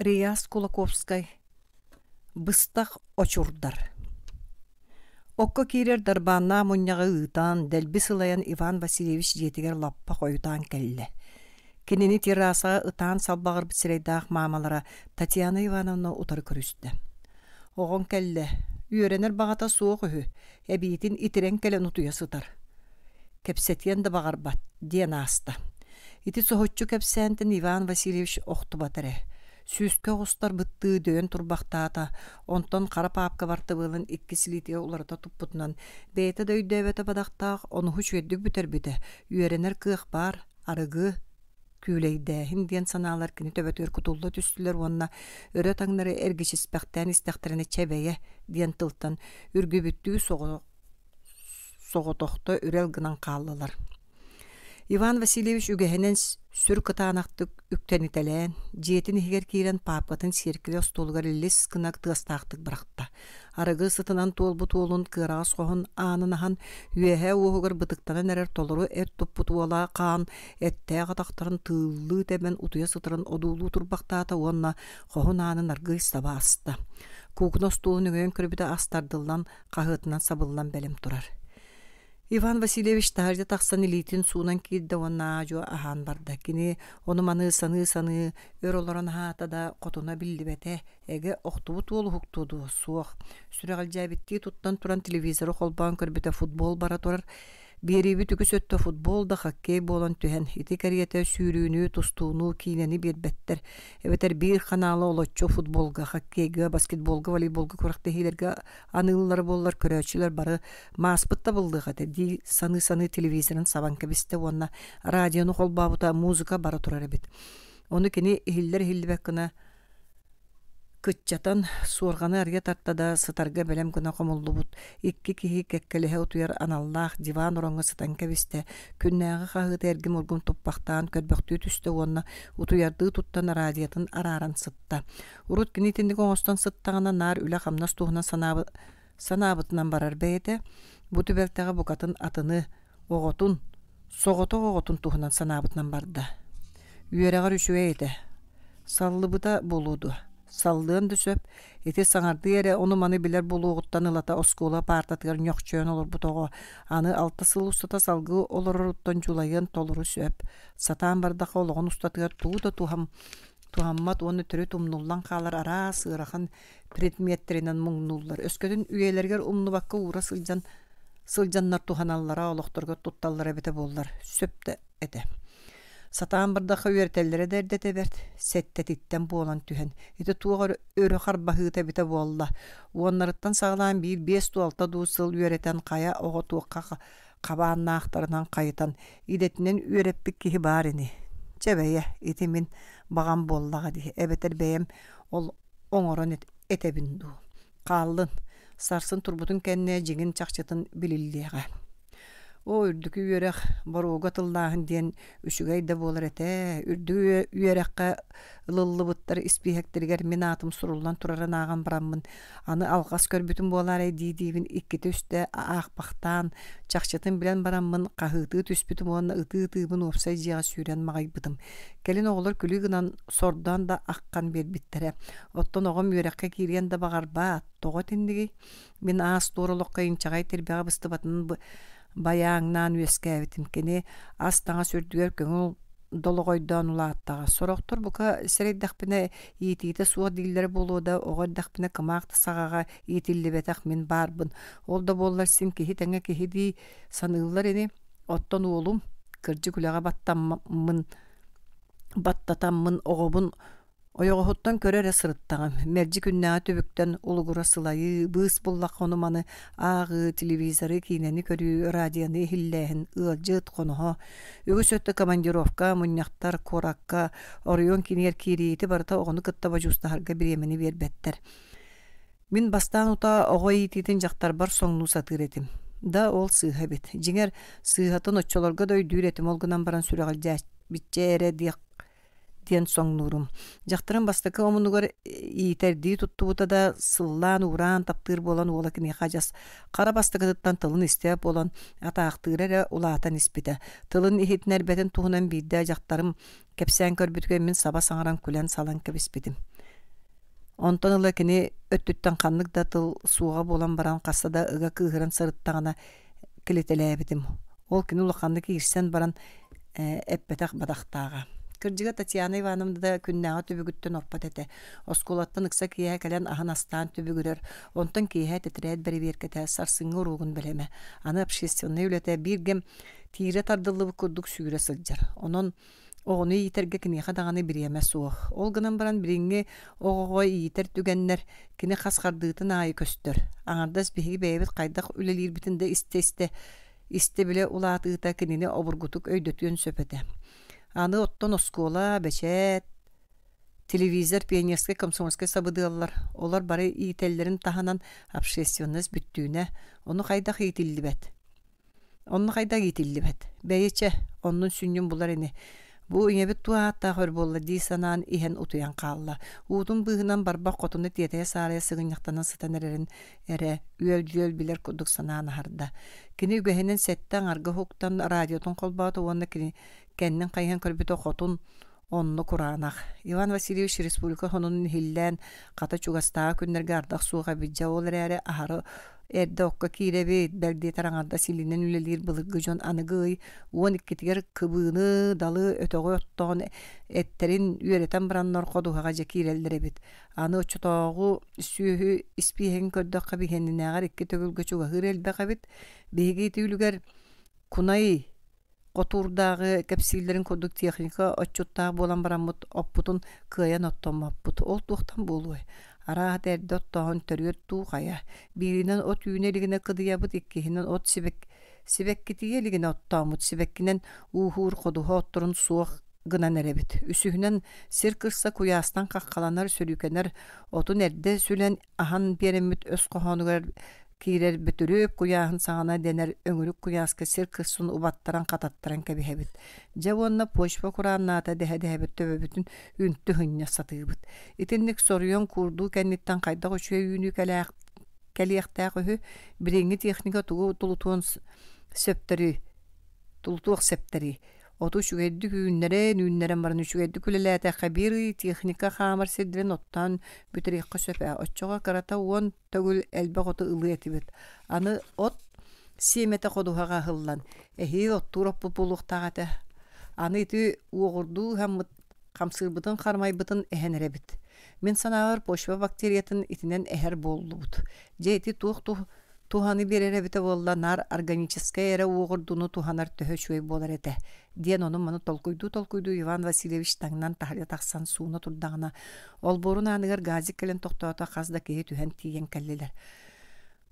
Реас Кулаковскай Быстах очурдар Окко киирэр дарбааннаах мунньаҕы ыытан, дэлби сылайан Иван Васильевич дьиэтигэр лаппа хойутаан кэллэ. Кинини террасаҕа ытаан салбаҕырбыт сирэйдээх маамалара Татьяна Ивановна утары көрүстэ. «Оҕоҥ кэллэ, үөрэнэр баҕата суох үһү, эбиитин итирэн кэлэн утуйа сытар. Кэпсэтиэн да баҕарбат» диэн ааста. Ити соһуччу кэпсээнтэн Иван Васильевич охтубата эрэ. Сүүскэ оҕустарбыттыы дөйөн турбахтаата, онтон хара паапка бартыбыалын иккис илиитигэр уларыта туппутунан, бэйэтэ да өйдөөбөтө бадахтаах онуһу үчүгэйдик бүтэрбитэ, үөрэнэр кыах баар, арыгы, күүлэйдээһин диэн санаалар кини төбөтүгэр кутулла түстүлэр уонна өрө таҥнары эргичиспэхтээн истэхтэринэ чэ бэйэ диэн тылтан үргүбүттүү соҕотохто үрэл гынан хааллылар. Иван Васильевич үгэһинэн сүр кытаанахтык үктэнитэлээн, дьиэтин иһигэр киирэн паапкатын сиэркилэ остуолугар лис гына тыастаахтык бырахта. Арыгы сытынан туолбут уолун кыараҕас хоһун аанын аһан, үөһээ уоһугар бытыктанан эрэр толору эт туппут уола хаан эттээх атахтарын тыыллыы тэбэн утуйа сытарын одуулуу турбахтаата уонна хоһун аанын аргыый саба аста. Куукуна остуолун өҥөйөн көрбүтэ ас тардыллан, хаһыатынан сабыллан бэлэм турар. Иван Васильевич таһырдьа тахсан илиитин суунан киирдэ уонна аа-дьуо аһаан барда. Кини ону-маны саныы-саныы өр олорон аһаата да, хотуна биллибэтэ, эгэ охтубут уол уһуктуо дуо, суох. Сүрэҕэлдьээбиттии туттан туран телевизоры холбоон көрбүтэ футбол бара турар. Биэриибит үгүс өттө футбол да хоккей буолан түһэн, ити кэриэтэ сүүрүүнү, тустууну, киинэни биэрбэттэр. Эбэтэр биир ханаалы олоччу футболга, хоккейга, баскетболга, волейболга күрэхтэһиилэргэ аныыллара буоллар көрөөччүлэр бары мааспыт табыллыах этэ дии саныы-саныы телевизорын сабан кэбистэ уонна радиону холбообута музыка бара турар эбит. Ону кини иһиллэр-иһиллибэт гына кыччатан суорҕаны арыйа тарта да сытарга бэлэм гына хомуллубут икки киһи кэккэлэһэ утуйар аналлаах диван ороҥҥо сытан кэбистэ күннээҕи хаһыыта эргим-ургум туппахтаан көрбөхтүү түстэ уонна утуйардыы туттан радиотын арааран сытта Урут кини итинник оҥостон сыттаҕына наар үлэ-хамнас туһунан санаабытынан барар бэйэтэ, бу түбэлтэҕэ букатын атыны, оҕотун, соҕотох оҕотун туһунан санаабытынан барда. Үөрэҕэр үчүгэй этэ. Саллыбыта буолуо дуо? Саллыан да сөп. Ити саҥардыы эрэ ону-маны билэр буолуоҕуттан ылата оскуола паартатыгар ньохчойон олорбут оҕо аны алта сыл устата салгыы олороруттан дьулайыан толору сөп. Сатаан бардахха олоҕун устатыгар тугу да туһам туһаммат уонна төрүт умнуллан хаалар араас ыарахан предметтэринэн муҥнууллар. Өскөтүн үйэлэригэр умнубакка уура сылдьан сылдьаннар туһаналлара, олохторугар тутталлара эбитэ буоллар, сөп да этэ. Сатаан бардахха үөрэтэллэрэ да эрдэтэ бэрт, сэттэтиттэн буолан түһэн, ити туох өрө харбаһыыта эбитэ буолла. Уоннарыттан саҕалаан биир биэс дуу алта дуу сыл үөрэтэн хайа оҕо туохха хабааннаахтарынан хайытан идэтинэн үөрэппит киһи баар ини. Чэ бэйэ, ити мин баҕам буоллаҕа дии, эбэтэр бэйэм ол оҥорон этэбин дуу. Хааллын, сарсын турбутун кэннэ дьиҥин чахчытын билиллиэҕэ. Оо, үрдүкү үөрэх, боруога тыллааһын диэн үчүгэй да буолар этэ. Үрдүк үөрэххэ ылыллыбыттар испииһэктэригэр мин аатым суруллан турарын ааҕан бараммын, аны алҕас көрбүтүм буолаарай дии-диибин иккитэ-үстэ аахпахтаан, чахчытын билэн бараммын хаһыытыы түспүтүм уонна ытыы-ытыыбын уопсай дьиэҕэ сүүрэн маҕайбытым. Кэлин оҕолор күлүү гынан сордоон да аххан биэрбиттэрэ. Оттон оҕом үөрэххэ киириэн да баҕарбаат, тоҕо итиннигий? Мин аас-туор олоххо инчэҕэй тирбэҕэ быстыбатын байааҥнаан үөскээбитим. Кини ас-таҥас үрдүгэр көҥүл долоҕойдоон улааттаҕа. Сорохтор бука сэрэйдэхпинэ иитиитэ суох дииллэрэ буолуо да, оҕо эрдэхпинэ кымаах да саҕаҕа иитиллибэтэх мин баарбын. Ол да буоллар син киһи тэҥэ киһи дии саныыллар ини. Оттон уолум, кырдьык үлэҕэ баттаммын баттатаммын оҕобун Ойоҕоһуттан көрө эрэ сырыттаҕым, мэлдьи күннээҕи түбүктэн улугура сылайыы, быыс буллахха ону-маны ааҕыы, телевизоры, киинэни көрүү, радионы иһиллээһин, ыалдьыт, хоноһо, үгүс өттө командировка, мунньахтар, куоракка, оройуон киинигэр киириити барыта оҕону кытта бодьуустаһарга бириэмэни биэрбэттэр. Мин бастаан утаа оҕо иитиитин дьахтарбар соҥнуу сатыыр этим. Да, ол сыыһа эбит. Дьиҥэр, сыыһатын оччолорго да өйдүүр этим, ол гынан баран сүрэҕэлдьээбиччэ эрэ диэх диэн соҥнуурум. Дьахтарым бастакы омунугар иитэрдии туттубута да, сыллаан-уураан таптыыр буолан уола киниэхэ адьас хара бастакытыттан тылын истэ буолан атаахтыыра эрэ улаатан испитэ. Тылын иһитинэрбэтин туһунан биирдэ дьахтарым кэпсээн көрбүтүгэр мин саба саҥаран күлэн-салан кэбиспитим. Онтон ыла кини өттүттэн ханнык да тыл суоҕа буолан баран хаста да ыга кыыһыран сырыттаҕына кэлитэлээбитим. Ол кини улаханнык иирсэн баран эппэтэх бадахтааҕа. Кырдьыга Татьяна Ивановна да күннээҕи түбүгүттэн орпот этэ. Оскуолаттан ыкса киэһэ кэлэн аһын астаан түбүгүрэр, онтон киэһэ тэтэрээт бэрэбиэркэтэ, сарсыҥҥы уруогун бэлэмэ. Аны общественнай үлэтэ биир кэм тиирэ тардыллыбыт курдук сүүрэ сылдьар. Онон оҕону иитэргэ киниэхэ даҕаны бириэмэ суох. Ол гынан баран билиҥҥи оҕоҕо иитэр түгэннэр кини хас хардыытын аайы көстөр. Аҥардас биһиги бэйэбит хайдах үлэлиирбитин да истэ-истэ истэ-билэ улаатыыта кинини обургутук өйдөтүөн сөп этэ. Аны оттон оскуола, бэчээт, телевизор, пионерскай, комсомольскай сабыдыаллар, олор бары иитэллэрин таһынан общественность бүттүүнэ, ону хайдах иитиллибэт? Онно хайдах иитиллибэт, бэйи чэ, оннун сүнньүн булар ини. Бу ийэбит туох ааттаах өр буолла дии санаан иһэн утуйан хаалла. Уутун быыһынан барбах хотуна тиэтэйэ-саарайа сыгынньахтанан сытан эрэрин эрэ үөл-дьүөл билэр курдук санаан аһарда. Кини үгэһинэн сэттэ аҥарга уһуктан радиотун холбоото уонна кини кэннин хайыһан көрбүтэ хотун онно кураанах. Иван Васильевич республика сонунун иһиллээн, хата чугастааҕы күннэргэ ардах суох эбит дьэ ол эрээри аһары эрдэ окко киирэбит, бэл диэтэр аҥардас илиинэн үлэлиир былыргы дьон аныгы ый 12-тигэр кыбыыны, далы, өтөҕү оттоон эттэрин үөрэтэн бараннар ходуһаҕа дьэ киирэллэр эбит. Аны оччотооҕу сүөһү испииһэгин көрдөххө биһиэнинээҕэр икки төгүлгэ чугаһыыр элбэх эбит. Биһиги ити үлүгэр кунай Хотуурдааҕы кэпсииллэрин курдук техника отчуттаах буолан бараммыт оппутун кыайан оттоммоппут. Ол туохтан буолуой? Арааһа эрдэ оттооһун төрүөт дуу хайа. Бииринэн от үүнэ илигинэ кыдыйабыт, иккиһинэн от сибэк сибэккитийэ илигинэ оттооммут, сибэккинэн ууһуур ходуһа отторун суох гынан эрэбит. Үсүһүнэн сир кырса куйаастан хаххаланар, сөрүүкэнэр отун эрдэ сүлэн аһан биэрэммит өс хоһоонугар киирэр Бөтүрүөп куйааһын саҕана дэнэр өҥүрүк куйааска сир кырсын убаттаран хататтаран кэбиһэбит. Дьэ уонна почва курааннаата дэһэ-дэһэбит төбөбүтүн үнтү сынньа сатыыбыт. Итинник соруйан куурдуу кэнниттэн хайдах үчүгэй үүнүү кэлиэхтээх үһү, билиҥҥи техника тугу тулутуон сөптөрүй тулутуох сөптөрүй Оту үчүгэйдик үүннэрэн, үүннэрэн баран үчүгэйдик үлэлээтэххэ биир ый техника хаамар сирдэрин оттоон бүтэриэххэ сөп ээ. Оччоҕо кырата уон төгүл элбэх оту ылыа этибит. Аны от сиэмэтэ ходуһаҕа ыһыллан, эһиил оттуур оппут буолуохтаах этэ. Аны ити уоҕурдуу ыһаммыт хамсыырбытын хармайбытын эһэн эрэбит. Мин санаабар почва бактериятын итинэн эһэр буоллубут. Дьэ ити туох туһаны биэрэр эбитэ буолла наар органическай эрэ уоҕурдууну туһанар төһө үчүгэй буолар этэ диэн ону-маны толкуйдуу-толкуйдуу Иван Васильевич таҥнан таһырдьа тахсан сууна турдаҕына олбуорун ааныгар газик кэлэн тохтоото хас да киһи түһэн тиийэн кэллилэр.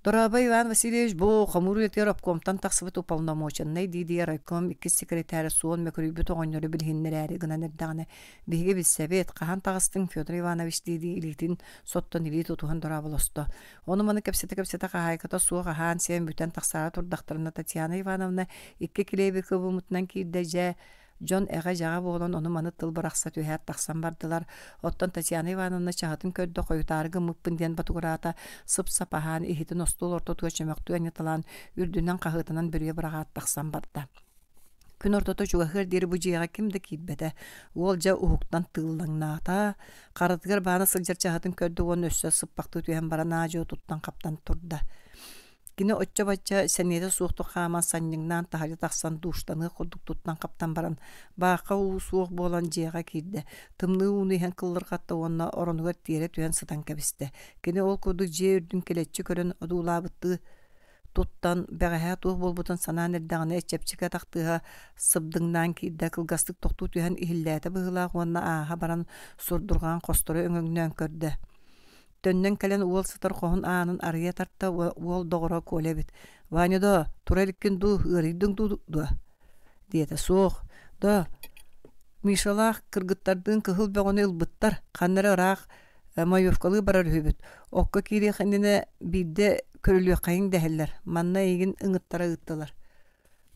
Дорообо Иван Васильевич бу хомуур үлэтигэр обкомтан тахсыбыт уполномоченнай дии-дии райком иккис секретаря суон мөкүрүйбүт оҕонньору билиһиннэрээри гынан эрдэҕинэ биһиги билсэбит хаһан таҕыстыҥ Федор Иванович дии-дии илиитин соттон илии тутуһан дорооболосто. Ону-маны кэпсэтэ-кэпсэтэ хаһаайката суох аһаан-сиэн бүтэн тахсаары турдахтарына Татьяна Ивановна икки килиэби кыбыммытынан киирдэ дьэ Дьон эҕэ-дьаҕа буолан ону-маны тыл бырахса түһээт тахсан бардылар. Оттон Татьяна Ивановна чаһытын көрдө хойутаары гыммыппын диэн ботугураата, сып-сап аһаан, иһитин остуол ортотугар чөмөхтүү анньыталаан, үрдүнэн хаһыатынан бүрүйэ быраҕаат тахсан барда. Күн ортото чугаһыар диэри бу дьиэҕэ ким да киирбэтэ. Уол дьэ уһуктан тыыллаҥнаата, харатыгар баана сылдьар чаһытын көрдө уонна өссө сыппахтыы түһэн баран аа-дьуо туттан-хаптан турда. Кини оччо-бачча сэниэтэ суохтук хааман санньыҥнаан таһырдьа тахсан дууштаныах курдук туттан-хаптан баран, баахха уу суох буолан дьиэҕэ киирдэ, тымныы ууну иһэн кыллырҕатта уонна оронугар тиэрэ түһэн сытан кэбистэ. Кини ол курдук дьиэ үрдүн килэччи көрөн одуулаабыттыы туттан, бэҕэһээ туох буолбутун санаан эрдэҕинэ чэпчэки атах тыаһа сыбдыҥнаан киирдэ, кылгастык тохтуу түһэн иһиллээтэ быһыылаах уонна ааһа баран сурдурҕаан хостору өҥөҥнөөн көрдө. Төннөн кэлэн уол сытар хоһун аанын арыйа тарта уол доҕоро Коля эбит: «Ваня доо, тура иликкин дуу, ыарыйдыҥ дуу дуо?» диэтэ. «Суох. Доо, Мишалаах кыргыттардыын кыһыл бөҕөнү ылбыттар, ханна эрэ ыраах маевкалыы барар үһүбүт. Окко киириэх иннинэ биирдэ көрүлүөххэйиҥ дэһэллэр. Манна эйигин ыҥыттара ыыттылар.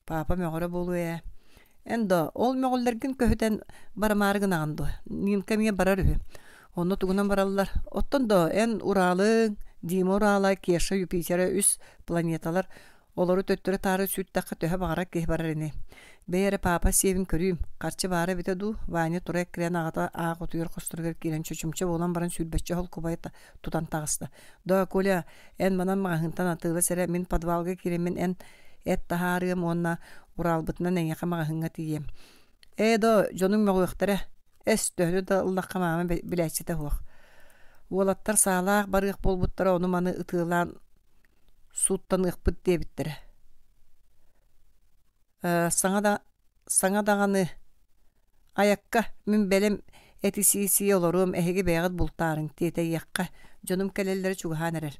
Папа мөҕөрө буолуо ээ. Эн доо, ол мөҕүллэргин көһүтэн барымаары гынаҕын дуо? Нинка эмиэ барар үһү. Онно тугунан бараллар? Оттон доо, эн Уралыҥ, Дима Урала, Кеша Юпитера үс планеталар. Олору төттөрү-таары сүүртэххэ төһө баҕарар киһи барар ини. Бэйэ эрэ паапа сиэбин көрүүм, харчы баара эбитэ дуу, Ваня тура эккирээн аҕата аах утуйар хосторугар киирэн чочумча буолан баран сүүрбэччэ холкубайы тутан таҕыста. Доо, Коля, эн манан маҕаһыынтан атыылас эрэ, мин подвалга киирэммин эн эт таһаарыам уонна Уралбытынан эйиэхэ маҕаһыыҥҥа тиийиэм. Ээ, доо, дьонуҥ мөҕүөхтэрэ. Эс, төһөнү да ыллахха маама билээччитэ суох. Уолаттар саалаах барыах буолбуттара ону-маны ытыалаан сууттаныахпыт диэбиттэрэ. Саҥа да саҥа даҕаны айакка мин бэлэм эти сии-сии олоруом эһиги бэйэҕит бултаарыҥ тиэтэйиэххэ дьонум кэлэллэрэ чугаһаан эрэр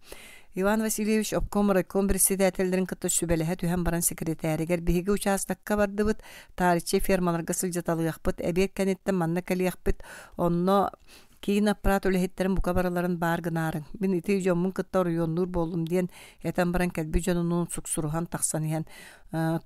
Иван Васильевич обком райком председателлэрин кытта сүбэлэһэ түһэн баран секретаригар биһиги учаастакка бардыбыт таарыччы фермаларга сылдьыталыахпыт эбиэт кэнниттэн манна кэлиэхпит онно Киин аппараат үлэһиттэрин бука барыларын баар гынаарыҥ, мин ити дьоммун кытта оройуоннуур буоллум диэн этэн баран кэлбит дьонунуун суксуруһан тахсан иһэн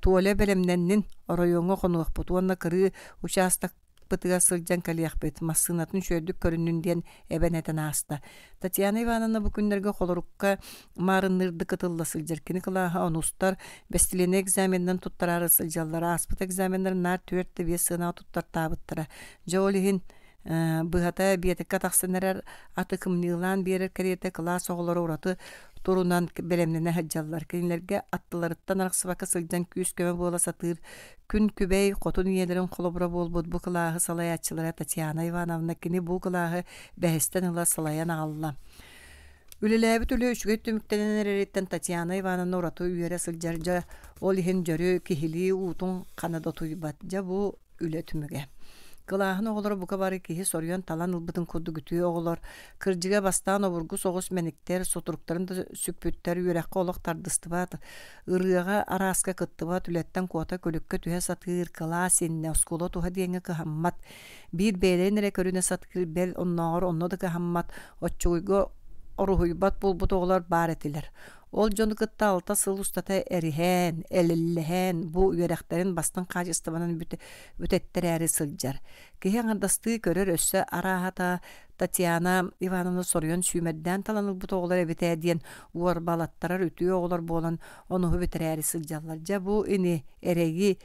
Толя бэлэмнэннин, оройуоҥҥа хонуохпут уонна кырыы учаастакпытыгар сылдьан кэлиэхпит, массыынатын үчүгэйдик көрүннүн диэн эбэн этэн ааста. Татьяна Ивановна бу күннэргэ холорукка маарынныырдык ытылла сылдьар. Кини кылааһа онустар, бэстилиэнэй экзаменынан туттараары сылдьаллар. Ааспыт экзаменнарын наар түөрт да биэс сыанаҕа туттартаабыттара. Дьэ ол иһин Быһата, биэтэккэ тахсан эрэр аты кымньыылаан биэрэр кэриэтэ кылаас оҕолоро ураты турунан бэлэмнэнэ сылдьаллар. Кинилэргэ аттыларыттан арахсыбакка сылдьан күүс-көмө буола сатыыр күн күбэй хотун ийэлэрин холобура буолбут бу кылааһы салайааччылара Татьяна Ивановна кини бу кылааһы бэһистэн ыла салайан аҕалла. Үлэлээбит үлэ үчүгэй түмүктэнэн эрэриттэн Татьяна Ивановна ураты үөрэ сылдьар дьэ ол иһин дьөрү киһилии уутун хана да утуйбат. Дьэ бу үлэ түмүгэ. Кылааһын оҕолоро бука бары киһи соруйан талан ылбытын курдук үтүө оҕолор, кырдьыга бастаан обургу соҕус мэниктэр, сутуруктарын да сүкпүттэр, үөрэххэ олох тардыстыбат, ырыаҕа арааска кыттыбат, үлэттэн куота күлүккэ түһэ сатыыр, кылаас иннэ, оскуола туһа диэҥҥэ кыһаммат, биир бэйэлэрин эрэ көрүнэ сатыыр, бэл оннооҕор онно да кыһаммат, оччугуйга оруһуйбат буолбут оҕолор баар этилэр. Ол дьону кытта алта сыл устата эриһэн, элэллэһэн, бу үөрэхтэрин бастыҥ хаачыстыбанан бүтэттэрээри сылдьар. Киһи аҥардастыы көрөр өссө арааһата Татьяна Ивановна соруйан сүүмэрдээн талан ылбыт оҕолор эбит ээ диэн уорбалаттарар үтүө оҕолор буолан онуһу бүтэрээри сылдьаллар. Дьэ бу ини эрэйи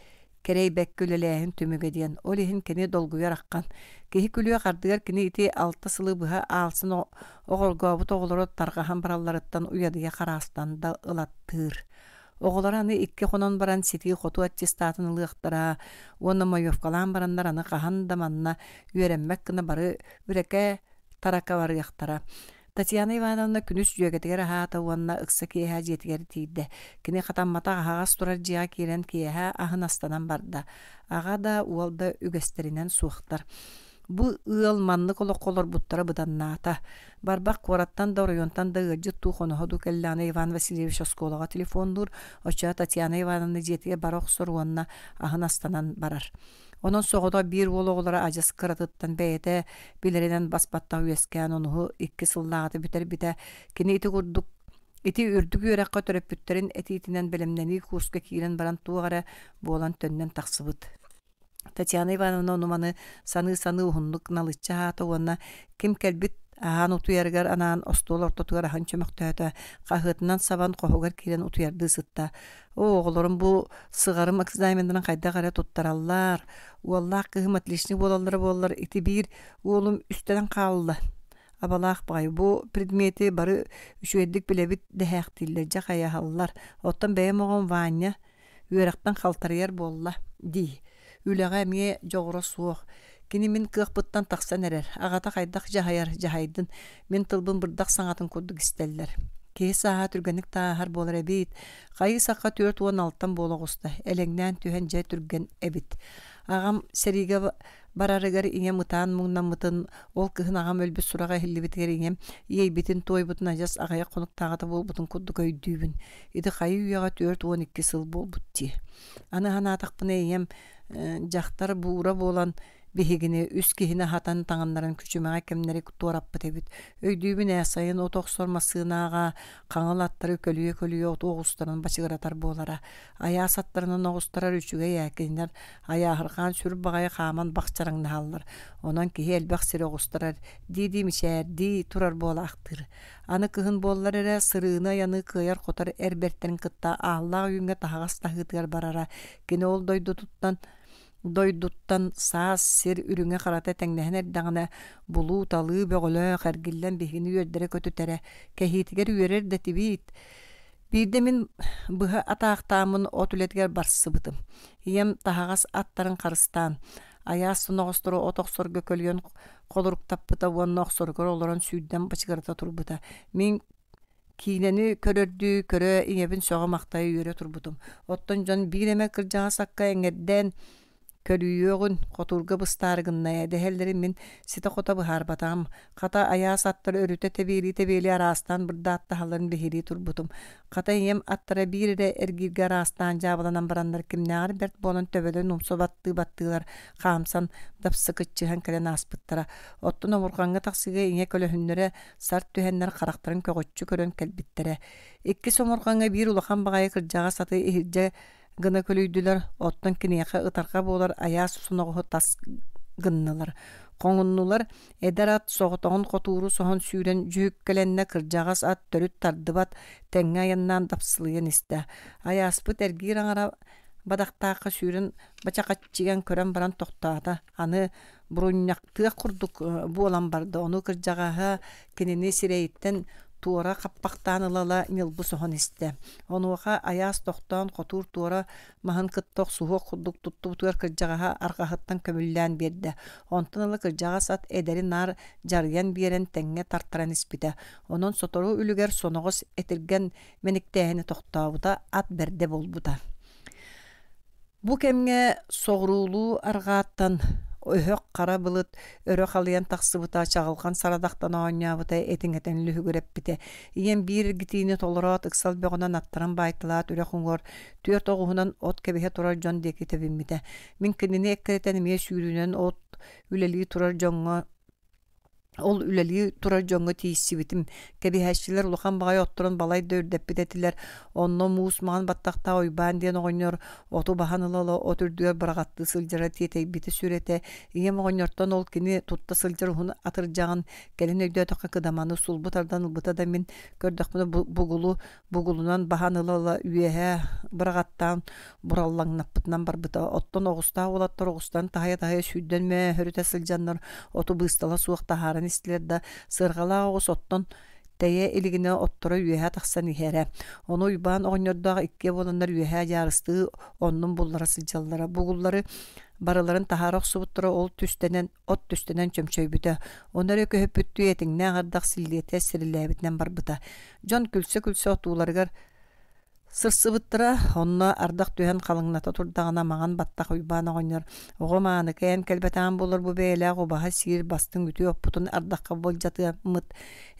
кэрэйбэккэ үлэлээһин түмүгэ диэн. Ол иһин кини долгуйар аххан. Киһи күлүөх ардыгар кини ити алта сылы быһа аалсын оҕоргообут оҕолоро тарҕаһан баралларыттан уйадыйа хараастан да ылаттыыр. Оҕолоро аны икки хонон баран ситии-хотуу аттестатын ылыахтара уонна моевкалаан бараннар аны хаһан да манна үөрэммэт гына бары үрэкэ тарака барыахтара. Татьяна Ивановна күнүс дьүөгэтигэр аһаата уонна ыкса киэһэ дьиэтигэр тиийдэ. Кини хатамматах аһаҕас турар дьиэҕэ киирэн киэһэ аһын астанан барда. Аҕа да, уол да үгэстэринэн суохтар. Бу ыал маннык олоххо олорбуттара быданнаата. Барбах куораттан да, оройуонтан да ыалдьыт дуу, хоноһо дуу кэллэҕинэ Иван Васильевич оскуолаҕа телефоннуур, оччоҕо Татьяна Ивановна дьиэтигэр бара охсор уонна аһын астанан барар. Онон соҕотох биир уол оҕолоро адьас кыратыттан бэйэтэ билэринэн бас-баттах үөскээн онуһу икки сыллааҕыта бүтэрбитэ. Кини ити курдук ити үрдүк үөрэххэ төрөппүттэрин этиитинэн бэлэмнэнии курска киирэн баран туох эрэ буолан төннөн тахсыбыт. Татьяна Ивановна ону-маны саныы-саныы уһуннук налыччы аһаата уонна ким кэлбит аһаан утуйарыгар анаан остуол ортотугар аһын чөмөхтөөтө, хаһыатынан сабан хоһугар киирэн утуйардыы сытта. Оо, оҕолорум бу сыҕарым экзаменнарын хайдах эрэ туттараллар, уоллаах кыыһым отличник буолаллара буоллар, ити биир уолум үстэнэн хаалла. Абалаах баҕайы бу предмети бары үчүгэйдик билэбит дэһээхтииллэр, дьэ хайаһаллар. Оттон бэйэм оҕом Ваня үөрэхтэн халтарыйар буолла дии. Үлэҕэ эмиэ дьоҕура суох. Кини мин кыахпыттан тахсан эрэр, аҕата хайдах дьаһайар дьаһайдын, мин тылбын бырдах саҥатын курдук истэллэр. Киһи сааһа түргэнник тааһар буолар эбит. Хайыы-сахха түөрт уон алтан буола оҕуста, элэҥнээн түһэн дьэ түргэн эбит. Аҕам сэриигэ барарыгар ийэм ытаан муҥнаммытын, ол кыһын аҕам өлбүт сураҕа иһиллибитигэр ийэм иэйбитин-туойбутун адьас аҕыйах хонуктааҕыта буолбутун курдук өйдүүбүн. Ити хайыы үйэҕэ 42 сыл буолбут дии. Аны санаатахпына ийэм дьахтар буура буолан Биһигини үс киһини аһатан таҥыннаран күчүмэҕэй кэмнэри туораппыт эбит. Өйдүүбүн ээ, сайын от охсор массыынааҕа хаҥыл аттары көлүйэ-көлүйэ оту оҕустаран бачыгыратар буолара. Айаас аттарынан оҕустарар үчүгэй ээ, кинилэр айааһырҕаан сүр баҕайы хааман бахчараҥнаһаллар. Онон киһи элбэх сири оҕустарар, дии-дии мичээрдии турар буолаахтыыр. Аны кыһын буоллар эрэ, сырыыны-айаны кыайар-хотор эр бэртэрин кытта ааллаах үүҥҥэ таһаҕас таһыытыгар барара. Кини ол дойдутуттан дойдуттан саас сир үрүҥэ-харата тэҥнэһэн эрдэҕинэ, булуу-талыы бөҕөлөөх эргиллэн биһигини үөрдэрэ-көтүтэрэ, кэһиитигэр үөрэр да этибиит. Биирдэ мин быһа атаахтааммын от үлэтигэр барсыбытым. Ийэм таһаҕас аттарын харыстаан, айаас соноҕостору от охсорго көлүйэн холоруктаппыта уонна охсоругар олорон сүүрдэн бачыгырата турбута. Мин Киинэни көрөрдүү көрө ийэбин сөҕө-махтайа үөрэ турбутум. Оттон дьон биир эмэ кырдьаҕас акка эҥэрдээн Көрүйүөҕүн, хотуурга быстаары гынна ээ дэһэллэрин мин ситэ-хото быһаарбатаҕым. Хата айаас аттар өрүтэ тэбиэлии-тэбиэлии араастаан бырдааттаһалларын биһирии турбутум. Хата ийэм аттара биир эрэ эргииргэ араастаан дьаабыланан бараннар кимнээҕэр бэрт буолан төбөлөрүн умса баттыы-баттыылар хаамсан дапсыкыччыһан кэлэн ааспыттара. Оттон омурҕаҥҥа тахсыыга ийэ көлөһүннэрэ сарт түһэннэр харахтарын көҕүччү көрөн кэлбиттэрэ. Иккис омурҕаҥҥа биир улахан баҕайы кырдьаҕас аты иһирдьэ гына көлүйдүлэр, оттон киниэхэ ытарҕа буолар айаас соноҕоһу тас гыннылар. Хоҥуннулар, эдэр ат соҕотоҕун хотууру соһон сүүрэн дьүһүккэлэннэ, кырдьаҕас ат төрүт тардыбат, тэҥҥэ айаннаан дапсылыйан истэ. Айааспыт эргиир аҥара бадахтаахха сүүрэн бачахаччыйан көрөн баран тохтоото. Аны бурунньахтыах курдук буолан барда. Ону кырдьаҕаһа кинини сирэйиттэн туора хаппахтаан ыла-ыла ньылбы соһон истэ. Онуоха айаас тохтоон хотуур туора маһын кытта охсуһуох курдук туттубутугар кырдьаҕаһа арҕаһыттан көмүллээн биэрдэ. Онтон ыла кырдьаҕас ат эдэри наар дьарыйан биэрэн тэҥҥэ тартаран испитэ. Онон сотору үлүгэр соноҕос этиргэн мэниктээһини тохтообута, ат бэрдэ буолбута. Бу кэмҥэ соҕуруулуу арҕааттан өһөх хара былыт өрө халыйан тахсыбыта, чаҕылҕан сарадахтан оонньообута, этиҥэтэн лүһүгүрэппитэ. Ийэм биир эргитиини толороот, ыксал бөҕөнөн аттаран баайталаат үрэх уҥуор түөрт оҕуһунан от кэбиһэ турар дьон диэки тэбиммитэ. Мин кинини эккирэтэн эмиэ сүүрүүнэн от үлэлии турар дьоҥҥо Ол үлэлии турар дьоҥҥо тиийсибитим. Кэбиһээччилэр улахан баҕайы отторун балай да үрдэппит этилэр. Онно муус маҥан баттахтаах Уйбаан диэн оҕонньор оту баһан ыла-ыла от үрдүгэр быраҕаттыы сылдьара тиэтэйбитэ сүр этэ. Ийэм оҕонньортон ол кини тутта сылдьар уһун атырдьаҕын кэлин өйдөөтөххө кыдаманы сулбу тардан ылбыта да мин көрдөхпүнэ бугулу бугулунан баһан ыла-ыла үөһэ быраҕаттаан бураллаҥнаппытынан барбыта. Оттон оҕустаах уолаттар оҕустарын таһыйа-таһыйа сүүрдэн мөөһөрүтэ сылдьаннар оту быыстала суох таһааран истилэр да, сыарҕалаах оҕус оттон тэйэ илигинэ отторо үөһэ тахсан иһэрэ. Ону Уйбаан оҕонньордоох иккиэ буоланнар үөһэ дьаарыстыы оннун буллара сылдьаллара. Бугуллары барыларын таһаара охсубуттара ол түстэнэн от түстэнэн чөмчөйбүтэ. Ону эрэ көһүппүттүү этиҥнээх ардах силлиэтэ сирилээбитинэн барбыта. Дьон күлсэ-күлсэ отууларыгар сырсыбыттара, онно ардах түһэн халыҥната турдаҕына маҥан баттах Уйбаан оҕонньор «Оҕом Ааныка эн кэлбэтэҕин буоллар бу бэйэлээх убаһа сиир бастыҥ үтүө оппутун ардахха былдьатыаммыт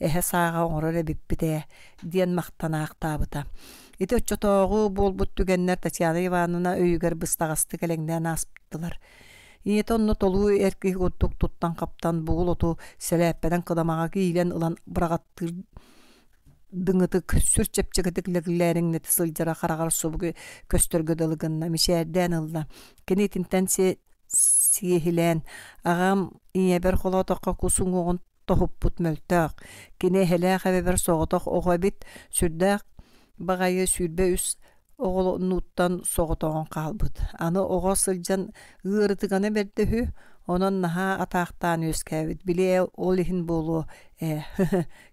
эһэ сааҕа оҥорор эбиппит ээ» диэн махтанаахтаабыта. Ити оччотооҕу буолбут түгэннэр Татьяна Ивановна өйүгэр быстаҕастык элэҥнээн ааспыттылар. Ийэтэ онно толуу эр киһи курдук туттан-хаптан бугул оту сэлээппэнэн кыдамаҕа киилэн ылан быраҕаттыыр дыҥытык, сүр чэпчэкитик лэглээриҥнэтэ сылдьара хараҕар субу көстөргө дылы гынна, мичээрдээн ылла. Кини итинтэн сиэһилээн, аҕам ийэбэр холоотоххо кус уҥуоҕун тоһуппут мөлтөх. Кини эһэлээх эбэбэр соҕотох оҕо эбит, сүрдээх баҕайы 23 оҕолонууттан соҕотоҕун хаалбыт. Аны оҕо сылдьан ыарытыгана бэрдэ үһү, онон наһаа атаахтаан үөскээбит. Били ээ ол иһин буолуо ээ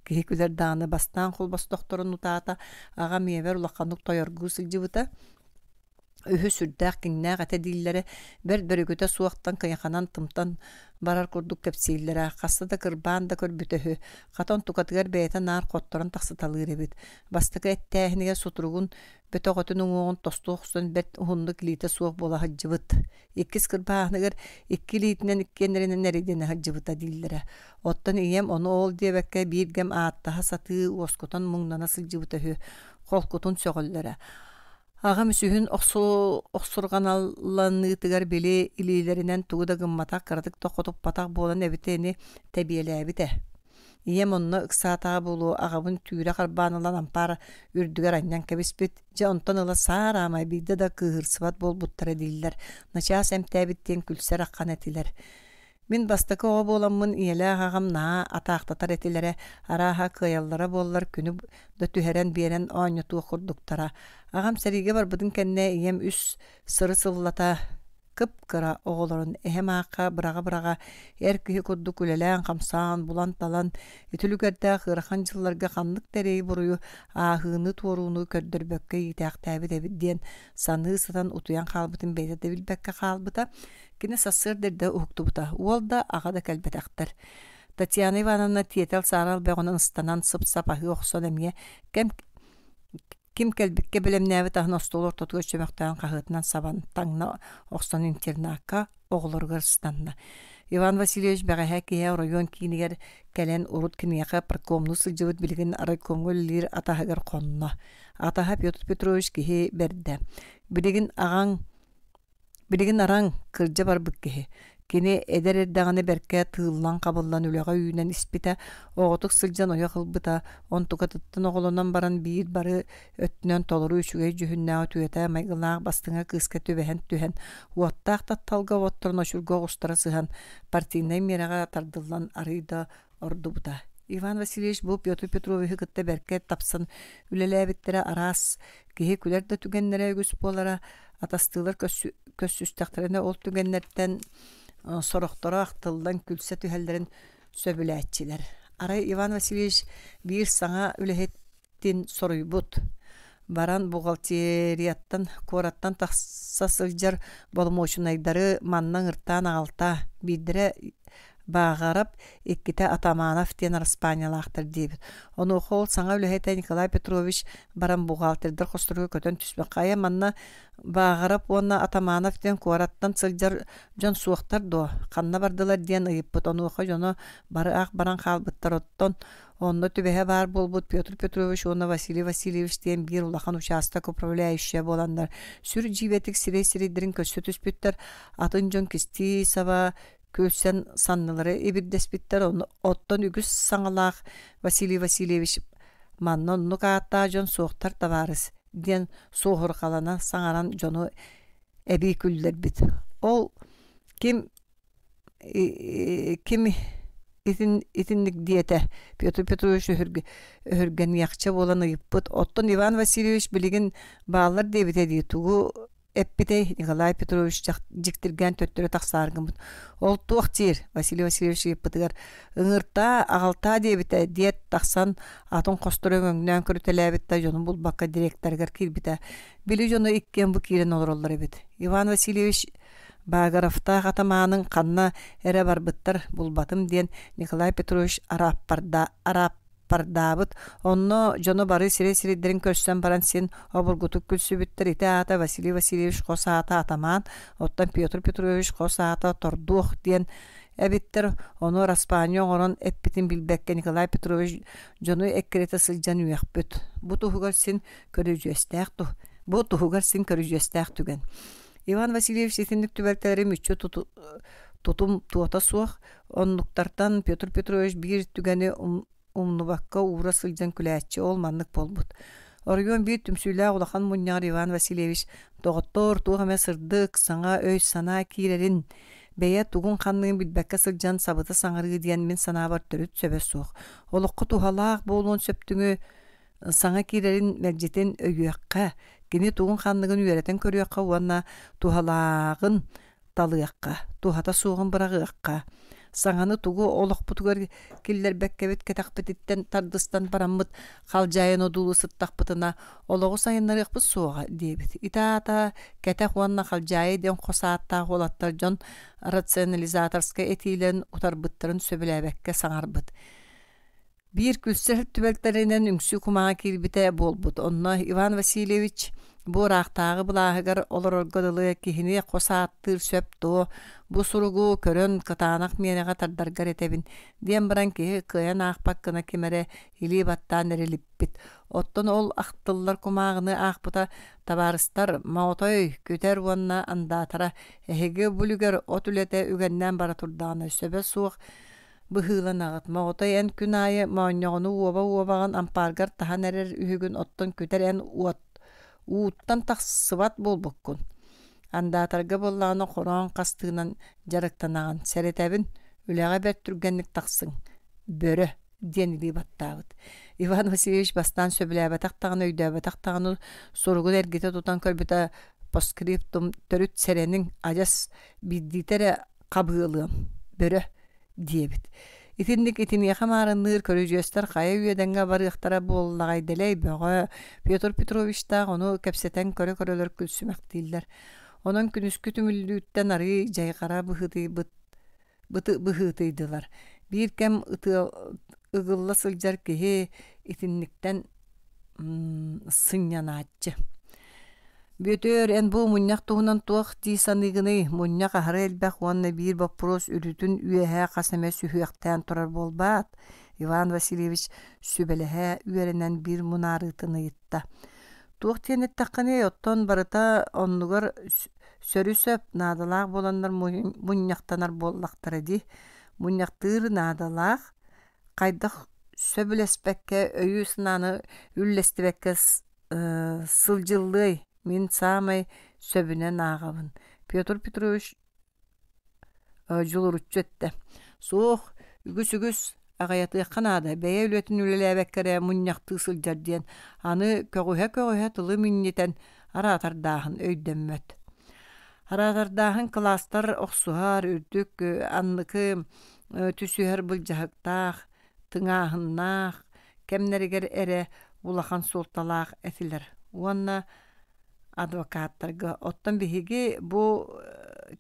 киһи күлэр даҕаны бастаан холбостохторун утаата аҕам ийэбэр улаханнык тойоргуу сылдьыбыта. Үһү сүрдээх киҥнээх этэ дииллэрэ, бэрт бөрүкүтэ суохтан кыйаханан тымтан барар курдук кэпсииллэрэ, хаста да кырбаан да көрбүтэ үһү. Хата онтукатыгар бэйэтэ наар хотторон тахсыталыыр эбит. Бастакы эттээһинигэр сутуругун бөтөҕөтүн уҥуоҕун тосту охсон бэрт уһуннук илиитэ суох буола сылдьыбыт. Иккис кырбааһыныгар икки илиитинэн иккиэннэринэн эридэнэ сылдьыбыта дииллэрэ. Оттон ийэм ону ол диэбэккэ биир кэм ааттаһа сатыы уоскутан муҥнана сылдьыбыта үһү. Холкутун сөҕөллөрө. Аҕам үсүһүн охсурҕаналаныытыгар били илиилэринэн тугу да гымматах, кыратык да хотуппатах буолан эбитэ ини тэбиэлээбитэ. Ийэм онно ыксаатаҕа буолуо, аҕабын түүрэ харбаан ылан ампаар үрдүгэр анньан кэбиспит. Дьэ онтон ыла саараамай биирдэ да кыыһырсыбат буолбуттара дииллэр, начаас эмтээбит диэн күлсэр аххан этилэр. Мин бастакы оҕо буоламмын ийэлээх аҕам наһаа атаахтатар этилэрэ, арааһа кыайаллара буоллар күнү да түһэрэн биэрэн оонньотуох курдуктара. Аҕам сэриигэ барбытын кэннэ ийэм үс сыры-сыллата кып-кыра оҕолорун эһэм аахха быраҕа-быраҕа эр киһи курдук үлэлээн-хамсаан, булан-талан, ити үлүгэрдээх ыарахан дьылларга ханнык да эрэйи-буруйу ааһыыны-туорууну көрдөрбөккө иитээхтээбит эбит диэн саныы сытан утуйан хаалбытын бэйэтэ да билбэккэ хаалбыта. Кини сарсыарда эрдэ уһуктубута, уол да, аҕа да кэлбэтэхтэр. Татьяна Ивановна тиэтэл-саарал бөҕөнөн ыстанан сып-сап аһыы охсон эмиэ кэм ким кэлбиккэ бэлэмнээбит аһын остуол ортотугар чөмөхтөөн хаһыатынан сабан таҥна охсон интернакка оҕолоругар ыстанна. Иван Васильевич бэҕэһээ киэһэ оройуон киинигэр кэлэн урут киниэхэ паркомнуу сылдьыбыт билигин райкомҥа үлэлиир атаһыгар хонно. Атаһа Петр Петрович киһи бэрдэ. Билигин аҕаҥ Билигин араҥ, кырдьа барбыт киһи. Кини эдэр эрдэҕинэ бэркэ тыыллан-хабыллан үлэҕэ үүнэн испитэ, оҕотук сылдьан ойох ылбыта, онтукатыттан оҕолонон баран биир бары өттүнэн толору үчүгэй дьүһүннээх үтүөтэ майгылаах бастыҥа кыыска түбэһэн түһэн, уоттаах тапталга оботторун очурга оҕустара сыһан, партийнай миэрэҕэ тардыллан арыый да ордубута. Иван Васильевич бу Петр Петровиһы кытта бэркэ тапсан үлэлээбиттэрэ араас киһи күлэр да түгэннэрэ үгүс буолара, атастыылар көрсүстэхтэринэ ол түгэннэртэн сорохторо ахтыллан күлсэ түһэллэрин сөбүлээччилэр. Арай Иван Васильевич биир саҥа үлэһитин соруйбут. Баран бухгалтерияттан куораттан тахса сылдьар боломуочунайдары манна ыҥыртаан аҕалтаа. Биирдэрэ Бааҕарап, иккитэ Атаманов диэн араспаанньалаахтар диэбит. Онуоха ол саҥа үлэһитэ Николай Петрович баран бухгалтердар хосторугар көтөн түспүт. Хайа манна Бааҕарап уонна Атаманов диэн куораттан сылдьар дьон суохтар дуо? Ханна бардылар диэн ыйыппыт. Онуоха дьоно бары ах баран хаалбыттар. Оттон онно түбэһэ баар буолбут Петр Петрович уонна Василий Васильевич диэн биир улахан учаастак управляющайа буоланнар сүр дьиибэтик сирэй-сирэйдэрин көрсө түспүттэр. Атын дьон кистии саба күлсэн саннылары ибирдэспиттэр, оттон үгүс саҥалаах Василий Васильевич «Манна оннук ааттаах дьон суохтар табаарыс» диэн суоһурҕалана саҥаран дьону эбии күллэрбит. Ол ким ким итин итинник диэтэ Петр Петрович өһүргэниэхчэ буолан ыйыппыт. Оттон Иван Васильевич билигин бааллар диэбитэ дии тугу эппитэй Николай Петрович дьиктиргээн төттөрү тахсаары гыммыт. Ол туох диир Василий Васильевич ыйыппытыгар ыҥыртаа, аҕалтаа диэбитэ диэт тахсан атын хостору өҥөҥнөөн көрүтэлээбит да дьонун булбакка директорыгар киирбитэ. Били дьоно иккиэн бу киирэн олороллор эбит. Иван Васильевич Багаровтаах атамааныҥ ханна эрэ барбыттар булбатым диэн Николай Петрович арааппарда араап пардаабыт. Онно дьоно бары сирэй-сирэйдэрин көрсөн баран син обургутук күлсүбүттэр. Ити аата Василий Васильевич хос аата Атамаан, оттон Петр Петрович хос аата Тордуох диэн эбиттэр. Ону араспаанньа оҥорон эппитин билбэккэ Николай Петрович дьону эккирэтэ сылдьан үөхпүт. Бу туһугар син көрүдьүөстээх туһ бу туһугар син көрүдьүөстээх түгэн. Иван Васильевич итинник түбэлтэлэри мүччү тутум туота суох, Оннуктартан Петр Петрович биир түгэни умнубакка уура сылдьан күлээччи ол маннык буолбут. Оройуон биир түмсүүлээх улахан мунньаҕар Иван Васильевич доҕоттоор туох эмэ сырдык, саҥа өй-санаа киирэрин, бэйэ тугун-ханныгын билбэккэ сылдьан сабыта саҥарыы диэн мин санаабар төрүт сөбө суох. Олоххо туһалаах буолуон сөптүҥү саҥа киирэрин мэлдьитин өйүөххэ, кини тугун-ханныгын үөрэтэн көрүөххэ уонна туһалааҕын талыахха, туһата суоҕун быраҕыахха, саҥаны тугу олохпутугар киллэрбэккэбит кэтэхпититтэн тардыстан бараммыт халдьаайан одуулуу сыттахпытына олоҕу сайыннарыахпыт суоҕа диэбит. Ити аата кэтэх уонна халдьаайы диэн хос ааттаах уолаттар дьон рационализаторскай этиилэрин утарбыттарын сөбүлээбэккэ саҥарбыт. Биир күлсэр түбэлтэлэринэн үҥсүү кумааҕы киирбитэ буолбут. Онно Иван Васильевич бу ыраахтааҕы былааһыгар олорорго дылы киһини хос ааттыыр сөп дуо, бу суругу көрөн кытаанах миэрэҕэ тардаргар этэбин диэн баран киһи кыайан аахпат гына ким эрэ илии баттаан эрилиппит. Оттон ол ахтыллар кумааҕыны аахпыта табаарыстар Моҕотой, Күтэр уонна Андаатара эһиги бу үлүгэр от үлэтэ үгэннээн бара турдаҕына сөбө суох быһыыланаҕыт. Моҕотой эн күн аайы моонньоҕону уоба-уобаҕын ампааргар таһан эрэр үһүгүн, оттон күтэр эн уот ууттан тахсыбат буолбуккун. Андаатарга буоллаҕына хороон хастыынан дьарыктанаҕын. Сэрэтэбин, үлэҕэ бэрт түргэнник тахсыҥ. Бөрө диэн илии баттаабыт. Иван Васильевич бастаан сөбүлээбэтэх даҕаны, өйдөөбөтөх даҕаны суругун эргитэ тутан көрбүтэ постскриптум төрүт сэрэниҥ, адьас биирдиитэ эрэ хабыалыам, бөрө диэбит. Итинник итиниэхэ маарынныыр көрүдьүөстэр хайа үөдэҥҥэ барыахтара буоллаҕай дэлэй бөҕө Петр Петровичтаах ону кэпсэтэн көрө-көрөлөр күлсүмэхтииллэр. Онон күнүскү түмүллүүттэн арыый дьайҕара быһыытыйбыт быһыытыйдылар. Биир кэм ыгылла сылдьар киһи итинниктэн сынньанааччы. Бүөтүөр, эн бу мунньах туһунан туох дии саныыгыный? Мунньах аһары элбэх уонна биир боппуруос үрүтүн үөһэ хас эмэ сүһүөхтээн турар буолбаат? Иван Васильевич сүбэлэһэ үөрэнэн биир мунаарыытын ыйытта. Туох диэн эттэххиний, оттон барыта оннугар сөрү-сөп наадалаах буоланнар мунньахтанар буоллахтара дии. Мунньахтыыр наадалаах, хайдах сөбүлэспэккэ, өйү-санааны үллэстибэккэ сылдьыллыай, мин саамай сөбүнэн ааҕабын. Петр Петрович дьулуруччу эттэ: «Суох, үгүс-үгүс аҕыйатыахха наада, бэйэ үлэтин үлэлээбэккэ эрэ мунньахтыы сылдьар диэн, аны көҕүһэ-көҕүһэ тылы минньитэн араатардааһын өйдөммөт. Араатардааһын кылаастар охсуһар, үрдүк, анныкы түсүһэр былдьаһыктаах, тыҥааһыннаах кэмнэригэр эрэ улахан суолталаах этилэр уонна адвокаттарга оттон биһиги бу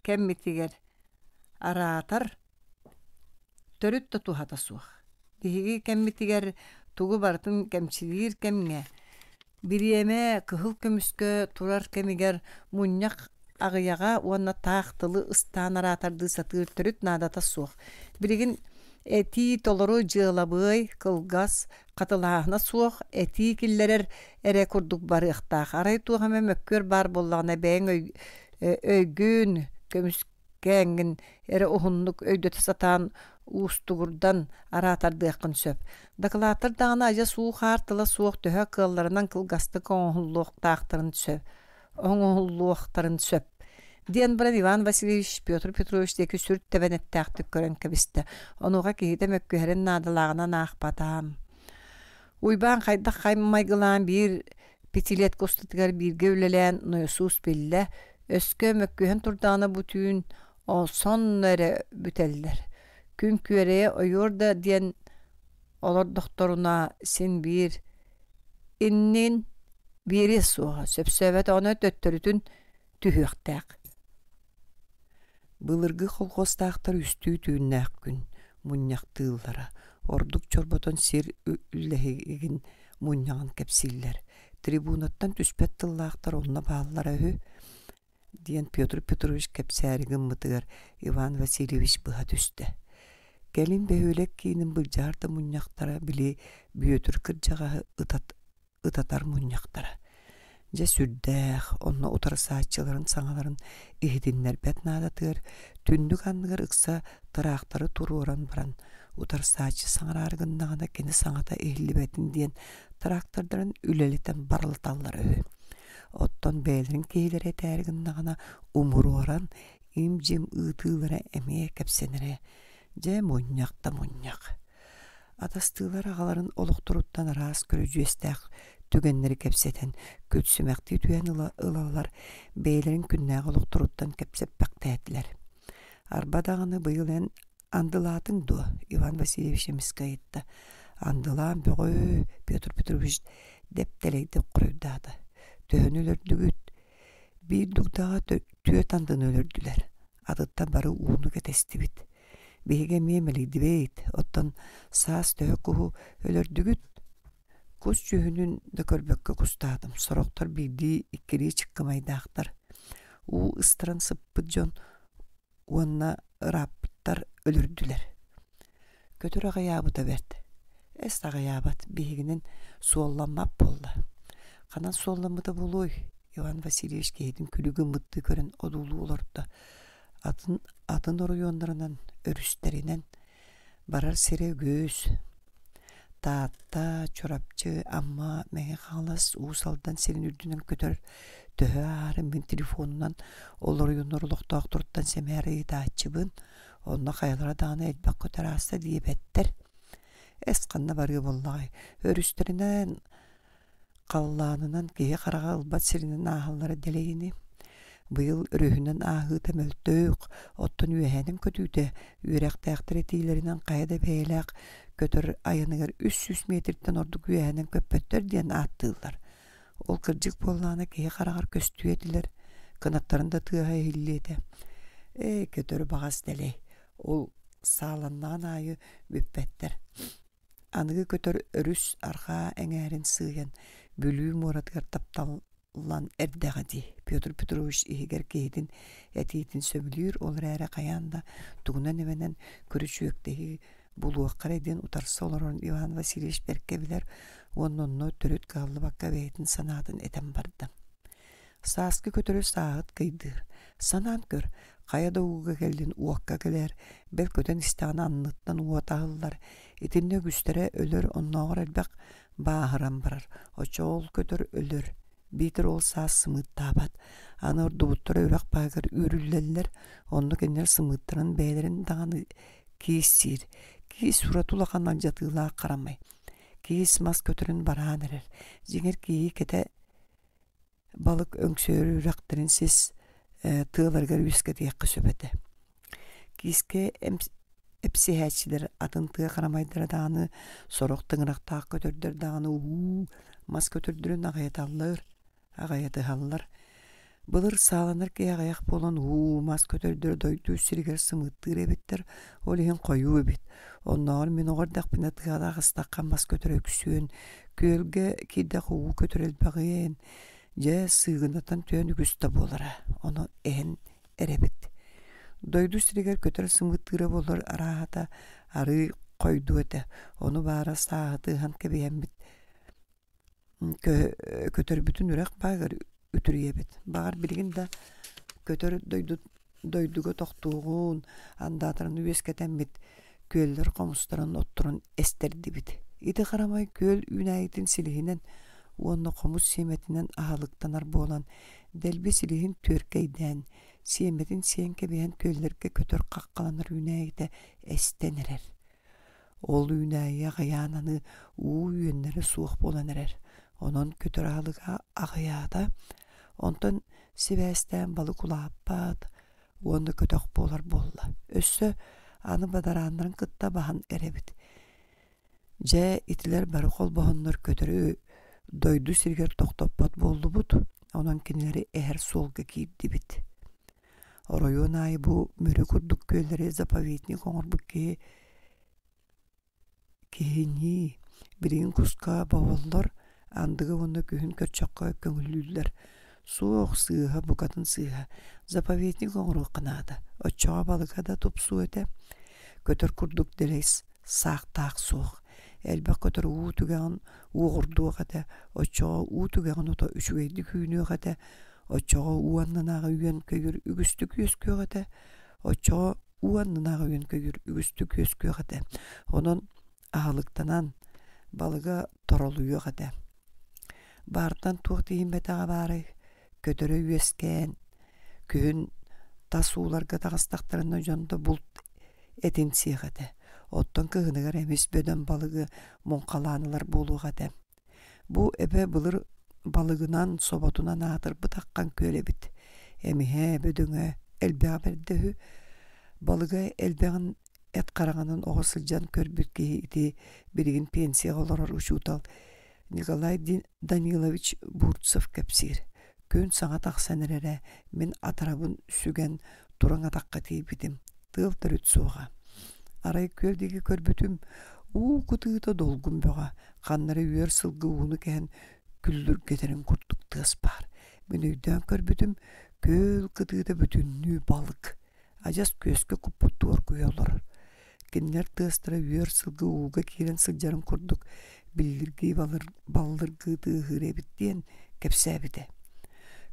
кэммитигэр араатар төрүт да туһата суох. Биһиги кэммитигэр тугу барытын кэмчилиир кэмҥэ Бириэмэ кыһыл көмүскэ турар кэмигэр мунньах аҕыйаҕа уонна таах тылы ыстаан араатардыы сатыыр төрүт наадата суох. Билигин этии толору дьыалабыай, кылгас, хатылааһына суох этии киллэрэр эрэ курдук барыахтаах. Арай туох эмэ мөккүөр баар буоллаҕына бэйэҥ өйгүн көмүс кээҥҥин эрэ уһуннук өйдөтө сатаан уустугурдан араатардыаххын сөп. Дакылааттар даҕаны адьас уу-хаар тыла суох төһө кыалларынан кылгастык оҥоһуллуохтаахтарын сөп оҥоһуллуохтарын сөп диэн баран Иван Васильевич Петр Петрович диэки сүр тэбэнэттээхтик көрөн кэбистэ. Онуоха киһитэ мөккүһэрин наадалааҕынан аахпатаам. Уйбаан хайдах майгылаан биир пятилетка устатыгар бииргэ үлэлээн нойосуус биллэ, өскө мөккүһэн турдаҕына бу түүн сонно эрэ бүтэллэр. Күн күөрэйэ ойуор да диэн олордохторуна син биир иннин биэриэ суоҕа, сөпсөөбөтөҕүнэ төттөрүтүн түһүөхтээх. Былыргы колхуостаахтар үстүү түүннээх күн мунньахтыыллара, ордук чорботон сир үллэһигин мунньаҕын кэпсииллэр. Трибунаттан түспэт тыллаахтар онно бааллара үһү диэн Петр Петрович кэпсээри гыммытыгар Иван Васильевич быһа түстэ. Кэлин бөһүөлэк киинин былдьаһар да мунньахтара били Бүөтүр кырдьаҕаһы ытат ытатар мунньахтара. Дьэ сүрдээх, онно утарсааччыларын саҥаларын иһитиннэрбэт наадатыгар түннүк анныгар ыкса тыраахтары туруоран баран, утарсааччы саҥараары гыннаҕына кини саҥата иһиллибэтин диэн трактордарын үлэлэтэн барылаталлара үһү. Оттон бэйэлэрин киһилэрэ этээри гыннаҕына умуруоран, им-дьим ыытыылара эмиэ кэпсэнэрэ. Дьэ мунньах да мунньах. Атастыылар аҕаларын олохторуттан араас көрүдьүөстээх түгэннэри кэпсэтэн, күлсүмэхтии түһэн ылаллар, бэйэлэрин күннээҕи олохторуттан кэпсэппэхтээтилэр. Арба даҕаны быйыл эн андылаатыҥ дуо? Иван Васильевич эмискэ ыйытта. Андылаан бөҕө, Петр Петрович дэптэлэйдик хоруйдаата. Төһөнү өлөрдүгүт? Биир дугдаҕа түөрт андыны өлөрдүлэр. Атыттар бары ууну кэтэстибит. Биһиги эмиэ мэлийдибит, оттон саас төһө куһу өлөрдүгүт? Кус дьүһүнүн да көрбөккө кустаатым, сорохтор биирдии иккилии чыккымайдаахтар. Уу ыстаран сыппыт дьон уонна ырааппыттар өлөрдүлэр. Көтөр аҕыйаабыта бэрт. Эс аҕыйаабат, биһигинэн суолламмат буолла. Ханан суолламмыта буолуой? Иван Васильевич киһитин күлү гыммыттыы көрөн одуулуу олордо. Атын, атын оройуоннарынан, өрүстэринэн барар сирэ үгүс. Таатта, Чурапчы, Амма, Мэҥэ Хаҥалас, Уус Алдан сирин үрдүнэн көтөр төһө аһарын мин телефонунан ол оройуоннар олохтоохторуттан сэмээр ыйытааччыбын. Онно хайалара даҕаны элбэх көтөр ааста диэбэттэр. Эс ханна барыа буоллаҕай, өрүстэринэн Халлаанынан киһи хараҕа ылбат сиринэн ааһаллара дэлэй ини. Быйыл өрүһүнэн ааһыыта мөлтөх, оттон үөһээнин көтүүтэ үөрэхтээхтэр этиилэринэн хайа да бэйэлээх көтөр айаныгар 300 метртэн ордук үөһэнэн көппөттөр диэн ааттыыллар. Ол кырдьык буоллаҕына киһи хараҕар көстүө этилэр, кынаттарын да тыаһа иһиллиэ этэ. Ээ, көтөр баҕас дэлэй, ол сааланнаҕын аайы бүппэттэр. Аныгы көтөр өрүс арҕаа эҥээрин сыыйан Бүлүү муоратыгар тапталлан эрдэҕэ дии. Петр Петрович иһигэр киһитин этиитин сөбүлүүр, ол эрээри хайаан да тугунан эмэнэн күрүчүөктэһии булуохха эрэ диэн утарса олорон Иван Васильевич бэркэ билэр уонна онно төрүт кыһаллыбакка бэйэтин санаатын этэн барда. Сааскы көтөрү сааһыт кыйдыыр. Санаан көр, хайа да ууга кэллин уокка кэлэр, бэл көтөн истэҕинэ анныттан уот аһыллар. Итиннэ үгүстэрэ өлөр, оннооҕор элбэх бааһыран барар. Оччоҕо ол көтөр өлөр, биитэр ол саас сымыыттаабат. Аны ордубуттара үрэх баһыгар үүрүллэллэр, онно кинилэр сымыыттарын бэйэлэрин даҕаны киис сиир. Киис ураты улахан алдьатыылаах харамай. Киис мас көтөрүн бараан эрэр. Дьиҥэр кииһи кэтэ балык өҥсүөрү үрэхтэрин сис тыаларыгар үөскэтиэххэ сөп этэ. Киискэ эпсиһээччилэр атын тыа харамайдара даҕаны, сорох тыҥырахтаах көтөрдөр даҕаны уу мас көтөрдөрүн аҕыйаталлар, аҕыйатыһаллар. Былыр сааланар киһи аҕыйах буолан уу мас көтөрдөрө дойду сиригэр сымыыттыыр эбиттэр, ол иһин хойуу эбит. Оннооҕор мин оҕо эрдэхпинэ тыаҕа аҕыстахха мас көтөрө үксүөн, Күөлгэ киирдэх уу көтөр элбэҕиэн, дьэ сыыгынатан түһэн үгүс да буолара, ону эһэн эрэбит. Дойду сиригэр көтөр сымыыттыыра буоллар арааһата арыы хойдуо этэ, ону баара сааһыты ыһан кэбиһэммит көтөрбүтүн үрэх бааһыгар үтүрүйэбит. Баҕар билигин да көтөр дойду дойдуга тохтуоҕун, андаатараны үөскэтэммит күөллэр хомустарын отторун эстэрдибит. Ити харамай күөл үүнээйитин силиһинэн уонна хомус сиэмэтинэн аһылыктанар буолан, дэлби силиһин түөркэйдээн, сиэмэтин сиэн кэбиһэн күөллэргэ көтөр хаххаланар үүнээйитэ эстэн эрэр. Ол үүнээйи аҕыйаан аны уу үөннэрэ суох буолан эрэр. Онон көтөр аһылыга аҕыйаата. Онтон сибээстээн балык улааппат уонна көтөх буолар буолла. Өссө аны бадарааннарын кытта баһан эрэбит. Дьэ, итилэр бары холбоһоннор көтөрү дойду сиригэр тохтоппот буоллубут, онон кинилэри эһэр суолга киирдибит. Оройуон аайы бу Мүрү курдук күөллэри заповедник оҥорбут киһи киһинии билигин куска боболлор, андыга уонна күһүн көрчөххө көҥүллүүллэр. Суох, сыыһа, букатын сыыһа. Заповедник оҥоруохха наада. Оччоҕо балыга да тупсуо этэ. Көтөр курдук дэлэй саахтаах суох. Элбэх көтөр уу түгэҕин уоҕурдуох этэ. Оччоҕо уу түгэҕин ото үчүгэйдик үүнүөх этэ. Оччоҕо уу аннынааҕы үөн-көйүүр үгүстүк үөскүөх этэ, оччоҕо уу аннынааҕы үөн-көйүүр үгүстүк үөскүөх этэ. Онон аһылыктанан балыга торолуйуох этэ. Баартан туох тиийиммэтэҕэ баарай, көтөрө үөскээн, күһүн тас ууларга таҕыстахтарына дьон да булт этин сиэх этэ. Оттон кыһыныгар эмис бөдөҥ балыгы муҥхалаан ылар буолуох этэ. Бу эбэ былыр балыгынан, соботунан аатырбыт аххан күөл эбит. Эмиһэ, бөдөҥө элбэҕэ бэрдэ үһү. Балыга элбэҕин эт хараҕынан оҕо сылдьан көрбүт киһи ити билигин пенсияҕа олорор учуутал Николай Данилович Бурцев кэпсиир. Күн саҥа тахсан эрэрэ, мин атарабын сүгэн тураҥ атахха тиийбитим. Тыал төрүт суоҕа. Арай күөл диэки көрбүтүм, уу кытыыта долгун бөҕө, ханна эрэ үөр сылгы ууну кэһэн күллүргэтэрин курдук тыас баар. Мин өйдөөн көрбүтүм, күөл кытыыта бүтүннүү балык. Адьас күөскэ куппуттуу оргуйа олорор. Кинилэр тыастара үөр сылгы ууга киирэн сылдьарын курдук биллиргии баллыргыы тыаһыыр эбит диэн кэпсээбитэ.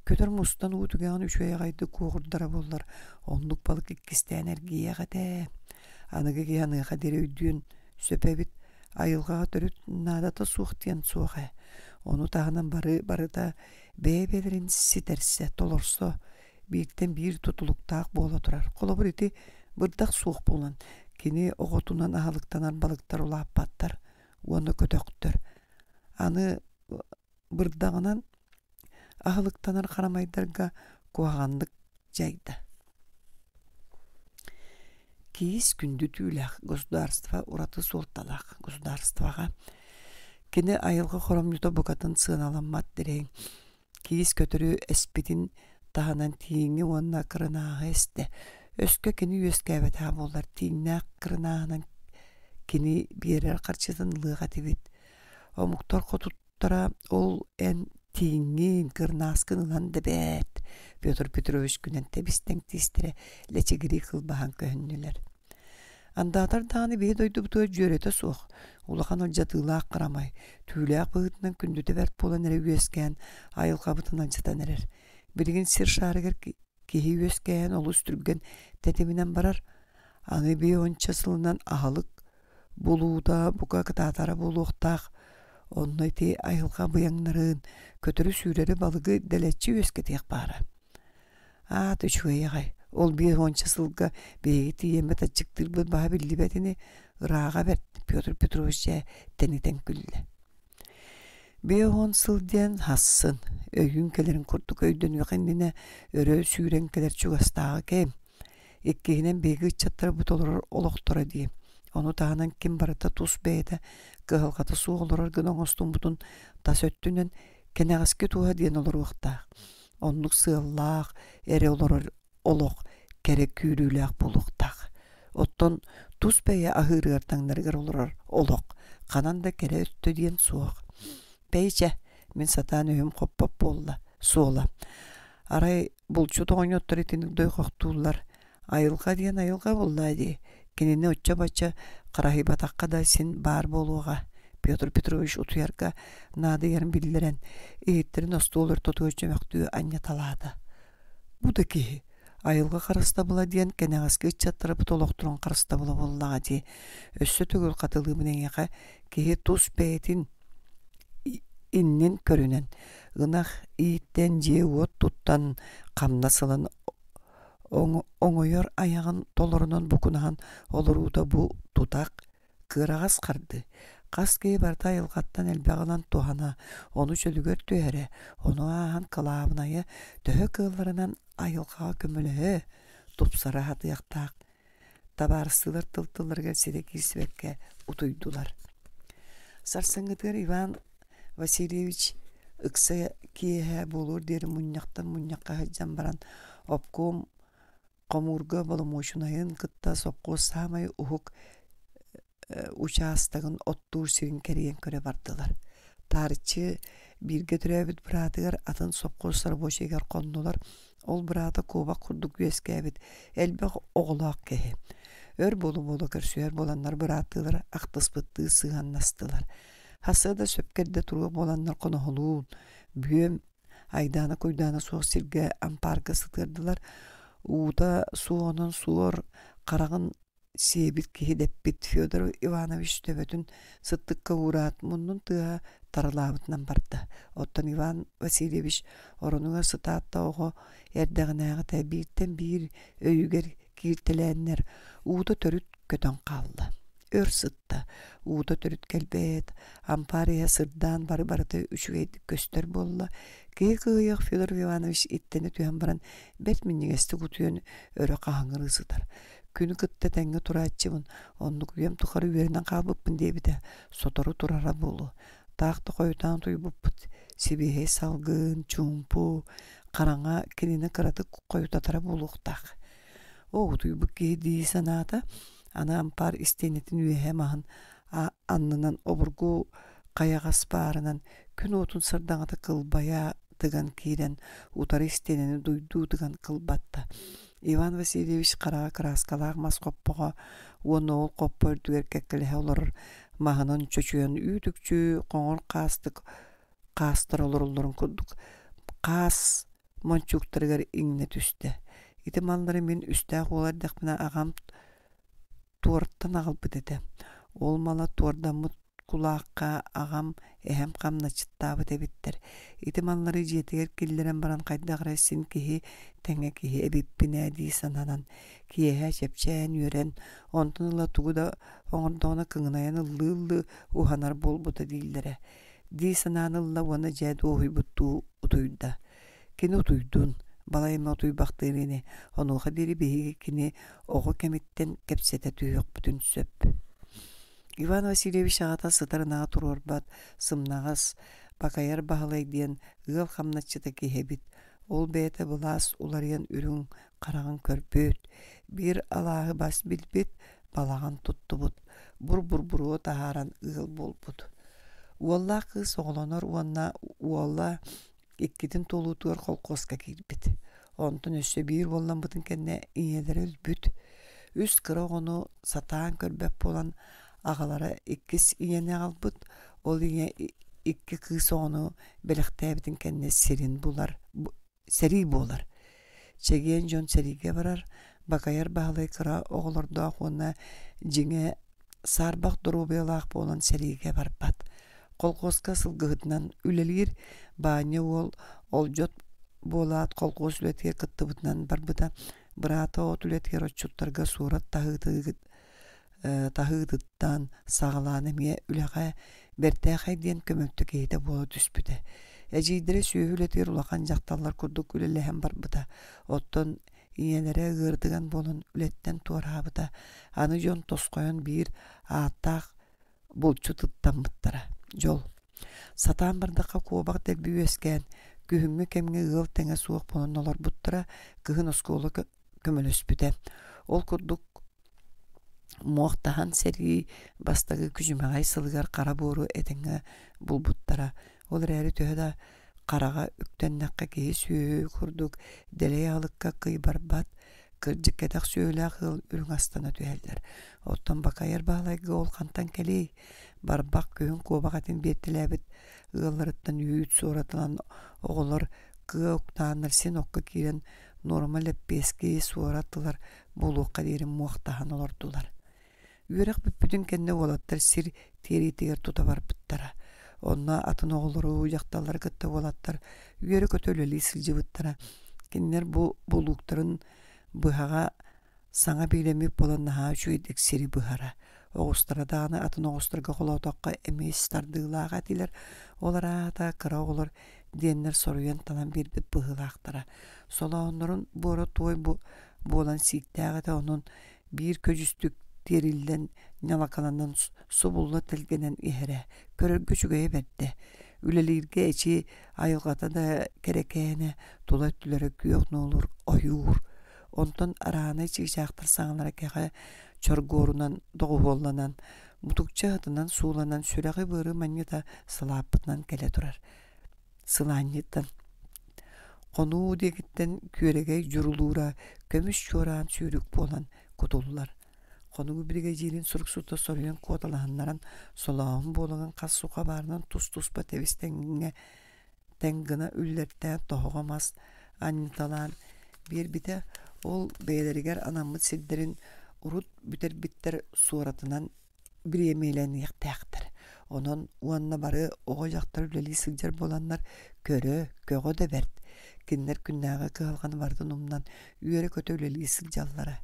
Көтөр мустан уу түгэҕин үчүгэй аҕайдык куоҕурдара буоллар, оннук балык иккистээн эргийиэх этэ. Аныгы киһи аныаха диэри өйдүөн сөп эбит. Айылҕаҕа төрүт наадата суох диэн суох ээ. Ону таһынан бары барыта бэйэ-бэйэлэрин ситэрсэ, толорсо, бииртэн биир тутулуктаах буола турар. Холобур, ити бырдах суох буолан, кини оҕотунан аһылыктанар балыктар улааппаттар уонна көтөхтөр. Аны бырдаҕынан аһылыктанар харамайдарга куһаҕаннык дьайда. Киис күндү түүлээх государство ураты суолталаах государствоҕа кини айылҕа хоромньута букатын сыаналаммат дириҥ Киис көтөрү эспитин таһынан тииҥи уонна кырынааһы эстэ. Өскө кини үөскээбэтэҕэ буоллар, тииҥнээх кырынааһынан кини биэрэр харчытын ылыах этибит. Омуктар хотуттара ол эн тииҥҥин, кырынааскын ылан да бээт, Петр Петрович күнэн тэбис-тэҥ тиистэрэ лэчигирии кылбаһан көһүннүлэр. Андаатар даҕаны биһи дойдубутугар дьүөрэтэ суох, улахан алдьатыылаах харамай, түүлээх быһыытынан күндүтэ бэрт буолан эрэ үөскээн, айылҕабытын алдьатан эрэр. Билигин сир шаарыгар киһи үөскээһин олус түргэн тэтиминэн барар. Аны биир уонча сылынан аһылык булуута бука кытаатара буолуохтаах. Онно ити айылҕа быйаҥнарын, көтөрү-сүүрэри балыгы дэлэччи үөскэтиэх баара. Аата үчүгэй аҕай, ол биир уонча сылга биһиги тиийэммит аччыктыырбыт баһа биллибэт ини, ырааҕа бэрт, Петр Петрович дьэ тэнитэн күллэ. 50 сыл диэн хассын, өйүүн кэлэрин курдук өйдөнүөх иннинэ өрө сүүрэн кэлэр чугастааҕы кэм. Иккиһинэн биһиги ыччаттарбыт олорор олохторо дии. Ону таһынан ким барыта тус бэйэтэ кыһалҕата суох олорор гына оҥостуммутун тас өттүнэн кэнэҕэски туһа диэн олоруохтаах. Оннук сыаллаах эрэ олорор олох кэрэ күүрүүлээх буолуохтаах. Оттон тус бэйэ аһыырыгар таҥнарыгар олорор олох ханан да кэрэ өттө диэн суох. Бэйчэ, мин сатаан өйүм хоппот буолла, суола. Арай булчут оҕонньоттор итинник дойҕохтууллар. Айылҕа диэн айылҕа буоллаа дии. Кинини оччо-бачча хараһыйбатахха да син баар буолуоҕа. Петр Петрович утуйарга наадыйарын биллэрэн, иһиттэрин остуол ортотугар чөмөхтүү анньаталаата. Бу да киһи айылҕа харыстабыла диэн кэнэҕэски ыччаттарбыт олохторун харыстабыла буоллаҕа дии. Өссө төгүл хатылыыбын эйиэхэ киһи тус бэйэтин иннин көрүнэн, ынах ииттэн, дьиэ-уот туттан, хамнас ылан оҥойор айаҕын толорунан букунаһан олоруута бу тутах, кыараҕас хардыы. Хас киһи барыта айылҕаттан элбэҕи ылан туһана, ону чөлүгэр түһэрэ, ону ааһан кылаабынайа төһө кыалларынан айылҕаҕа көмөлөһө, тупсара сатыахтаах. Табаарыстыылар тыл-тылларыгар ситэ киирсибэккэ утуйдулар. Сарсыҥҥытыгар Иван Васильевич ыкса киэһэ буолуор диэри мунньахтан мунньахха сылдьан баран обком хомуурга боломуочунайын кытта сопхуос саамай уһук учаастагын оттуур сирин кэрийэн көрө бардылар. Таарыччы бииргэ төрөөбүт быраатыгар атын сопхуос рабочайыгар хоннулар. Ол быраата куобах курдук үөскээбит элбэх оҕолоох киһи. Өр буола-буола көрсүһэр буоланнар бырааттыылар ахтыспыттыы сыһыаннастылар. Хасыа да сөпкө эрдэ туруох буоланнар хоноһолуун, бүөм айдаана-куйдаана суох сиргэ ампаарга сытыардылар. Уута суоҕунан суор хараҕын сиэбит киһи дэппит Федор Иванович төбөтүн сыттыкка уураат, муннун тыаһа таралаабытынан барда. Оттон Иван Васильевич оронугар сытаат да оҕо эрдэҕинээҕитэ бииртэн биир өйүгэр кииртэлээннэр уута төрүт көтөн хаалла. Өр сытта, уута төрүт кэлбэт, ампаар иһэ сырдаан бары-барыта үчүгэйдик көстөр буолла. Киһи кыайыах Федор Иванович иттэнэ түһэн баран бэрт минньигэстик утуйан өрө хаһыҥырыы сытар. Күнү кытта тэҥҥэ турааччыбын, оннук үйэм тухары үөрэнэн хаалбыппын диэбитэ, сотору турара буолуо. Таах да хойутаан утуйбуппут, сибиэһэй салгын, чуумпу, хараҥа кинини кыратык хойутатара буолуохтаах. Оо, утуйбут киһи дии санаата. Аны ампаар истиэнэтин үөһэ маһын аннынан обургу хайаҕас баарынан күн уотун сардаҥата кылбайа тыган киирэн утары истиэнэни дуйдуу тыган кылбатта. Иван Васильевич хараҕа кырааскалаах мас хоппоҕо уонна ол хоппо үрдүгэр кэккэлэһэ олорор маһынан чочуйан үүт-үкчү хоҥор хаастык хаастар олороллорун курдук хаас мончууктарыгар иҥнэ түстэ. Ити маллары мин үстээх уол эрдэхпинэ аҕам туортан аҕалбыт этэ. Ол мала туордаммыт кулаахха аҕам, эһэм хамначчыттаабыт эбиттэр. Ити маллары дьиэтигэр киллэрэн баран хайдах эрэ син киһи тэҥэ киһи эбиппин ээ дии сананан, киэһэ чэпчээн үөрэн, онтон ыла тугу да оҥордоҕуна кыҥынайан ыллыы-ыллыы уһанар буолбута дииллэрэ дии санаан ылла уонна дьэ дуоһуйбуттуу утуйда. Кини утуйдун, балай эмэ утуйбахтыыр ини, онуоха диэри биһиги кини оҕо кэмиттэн кэпсэтэ түһүөхпүтүн сөп. Иван Васильевич аҕата сытар ынаҕы туруорбат, сымнаҕас, бакайар Баһылай диэн ыал хамначчыта киһи эбит. Ол бэйэтэ былаас уларыйан үрүҥ хараҕын көрбүт, биир алааһы бас билбит, балаҕан туттубут, бур-бур-буруо таһааран ыал буолбут. Уоллаах кыыс оҕолонор уонна уола иккитин туолуутугар холкуоска киирбит. Онтон өссө биир уолламмытын кэннэ ийэлэрэ өлбүт. Үс кыра оҕону сатаан көрбөт буолан аҕалара иккис ийэни аҕалбыт. Ол ийэ икки кыыс оҕону бэлэхтээбитин кэннэ сирин булар, сэрии буолар. Чэгиэн дьон сэриигэ барар, Бакайар Баһылай кыра оҕолордоох уонна дьиҥэ саарбах доруобуйалаах буолан сэриигэ барбат. Колхуоска сылгыһытынан үлэлиир Баанньа уол олдьот буолаат колхуос үлэтигэр кыттыбытынан барбыта. Быраата от үлэтигэр отчуттарга суорат таһыытыттан саҕалаан эмиэ үлэҕэ бэртээхэй диэн көмөлтө киһитэ буола түспүтэ. Эдьиийдэрэ сүөһү үлэтигэр улахан дьахталлар курдук үлэлэһэн барбыта. Оттон ийэлэрэ ыарытыган буолан үлэттэн туораабыта. Аны дьон тосхойон биир ааттаах булчут ыттаммыттара. Дьол. Сатаан бардахха куобах дэлби үөскээн, күһүҥҥү кэмҥэ ыал тэҥэ суох буолан олорбуттара, кыһын оскуола көмөлөспүтэ. Ол курдук муохтаһан сэрии бастакы күчүмэҕэй сылыгар хара буору этэҥҥэ булбуттара. Ол эрээри төһө да хараҕа үктэннэххэ киһи сүөһү курдук дэлэй аһылыкка кыйбарбат, кырдьык кэтэх сүөһүлээх ыал үрүҥ астана түһэллэр. Оттон Бакайар Баһылайга ол хантан кэлиэй? Барбах күһүн куобах этин биэртэлээбит ыалларыттан үүт суоратынан оҕолор кыа уктааннар син окко киирэн нуорма лэппиэски суораттылар буолуохха диэри муохтаһан олордулар. Үөрэх бүппүтүн кэннэ уолаттар сир тиэриитигэр тута барбыттара. Онно атын оҕолору, дьахталлары кытта уолаттар үөрэ-көтө үлэлии сылдьыбыттара. Кинилэр бу булууктарын быһаҕа саҥа биилэммит буолан наһаа үчүгэйдик сири быһара. Оҕустара даҕаны атын оҕустарга холоотоххо эмиэ тардыылаах этилэр. Ол араата кыра оҕолор диэннэр соруйан талан биэрбит быһыылаахтара. Солооннорун буора туой буолан сииктээх этэ, онон биир көдьүстүк тиэриллэн ньалакаланан субулла тэлгэнэн иһэрэ. Көрөргө үчүгэйэ бэрдэ. Үлэлииргэ эчи айылҕата да кэрэкээнэ, тула өттүлэрэ күөх нуолур ойуур. Онтон араанай чыычаахтар саҥалара кэҕэ чоргуорунан доҕуһуолланан, мутукча аһытынан сууланан сүрэҕи-быары манньыта сылааппытынан кэлэ турар. Сылаанньыттан Хонуу диэкиттэн күөрэгэй дьурулуура көмүс чуораан сүүрүк буолан кутуллар. Хонуу биригэдьиирин суруксута соруйан куоталаһыннаран солооһун буоларын хас суха баарынан тус-туспа тэбис-тэҥҥэ тэҥ гына үллэртээн тоһоҕо мас анньыталаан биэрбитэ. Ол бэйэлэригэр анаммыт сирдэрин урут бүтэрбиттэр суоратынан бириэмийэлэниэхтээхтэр. Онон уонна бары оҕо-дьахтар үлэлии сылдьар буоланнар көрө, көҕө да бэрт. Кинилэр күннээҕи кыһалҕаны барытын умнан үөрэ-көтө үлэлии сылдьаллара.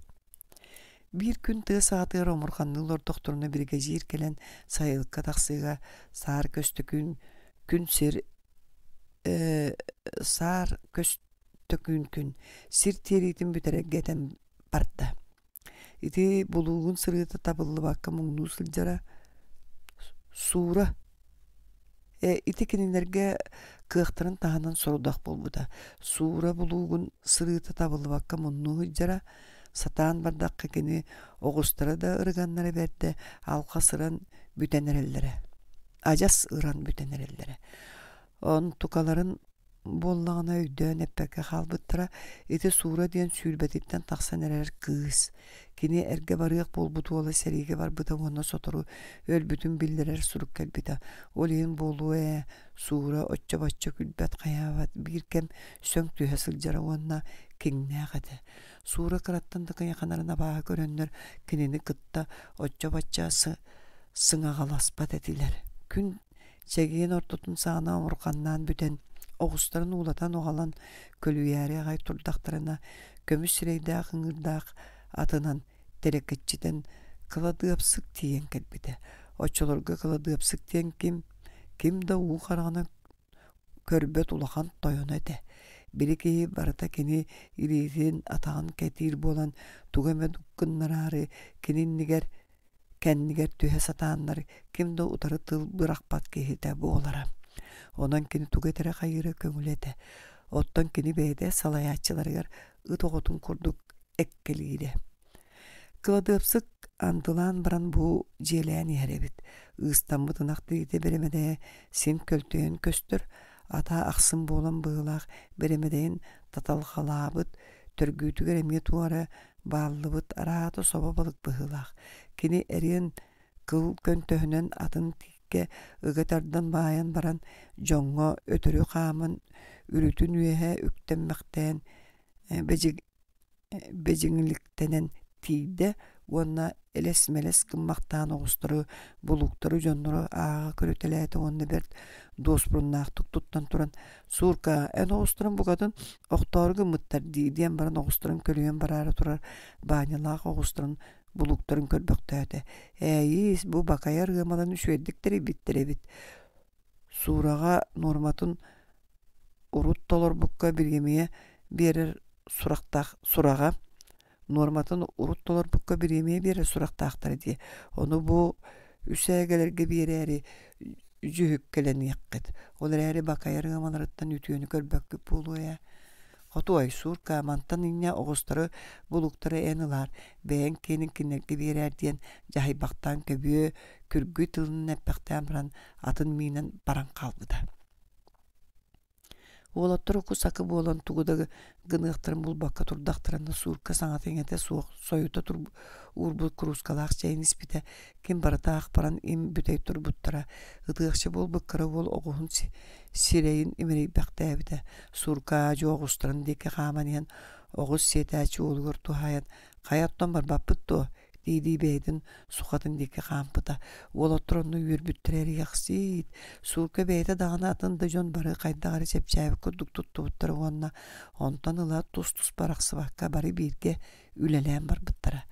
Биир күн тыа саҕатыгар омурҕанныы олордохторуна биригэдьиир кэлэн сайылыкка тахсыыга саар көстөкүүн күн сир саар көстөкүүн күн сир тиэриитин бүтэрэргэ этэн барда. Ити булуугун сырыыта табыллыбакка муҥнуу сылдьара суура ити кинилэргэ кыахтарын таһынан сорудах буолбута. Суура булуугун сырыыта табыллыбакка муннуу сылдьара. Сатаан бардахха кини оҕустара да ырыганнара бэрдэ, алҕас ыран бүтэн эрэллэрэ. Адьас ыран бүтэн эрэллэрэ. Онтукаларын буоллаҕына өйдөөн эппэккэ хаалбыттара. Ити Суура диэн сүүрбэтиттэн тахсан эрэр кыыс. Кини эргэ барыах буолбут уола сэриигэ барбыта уонна сотору өлбүтүн биллэрэр сурук кэлбитэ. Ол иһин буолуо ээ, Суура оччо-бачча күлбэт-хайаабат биир кэм сөҥ түһэ сылдьара уонна киҥнээх этэ. Суура кыраттан да кыйаханарын абааһы көрөннөр кинини кытта оччо-бачча сыҥаҕаласпат этилэр. Күн Чэгиэн ортотун саҕана омурҕаннаан бүтэн, оҕустарын уулатан оҕалан көлүйээри аҕай турдахтарына, көмүс сирэйдээх ыҥыырдаах атынан тэлэкэччитэн кыладыапсык тиийэн кэлбитэ. Оччолорго кыладыапсык диэн ким, ким да уу хараҕынан көрбөт улахан тойоно этэ. Били киһи барыта кини илиитин, атаҕын кэтиир буолан тугу эмэ гыннараары кини иннигэр кэннигэр түһэ сатааннар ким да утары тыл бырахпат киһитэ буолара. Онон кини тугу этэрэ хайыыра көҥүлэ этэ. Оттон кини бэйэтэ салайааччыларыгар ыт оҕотун курдук эккэлиирэ. Кыладыапсык андылаан баран бу дьиэлээн иһэр эбит. Ыыстаммыт ынах тириитэ бэрэмэдэйэ син көлтөйөн көстөр, ата ахсын буолан быһыылаах бэрэмэдэйин таталҕалаабыт, төргүүтүгэр эмиэ туох эрэ бааллыбыт араата собо балык быһыылаах. Кини эриэн кыл көнтөһүнэн атын тииккэ ыга тардан баайан баран дьоҥҥо өтөрү хааман үрүтүн үөһэ үктэммэхтээн бэдьиҥиликтэнэн тиийдэ уонна элэс-мэлэс гыммахтаан оҕустары, булууктары дьоннору ааҕа көрүтэлээтэ уонна бэрт дуоспуруннаахтык туттан туран «Суурка, эн оҕустарын букатын охтоору гыммыттар дии» диэн баран оҕустарын көлүйэн бараары турар Баанньалаах оҕустарын булууктарын көрбөхтөөтө. «Ээйиис, бу бакайар ыамаларын үчүгэйдик тэрийбиттэр эбит. Суураҕа нуорматын урут толорбукка бириэмийэ биэрэр сурахтаах сураҕа нуорматын урут толорбукка бириэмийэ биэрэр сурахтаахтар дии. Ону бу үсээгэлэргэ биэрээри дьүһүккэлэниэххит. Ол эрээри бакайар ыамаларыттан үтүөнү көрбөккүт буолуо ээ. Хотуой, суурка, мантан инньэ оҕустары булуктары эн ылаар, бэйэҥ киэнин кинилэргэ биэрээр диэн дьаһайбахтаан көбүө, күргүй тылын эппэхтээн баран атын миинэн баран хаалбыта. Уолаттар уку-сакы буолан тугу да гыныахтарын булбакка турдахтарына суурка саҥата-иҥэтэ суох сойута уурбут куруускалаах чэйин испитэ, ким барыта ах баран им бүтэй турбуттара. Ытыахча буолбут кыра уол оҕуһун сирэйин имэрийбэхтээбитэ. Суурка аа-дьуо оҕустарын диэки хааман иһэн оҕус сиэтээччи уолугар туһаайан «Хайа оттон барбаппыт дуо?» дии-дии бэйэтин сухатын диэки хаампыта. Уолаттар онно үөрбүттэрэ эриэхсиит. Суурка бэйэтэ даҕаны атын да дьон бары хайдах эрэ чэпчээбит курдук туттубуттара уонна онтон ыла тус-туспа арахсыбакка бары бииргэ үлэлээн барбыттара.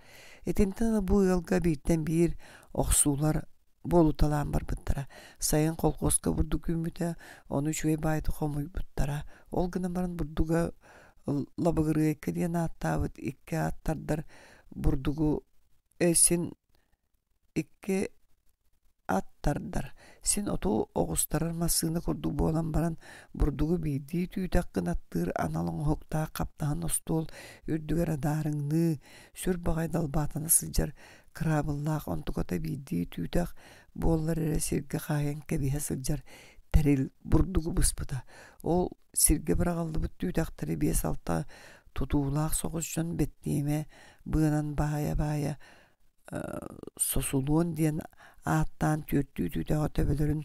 Итинтэн ыла бу ыалга бииртэн биир охсуулар буолуталаан барбыттара. Сайын колхуоска бурдук үүммүтэ, ону үчүгэй баайдык хомуйбуттара. Ол гынан баран бурдуга Лабыгырыайка диэн ааттаабыт икки аттардар бурдугу син икки аттардар син оту оҕустарар массыына курдук буолан баран бурдугу биирдии түүтэх гынаттыыр анал оҥоһуктаах хаптаһын остуол үрдүгэр адаарыҥныы сүр баҕай далбаатана сылдьар кыраабыллаах онтуката биирдии түүтэх буоллар эрэ сиргэ хаайан кэбиһэ сылдьар тэрил бурдугу быспыта. Ол сиргэ быраҕыллыбыт түүтэхтэри биэс-алта тутуулаах соҕус дьон бэттиэмэ быанан баайа-баайа сосулуон диэн ааттаан түөртүү түүтэҕи төбөлөрүн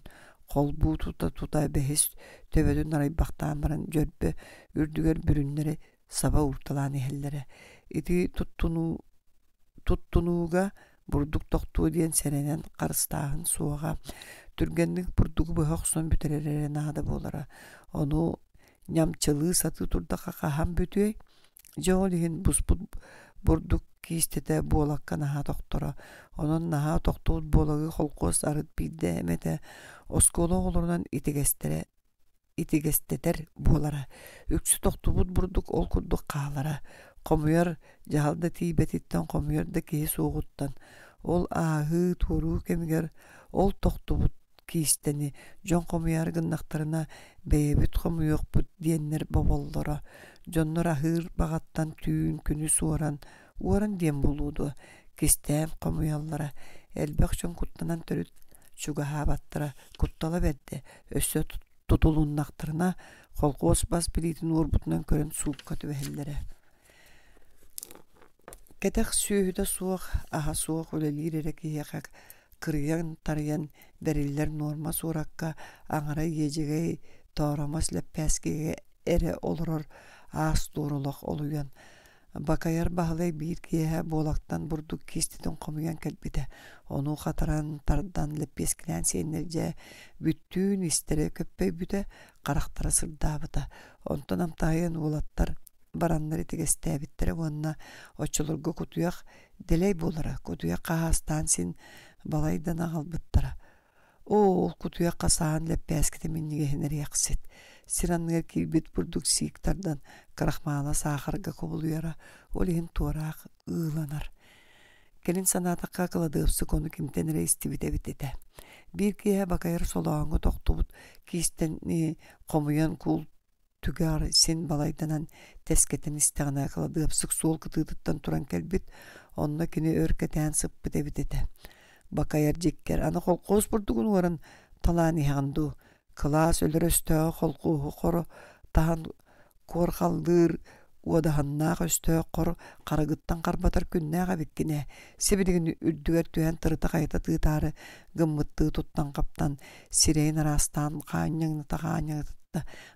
холбуу тута-тута бэһис төбөтүн арайбахтаан баран дьөрбө үрдүгэр бүрүннэри саба уурталаан иһэллэрэ. Ити туттунуу туттунууга бурдук тохтуо диэн сэрэнэн харыстааһын суоҕа. Түргэнник бурдугу быһа охсон бүтэрэр эрэ наада буолара. Ону ньамчылыы сатыы турдахха хаһан бүтүөй? Дьэ ол иһин буспут бурдук киистэтэ буолакка наһаа тохторо. Онон наһаа тохтубут буолагы холкуос арыт биирдэ эмэтэ оскуола оҕолорунан итигэстэрэ итигэстэтэр буолара. Үксү тохтубут бурдук ол курдук хаалара. Хомуйар дьаһал да тиийбэтиттэн хомуйар да киһи суоҕуттан ол ааһыы туоруу кэмигэр ол тохтубут киистэни дьон хомуйаары гыннахтарына бэйэбит хомуйуохпут диэннэр боболлоро. Дьоннор аһыыр баҕаттан түүн күнү суоран Уоран диэн буолуо дуо, кистээн хомуйаллара. Элбэх дьон куттанан төрүт чугаһаабаттара, куттала бэрдэ, өссө тутулуннахтарына, холкуос бас билиитин уорбутунан көрөн суукка түбэһэллэрэ. Кэтэх сүөһүтэ суох, аһа суох үлэлиир эрэ киһиэхэ кырыйан-тарыйан бэриллэр нуорма суоракка аҥара иэдьэгэй, тооромос лэппээскигэ эрэ олорор аас-туор олох олуйан, Бакайар Баһылай биир киэһэ буолактан бурдук киистэтин хомуйан кэлбитэ. Ону хатаран, тардан, лэппиэскилээн сиэннэр дьэ бүттүүн истэрэ көппөйбүтэ, харахтара сырдаабыта. Онтон амтаһыйан уолаттар бараннар итигэстээбиттэрэ уонна оччолорго кутуйах дэлэй буолара, кутуйах хаһаастаан син балайдан аҕалбыттара. Оо, ол кутуйах хасааһын лэппээскитэ минньигэһин эриэхсит, сир анныгар киирбит бурдук сиик тардан крахмала саахарга кубулуйара, ол иһин туораах ыыланар. Кэлин санаатахха кыладыапсык ону кимтэн эрэ истибит эбит этэ. Биир киэһэ бакайар солооҥҥо тохтубут киистэни хомуйан куул түгэҕэр син балайданан тэскэтэн истэҕинэ кыладыапсык суол кытыытыттан туран кэлбит, онно кини өр кэтээн сыппыт эбит этэ. Бакайар дьиккэр аны холкуос бурдугун уоран талаан иһэҕин дуу, кылаас өлөр өстөөҕө холкуоһу хоро таһан куорҕаллыыр уодаһыннаах өстөөх хор харыгыттан харбатар күннээх эбиккин ээ, сибилигин үрдүгэр түһэн тырыта-хайыта тыытаары гыммыттыы туттан-хаптан сирэйин араастаан хаанньаҥната-хаанньаҥната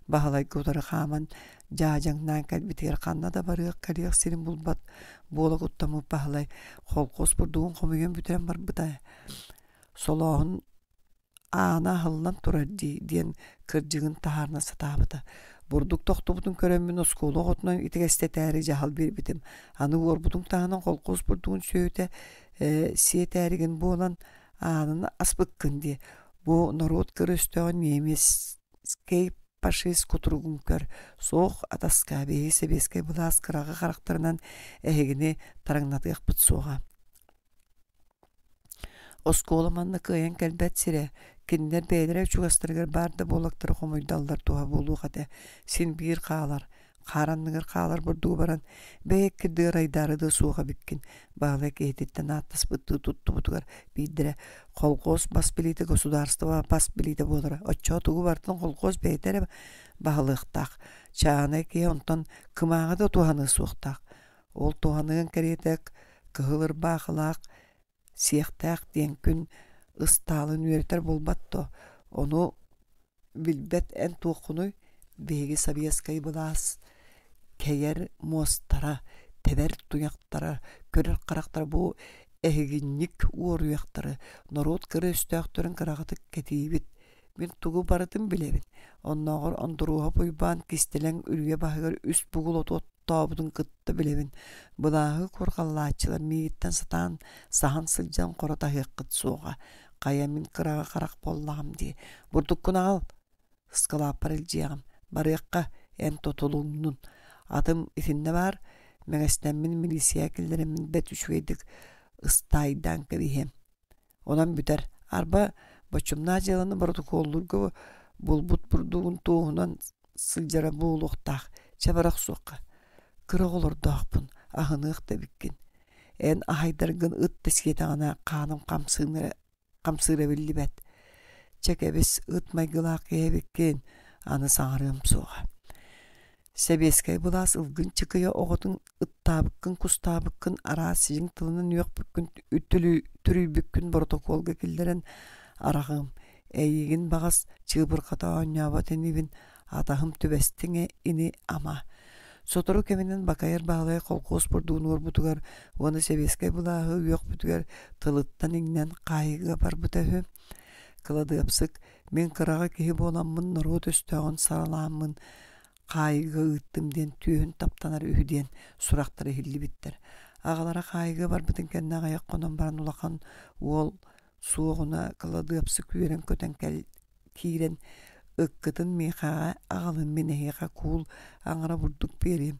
Баһылайга утары хааман дьаадьаҥнаан кэлбитигэр ханна да барыах-кэлиэх сирин булбат буола куттаммыт Баһылай холкуос бурдугун хомуйан бүтэрэн барбыта. Солооһун аана аһыллан турар дии диэн кырдьыгын таһаарына сатаабыта. Бурдук тохтубутун көрөммүн оскуола оҕотунан итигэстэтээри дьаһал биэрбитим. Аны уорбутуҥ таһынан холкуос бурдугун сүөһүтэ сиэтээригин буолан аанын аспыккын дии. Бу норуот кыр өстөөҕүн немецкэй фашист кутуругун көр, суох атаска биһиги сэбиэскэй былаас кыраҕы харахтарынан эһигини тараҥнатыахпыт суоҕа. Оскуола манна кыайан кэлбэт сирэ, кинилэр бэйэлэрэ чугастарыгар баар да буолактары хомуйдаллар туһа буолуох этэ, син биир хаалар, Хаар анныгар хаалар бурдугу баран, бэйэкки дыарайдаары да суох эбиккин, Баһылай киһититтэн ааттаспыттыы туттубутугар биирдэрэ «Колхоз бас билиитэ государство бас билиитэ буолара, оччоҕо тугу барытын колхоз бэйэтэ эрэ баһылыахтаах, чааһынай киһи онтон кымааҕы да туһаныа суохтаах, ол туһаныан кэриэтэ кыһыл ырбаахылаах сиэхтээх диэн күн ыстаалын үөрэтэр буолбат дуо, ону билбэт эн туоххунуй, биһиги сэбиэскэй былаас кэйэр муостара, тэбэр туйахтара, көрөр харахтара бу эһигинньик уоруйахтары, норуот кыра өстөөхтөрүн кыраҕытык кэтиибит. Мин тугу барытын билэбин. Оннооҕор Ондуруоһап Уйбаан кистэлэҥ үрүйэ баһыгар үс бугул оту оттообутун кытта билэбин. Былааһы куорҕаллааччылар миигиттэн сатаан саһан сылдьан хоро таһыаххыт суоҕа. Хайа мин кыраҕа харах буоллаҕым дии. Бурдуккун аҕал, ыскылааппар илдьиэҕим. Барыахха, эн тутулуҥнун. Атым итиннэ баар, мэҥэстэммин милиция киллэрэммин бэрт үчүгэйдик ыстаайдаан кэбиһиэм. Онон бүтэр. Арба, боччумнаах дьыаланы боротокуоллуурга булбут бурдугун туоһунан сылдьара буолуохтаах. Чэ, бара охсуохха. Кыра оҕолордоохпун, аһыныах да эбиккин. Эн аһайдаргын ыт да сиэтэҕинэ хааным хамсыыра биллибэт. Чэ, кэбис, ыт майгылаах киһи эбиккин, аны саҥарыам суоҕа. Сэбиэскэй былаас ылгын чыкыйа оҕотун ыттаабыккын, кустаабыккын, араас сидьиҥ тылынан үөхпүккүн, түрүйбүккүн боротокуолга киллэрэн араҕыам. Эйигин баҕас чыыбырҕата оонньообот инибин, атаһым түбэстиҥ ини ама. Сотору кэминэн Бакайар Баһылай холкуос бурдугун уорбутугар уонна сэбиэскэй былааһы үөхпүтүгэр тылыттан иҥнэн хаайыыга барбыта үһү. Кыладыапсык Мин кыраҕа киһи буоламмын норуот өстөөҕүн саралааммын хаайыыга ыыттым диэн түөһүн таптанар үһү диэн сурахтар иһиллибиттэр. Аҕалара хаайыыга барбытын кэннэ аҕыйах хонон баран улахан уол суоҕуна кыладыапсык үөрэн-көтөн киирэн ыккытын миэхэҕэ аҕалын мин эһиэхэ куул аҥара бурдук биэриэм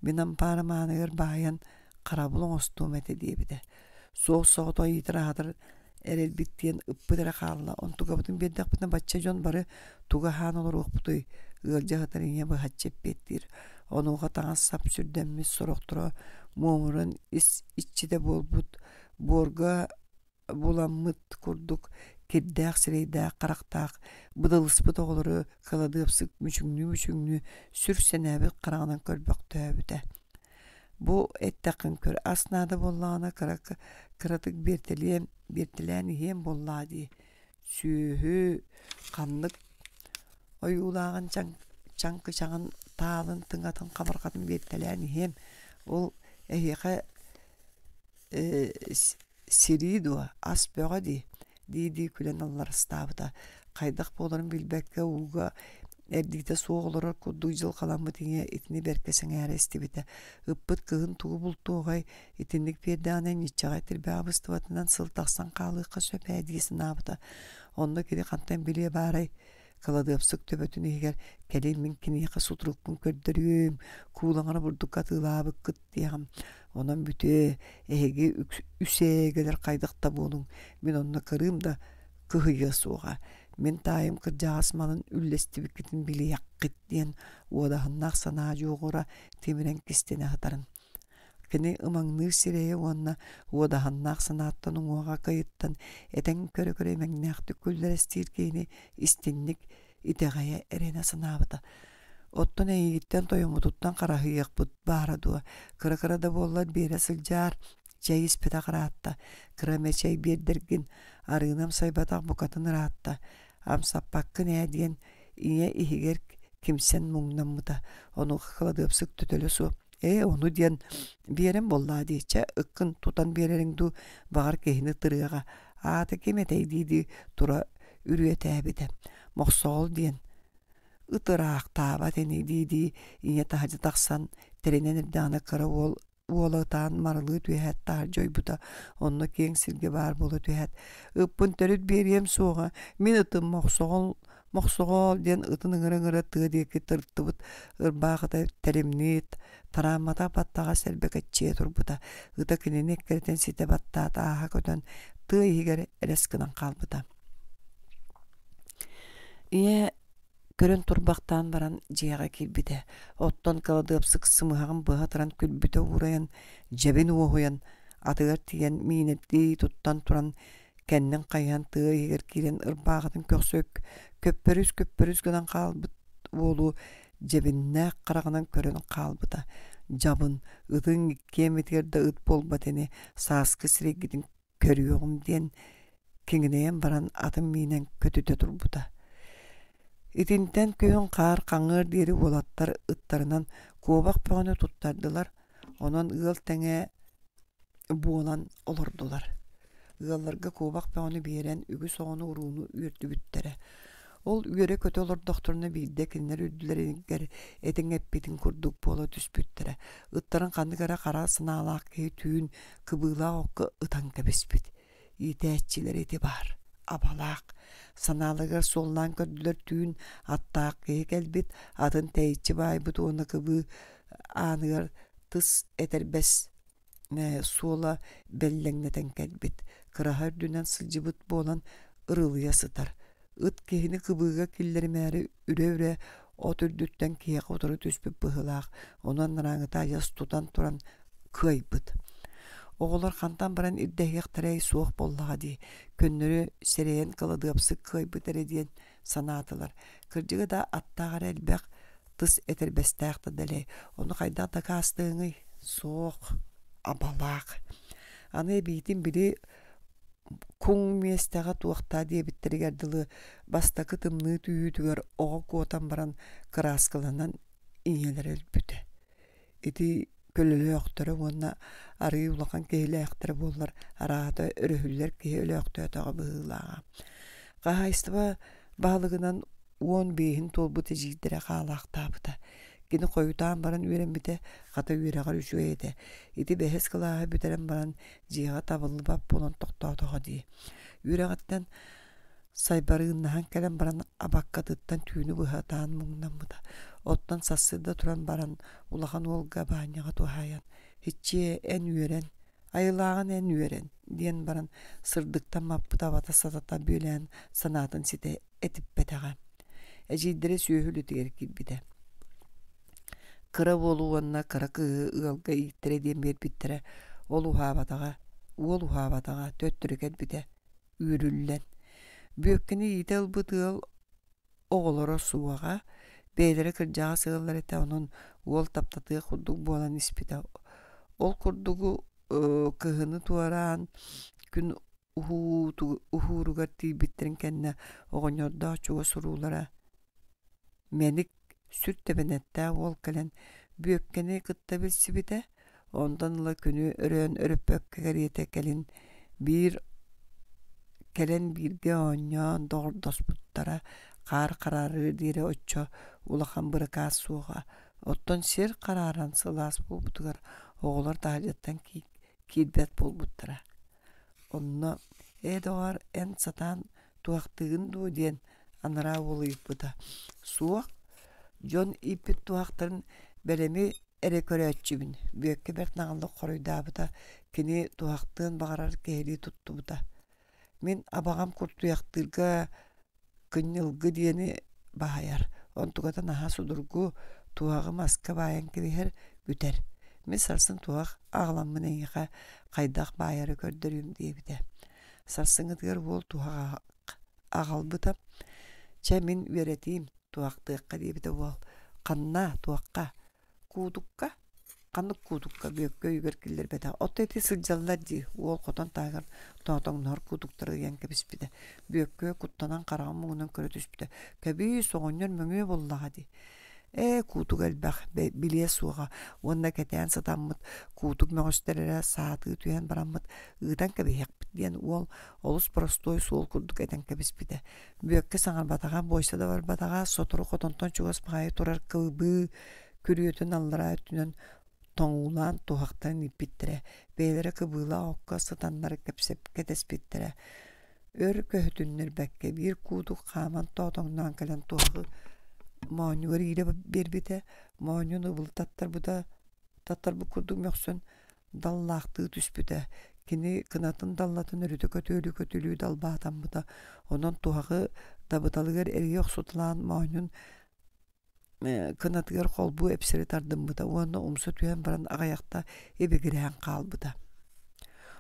мин ампаарым ааныгар баайан харабыл оҥостуом этэ диэбитэ. Суох соҕотох иитэр-аһатар эрэлбит диэн ыппыт эрэ хаалла. Онтукабытын биэрдэхпитинэ бачча дьон бары тугу аһаан олоруохпутуй? Ыалдьа сытар ийэ быһаччы эппиэттиир. Онуоха таҥас-сап сүрдэммит сорохторо муомуран ис иччитэ буолбут буорга буламмыт курдук кирдээх сирэйдээх харахтаах быдалыспыт оҕолору кыладыапсык мүчүҥнүү-мүчүҥнүү сүр сэнээбит хараҕынан көрбөхтөөбүтэ. Бу эттэххин көр, ас наада буоллаҕына кыра кыратык биэртэлиэм, биэртэлээн иһиэм буоллаа дии. Сүөһү ханнык ойуулааҕын чаҥ чаҥкычаҕын таалын тыҥатын хабарҕатын биэртэлээн иһиэм. Ол эһиэхэ ээ сирии дуо, ас бөҕө дии дии-дии күлэн алларастаабыта. Хайдах буоларын билбэккэ ууга эрдиитэ суох олорор курдук дьылҕаламмыт ийэ итини бэркэ сэҥээрэ истибитэ. Ыппыт кыһын тугу бултуоҕай, итинник биэрдэҕинэ ньиччэҕэй тирбэҕэ быстыбатынан сыл тахсан хаалыахха сөп ээ дии санаабыта. Онно кини хантан билиэ баарай, Кыладыапсык төбөтүн иһигэр кэлин мин киниэхэ сутурукпун көрдөрүөм, куулаҥара бурдукка атыылаабыккыт диэҕим. Онон бүтүө, эһиги үсээгэлэр хайдах да буолуҥ, мин онно кырыым да кыһыйыа суоҕа. Мин таайым кырдьаҕас малын үллэстибиккитин билиэххит диэн уодаһыннаах санаа дьуоҕура тимирэн кистэнэ сытарын. Кини ымаҥныыр сирэйэ уонна уодаһыннаах санааттан уҥуоҕа кыйыттан этэн көрө-көрө имэҥнээхтик күллэрэстиир киһини истиҥник итэҕэйэ эрэнэ санаабыта. Оттон эйигиттэн тойоммутуттан хараһыйыахпыт баара дуо, кыра-кыра да буоллар биэрэ сылдьаар, чэй испэтэх ыраатта, кыра эмэ чэй биэрдэргин, арыыны амсайбатах букатын ыраатта, амсаппаккын ээ диэн ийэ иһигэр кимсэн муҥнаммыта. Онуоха кыладыапсык төтөлө суох Ээ, ону диэн биэрэн буоллаа дии, чэ, ыккын тутан биэрэриҥ дуу, баҕар киһини тырыаҕа, аата ким этэй дии-дии тура үрүөтээбитэ. Мохсоҕол диэн ыт ыраахтаабат ини дии-дии ийэ таһырдьа тахсан тэринэн эрдэҕинэ кыра уол уола ытаан марылыы түһээт таһырдьа ойбута, онно киэҥ сиргэ баар буола түһээт, «Ыппын төрүт биэриэм суоҕа, мин ытым Мохсоҕол Мохсоҕоол диэн ытын ыҥыра-ыҥыра тыа диэки тырыттыбыт ырбаахыта тэримниит, тараамматах баттаҕа сэрбэкэччийэ турбута. Ыта кинини эккирэтэн ситэ баттаат ааһа көтөн тыа иһигэр элэс гынан хаалбыта. Ийэ көрөн турбахтаан баран дьиэҕэ киирбитэ. Оттон кыладыапсык сымыһаҕын быһа туран күлбүтэ уурайан, дьэбин уоһуйан, атыгар тиийэн миинэрдии туттан туран кэннин хайыһан тыа иһигэр киирэн ырбаахытын көхсө көппөрүс-көппөрүс гынан хаалбыт уолу дьэбиннээх хараҕынан көрөн хаалбыта. Дьабын, ытыҥ иккиэммитигэр да ыт буолбат ини, сааскы сирэйгитин көрүөҕүм диэн киҥинэйэн баран атын миинэн көтүтэ турбута. Итинтэн күһүн хаар хаҥыар диэри уолаттар ыттарынан куобах бөҕөнү туттардылар, онон ыал тэҥэ буолан олордулар. Ыалларга куобах бөҕөнү биэрэн үгүс оҕону-урууну үөрдүбүттэрэ. Ол үөрэ-көтө олордохторуна биирдэ кинилэр үрдүлэригэр этиҥ эппитин курдук буола түспүттэрэ. Ыттарын ханнык эрэ хара санаалаах киһи түүн кыбыылаах окко ытан кэбиспит. Иитээччилэр ити баар, абалаах. Санааларыгар суоллаан көрдүлэр түүн аттаах киһи кэлбит, атын тэйиччи баайбыт уонна кыбыы ааныгар тыс этэрбэс суола бэллэҥнэтэн кэлбит, кыраһа үрдүнэн сылдьыбыт буолан ырылыйа сытар. Ыт киһини кыбыыга киллэримээри үрэ-үрэ от үрдүттэн киһиэхэ утары түспүт быһыылаах, онон нарааҥыта адьас тутан туран кыайбыт. Оҕолор хантан баран ирдэһиэхтэрэй суох буоллаҕа дии, көннөрү сэрэйэн кыладыапсык кыайбыт эрэ диэн санаатылар. Кырдьыга да аттаах эрэ элбэх, тыс этэрбэстээх да дэлэй. Ону хайдах дакаастыаҥый? Суох, абалаах. Аны эбиитин били куҥ миэстэҕэ туохтаа диэбиттэригэр дылы бастакы тымныы түһүүтүгэр оҕо куотан баран кырааскаланан ийэлэрэ өлбүтэ. Ити көлөлөөхтөрө уонна арыый улахан киһилээхтэрэ буоллар араата өрөһүллэр киһи өлөөхтөөтөҕө быһыылааҕа. Хаһаайыстыба баһылыгынан 15-ин туолбут эдьиийдэрэ хаалаахтаабыта. Кини хойутаан баран үөрэммитэ, хата үөрэҕэр үчүгэй этэ. Ити бэһис кылааһы бүтэрэн баран дьиэҕэ табыллыбат буолан тохтоотоҕо дии. Үөрэҕиттэн Сайбарыыннаһан кэлэн баран абаккатыттан түүнү быһа ытаан муҥнаммыта. Оттон сарсыарда туран баран улахан уолга Баанньаҕа туһаайан «Иччиэ, эн үөрэн, айылааҕын эн үөрэн» диэн баран сырдыктан маппыт абата сатата бүөлээн санаатын ситэ этиппэтэҕэ. Эдьиийдэрэ сүөһү үлэтигэр киирбитэ. Кыра уолу уонна кыра кыыһы ыалга ииттэрэ диэн биэрбиттэрэ, ол уһаабатаҕа, уол уһаабатаҕа, төттөрү кэлбитэ, үүрүллэн. Бүөккэни иитэ ылбыт ыал оҕолоро суоҕа, бэйэлэрэ кырдьаҕас ыаллар этэ, онон уол таптатыах курдук буолан испитэ. Ол курдугу кыһыны туораан күн уһууругар тиийбиттэрин кэннэ оҕонньордоох чугас уруулара Мэник сүр тэбэнэттээх уол кэлэн Бүөккэни кытта билсибитэ, онтон ыла күнү өрөөн өрөппөккө кэриэтэ кэлин биир кэлэн бииргэ оонньоон доҕордоспуттара, хаар хараарыар диэри оччо улахан быракаас суоҕа, оттон сир харааран сылаас буолбутугар оҕолор таһырдьаттан киирбэт буолбуттара. Онно «Ээ, доҕоор, эн сатаан туһахтыыгын дуо?» диэн анараа уол ыйыппыта. «Суох, дьон ииппит туһахтарын бэлэми эрэ көрөөччүбүн», Бүөккэ бэрт наҕыллык хоруйдаабыта, кини туһахтыан баҕарар киһилии туттубута. «Мин абаҕам куртуйахтыырга кынньылгы диэни баһыйар, онтуката наһаа судургу, туһаҕы маска баайан кэбиһэр, бүтэр. Мин сарсын туһах аҕаламмын эйиэхэ хайдах баайары көрдөрүүм диэбитэ. Сарсыҥҥытыгар уол туһаҕы аҕалбыта. Чэ, мин үөрэтиим, туһахтыахха диэбитэ уол. Ханна, туохха? Куутукка ханнык куутукка Бүөккэ өйүгэр киллэрбэтэх. Оттон ити сылдьаллар дии, уол хотон таһыгар тоотоҥноһор куутуктары ыйан кэбиспитэ. Бүөккэ куттанан хараҕын муҥунан көрө түспүтэ. Кэбиис, оҕонньор мөҥүө буоллаҕа дии. Ээ, куутук элбэх, билиэ суоҕа уонна кэтээн сытаммыт куутук мөҕүстэр эрэ саатыы түһэн бараммыт ыытан кэбиһиэхпит диэн уол олус боростуой суол курдук этэн кэбиспитэ. Бүөккэ саҥарбатаҕа, буойса да барбатаҕа, сотору хотонтон чугас баҕайы турар кылбыы күрүөтүн аллараа өттүнэн тоҥуулаан туһахтарын ииппиттэрэ, бэйэлэрэ кыбыылаах окко сытаннар кэтэспиттэрэ. Өр көһүтүннэрбэккэ биир куутук хааман тоотоҥноон кэлэн туһаҕы моонньугар иилэ биэрбитэ, моонньун ыбылы таттарбыта, таттарбыт курдук мөхсөн даллаахтыы түспүтэ. Кини кынатын даллатын өрүтэ көтүөлүү-көтүөлүү далбаатаммыта, онон туһаҕы дабыталыгар эрийэ охсуталаан моонньун кынатыгар холбуу эпсэри тардыммыта уонна умса түһэн баран аҕыйахта ибигирээн хаалбыта.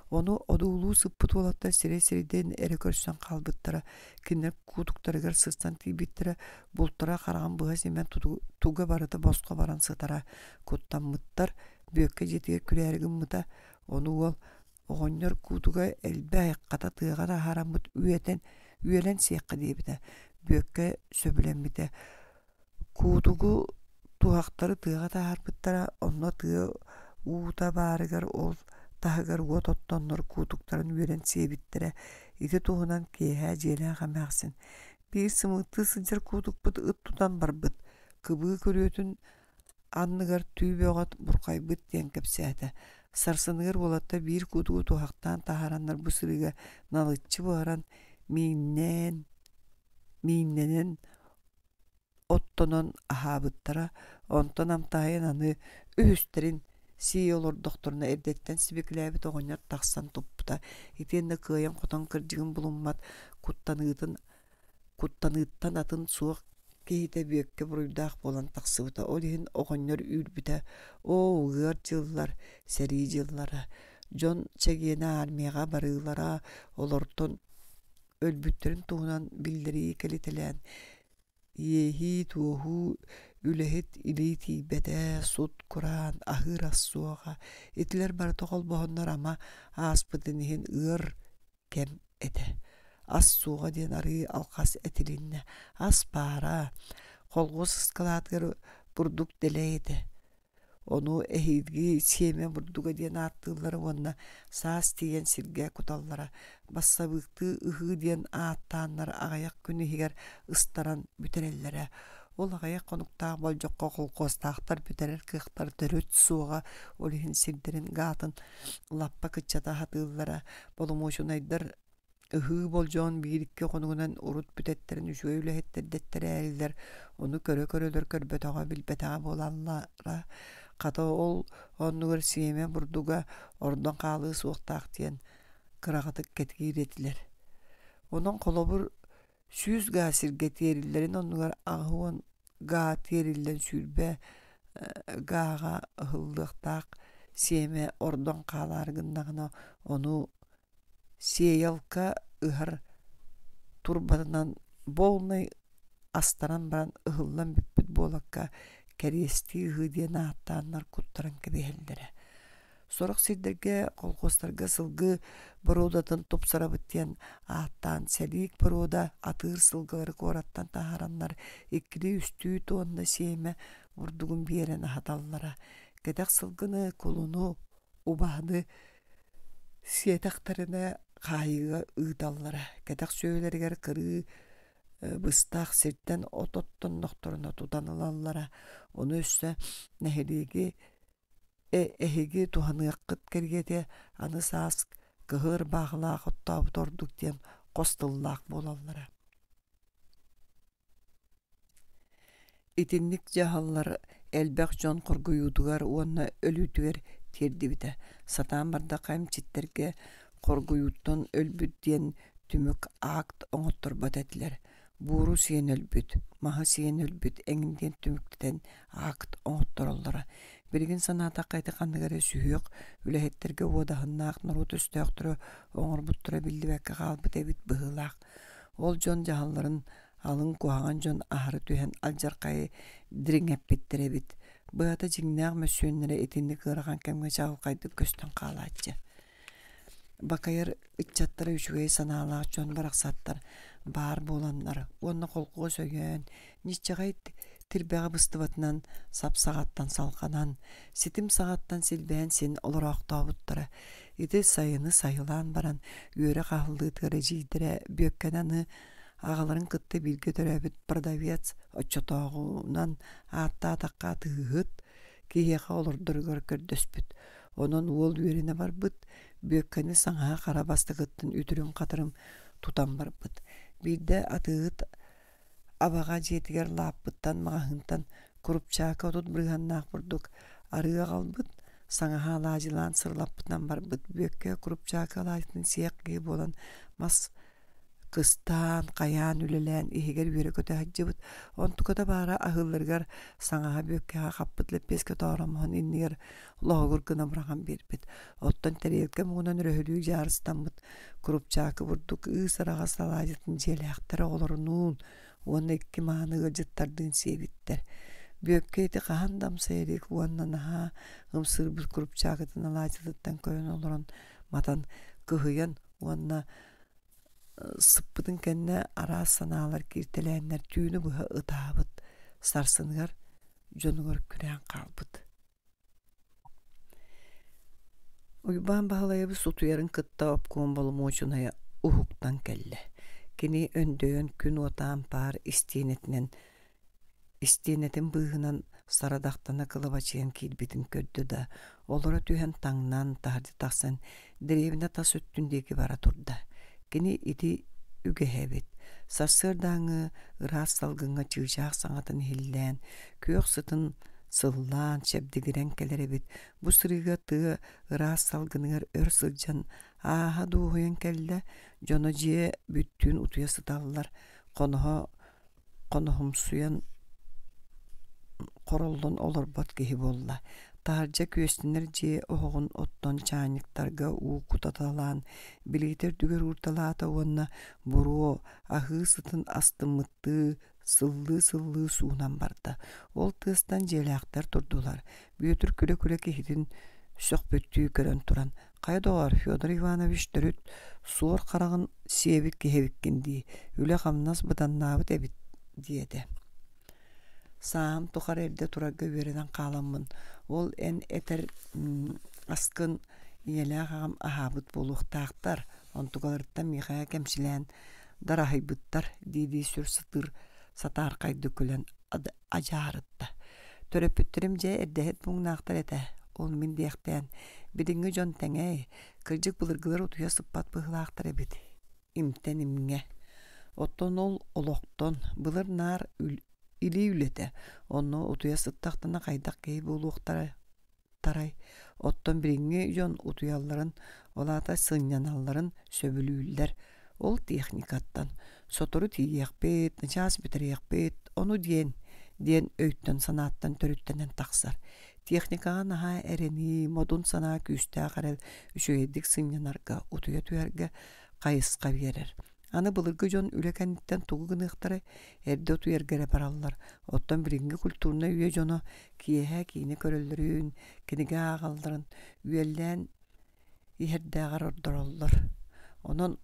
Ону одуулуу сыппыт уолаттар сирэй-сирэйдэрин эрэ көрсөн хаалбыттара, кинилэр куутуктарыгар сыстан тиийбиттэрэ, бултара хараҕын быһа симэн туга барыта босхо баран сытара. Куттаммыттар, Бүөккэ дьиэтигэр күрээри гыммыта, ону уол оҕонньор куутуга элбэх хата тыаҕа таһаараммыт үөтэн үөлэн сиэххэ диэбитэ. Бүөккэ сөбүлэммитэ. Куутугу туһахтары тыаҕа таһаарбыттара, онно тыа уута баарыгар ол таһыгар уот оттоннор куутуктарын үөрэн сиэбиттэрэ. Ити туһунан киэһэ дьиэлээх эмээхсин биир сымыыттыы сылдьар куутукпут ыт тутан барбыт, кыбыы күрүөтүн анныгар түү бөҕө бурҕайбыт диэн кэпсээтэ. Сарсыныгар уолаттар биир кутугу туһахтаан таһаараннар бу сырыыга налыччы буһаран, мииннээн, мииннэнэн оттонон аһаабыттара. Онтон амтаһыйан аны үһүстэрин сии олордохторуна эрдэттэн сибикилээбит оҕонньор тахсан туппута. Итиэннэ кыайан-хотон кырдьыгын булуммат куттаныытын Куттаныыттан атын суох киһитэ Бүөккэ буруйдаах буолан тахсыбыта, ол иһин оҕонньор үүрбүтэ: «Оо, ыар дьыллар, сэрии дьыллара, дьон чэгиэнэ армияҕа барыылара, олортон өлбүттэрин туһунан биллэрии кэлитэлээн, иэһии-туоһуу, үлэһит илии тиийбэтэ, сут-кураан, аһыыр ас суоҕа, итилэр барыта холбоһоннор ама ааспытын иһин ыар кэм этэ. Ас суоҕа диэн арыы алҕас этилиннэ. Ас баара, холхуос ыскалаатыгар бурдук дэлэй этэ. Ону эһиилги сиэмэ бурдуга диэн ааттыыллара уонна саас тиийэн сиргэ куталлара. Бассабыыктыы ыһыы диэн ааттааннар аҕыйах күн иһигэр ыстаран бүтэрэллэрэ. Ол аҕыйах хонуктаах болдьоххо холкуостаахтар бүтэрэр кыахтара төрүт суоҕа, ол иһин сирдэрин гаатын лаппа кыччата сатыыллара. Боломуочунайдар ыһыы болдьоҕун биир-икки хонугунан урут бүтэттэрин үчүгэй үлэһиттэр дэттэрээрилэр, ону көрө-көрөлөр көрбөтөҕө, билбэтэҕэ буолаллара. Хата ол оннугар сиэмэ бурдуга ордон хаалыа суохтаах диэн кыраҕытык кэтиир этилэр. Онон холобур 100 гаа сиргэ тиэриллэрин оннугар 80 гаа тиэриллэн 20 гааҕа ыһыллыахтаах сиэмэ ордон хаалаары гыннаҕына, ону сиэйэлка ыһар турбатынан буолнай астаран баран ыһыллан бүппүт буолакка кэриэстии ыһыы диэн ааттааннар куттаран кэбиһэллэрэ. Сорох сирдэргэ колхуостарга сылгы боруодатын тупсарабыт диэн ааттаан сэлиик боруода атыыр сылгылары куораттан таһаараннар иккилии-үстүү туонна сиэмэ бурдугун биэрэн аһаталлара. Кэтэх сылгыны, кулуну, убаһаны сиэтэхтэринэ хаайыыга ыыталлара. Кэтэх сүөһүлэригэр кырыы быстах сиртэн от оттоннохторуна тутан ылаллара. Ону өссө нэһилиэги Эһиги туһаныаххыт кэриэтэ аны саас кыһыл ырбаахылаах оттообут ордук диэн хос тыллаах буолаллара. Итинник дьаһаллар элбэх дьон хоргуйуутугар уонна өлүүтүгэр тиэрдибитэ. Сатаан бардахха эмчиттэргэ хоргуйууттан өлбүт диэн түмүк акт оҥотторбот этилэр. Буору сиэн өлбүт, маһы сиэн өлбүт эҥин диэн түмүктэтэн акт оҥоттороллоро. Билигин санаатахха ити ханнык эрэ сүһүөх үлэһиттэргэ уодаһыннаах норуот өстөөхтөрө оҥорбуттара биллибэккэ хаалбыт эбит быһыылаах. Ол дьон дьаһалларын алын куһаҕан дьон аһары түһэн алдьархайы дириҥэппиттэр эбит. Быһата дьиҥнээх мөссүөннэрэ итинник ыарахан кэмҥэ чаҕылхайдык көстөн хаалааччы. Бакайар ыччаттара үчүгэй санаалаах дьон барахсаттар баар буоланнар уонна холкуос өйөөн, ньиччэҕэй тирбэҕэ быстыбатынан сап саҕаттан салҕанан, ситим саҕаттан силбэһэн син олороохтообуттара. Ити сайыны сайылаан баран үөрэх аһыллыытыгар эдьиийдэрэ Бүөккэни аны аҕаларын кытта бииргэ төрөөбүт продавец оччотооҕунан ааттаатахха атыыһыт киһиэхэ олордоругар көрдөспүт. Онон уол үөрэнэ барбыт, Бүөккэни саҥаһа хара бастакыттан үтүрүм-хатырым тутан барбыт. Биирдэ атыыһыт абаҕа дьиэтигэр лааппыттан, маҕаһыынтан курупчаакы 30 бырыһыаннаах бурдук арыы аҕалбыт, саҥаһа алаадьылаан сырылаппытынан барбыт. Бүөккэ курупчаакы алаадьытын сиэх киһи буолан мас кыстаан, хайаан үлэлээн иһигэр үөрэ-көтө сылдьыбыт. Онтуката баара аһыылларыгар саҥаһа Бүөккэҕэ хаппыт лэппиэскэ тооромоһун иннигэр лоһугур гына быраҕан биэрбит. Оттон тэриэлкэ муҥунан өрөһөлүү дьаарыстаммыт курупчаакы бурдук ыыс араҕас алаадьытын дьиэлээхтэр оҕолорунуун уонна икки мааны ыалдьыттардыын сиэбиттэр. Бүөккэ ити хаһан да амсайа илик уонна наһаа ымсыырбыт курупчаакытын алаадьытыттан көрөн олорон матан кыһыйан уонна сыппытын кэннэ араас санаалар кииртэлээннэр түүнү быһа ытаабыт, сарсыныгар дьонугар күрээн хаалбыт. Уйбаан Баһылайабыс утуйарын кытта обкуом боломуочунайа уһуктан кэллэ. Кини өндөйөн күн уотаан паар истиэнэтинэн истиэнэтин быыһынан сарадахтана кылабачыйан киирбитин көрдө да, олоро түһэн таҥнан, таһырдьа тахсан дэриэбинэ тас өттүн диэки бара турда. Кини ити үгэһэ эбит. Сарсыардааҥҥы ыраас салгыҥҥа чыычаах саҥатын иһиллээн, күөх сытын сыллаан, чэбдигирэн кэлэр эбит. Бу сырыыга тыа ыраас салгыныгар өр сылдьан ааһа дуоһуйан кэллэ, дьоно дьиэ бүттүүн утуйа сыталлар, хоноһо хоноһумсуйан хороллон олорбот киһи буолла. Таһырдьа күөстэнэр дьиэ оһоҕун оттон чаанньыктарга уу кутаталаан, билиитэ үрдүгэр уурталаата уонна буруо аһыы сытын астыммыттыы сыллыы-сыллыы суунан барда. Ол тыастан дьиэлээхтэр турдулар. Бүөтүр күлэ-күлэ киһитин сөхпүттүү көрөн туран Хайа доҕоор, Федор Иванович төрүт суор хараҕын сиэбит киһи эбиккин дии, үлэ-хамнас быданнаабыт эбит диэтэ. Сааһым тухары эрдэ турарга үөрэнэн хааламмын, ол эн этэр аскын ийэлээх аҕам аһаабыт буолуохтаахтар, онтукаларыттан миэхэ кэмчилээн дараһыйбыттар дии-дии сүр сытыыр сатаархайдык күлэн адьаарытта. Төрөппүттэрим дьэ эрдэһит муҥнаахтар этэ, ол мин диэхтээн, билиҥҥи дьон тэҥэй, кырдьык былыргылар утуйа сыппат быһыылаахтар эбит, имтэн имҥэ. Оттон ол олохтон, былыр наар илии үлэтэ, онно утуйа сыттахтана хайдах киһи буолуохтара тарай, оттон билиҥҥи дьон утуйалларын, ол аата сынньаналларын сөбүлүүллэр. Ол техникаттан сотору тиийиэхпит, начаас бүтэриэхпит, ону диэн, диэн өйтөн-санааттан төрүттэнэн тахсар. Техникаҕа наһаа эрэнии, модун санаа күүстээх эрэл үчүгэйдик сынньанарга, утуйа түһэргэ хайысха биэрэр. Аны былыргы дьон үлэ кэнниттэн тугу гыныахтарай, эрдэ утуйарга эрэ бараллар. Оттон билиҥҥи культурнай үйэ дьоно киэһэ киинэ көрөллөрүн, кинигэ ааҕалларын үөллээн иһэрдээҕэр ордороллор. Онон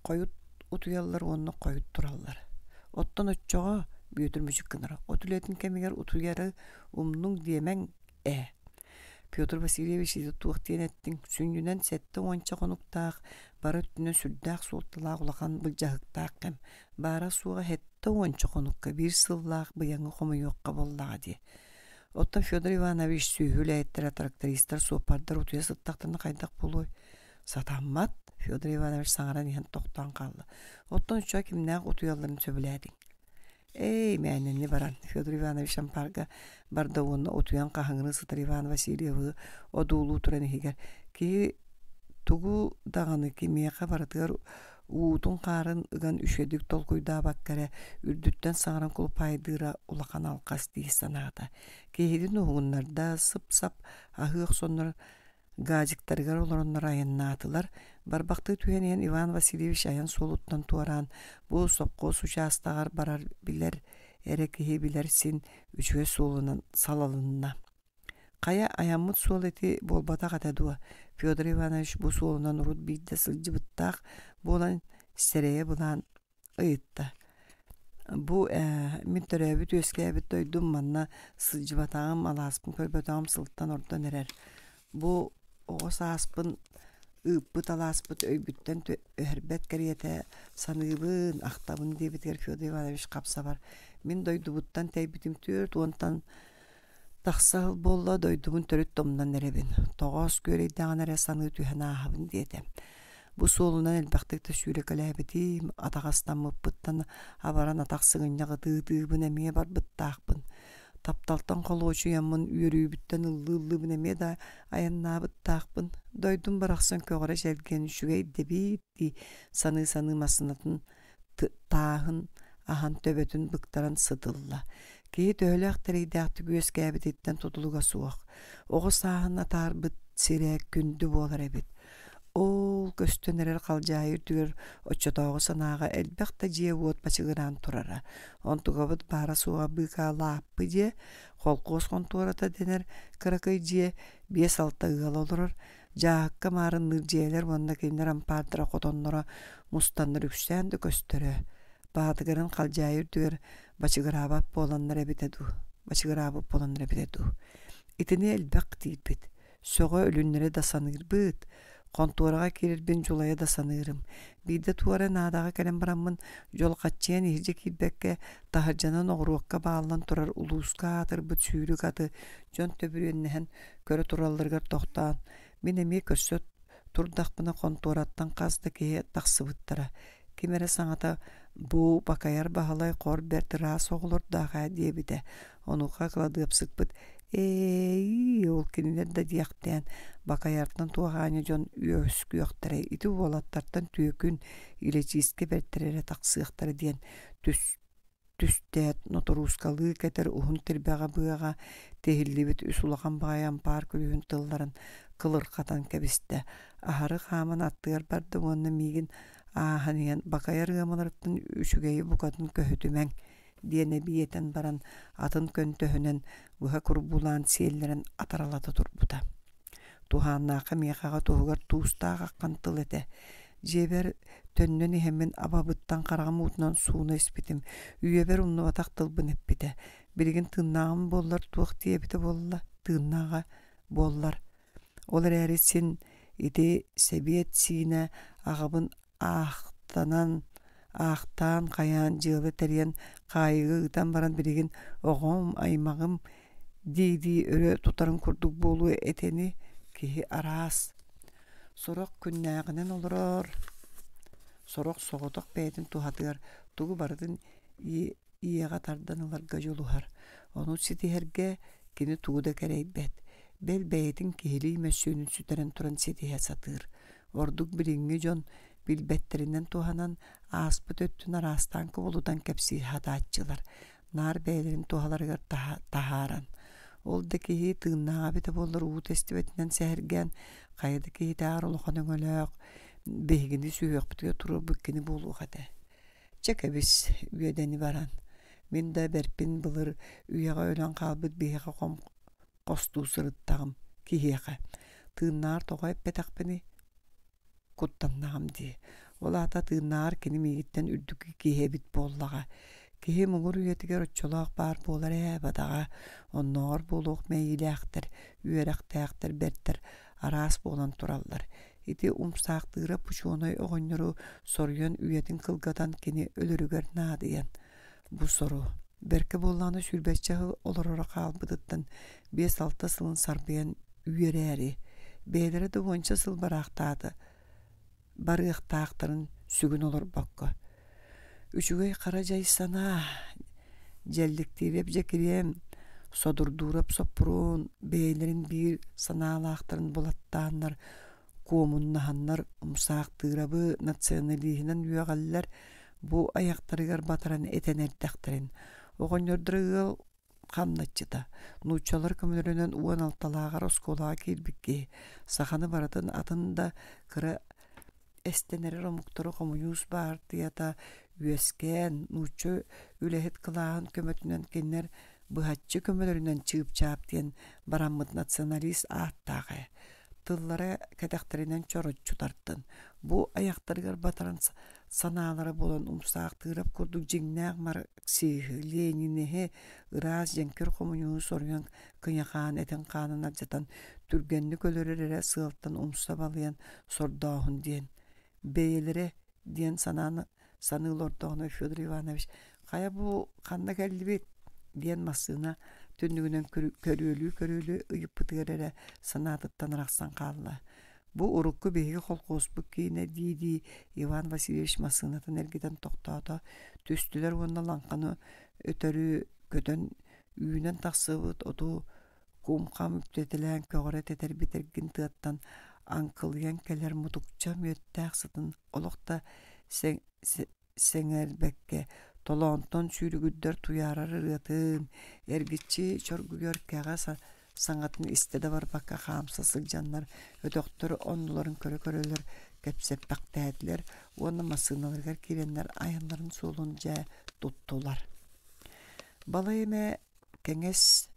хойут утуйаллар уонна хойут тураллар. Оттон оччоҕо Бүөтүр мүчүк гынара, от үлэтин кэмигэр утуйары умнуҥ диэмэҥ ээ. Петр Васильевич ити туох диэн эттиҥ, сүнньүнэн 70 хонуктаах, бары өттүнэн сүрдээх суолталаах улахан былдьаһыктаах кэм. Баара-суоҕа 70 хонукка биир сыллаах быйаҥы хомуйуохха буоллаҕа дии. Оттон Федор Иванович сүөһү үлэһиттэрэ, трактористар, суоппардар утуйа сыттахтарына хайдах буолуой? Сатаммат, Федор Иванович саҥаран иһэн тохтоон хаалла. Оттон оччоҕо кимнээх утуйалларын сөбүлээтиҥ? Эй, мээнэни баран, Федор Иванович ампаарга барда уонна утуйан хаһыҥырыы сытар Иван Васильевы одуулуу туран иһигэр киһи тугу даҕаны кимиэхэ барытыгар уутун-хаарын ыган үчүгэйдик толкуйдаабакка эрэ үрдүттэн саҥаран кулупаайдыыра улахан алҕас дии санаата. Киһитин уһугуннарда, сып-сап аһыы охсоннор Газиктарыгар олороннор айаннаатылар. Барбахтыы түһэн иһэн Иван Васильевич айан суолуттан туораан, бу сопхуос учаастагар барар билэр эрэ киһи билэр син үчүгэй суолунан салалынна. Хайа, айаммыт суол ити буолбатах этэ дуо? Федор Иванович бу суолунан урут биирдэ сылдьыбыттаах буолан сэрэйэ былаан ыйытта. Бу ээ, мин төрөөбүт-үөскээбит дойдум манна сылдьыбатаҕым, алааспын көрбөтөҕүм сылтан ордон эрэр. Бу оҕо сааспын ыыппыт алааспыт өйбүттэн өһөрбөт кэриэтэ саныыбын, ахтабын диэбитигэр Федор Иванович хапсабар мин дойдубуттан тэйбитим 40-тан тахса сыл буолла, дойдубун төрүт тумнан эрэбин. Тоҕоос күөрэйдэҕинэ эрэ саныы түһэн ааһабын диэтэ. Бу суолунан элбэхтик да сүүрэкэлээбитим, атаҕастаммыппыттан абаран атах сыгынньах ытыы-ытыыбын эмиэ барбыттаахпын. Тапталтан холуочуйаммын, үөрүүбүттэн ыллыы-ыллыыбын эмиэ да айаннаабыттаахпын. Дойдум барахсан көҕөрө чэлгиэн үчүгэй дэбиит дии саныы-саныы массыынатын тааһын аһан төбөтүн быктаран сытылла. Киһи төһөлөөх тэрэйдээхтик үөскээбититтэн тутулуга суох, оҕо сааһын атаарбыт сирэ күндү буолар эбит. Ол көстөн эрэр халдьаайы үрдүгэр оччотооҕу санааҕа элбэх да дьиэ-уот бачыгыраан турара. Онтугабыт баара-суоҕа быыкаа лааппы дьиэ, холкуос хонтуората дэнэр кыракый дьиэ, биэс-алта ыал олорор, Дьааһыкка маарынныыр дьиэлэр уонна кинилэр ампаардара хотонноро мустаннар үксээн да көстөрө. Баатыгарын халдьаайы үрдүгэр бачыгыраабат буоланнар эбитэ дуу, бачыгыраабыт буоланнар эбитэ дуу. Итини элбэх диирбит. Сөҕө үлүннэрэ да саныырбыт. Хонтуораҕа киирэрбин дьулайа да саныырым. Биирдэ туора наадаҕа кэлэн бараммын дьолхаччыйан иһирдьэ киирбэккэ, таһырдьанан оҕуруокка бааллан турар улууска аатырбыт сүүрүк аты дьон төбүрүөннэһэн көрө туралларыгар тохтоон, мин эмиэ көрсө турдахпына хонтуораттан хас да киһи тахсыбыттара. Ким эрэ саҥата «Бу Бакайар Баһылай хор бэрт ыраас оҕолордоох ээ» диэбитэ. Онуоха кыладыапсыкпыт «Ээ, ол кинилэр да диэхтээн, Бакайартан туох аанньа дьон үөскүөхтэрэй, ити уолаттартан түөкүн, илэчиискэ бэртэрэ эрэ тахсыахтара» диэн түс Түстээт, ноторуускалыы кэтэр уһун тирбэҕэ быаҕа тиһиллибит үс улахан баҕайы ампаар күлүүһүн тылларын кылырҕатан кэбистэ. Аһары хааман аттыгар барда уонна миигин ааһан иһэн бакайар ыамаларыттан үчүгэйи букатын көһүтүмэҥ диэн эбии этэн баран атын көнтөһүнэн быһа курбуулаан сиэллэрэн атаралата турбута. Туһааннаахха миэхэҕэ туһугар туустаах аххан тыл этэ. Дьиэбэр төннөн иһэммин абабыттан хараҕым уутунан сууна испитим. Үйэбэр умнубатах тылбын эппитэ. Билигин тыыннааҕым буоллар туох диэбитэ буолла, тыыннааҕа буоллар. Ол эрээри син ити сэбиэт сиинэ аҕабын аахтанан аахтаан хайаан дьыала тэрийэн хаайыыга ыытан баран билигин оҕом, аймаҕым дии-дии өрө тутарын курдук буолуо этэни киһи араас. Сорох күннээҕинэн олорор, сорох соҕотох бэйэтин туһатыгар тугу барытын ийэҕэ тардан ыларга дьулуһар. Ону ситиһэргэ кини тугу да кэрэйбэт, бэл бэйэтин киһилии мөссүөнүн сүтэрэн туран ситиһэ сатыыр. Ордук билиҥҥи дьон билбэттэринэн туһанан, ааспыт өттүн араастаан кубулутан кэпсии сатааччылар. наар бэйэлэрин туһаларыгар таһааран. Ол да киһи тыыннааҕа эбитэ буоллар уу тэстибэтинэн сэһэргээн, хайа да киһитээҕэр улахан өҥөлөөх, биһигини сүһүөхпүтүгэр туруорбут кини буолуох этэ. Чэ кэбис, үөдэни баран. Мин да бэрпин былыр үйэҕэ өлөн хаалбыт биһиэхэ хом хостуу сырыттаҕым киһиэхэ. Тыыннааҕар тоҕо эппэтэхпиний? Куттаннаҕым дии. Ол аата тыыннааҕар кини миигиттэн үрдүкү киһи эбит буоллаҕа. Киһи муҥур үйэтигэр оччолоох баар буолар ээ, бадаҕа. Оннооҕор буолуох мэйиилээхтэр, үөрэхтээхтэр бэртэр араас буолан тураллар. Ити умсаахтыыра учуонай оҕонньору соруйан үйэтин кылгатан кини өлөрүгэр наадыйан. Бу сору бэркэ буоллаҕына сүүрбэччэ сыл олороро хаалбытыттан 5-6 сылын сарбыйан үөрээри, бэйэлэрэ да уонча сыл бараахтаата барыахтаахтарын сүгүн олорбокко Үчүгэй хара дьай санаа, Дьэлликтиирэп Дьэкириэм, Содурдуурап Соппуруон бэйэлэрин биир санаалаахтарын булаттааннар, куомуннаһаннар Умсаахтыырабы националиһынан үөҕэллэр, бу айахтарыгар батаран этэн эрдэхтэрин. Оҕонньордоро ыал хамначчыта, нууччалар көмөлөрүнэн 16-лааҕар оскуолаҕа киирбит киһи, саханы барытын атын да кыра эстэн эрэр омуктары хомуньуус баартыйата үөскээн, нуучча үлэһит кылааһын көмөтүнэн кинилэр быһаччы көмөлөрүнэн чыып-чаап диэн бараммыт националист ааттаах ээ. Тыллара кэтэхтэринэн чороччу тартын, бу айахтарыгар батаран санаалара буолан умсаахтыырап курдук дьиҥнээх марксиһы, лениниһи ыраас дьэҥкир хомуньууһу соруйан кыйахаан этин-хаанын алдьатан түргэнник өлөрөр эрэ сыалтан умса балыйан сордооһун диэн бэйэлэрэ диэн санаан саныы олордоҕуна Федор Иванович хайа бу ханна кэллибит диэн массыына түннүгүнэн көрүөлүү-көрүөлүү ыйыппытыгар эрэ санаатыттан арахсан хаалла. Бу урукку биһиги холкуоспут киинэ дии-дии Иван Васильевич массыынатын эргитэн тохтоото, түстүлэр уонна лаҥханы өтөрү көтөн үүнэн тахсыбыт оту кум-хам үктэтэлээн көҕөрө тэтэрбит эргин тыаттан аҥкылыйан кэлэр мутукча мүөттээх сытын олох да сэҥээрбэккэ толоонтон сүүрүгүрдэр туйаарар ырыатын, эргиччи чоргуйар кэҕэ саҥатын истэ да барбакка хаамса сылдьаннар өтөхтөр оннуларын көрө-көрөлөр кэпсэппэхтээтилэр уонна массыыналарыгар киирэннэр айаннарын суолун дьэ туттулар. Балай эмэ кэҥэс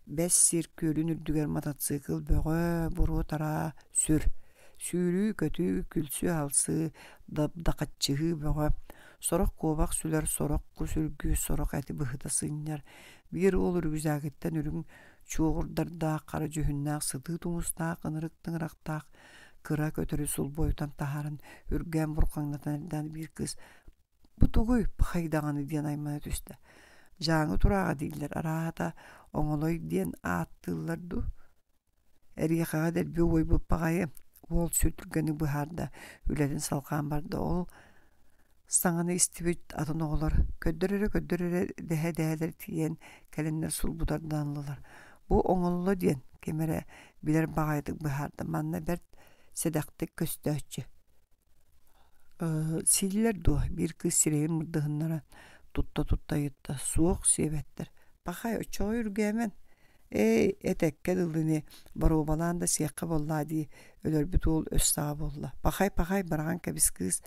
бэс сир күөлүн үрдүгэр мотоцикл бөҕө буруо-тараа сүр, сүүрүү-көтүү, күлсүү-алсыы, дабдахаччыһыы бөҕө, сорох куобах сүлэр, сорох кус үргүү, сорох эти быһыта сынньар, биир уол үрүкүзээгиттэн үрүҥ чуоҕурдардаах, хара дьүһүннээх, сытыы тумустаах, ынырык тыҥырахтаах кыра көтөрү сулбуойутан таһааран үргээн бурҕаҥнатан эрдээн биир кыыс «Бу тугуй, пахай даҕаны» диэн аймана түстэ. Дьааҥы турааҕа дииллэр, арааһата оҥолой диэн ааттыыллар дуу? Эриэхэҕэ дэлби уойбут баҕайы, уол сүр түргэнник быһаарда, үлэтин салҕаан барда. Ол саҥаны истибит атын оҕолор «Көрдөр эрэ, көрдөр эрэ» дэһэ-дэһэлэр тиийэн кэлэннэр сулбутардан ыллылар. Бу оҥолло диэн ким эрэ билэр баҕайытык быһаарда, манна бэрт сэдэхтик көстөөччү Сииллэр дуо? Биир кыыс сирэйин мырдыһыннаран тутта-тутта ыйытта: «Суох, сиэбэттэр. Пахай, оччоҕо үргээмэн. Ээй, этэккэ дылы ини, боруобалаан да сиэххэ буоллаа дии, өлөрбүт уол өс саҕа буолла. Пахай, пахай, быраҕан кэбис кыыс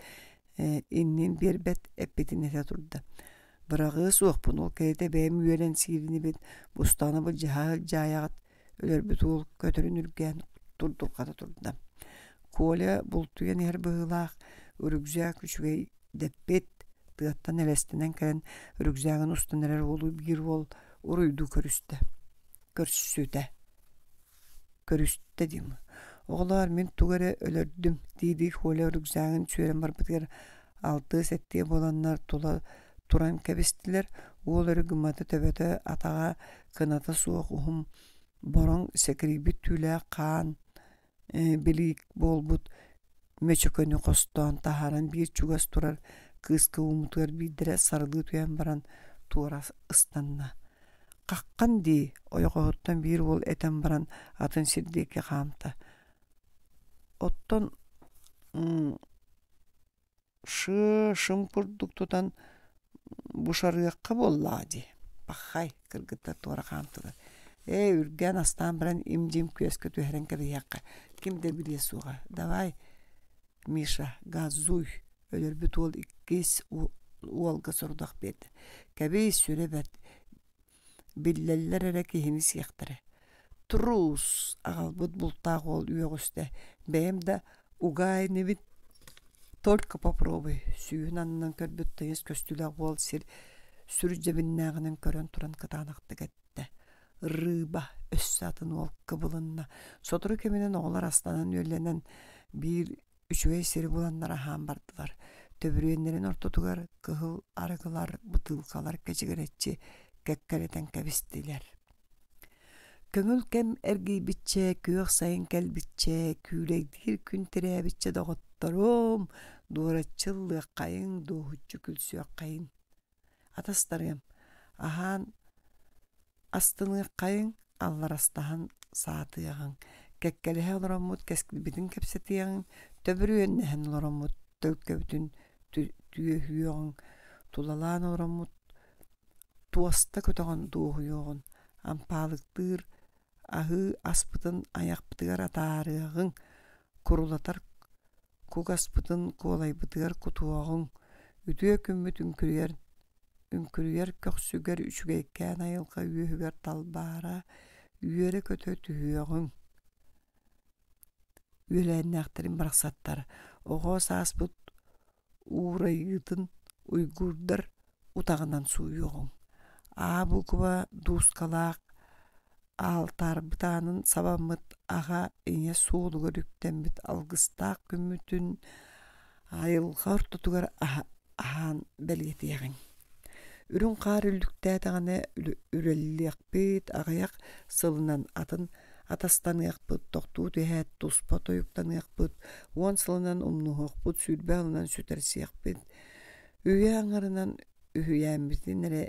иннин биэрбэт, эппитин этэ турда. Быраҕыа суохпун, ол кэриэтэ бэйэм үөрэн сииринибин, бустаҕына былдьаһа сылдьаайаҕыт, өлөрбүт уол көтөрүн үргээн турдурҕата турда. Коля бултуйан иһэр быһыылаах, үрүкзээк үчүгэй дэппит, тыаттан элэстэнэн кэлэн үрүкзээгин устан эрэр уолу биир уол уруйдуу көрүстэ. Көрсүтэ. Көрүстэ диим. Оҕолоор, мин тугу эрэ өлөрдүм дии-дии Коля үрүкзээгин сүөрэн барбытыгар алтыа-сэттиэ буоланнар тула туран кэбистилэр. Уол өрө гыммата төбөтө, атаҕа, кыната суох уһун бороҥ сэкирийбит түүлээх хаан билиик буолбут мөчөкөнү хостоон таһааран биир чугас турар кыыска ууммутугар биирдэрэ сарылыы түһэн баран туора ыстанна. «Хаххан дии» ойоҕоһуттан биир уол этэн баран атын сир диэки хаамта. Оттон Шыы-шым курдук тутан бушарыахха буоллаҕа дии. Пахай, кыргыттар туора хаамтылар. Ээ, үргээн астаан баран им-дьим күөскэ түһэрэн кэбиһиэххэ, ким да билиэ суоҕа. Давай, Миша, газуй, өлөрбүт уол иккис уолга сорудах биэрдэ. Кэбис, сүрэ бэрт, биллэллэр эрэ киһини сиэхтэрэ. Трус, аҕалбыт бултаах уол үөҕүстэ, бэйэм да угаа инибин. Только попробуй, сүүһүн аннынан көрбүт тыйыс көстүүлээх уол сир сүр дьэбиннээҕинэн көрөн туран кытаанахтык эттэ. Рыба өссө атын уол кыбылынна. Сотору кэминэн оҕолор астанан-үөллэнэн биир үчүгэй сири буланнар аһаан бардылар. Төбүрүөннэрин ортотугар кыһыл арыгылар, бытыылкалар кэчигирэччи кэккэлэтэн кэбистилэр. Көҥүл кэм эргийбиччэ, күөх сайын кэлбиччэ, күүлэйдиир күн тирээбиччэ доҕотторум, дуораччы ыллыаххайыҥ, дуоһуччу күлсүөххэйиҥ. Атастарыам, аһаан астыныаххайыҥ, алларастаһан саатыаҕыҥ, кэккэлэһэ олороммут кэскилбитин кэпсэтиэҕиҥ, төбүрүөннэһэн олороммут төлкөбүтүн түөһүөҕүҥ, тулалаан олороммут туоста көтөҕөн дуоһуйуоҕун, ампаалыктыыр аһыы аспытын айахпытыгар атаарыаҕыҥ, курулатар кугаспытын куолайбытыгар кутуоҕуҥ, үтүө күммүт үҥкүрүйэр үҥкүрүйэр көхсүгэр үчүгэйкээн айылҕа үөһүгэр талбаара, үөрэ-көтө түһүөҕүҥ. Үөлээннээхтэрим барахсаттар, оҕо сааспыт уурайыытын уйгуурдар утаҕынан сууйуоҕуҥ. Аа буукуба дуускалаах аалтаарбыт аанын сабаммыт аҕа ийэ суолугар үктэммит алгыстаах күммүтүн айылҕа ортотугар аһаан бэлиэтиэҕиҥ. Үрүҥ хаар үллүктээтэҕинэ үрэллиэхпит, аҕыйах сылынан атын атастаныахпыт, тохтуу түһээт туспа тойуктаныахпыт, уон сылынан умнуһуохпут, 20 сылынан сүтэрсиэхпит, үйэ аҥарынан үһүйээммитин эрэ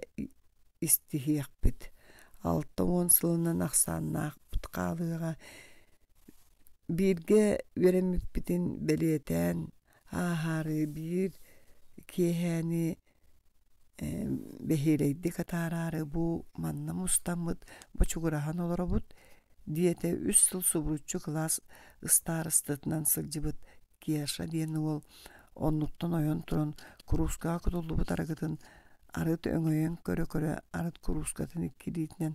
истиһиэхпит, 60 сылынан ахсааннаахпыт хаалыаҕа. Бииргэ үөрэммиппитин бэлиэтээн ааһаары биир киэһээни бэһиэлэйдик атаараары бу манна мустаммыт бочугураһан олоробут диэтэ үс сыл субуруччу кылаас ыстаарыстатынан сылдьыбыт Кеша диэн уол оннуттан ойон туран куруускаҕа кутуллубут арыгытын арыт өҥөйөн көрө-көрө арыт куруускатын икки илиитинэн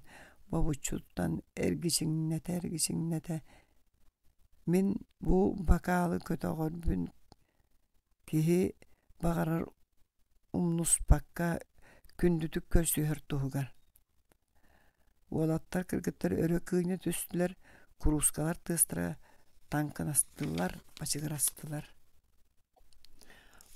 бобуччуттан эргичиҥнэтэ-эргичиҥнэтэ мин бу бакаалы көтөҕөрбүн киһи баҕарар умнуспакка күндүтүк көрсүһэр туһугар. Уолаттар кыргыттар өрө кыынньа түстүлэр, куруускалар тыастара таҥкынастылар, бачыгырастылар.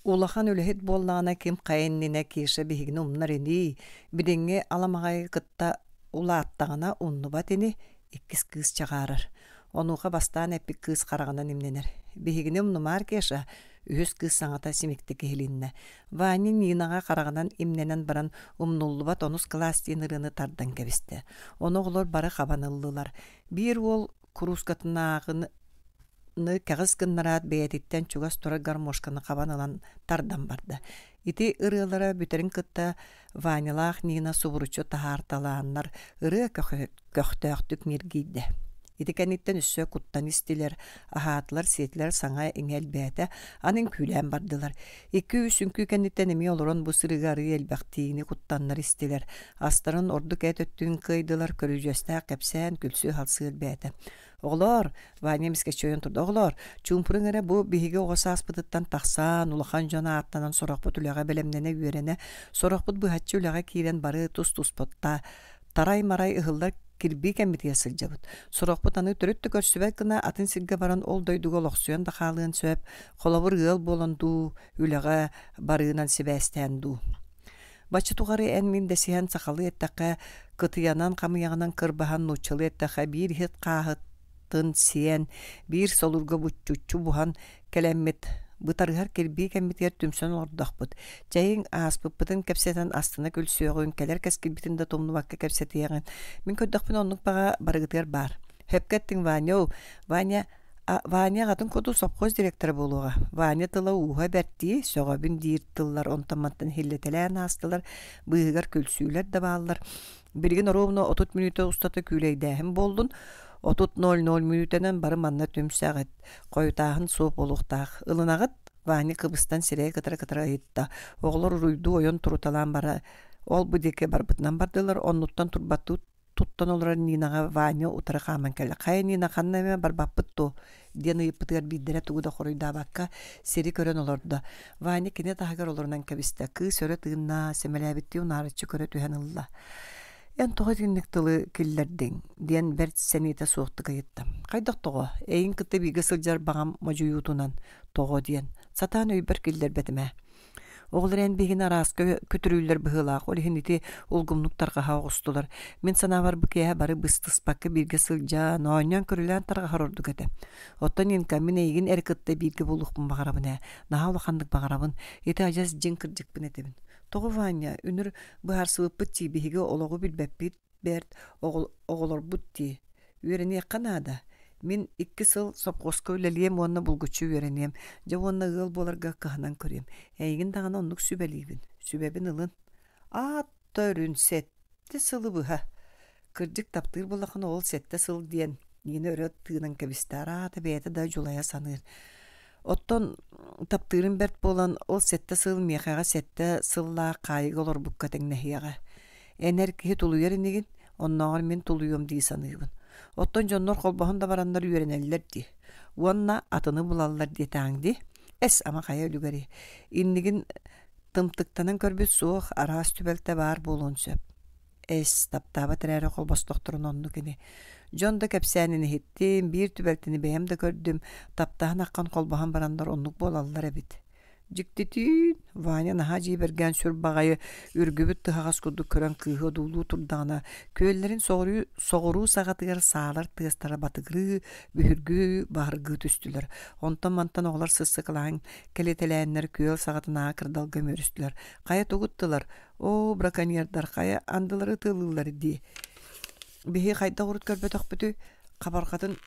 Улахан үлэһит буоллаҕына ким хайа иннинэ Кеша биһигини умнар ини, билиҥҥи аламаҕайы кытта улааттаҕына умнубат ини, иккис кыыс чаҕаарар. Онуоха бастаан эппит кыыс хараҕынан имнэнэр. Биһигини умнумаар Кеша, үһүс кыыс саҥата симиктик иһилиннэ. Ваня Нинаҕа хараҕынан имнэнэн баран умнуллубат онус кылаас диэн ырыаны тардан кэбистэ. Ону оҕолор бары хабан ыллылар. Биир уол куруускатынааҕыны кэҕис гыннараат бэйэтиттэн чугас турар гармошканы хабан ылан тардан барда. Ити ырыалара бүтэрин кытта Ванялаах Нина субуруччу таһаарталааннар ырыа көхтөөхтүк ньиргийдэ. Ити кэнниттэн өссө куттан истилэр, аһаатылар-сиэтилэр саҥа иҥэ элбээтэ, аны үҥкүүлээн бардылар. Икки-үс үҥкүү кэнниттэн эмиэ олорон бу сырыыга арыый элбэхтиини куттаннар истилэр. Астарын ордук эт өттүн кыайдылар, көрүдьүөстээх кэпсээн, күлсүү-халсыы элбээтэ. Оҕолоор, Ваня эмискэ чөйөн турда, оҕолоор, чуумпуруҥ эрэ бу биһиги оҕо сааспытыттан тахсан, улахан дьон ааттанан сорохпут үлэҕэ бэлэмнэнэ үөрэнэ, сорохпут быһаччы үлэҕэ киирэн бары тус-туспа тарай-марай ыһыллар кирбии кэммитигэр сылдьабыт. Сорохпут аны төрүт да көрсүбэт гына атын сиргэ баран ол дойдуга олохсуйан да хаалыан сөп, холобур ыал буолан дуу, үлэҕэ барыынан сибээстээн дуу. Бачча тухары эн-мин дэсиһэн сахалыы эттэххэ, кытыйанан хамыйаҕынан кырбаһан нууччалыы эттэххэ биир иһит хааһытын сиэн, биир солуурга буччуччу буһан кэлэммит, бытарыһар кирбии кэммитигэр түмсэн олордохпут. Чэйиҥ, ааспыппытын кэпсэтэн астына күлсүөҕүҥ, кэлэр кэскилбитин да тумнубакка кэпсэтиэҕиҥ. Мин көрдөхпүнэ оннук баҕа барыгытыгар баар. Сөпкө эттиҥ, Ваня-оу, Ваня. Ваня аҕатын курдук сопхуос директора буолуоҕа. Ваня тыла ууһа бэрт дии, сөҕөбүн диир тыллар онтон-мантан иһиллэтэлээн аастылар, быыһыгар күлсүүлэр да бааллар. Билигин оруобуна 30 мүнүүтэ устата күүлэйдээһин буоллун, 30.00 мүнүүтэнэн бары манна түмсэҕит, хойутааһын суох буолуохтаах. Ылынаҕыт? Ваня кыбыстан сирэйэ кытара-кытара ыйытта. Оҕолор уруйдуу ойон туруталаан бара ол-бу диэки барбытынан бардылар, оннуттан турбаттыы туттан олорор Нинаҕа Ваня утары хааман кэллэ. «Хайа, Нина, ханна эмэ барбаппыт дуо?» диэн ыйыппытыгар биирдэрэ тугу да хоруйдаабакка сири көрөн олордо. Ваня кини таһыгар олорунан кэбистэ. Кыыс өрө тыынна, сэмэлээбиттии унаарыччы көрө түһэн ылла. «Эн тоҕо итинник тылы киллэрдиҥ?» диэн бэрт сэниэтэ суохтук ыйытта. «Хайдах тоҕо? Эйигин кытта бииргэ сылдьар баҕам модьуйуутунан тоҕо?» диэн сатаан өйбөр киллэрбэтим ээ. Оҕолор эн биһигини арааска күтүрүүллэр быһыылаах, ол иһин ити улгумнук тарҕаһа оҕустулар. Мин санаабар бу киэһэ бары быстыспакка бииргэ сылдьан, оонньоон-көрүлээн тарҕаһар ордук этэ. Оттон Нинка, мин эйигин эр кытта бииргэ буолуохпун баҕарабын ээ, наһаа улаханнык баҕарабын. Ити адьас дьиҥ кырдьыкпын этэбин. Тоҕо Ваня, үнүр быһаарсыбыппыт дии, биһиги олоҕу билбэппит бэрт оҕолорбут дии. Үөрэниэххэ наада. Мин икки сыл сопхуоска үлэлиэм уонна булгуччу үөрэниэм. Дьэ уонна ыал буоларга кыһанан көрүөм. Эйигин даҕаны оннук сүбэлиибин. Сүбэбин ылын. Аат төрүн сэттэ сылы быһа. Кырдьык таптыыр буоллаххына ол сэттэ сыл диэн Нина өрө тыынан кэбистэ. Араата бэйэтэ да дьулайа саныыр. Оттон таптыырым бэрт буолан, ол сэттэ сыл миэхэҕэ сэттэ сыллаах хаайыыга олорбукка тэҥнэһиэҕэ. Эн эр киһи тулуйар инигин, оннооҕор мин тулуйуом дии саныыбын. Оттон дьоннор холбоһон да бараннар үөрэнэллэр дии. Уонна атыны булаллар диэтэҕиҥ дии. Эс, ама хайа үлүгэрий. Иннигин тымтыктанан көрбүт суох, араас түбэлтэ баар буолуон сөп. Эс, таптаабат эрээри холбостохторун оннук ини. Дьон да кэпсээнин иһиттим, биир түбэлтэни бэйэм да көрдүм, таптаһан аххан холбоһон бараннар оннук буолаллар эбит. Дьиктитиин, Ваня наһаа дьиибэргээн сүр баҕайы үргүбүт тыһаҕас курдук көрөн кыыһы одуулуу турдаҕына, күөллэрин соҕуруу, соҕуруу саҕатыгар саалар тыастара батыгырыы, бүһүргүү, баһыргыы түстүлэр. Онтон-мантан оҕолор сыссыкылаан кэлитэлээннэр күөл саҕатынааҕы кырдалга үмүөрүстүлэр. Хайа тугуттулар? Оо, браконьердар хайа андылары ытыалыыллар дии. Биһи хайдах урут көрбөтөхпүтүй? Хабарҕатын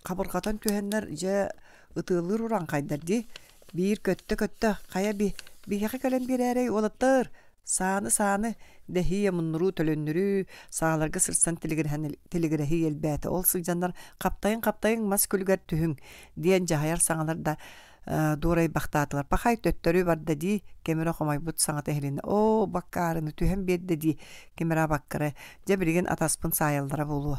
хабырҕатан түһэннэр дьэ ытыалыыр урааҥхайдар дии. Биир көттө-көттө хайа би биһиэхэ кэлэн биэрээрэй уолаттар сааны-сааны дэһии омуннуруу төлөннөрүү сааларга сырсан тилигирэһэн тилигирэһии элбээтэ. Ол сылдьаннар хаптайыҥ-хаптайыҥ мас күлүгэр түһүҥ диэн дьаһайар саҥалар да дуорайбахтаатылар. Пахай төттөрү барда дии, ким эрэ хомойбут саҥата иһилиннэ. Оо, баккаарыны түһэн биэрдэ дии, ким эрэ абаккара. Дьэ билигин атаспын саайаллара буолуо.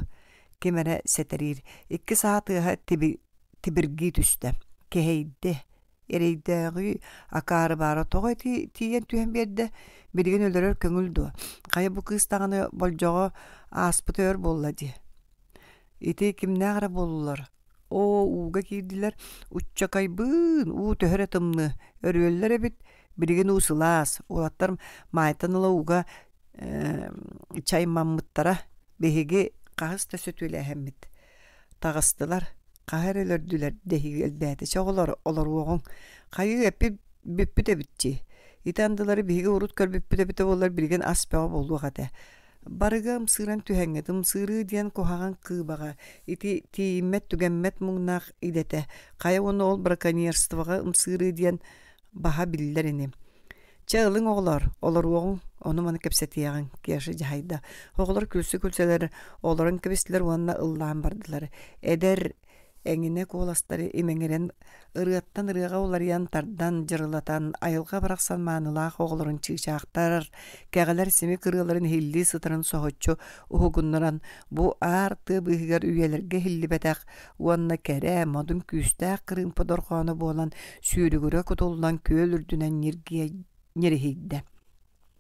Ким эрэ сэтэриир. Икки саа тыаһа тиби, тибиргии түстэ. Кэһэйдэ. Эрэйдээҕи акаары баара тоҕо ити тиийэн түһэн биэрдэ? Билигин өлөрөр көҥүл дуо? Хайа бу кыыс даҕаны болдьоҕо ааспыта өр буолла дии. Ити кимнээх эрэ буоллулар? Оо, ууга киирдилэр, уччакайбыын, уу төһө эрэ тымныы, өрүөллэр эбит, билигин уу сылаас, уолаттар маайтан ыла ууга чаймаммыттара, биһиги хаһыс да сөтүөлээһиммит. Таҕыстылар, хаһа эрэ өлөрдүлэр дэһии элбээтэ, чэ оҕолор, олоруоҕуҥ, хайыы эппит бүппүт эбит дии. Ити андылары биһиги урут көрбүппүт эбитэ буоллар билигин ас бөҕө буолуох этэ. Барыга ымсыыран түһэҥҥит, ымсыырыы диэн куһаҕан кыыбаҕа, ити тиийиммэт-түгэммэт муҥнаах идэтэ, хайа уонна ол браконьерствоҕа ымсыырыы диэн баһа биллэр ини. Чэ, ылыҥ оҕолоор, олоруоҕуҥ, ону-маны кэпсэтиэҕиҥ, Кеша дьаһайда. Оҕолор күлсэ-күлсэлэр олорон кэбистилэр уонна ыллаан бардылар. Эдэр Эҥинэ куоластары имэҥирэн, ырыаттан ырыаҕа уларыйан тардан, дьырылатан, айылҕа барахсан маанылаах оҕолорун чыычаахтар, кэҕэлэр симик ырыаларын иһиллии сытарын соһуччу уһугуннаран, бу аар тыа быыһыгар үйэлэргэ иһиллибэтэх уонна кэрэ, модун күүстээх кырыымпа дорҕооно буолан сүүрүгүрэ кутуллан күөл үрдүнэн ньиргийэ ньириһийдэ.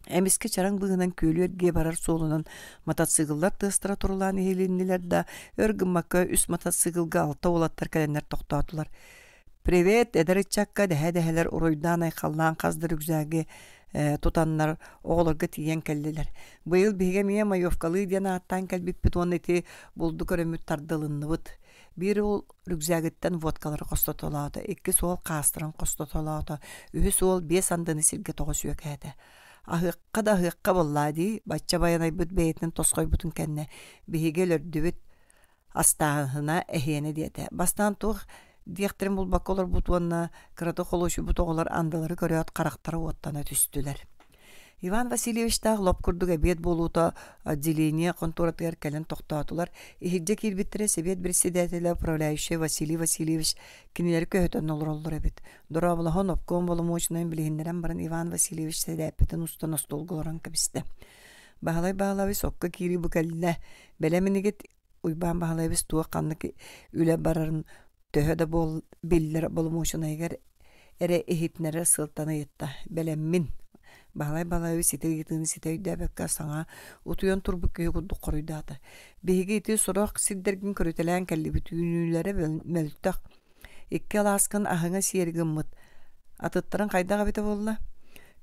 Эмискэ чараҥ быыһынан күөлү эргийэ барар суолунан мотоцикллар тыастара турулаан иһилиннилэр да, өр гыммакка үс мотоциклга алта уолаттар кэлэннэр тохтоотулар. «Привет, эдэр ыччакка!» дэһэ-дэһэлэр уруйдаан-айхаллаан хас да рюкзагы тутаннар оҕолорго тиийэн кэллилэр. Быйыл биһиги эмиэ маевкалыы диэн ааттаан кэлбиппит уонна ити булду көрөммүт тардылынныбыт. Биир уол рюкзагыттан водкалары хостотолоото, иккис уол хаастарын хостотолоото, үһүс уол биэс андыны сиргэ тоҕо сүөкээтэ. Аһыахха да аһыахха буоллаа дии, бачча байанайбыт бэйэтин тосхойбутун кэннэ биһиги өлөрдүбүт. Астааһына эһиэнэ диэтэ. Бастаан туох диэхтэрин булбакка олорбут уонна кырата холуочуйбут оҕолор андылары көрөөт харахтара уоттана түстүлэр. Иван Васильевичтаах лоп курдук эбиэт буолуута отделение хонтуоратыгар кэлэн тохтоотулар. Иһирдьэ киирбиттэрэ сэбиэт председателэ управляющай Василий Васильевич кинилэри көһүтэн олороллор эбит. Дорооболоһон обком боломуочунайын билиһиннэрэн баран Иван Васильевич сэлээппитин устан остуолга олорон кэбистэ. Баһылай Баһылайабыс окко киирии бу кэллэ. Бэлэм инигит Уйбаан Баһылайабыс туох ханнык үлэ барарын төһө да буол биллэр боломуочунайыгар эрэ иһитинэрэ сылтан ыйытта. Бэлэммин. Баһылай Баһылайабыс ити ыйытыыны ситэ өйдөөбөккө саҥа утуйан турбут киһи курдук хоруйдаата. Биһиги ити сорох сирдэргин көрүтэлээн кэллибит үүнүүлэрэ мөлтөх. Икки алааскын аһыҥа сиэри гыммыт. Атыттарын хайдах эбитэ буолла?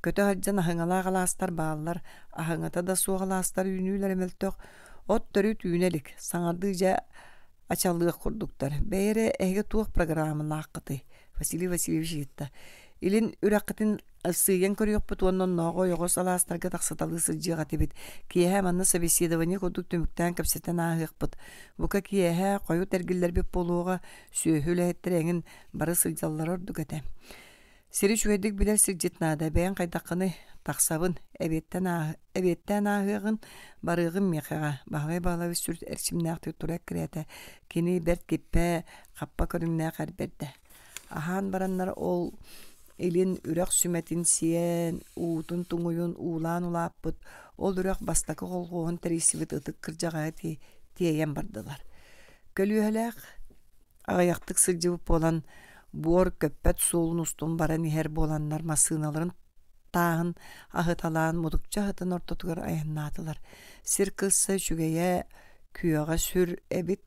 Көтө сылдьан аһыҥалаах алаастар бааллар, аһыҥата да суох алаастар үүнүүлэрэ мөлтөх. От төрүт үүнэ илик, саҥардыы дьэ ачалыах курдуктар. Бэйэ эрэ эһиги туох программалааххытый? Василий Васильевич ыйытта. Илин үрэххитин сыыйан көрүөхпүт уонна оннооҕу ойоҕос алаастарга тахсыталыы сылдьыах этибит. Киэһэ манна собеседование курдук түмүктээн кэпсэтэн ааһыахпыт. Бука киэһэ хойут эргиллэрбит буолуоҕа, сүөһү үлэһиттэрэ эҥин бары сылдьаллара ордук этэ. Сири үчүгэйдик билэр сирдьит наада, бэйэҥ хайдаххыный? Тахсабын, эбиэттэн ааһ эбиэттээн ааһыаҕын, барыаҕым миэхэҕэ. Баһылай Баһылайабыс сүр эрчимнээхтик тура эккирээтэ. Кини бэрт киппэ, хаппа көрүҥнээх эр бэрдэ. Аһаан бараннар ол илин үрэх сүмэтин сиэн, уутун туҥуйун уулаан улааппыт, ол үрэх бастакы холхуоһун тэрийсибит ытык кырдьаҕаһы тиэйэн бардылар. Көлүөһэлээх аҕыйахтык сылдьыбыт буолан, буор көппөт суолун устун баран иһэр буоланнар массыыналарын тааһын аһыталаан мутукча аһытын ортотугар айаннаатылар. Сир кырса үчүгэйэ, күөҕэ сүр эбит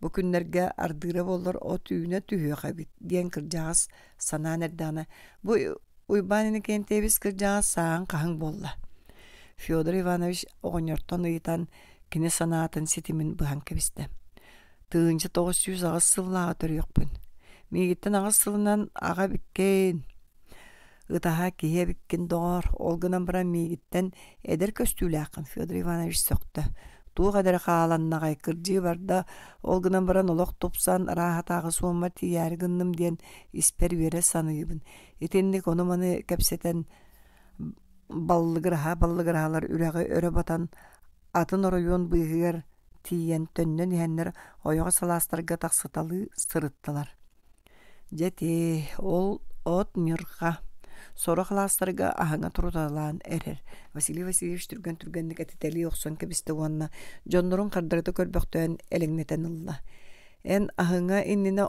Бу күннэргэ ардыыра буоллар от үүнэ түһүөх эбит диэн кырдьаҕас санаан эрдэҕинэ, бу Уйбаан Иннокентьевич кырдьаҕас сааһын хаһыҥ буолла. Федор Иванович оҕонньортон ыйытан кини санаатын ситимин быһан кэбистэ. 1908 сыллааҕы төрүөхпүн. Миигиттэн аҕыс сылынан аҕа эбиккин. Ытаһа киһи эбиккин доҕоор, ол гынан баран миигиттэн эдэр көстүүлээххин, Федор Иванович сөхтө. Туох эдэрэ хааланнаҕай, кырдьыы барда, ол гынан баран олох тупсан, ырааһатааҕы суоммар тиийээри гынным диэн испэр үөрэ саныыбын. Итинник ону-маны кэпсэтэн баллыгыраһа-баллыгыраһалар үрэҕи өрө батан атын оройуон быыһыгар тиийэн төннөн иһэннэр ойоҕос алаастарга тахсыталыы сырыттылар. Дьэ ити, ол от ньырҕа, сорох алаастарга аһыҥа туруталаан эрэр. Василий Васильевич түргэн-түргэнник этитэлии охсон кэбистэ уонна дьоннорун хардарыта көрбөхтөөн элэҥнэтэн ылла. Эн аһыҥа иннинэ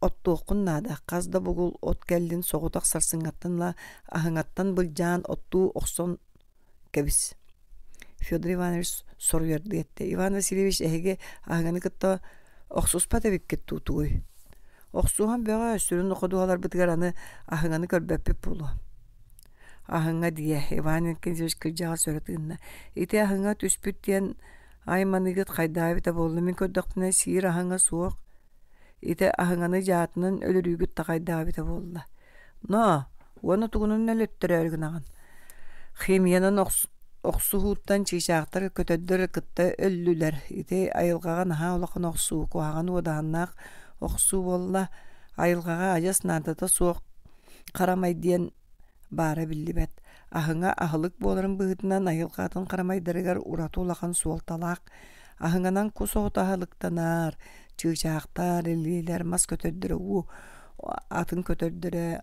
оттуоххун наада, хас да бугул от кэллин соҕотох сарсыҥҥаттан ыла аһыҥаттан былдьаан оттуу охсон кэбис. Федор Иванович соруйардыы эттэ: Иван Васильевич, эһиги аһыҥаны кытта охсуспат эбиккит дуу тугуй? Охсуһан бөҕө, сүрүн ходуһаларбытыгар аны аһыҥаны көрбөппүт буолуо. Аһыҥа диэ, Иван Иннокентьевич кырдьаҕас өрө тыынна. Ити аһыҥа түспүт диэн айманыгыт хайдаа эбитэ буолла, мин көрдөхпүнэ сиир аһыҥа суох. Ити аһыҥаны дьаатынан өлөрүүгүт да хайдаа эбитэ буолла. Но, уонна тугунан өлөттөрөөрү гынаҕын? Химиянан охсуһууттан чыычаахтар көтөрдөр кытта өллүлэр. Ити айылҕаҕа наһаа улахан охсуу, куһаҕан уодаһыннаах охсуу буолла. Айылҕаҕа адьас наадата суох харамай диэн баара биллибэт. Аһыҥа аһылык буоларын быһыытынан айылҕа атын харамайдарыгар ураты улахан суолталаах. Аһыҥанан кус оҕото аһылыктанар, чыычаахтар, илиилэр, мас көтөрдөрө уу атын көтөрдөрө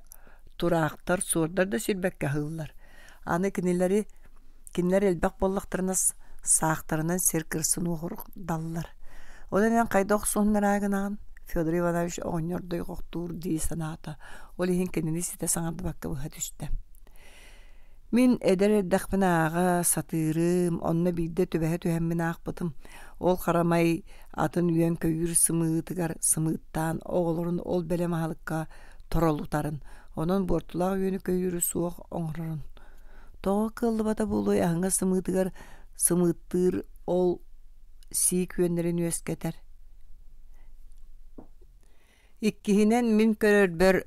тураахтар, суордар да сирбэккэ аһыыллар. Аны кинилэри кинилэр элбэх буоллахтарына саахтарынан сир кырсын уоҕурдаллар. Ол эрэн хайдах охсуһуннараа гынаҕын? Федор Иванович оҕонньор дойҕохтуур дии санаата. Ол иһин кинини ситэ саҥардыбакка быһа түстэ. Мин эдэр эрдэхпинэ ааҕа сатыырым, онно биирдэ түбэһэ түһэммин аахпытым. Ол харамай атын үөн-көйүүр сымыытыгар сымыыттаан оҕолорун ол бэлэм аһылыкка торолутарын, онон буортулаах үөнү-көйүүрү суох оҥорорун. Тоҕо кыаллыбата буолуой аһыҥа сымыытыгар сымыыттыыр ол сиик үөннэрин үөскэтэр. Иккиһинэн, мин көрөрбөр,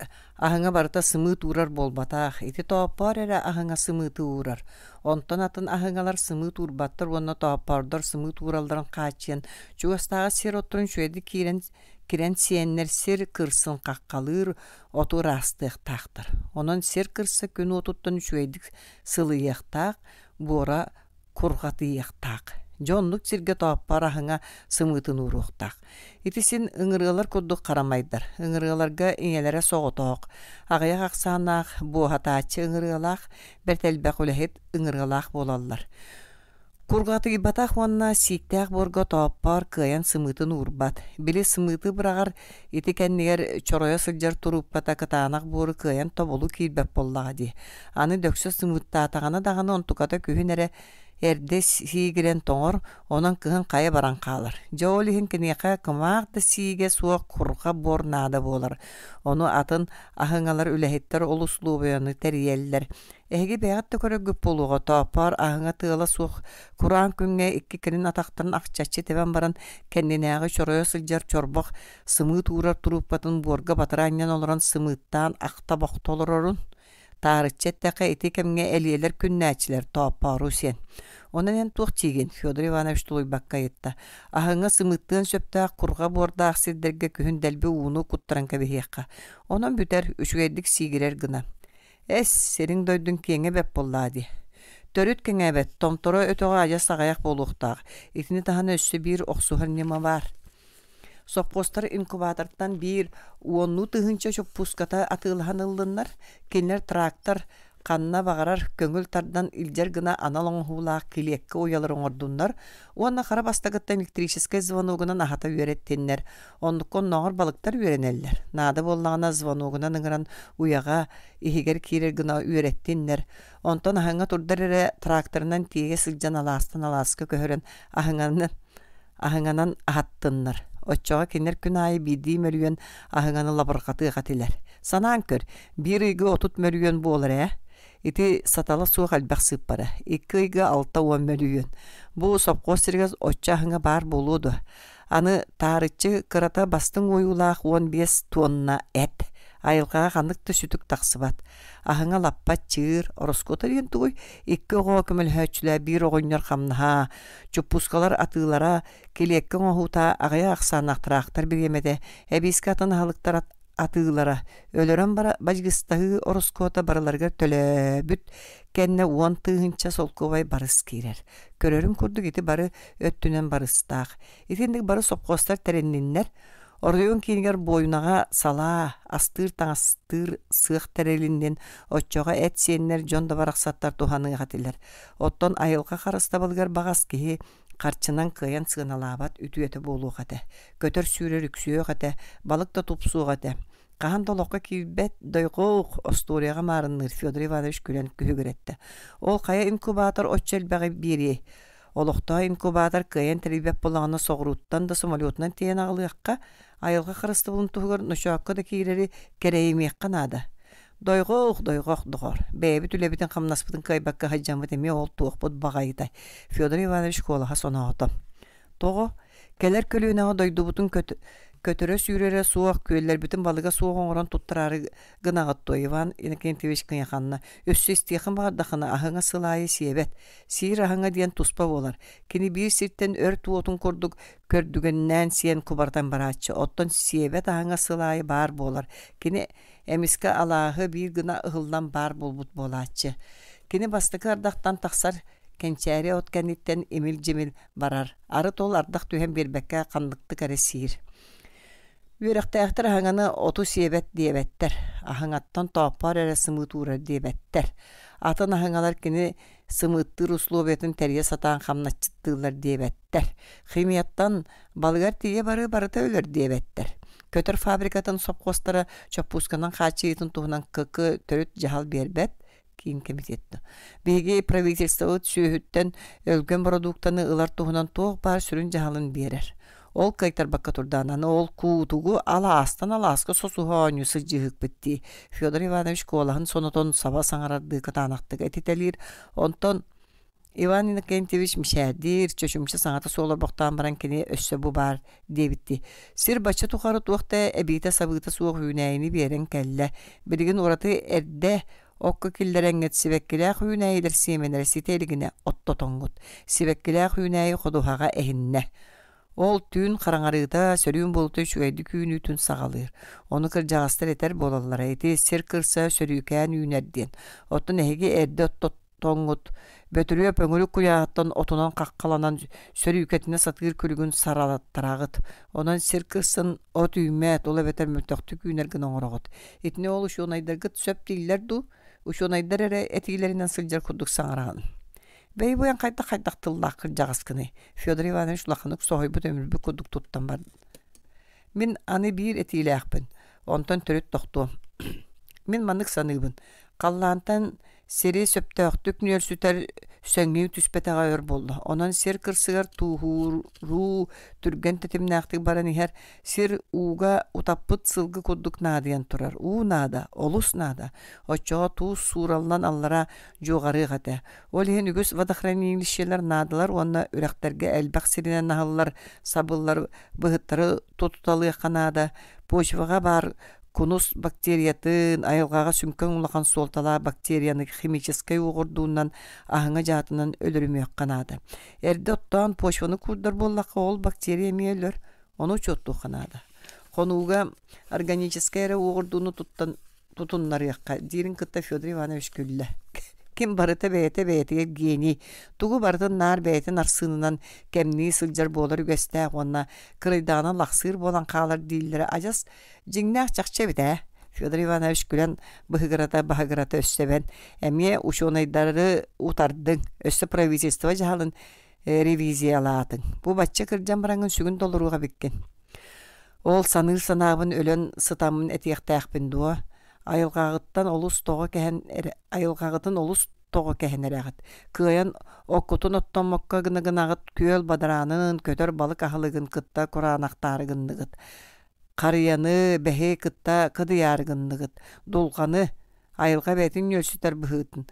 аһыҥа барыта сымыыт уурар буолбатах, ити тооппоор эрэ аһыҥа сымыыты уурар. Онтон атын аһыҥалар сымыыт уурбаттар уонна тооппоордор сымыыт ууралларын хааччыйан, чугастааҕы сир отторун үчүгэйдик киирэн кирэн сиэннэр сир кырсын хаххалыыр оту ыраастыахтаахтар. Онон сир кырса күн уотуттан үчүгэйдик сылыйыахтаах, буора курҕатыйыахтаах. Дьэ оннук сиргэ тооппор аһыҥа сымыытын ууруохтаах. Ити син ыҥырыалар курдук харамайдар. Ыҥырыаларга ийэлэрэ соҕотох, аҕыйах ахсааннаах буоһатааччы ыҥырыалаах, бэрт элбэх үлэһит ыҥырыалаах буолаллар. Курҕатыйбатах уонна сииктээх буорга тооппоор кыайан сымыытын уурбат. Били сымыыты быраҕар ити кэннигэр чоройо сылдьар туруупката кытаанах буору кыайан тобулу киирбэт буоллаҕа дии. Аны дөксө сымыыттаатаҕына даҕаны онтуката күһүн эрэ эрдэ сиигирэн тоҥор, онон кыһын хайа баран хаалар. Дьэ ол иһин киниэхэ кымаах да сиигэ суох курҕа буор наада буолар. Ону атын аһыҥалар үлэһиттэр ол услуобуйаны тэрийэллэр. Эһиги бэйэҕит да көрөргүт буолуоҕа, тооппоор аһыҥа тыала суох кураан күҥҥэ икки кэлин атахтарын ахчаччы тэбэн баран кэннинээҕи чоройо сылдьар чорбох сымыыт уурар турууппатын буорга батыра анньан олорон сымыыттаан ахта-бохто олорорун Таарыччы эттэххэ, ити кэмҥэ элиэлэр күннээччилэр тооппоору сиэн. Онон эн туох диигин? Федор Иванович тулуйбакка ыйытта. Аһыҥа сымыыттыан сөптөөх курҕа буордаах сирдэргэ күһүн дэлби ууну куттаран кэбиһиэххэ. Онон бүтэр, үчүгэйдик сиигирэр гына. Эс, сириҥ-дойдуҥ киэҥэ бэрт буоллаа дии. Төрүт кэҥээбэт, томторо өтөҕө адьас аҕыйах буолуохтаах. Итини таһынан өссө биир охсуһар ньыма баар. Сопхуостар инкубатортан биир уоннуу тыһыынча чоппууската атыылаһан ыллыннар, кинилэр трактор ханна баҕарар көҥүл тардан илдьэр гына анал оҥоһуулаах килиэккэ уйалары оҥордуннар уонна хара бастакыттан электрическэй звоногунан аһата үөрэттиннэр. Оннукка оннооҕор балыктар үөрэнэллэр. Наада буоллаҕына звоногунан ыҥыран уйаҕа иһигэр киирэр гына үөрэттиннэр. Онтон аһыҥа турдар эрэ тракторынан тиэйэ сылдьан алаастан алааска көһөрөн аһыҥаны аһыҥанан аһаттыннар. Оччоҕо кинилэр күн аайы биирдии мөлүйүөн аһыҥаны лабырҕатыах этилэр. Санаан көр, биир ыйга 30 мөлүйүөн буолар ээ. Ити сатала суох элбэх сыыппара. Икки ыйга 60 мөлүйүөн. Бу сопхуос сиригэр оччо аһыҥа баар буолуо дуо? Аны таарыччы кырата бастыҥ уойуулаах 15 туонна эт. Айылҕаҕа ханнык да сүтүк тахсыбат. Аһыҥа лаппат чыыр, ороскуота диэн тугуй? Икки оҕо көмөлөһөөччүлэр биир оҕонньор хамнаһа, чуппускалар атыылара, килиэккэ оҥоһуута аҕыйах ахсааннаах тыраахтар бириэмэтэ, эбиискэ атын аһылыктар атыылара, өлөрөн бара бадьыыстаһыы ороскуота барыларыгар төлөөбүт кэннэ 10 тыһыынча солкуобай барыс киирэр. Көрөрүҥ курдук ити бары өттүнэн барыстаах. Итинник бары сопхуостар тэринниннэр, оройуон киинигэр буойунаҕа салаа, астыыр-таҥастыыр сыах тэрилиннин, оччоҕо эт сиэннэр дьон да барахсаттар туһаныах этилэр. Оттон айылҕа харыстабылыгар баҕас киһи харчынан кыайан сыаналаабат үтүөтэ буолуох этэ. Көтөр-сүүрэр үксүөх этэ, балык да тупсуох этэ. Хаһан да олоххо киирбэт дойҕоох остуоруйаҕа маарынныыр Федор Иванович күлэн күһүгүрэттэ. Ол хайа инкубатор оччо элбэҕи биэриэй? Олохтоох инкубатор кыайан тэрийбэт буоллаҕына соҕурууттан да самолетунан тиэйэн аҕалыахха, айылҕа харыстабылын туһугар ночоокко да киирэри кэрэйимиэххэ наада. Дойҕоох, дойҕох, доҕор, бэйэбит үлэбитин-хамнаспытын кыайбакка сылдьаммыт эмиэ ол туохпут баҕайытай, Федор Иванович куолаһа соноото. Тоҕо? Кэлэр көлүөнэҕэ дойдубутун көтөрө-сүүрэрэ суох, күөллэрбитин балыга суох оҥорон туттараары гынаҕыт дуо, Иван Иннокентьевич кыйаханна. Өссө истиэххин баҕардаххына, аһыҥа сыл аайы сиэбэт. Сиир аһыҥа диэн туспа буолар. Кини биир сиртэн өрт уотун курдук көрдүгэннээн сиэн кубаратан барааччы. Оттон сиэбэт аһыҥа сыл аайы баар буолар. Кини эмискэ алааһы биир гына ыһыллан баар буолбут буолааччы. Кини бастакы ардахтан тахсар кэнчээри от кэнниттэн имил-дьимил барар. Арыт ол ардах түһэн биэрбэккэ ханныктык эрэ сиир. Үөрэхтээхтэр аһыҥаны оту сиэбэт диэбэттэр, аһыҥаттан тооппоор эрэ сымыыт уурар диэбэттэр. Атын аһыҥалар кини сымыыттыыр условиятын тэрийэ сатаан хамначчыттыыллар диэбэттэр. Химияттан балыгар тиийэ барыы барыта өлөр диэбэттэр. Көтөр фабрикатын сопхуостара чоппуусканан хааччыйыытын туһунан КК төрүт дьаһал биэрбэт, киин кэмитиэт. Биһиги правительствобыт сүөһүттэн өлгөм бородууктаны ылар туһунан туох баар сүрүн дьаһалын биэрэр. Ол кыайтарбакка турдаан, аны ол куутугу алаастан алааска сосуһа оонньуу сылдьыһыкпыт дии. Федор Иванович куолаһын сонотон саба саҥарардыы кытаанахтык этитэлиир. Онтон Иван Иннокентьевич мичээрдиир, чочумча саҥата суох олорбохтоон баран кини өссө бу баар диэбиттии. Сир бачча тухары туох да эбиитэ-сабыыта суох үүнээйини биэрэн кэллэ. Билигин ураты эрдэ окко киллэрэҥҥит сибэккилээх үүнээйилэр сиэмэлэрэ ситэ илигинэ оттотоҥҥут. Сибэккилээх үүнээйи ходуһаҕа эһиннэ. Ол түүн хараҥарыыта, сөрүүн буолуута үчүгэйдик үүнүүтүн саҕалыыр. Ону кырдьаҕастар этэр буолаллара, ити сир кырса сөрүүкээн үүнэр диэн. Оттон эһиги эрдэ оттоҥҥут, Бөтүрүөп өҥүрүк куйааһыттан отунан хаххаланан сөрүүкэтинэ сатыыр күлүгүн саралаттараҕыт. Онон сир кырсын от үүммэт, ол эбэтэр мөлтөхтүк үүнэр гына оҥороҕут. Итини ол учуонайдаргыт сөп дииллэр дуу? Учуонайдар эрэ этиилэринэн сылдьар курдук саҥараҕын. Бэйи бу эн хайдах-хайдах тыллаах кырдьаҕаскыный? Федор Иванович улаханнык соһуйбут өмүрбүт курдук туттан барда. Мин аны биир этиилээхпин, онтон төрүт тохтуом. Мин маннык саныыбын: халлаантан сири сөптөөхтүк нүөлсүтэр сөҥүү түспэтэҕэ өр буолла. Онон сир кырсыгар тууһууруу түргэн тэтимнээхтик баран иһэр, сир ууга утаппыт сылгы курдук наадыйан турар. Уу наада, олус наада. Оччоҕо туус суураллан аллара дьуоҕарыах этэ. Ол иһин үгүс водохранилищелар наадалар уонна үрэхтэргэ элбэх сиринэн аһыллар, сабыллар быһыттары тутуталыахха наада. Почваҕа баар кунус бактериятын, айылҕаҕа сүҥкэн улахан суолталаах бактерияны химическэй уоҕурдуунан, аһыҥа дьаатынан өлөрүмүөххэ наада. Эрдэ оттоон почваны куурдар буоллахха, ол бактерия эмиэ өлөр, ону учуоттуохха наада. Хонууга органическай эрэ уоҕурдууну туттан тутуннарыахха диирин кытта Федор Иванович күллэ. Ким барыта бэйэтэ бэйэтигэр гений, тугу барытын наар бэйэтин арсыынынан кэмнии сылдьар буолар үгэстээх уонна кырыйдаҕына лахсыыр буолан хаалар дииллэрэ адьас дьиҥнээх чахчы эбит ээ. Федор Иванович күлэн быһыгырата-баһыгырата өссө эбэн, эмиэ учуонайдары утардыҥ, өссө правительство дьаһалын ревизиялаатыҥ. Бу бачча кырдьан бараҥҥын сүгүн толоруох эбиккин. Ол саныыр санаабын өлөн сытаммын этиэхтээхпин дуо? Айылҕаҕыттан олус тоҕо кэһэн эрэ айылҕаҕытын олус тоҕо кэһэн эрэҕит. Кыайан оккутун оттоммокко гына-гынаҕыт күөл бадараанын, көтөр балык аһылыгын кытта кураанахтаары гынныгыт. Харыйаны, бэһи кытта кыдыйаары гынныгыт. Дулҕаны, айылҕа бэйэтин ньүөлсүтэр быһыытын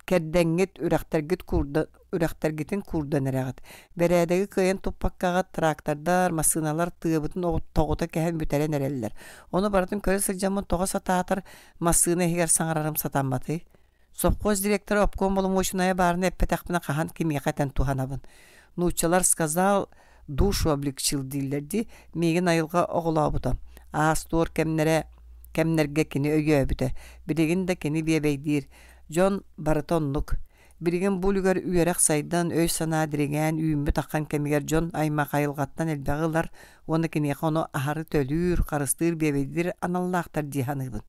Кэрдэҥҥит, үрэхтэргит куурда үрэхтэргитин куурдан эрэҕит. Бэрээдэги кыайан туппаккаҕыт трактордар, массыыналар тыабытын тоҕута кэһэн бүтэрэн эрэллэр. Ону барытын көрө сылдьаммын тоҕо сатаатар массыына иһигэр саҥарарым сатамматый? Сопхуос директора обком боломуочунайа баарына эппэтэхпинэ хаһан кимиэхэ этэн туһанабын? Нууччалар сказал, душу облегчил дииллэр дии, миигин айылҕа оҕолообута. Аас-туор кэмнэрэ кэмнэргэ кини өйөөбүтэ. Билигин да кини биэбэйдиир. Дьон барыта оннук. Билигин бу үлүгэр үөрэх сайдан, өй-санаа дириҥээн үүммүт аххан кэмигэр дьон аймах айылҕаттан элбэҕи ылар уонна киниэхэ ону аһары төлүүр, харыстыыр, биэбэйдиир аналлаахтар дии саныыбын.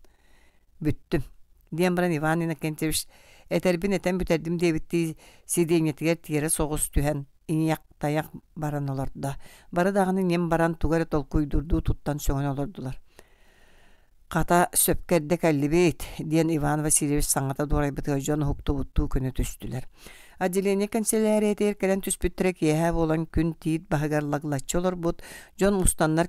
Бүттүм, диэн баран Иван Иннокентьевич этэрбин этэн бүтэрдим диэбиттии сидиэнньэтигэр тиэрэ соҕус түһэн иҥиэх-тайах баран олордо. Бары даҕаны ньим баран тугу эрэ толкуйдуурдуу туттан сөҥөн олордулар. Хата, сөпкө эрдэ кэллибит, диэн Иван Васильевич саҥата дуорайбытыгар дьон уһуктубуттуу көнө түстүлэр. Отделение кэнсэлээрийэтигэр кэлэн түспүттэрэ киэһэ буолан күн тиит баһыгар лаглаччы олорбут дьон мустаннар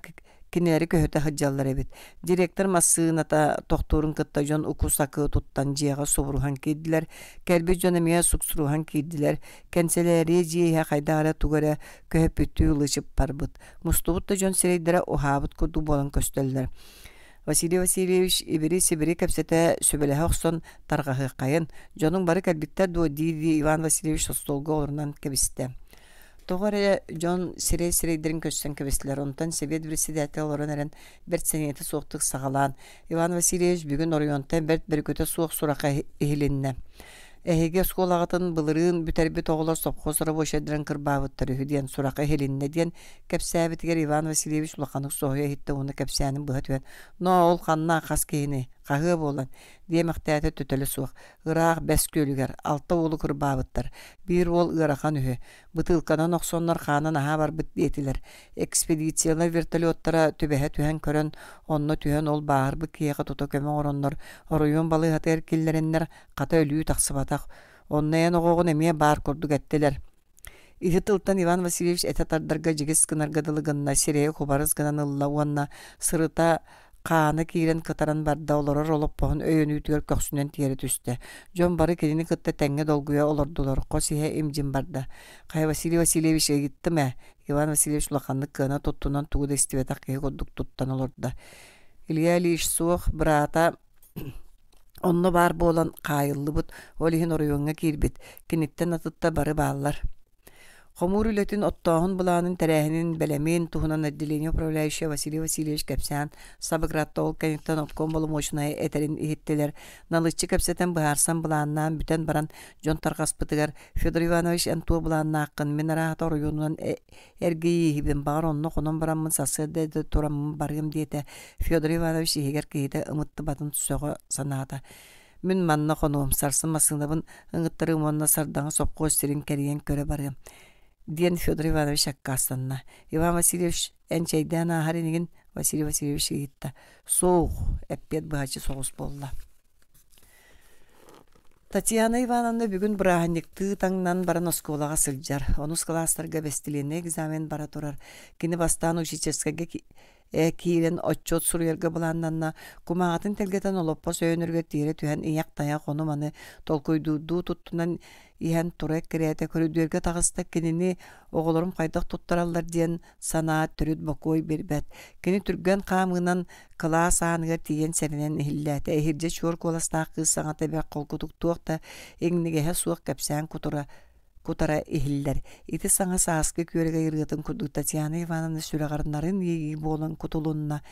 кинилэри көһүтэ сылдьаллар эбит. Директор массыыната тохтуурун кытта дьон уку-сакы туттан дьиэҕэ субуруһан киирдилэр. Кэлбит дьон эмиэ суксуруһан киирдилэр. Кэнсэлээрийэ дьиэ иһэ хайдах эрэ тугу эрэ көһүппүттүү ылы-чып барбыт. Мустубут да дьон сирэйдэрэ уһаабыт курдук буолан көстөллөр. Василий Васильевич ибири-сибири кэпсэтэ сүбэлэһэ охсон тарҕаһыаххайын, дьонуҥ бары кэлбиттэр дуо дии-дии Иван Васильевич остуолга олорунан кэбистэ. Тоҕо эрэ дьон сирэй-сирэйдэрин көссөн кэбистилэр, онтон сэбиэт председателэ олорон эрэн бэрт сэниэтэ суохтук саҕалаан, Иван Васильевич бүгүн оройуонтан бэрт бөрүкүтэ суох сурахха иһилиннэ. Эһиги оскуолаҕытын былырыын бүтэрбит оҕолор сопхуос рабочайдарын кырбаабыттар үһү диэн сурах иһилиннэ диэн кэпсээбитигэр Иван Васильевич улаханнык соһуйа иһиттэ уонна кэпсээнин быһа түһэн «Ноо, ол ханна хас киһини, хаһыа буолан?» диэмэхтээтэ төтөлө суох. Ыраах Бэс Күөлүгэр алта уолу кырбаабыттар. Биир уол ыарахан үһү. Бытыылканан охсоннор хаана наһаа барбыт диэтилэр. Экспедициялар вертолеттара түбэһэ түһэн көрөн, онно түһэн ол бааһырбыт киһиэхэ тута көмө оҥороннор, оройуон балыыһатыгар киллэрэннэр, хата өлүү тахсыбатах. Онно эн оҕоҕун эмиэ баар курдук эттилэр. Ити тылтан Иван Васильевич этэ тардарга дьигис гынарга дылы гынна, сирэйэ кубарыс гынан ылла уонна сырыта Хаана киирэн кытаран барда, олорор олоппоһун өйөнүүтүгэр көхсүнэн тиэрэ түстэ. Дьон бары кинини кытта тэҥҥэ долгуйа олордулар, хос иһэ имдьин барда. Хайа Василий Васильевич ыйыттым ээ, Иван Васильевич улаханнык кыана туттунан тугу да истибэтэх киһи курдук туттан олордо. Илья Ильич суох, быраата онно баар буолан хаайыллыбыт, ол иһин оройуоҥҥа киирбит, киниттэн атытта бары бааллар. Хомуур үлэтин оттооһун былаанын тэрээһинин бэлэмин туһунан отделение управляющая Василий Васильевич кэпсээн Сабыгратта ол кэнниттэн обком боломуочунайа этэрин иһиттилэр. Налыччы кэпсэтэн быһаарсан былааннаан бүтэн баран дьон тарҕаспытыгар Федор Иванович эн туох былааннааххын мин арааһата оройуонунан эргийииһибин баҕар онно хонон бараммын сарсыарда эрдэ тураммын барыам диэтэ. Федор Иванович иһигэр киһитэ ымыттыбатын сөҕө санаата. Мин манна хонуом, сарсын массыынабын ыҥыттарыам уонна Сардаҥа сопхуос сирин кэрийэн көрө барыам, диэн Федор Иванович аккаастанна. Иван Васильевич, эн чэйдээн ааһар инигин? Василий Васильевич ыйытта. Суох, эппиэт быһаччы соҕус буолла. Татьяна Ивановна бүгүн бырааһынньыктыы таҥнан баран оскуолаҕа сылдьар. Онус кылаастарга бэстилиэннэй экзамен бара турар. Кини бастаан учительскайга киирэн отчуот суруйарга былааннанна, кумааҕытын тэлгэтэн олоппос өйөнөрүгэр тиэрэ түһэн ийэх-тайах ону-маны толкуйдуурдуу туттунан иһэн тура эккирээтэ көрүдүөргэ таҕыста кинини оҕолорум хайдах туттараллар диэн санаа төрүт бокуой биэрбэт. Кини түргэн хаамыынан кылаас ааныгар тиийэн сэрэнэн иһиллээтэ. Иһирдьэ чуор куоластаах кыыс саҥата бэрт холкутук туох да иҥнигэһэ суох кэпсээн кутура кутара иһиллэр. Ити саҥа сааскы күөрэгэй ырыатын курдук Татьяна Ивановна сүрэҕэр нарын иэйии буолан кутулунна.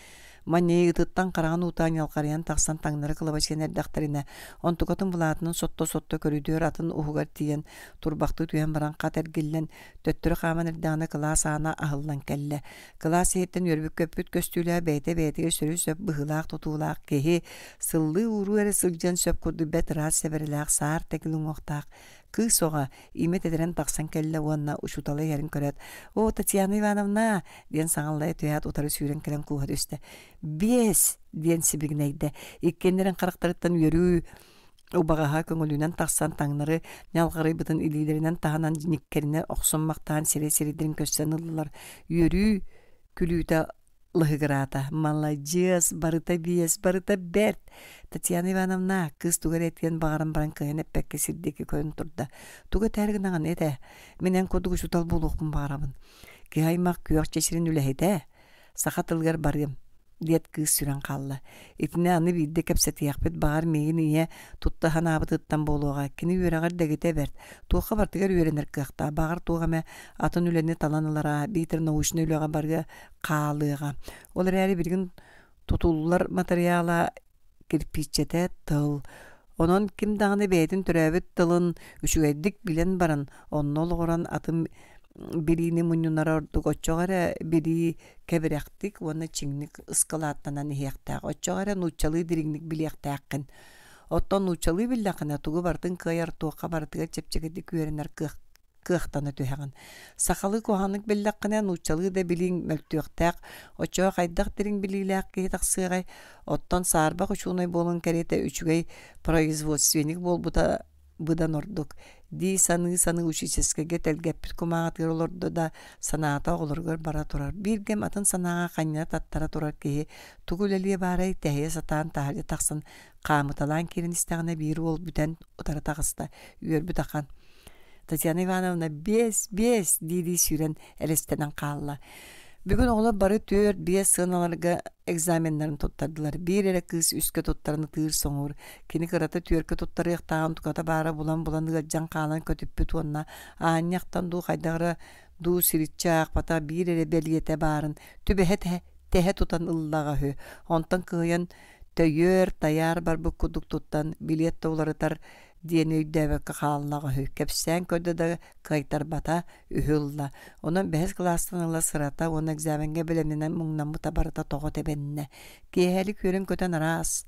Манньыйыытыттан хараҕын уута ньалҕарыйан тахсан таҥнары кылабачыйан эрдэхтэринэ, онтукатын былаатынан сотто-сотто көрүдүөр атын уһугар тиийэн турбахтыы түһэн баран хат эргиллэн, төттөрү хааман эрдэҕинэ кылаас аана аһыллан кэллэ. Кылаас иһиттэн үөрбүт-көппүт көстүүлээх бэйэтэ бэйэтигэр сөрү-сөп быһыылаах-тутуулаах киһи, сыллыы-ууруу эрэ сылдьан сөп курдук бэрт ыраас сэбэрэлээх саар тэкил уҥуохтаах Кыыс оҕо имэ тэтэрэн тахсан кэллэ уонна учуутала иһэрин көрөөт, «Оо, Татьяна Ивановна!» диэн саҥаллайа түһээт утары сүүрэн кэлэн кууһа түстэ. «Биэс!» диэн сибигинэйдэ. Иккиэннэрин харахтарыттан үөрүү убаҕаһа көҥүлүнэн тахсан таҥнары ньалҕарыйбытын илиилэринэн таһынан ньиккэринэ охсуммахтаан сирэй-сирэйдэрин көрсөн ыллылар. Үөрүү күлүүтэ лыһыгыраата. Маладьыас, барыта биэс, барыта бэрт. Татьяна Ивановна, кыыс тугу эрэ этиэн баҕаран баран кыайан эппэккэ сир диэки көрөн турда. Тугу этээри гынаҕын этэ? Мин эн курдук учуутал буолуохпун баҕарабын. Киһи аймах күөх чэчирин үлэһитэ. Саха тылыгар барыам диэт кыыс сүрэн хаалла. Итини аны биирдэ кэпсэтиэхпит, баҕар миигин ийэ тутта санаабытыттан буолуоҕа. Кини үөрэҕэр дэгитэ бэрт. Туохха барытыгар үөрэнэр кыахтаах. Баҕар туох эмэ атын үлэни талан ылара, биитэр научнай үлэҕэ барыа хаалыаҕа. Ол эрээри билигин тутуллар матырыйаала кирпииччэтэ тыл. Онон ким даҕаны бэйэтин төрөөбүт тылын үчүгэйдик билэн баран, онно олоҕуран атын билиини мунньунара ордук. Оччоҕо эрэ билии кэбирэхтик уонна чиҥник ыскылааттанан иһиэхтээх. Оччоҕо эрэ нууччалыы дириҥник билиэхтээххин. Оттон нууччалыы биллэххинэ, тугу барытын кыайар, туохха барытыгар чэпчэкитик үөрэнэр кыах кыахтана түһэҕин. Сахалыы куһаҕаннык биллэххинэ, нууччалыы да билииҥ мөлтүөхтээх, оччоҕо хайдах дириҥ билиилээх киһи тахсыаҕай? Оттон саарбах учуонай буолан кэриэтэ үчүгэй производственник буолбута быдан ордук дии саныы-саныы учительскайга тэлгэппит кумааҕытыгар олордо да, санаата оҕолоругар бара турар. Биир кэм атын санааҕа ханньана таттара турар киһи тугу үлэлиэ баарай, тэһийэ сатаан таһырдьа тахсан хаамыталаан киирэн истэҕинэ биир уол бүтэн утары таҕыста, үөрбүт ахан. Татьяна Ивановна биэс, биэс дии-дии сүүрэн элэстэнэн хаалла. Бүгүн оҕолор бары түөрт, биэс сыаналарга экзаменнарын туттардылар. Биир эрэ кыыс үскэ туттаран ытыыр-соҥуур. Кини кырата түөркэ туттарыахтааҕын туката баара булан-булан ыалдьан хаалан көтүппүт уонна аанньахтан дуу хайдах эрэ дуу сириччи аахпата биир эрэ бэлиэтэ баарын түбэһэ тэһэ тутан ыллаҕа үһү. Онтон кыһыйан төйүөр, тайаар барбыт курдук туттан билиэт да уларытар диэни өйдөөбөккө хааллаҕа үһү. Кэпсээн көрдө да кыайтарбата үһү ылла. Онон бэһис кылаастан ыла сырата уонна экзамеҥҥа бэлэмнэнэн муҥнаммыта барыта тоҕо тэбэннэ. Киэһэлик үөрэн-көтөн араас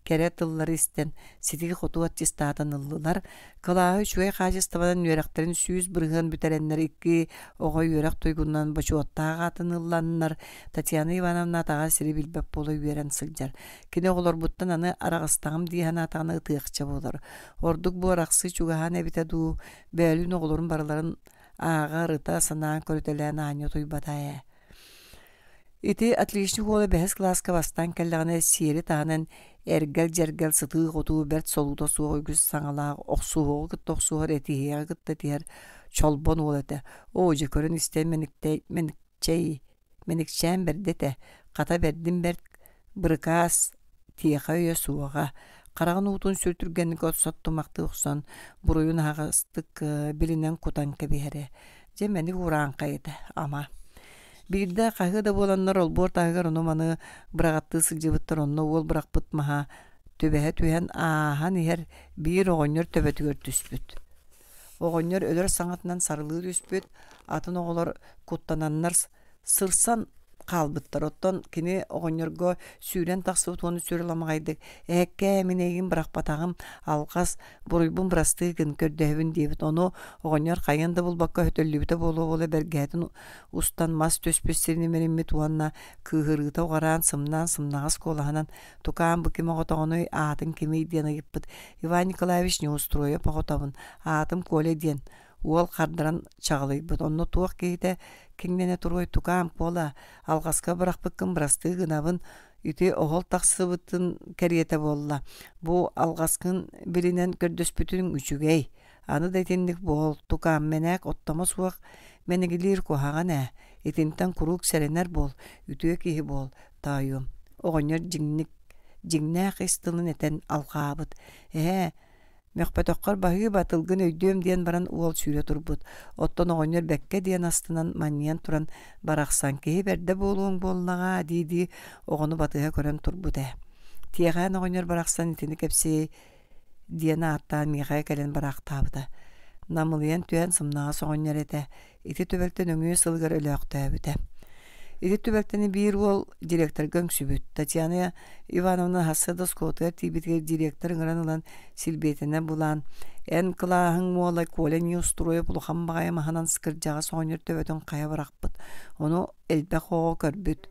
кэрэ тыллары истэн, ситии-хотуу аттестатын ыллылар. Кылааһы үчүгэй хаачыстыбанан үөрэхтэрин 100% бүтэрэннэр икки оҕо үөрэх туйгунунан бочуоттаах аатын ылланнар, Татьяна Ивановна атаҕа сири билбэт буола үөрэн сылдьар. Кини оҕолорбуттан аны араҕыстаҕым дии санаатаҕына ытыахча буолар. Ордук бу арахсыы чугаһаан эбитэ дуу, бөөлүүн оҕолорун барыларын ааҕа, ырыта санаан көрүтэлээн аанньа утуйбата ээ. Ити отличник уола бэһис кылааска бастаан кэллэҕинэ сиэри таһынан эргэл-дьэргэл сытыы-хотуу бэрт солуута суох үгүс саҥалаах охсуһуоҕу кытта охсуһар этиһиэҕи кытта этиһэр чолбон уол этэ. Оо дьэ көрөн истэн мэникчэй мэникчээн бэрдэ этэ, хата бэрдин бэрт бырыкаас тиэхэ өйө суоҕа, хараҕын уутун сүр түргэнник соттумахтыы охсон, буруйун аһаҕастык билинэн кутан кэбиһэрэ. Дьэ мэник урааҥхай этэ, ама. Биирдэ хаһыа да буоланнар олбуор таһыгар ону-маны быраҕаттыы сылдьыбыттар, онно уол бырахпыт маһа түбэһэ түһэн ааһан иһэр биир оҕонньор төбөтүгэр түспүт. Оҕонньор өлөр саҥатынан сарылыы түспүт, атын оҕолор куттананнар сырсан хаалбыттар. Оттон кини оҕонньорго сүүрэн тахсыбыт уонна сүр ламаҕайдык «Эһэккээ, мин эйигин бырахпатаҕым, алҕас, буруйбун бырастыы гын, көрдөһөбүн» диэбит. Ону оҕонньор хайыан да булбакка өтөллүбүтэ буолуо-буолуо бэргэһэтин устан мас түспүт сирин имэриммит уонна кыыһырыыта уҕараан сымнаан сымнаҕас куолаһынан «Тукаам, бу ким оҕотоҕунуй, аатыҥ кимий?» диэн ыйыппыт. «Иван Николаевич Неустроев оҕотобун, аатым Коля» диэн уол хардаран чаҕылыйбыт. Онно туох киһитэ киҥнэнэ туруой тукаам, Кола, алҕаска бырахпыккын бырастыы гынабын, ити оһол тахсыбытын кэриэтэ буолла. Бу алҕаскын билинэн көрдөспүтүҥ үчүгэй. Аны да итинник буол, тукаам, мэнээк оттомо суох мэнигилиир куһаҕан ээ. Итинтэн куруук сэрэнэр буол, үтүө киһи буол, таайыам. Оҕонньор дьиҥник дьиҥнээх ис тылын этэн алҕаабыт. Эһээ, мөхпөтөххөр баһыыба, тылгын өйдүөм диэн баран уол сүүрэ турбут. Оттон оҕонньор бэккэ диэн астынан манньыйан туран барахсан киһи бэрдэ буолуоҥ буоллаҕа дии-дии оҕону батыһа көрөн турбут ээ. Тиэхээн оҕонньор барахсан итини кэпсиэй диэн ааттаан миэхэ кэлэн бараахтаабыта. Намылыйан түһэн сымнаҕас оҕонньор этэ. Ити түбэлтэ нөҥүө сылыгар өлөөхтөөбүтэ. Ити түбэлтэни биир уол директорга үҥсүбүт. Татьяна Ивановна хассыада оскуолатыгар тиийбитигэр директор ыҥыран ылан силбиэтэнэ булаан «Эн кылааһыҥ уола Коля Неустроев улахан баҕайы маһынан кырдьаҕас оҕонньор төбөтүн хайа бырахпыт. Ону элбэх оҕо көрбүт.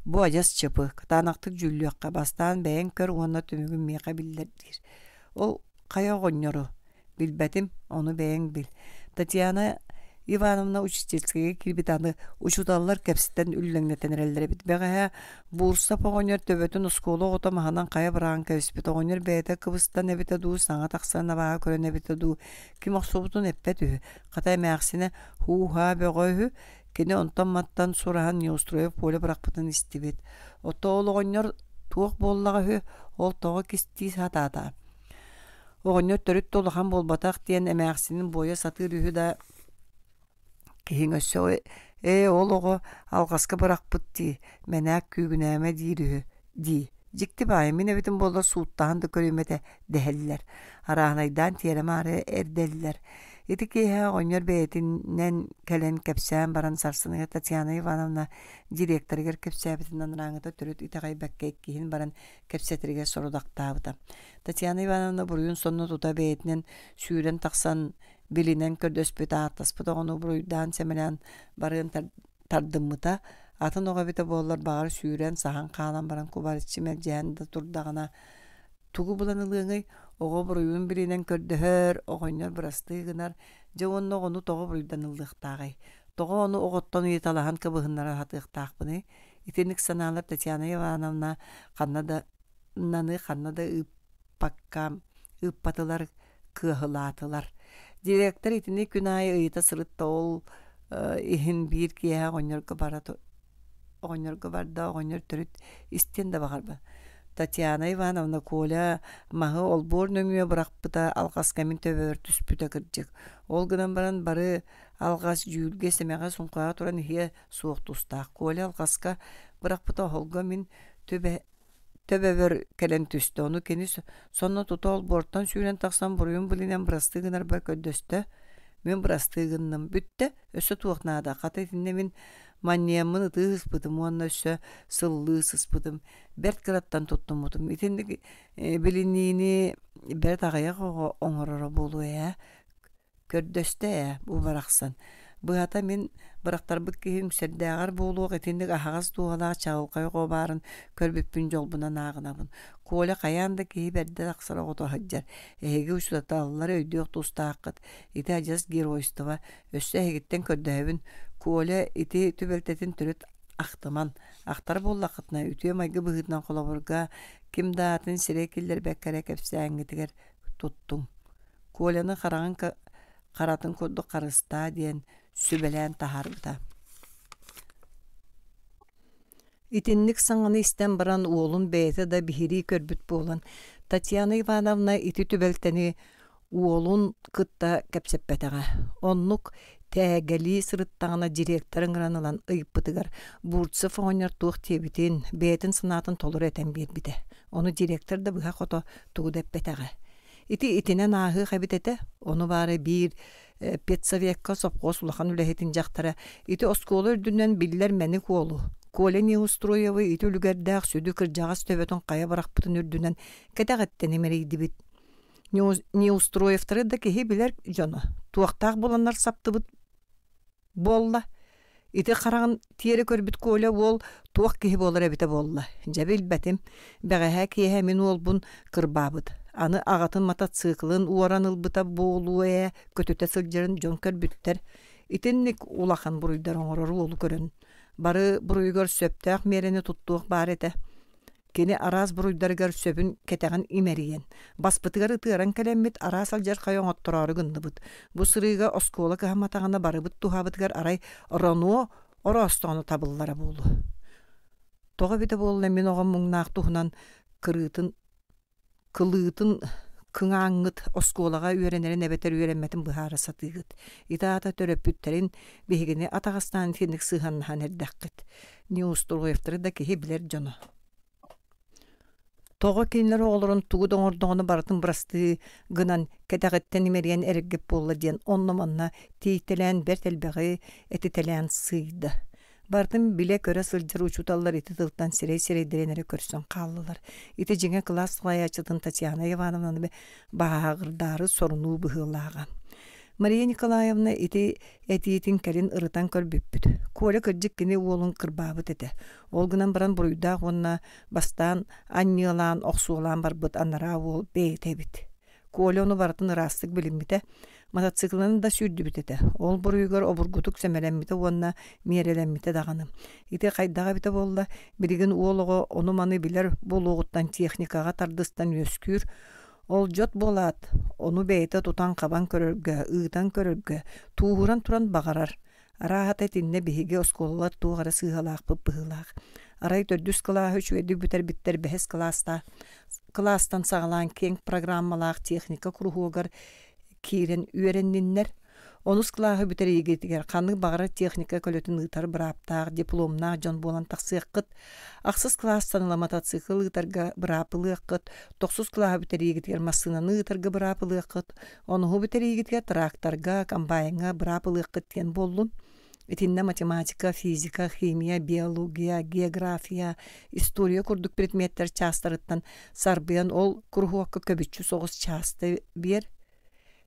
Бу адьас чыпы, кытаанахтык дьүүллүөххэ, бастаан бэйэҥ көр уонна түмүгүн миэхэ биллэр» диир. Ол хайа оҕонньору? Билбэтим, ону бэйэҥ бил. Татьяна Ивановна учительскайга киирбит аны учууталлар кэпсэтэн үллэҥнэтэн эрэллэр эбит. Бэҕэһээ Буурсап оҕонньор төбөтүн оскуола оҕото маһынан хайа быраҕан кэбиспит. Оҕонньор бэйэтэ кыбыстан эбитэ дуу, саҥа тахсан абааһы көрөн эбитэ дуу, ким охсубутун эппэт үһү. Хата эмээхсинэ һуу-һаа бөҕө үһү. Кини онтон-мантан сураһан Неустроев Коля бырахпытын истибит. Оттон ол оҕонньор туох буоллаҕа үһү, ол тоҕо кистии сатаата? Оҕонньор төрүт да улахан буолбатах диэн эмээхсинин буойа сатыыр үһү да, киһиҥ өссө «Ээ, ол оҕо алҕаска бырахпыт дии, мэнээк күүгүнээмэ диир үһү» дии. Дьикти баайы мин эбитим буоллар сууттаһан да көрүөм этэ дэһэллэр. Арааһынайдаан тиэрэ-маары эрдэллэр. Ити киэһэ оҕонньор бэйэтинэн кэлэн кэпсээн баран сарсыныгар Татьяна Ивановна директорыгар кэпсээбитин анарааҥҥыта төрүт итэҕэйбэккэ иккиһин баран кэпсэтэригэр сорудахтаабыта. Татьяна Ивановна буруйун сонно тута бэйэтинэн сүүрэн тахсан билинэн көрдөспүт, ааттаспыт оҕону буруйдаан-сэмэлээн барыан тардыммыта. Атын оҕо эбитэ буоллар, баҕар сүүрэн, саһан хаалан баран кубарыччы мэлдьэһэн да турдаҕына, тугу булан ылыаҥый, оҕо буруйун билинэн көрдөһөр, оҕонньор бырастыы гынар, дьэ уонна оҕону тоҕо буруйданыллыахтааҕый? Тоҕо ону оҕоттон ыйыталаһан кыбыһыннара сатыахтаахпыный? Итинник санаалар Татьяна Ивановна ханна да наны ханна да ыыппакка ыыппатылар, кыаһылаатылар. Директор итини күн аайы ыйыта сырытта ол иһин биир киэһэ оҕонньорго бара оҕонньорго барда оҕонньор төрүт истиэн да баҕарбат. Татьяна Ивановна Коля маһы олбуор нөҥүө бырахпыта алҕаска мин төбөбөр түспүтэ кырдьык. Ол гынан баран бары алҕас дьүүлгэ сэмэҕэ суҥхаҕа туран иһиэ суох тустаах. Коля алҕаска бырахпыта оһолго мин түбэ төбөбөр кэлэн түстэ. Ону кини сонно тута олбуортан сүүрэн тахсан буруйун билинэн бырастыы гынарбар көрдөстө. Мин бырастыы гынным. Бүттэ. Өссө туох наада. Хата итиннэ мин манньыйаммын ытыы сыспытым уонна өссө сыллыы сыспытым. Бэрт кыраттан туттуммутум. Итинник билиниини бэрт аҕыйах оҕо оҥороро буолуо ээ. Көрдөстө ээ, бу барахсан. Быһата мин бырахтарбыт киһи үҥсэрдээҕэр буолуох итинник аһаҕас дууһалаах чаҕылхай оҕо баарын көрбүппүн дьолбунан ааҕынабын. Коля хайаан да киһи бэрдэ тахсар оҕото сылдьар. Эһиги учууталлар өйдүөх тустааххыт. Ити адьас геройство. Өссө эһигиттэн көрдөһөбүн. Коля ити түбэлтэтин төрүт ахтыман. Ахтар буоллаххытына, үтүө майгы быһыытынан холобурга ким да аатын сирэй киллэрбэккэ эрэ кэпсээҥҥитигэр туттуҥ. Коляны хараҕын харатын курдук харыстаа диэн сүбэлээн таһаарбыта. Итинник саҥаны истэн баран уолун бэйэтэ да биһирии көрбүт буолан, Татьяна Ивановна ити түбэлтэни уолун кытта кэпсэппэтэҕэ. Оннук тээгэлии сырыттаҕына директор ыҥыран ылан ыйыппытыгар Бурцев оҕонньор туох диэбитин, бэйэтин санаатын толору этэн биэрбитэ. Ону директор да быһа-хото тугу да эппэтэҕэ. Ити итинэн ааһыах эбит этэ, ону баара биир педсовекка сопхуос улахан үлэһитин дьахтара ити оскуола үрдүнэн биллэр мэник уолу Коля Неустроевы ити үлүгэрдээх сүдү кырдьаҕас төбөтүн хайа бырахпытын үрдүнэн кэтэҕиттэн имэрийдибит. Неустроевтары да киһи билэр дьоно туохтаах буланнар саптыбыт буолла. Ити хараҕын тиэрэ көрбүт Коля уол туох киһи буолар эбитэ буолла. Дьэ билбэтим. Бэҕэһээ киэһэ мин уолбун кырбаабыт. Аны аҕатын матацыыкылын уоран ылбыта буолуо ээ, көтүтэ сылдьарын дьон көрбүттэр. Итинник улахан буруйдар оҥорор уолу көрөн, бары буруйугар сөптөөх миэрэни туттуох баар этэ. Кини араас буруйдарыгар сөбүн кэтэҕин имэрийэн, баспытыгар ытыаран кэлэммит араас алдьархайы оҥоттороору гынныбыт. Бу сырыыга оскуола кыһамматаҕына барыбыт туһабытыгар арай Роно ороостоҕуна табыллара буолуо. Тоҕо эбитэ буолла мин оҕом муҥнаах туһунан кырыытын кылыытын кыҥааҥҥыт оскуолаҕа үөрэнэрин эбэтэр үөрэммэтин быһаара сатыыгыт. Ити аата төрөппүттэрин биһигини атаҕастаан итинник сыһыаннаһан эрдэххит. Неустроевтары да киһи билэр дьоно. Тоҕо кинилэр оҕолорун тугу да оҥордоҕуна барытын бырастыы гынан кэтэҕиттэн имэрийэн эрэргит буолла диэн онно-манна тиийтэлээн бэрт элбэҕи этитэлээн сыыйда. Барытын билэ-көрө сылдьар учууталлар ити тылтан сирэй-сирэйдэрин эрэ көрсөн хааллылар. Ити дьиҥэ кылаас салайааччытын Татьяна Ивановнаны баһааҕырдаары сорунуу быһыылааҕа. Мария Николаевна ити этиитин кэлин ырытан көрбүппүт. Коля кырдьык кини уолун кырбаабыт этэ. Ол гынан баран буруйдаах уонна бастаан анньыалаан, охсуолаан барбыт анараа уол бэйэтэ эбит. Коля ону барытын ыраастык билиммитэ, мотоциклынан да сүүрдүбүт этэ. Ол буруйугар обургутук сэмэлэммитэ уонна миэрэлэммитэ даҕаны. Ити хайдах эбитэ буолла, билигин уол оҕо ону-маны билэр буолуоҕуттан техникаҕа тардыстан үөскүүр. Ол дьот буолаат, ону бэйэтэ тутан-хабан көрөргө, ыытан көрөргө, тууһуран туран баҕарар. Арааһата итиннэ биһиги оскуолалар туох эрэ сыыһалаахпыт быһыылаах. Арай төрдүс кылааһы үчүгэйдик бүтэрбиттэр бэһис кылааста кылаастан саҕалаан киэҥ программалаах техника куруһуогар киирэн үөрэнниннэр. Онус кылааһы бүтэриигитигэр ханнык баҕарар техника көлөтүн ыытар бырааптаах дипломнаах дьон буолан тахсыаххыт. Ахсыс кылаастан ыла мотоцикл ыытарга быраап ылыаххыт. Тохсус кылааһы бүтэриигитигэр массыынаны ыытарга быраап ылыаххыт. Онуһу бүтэриигитигэр тракторга, комбайҥҥа быраап ылыаххыт диэн буоллун. Итиннэ математика, физика, химия, биология, география, история курдук предметтэр чаастарыттан сарбыйан ол куруһуокка көбүччү соҕус чааста биэр.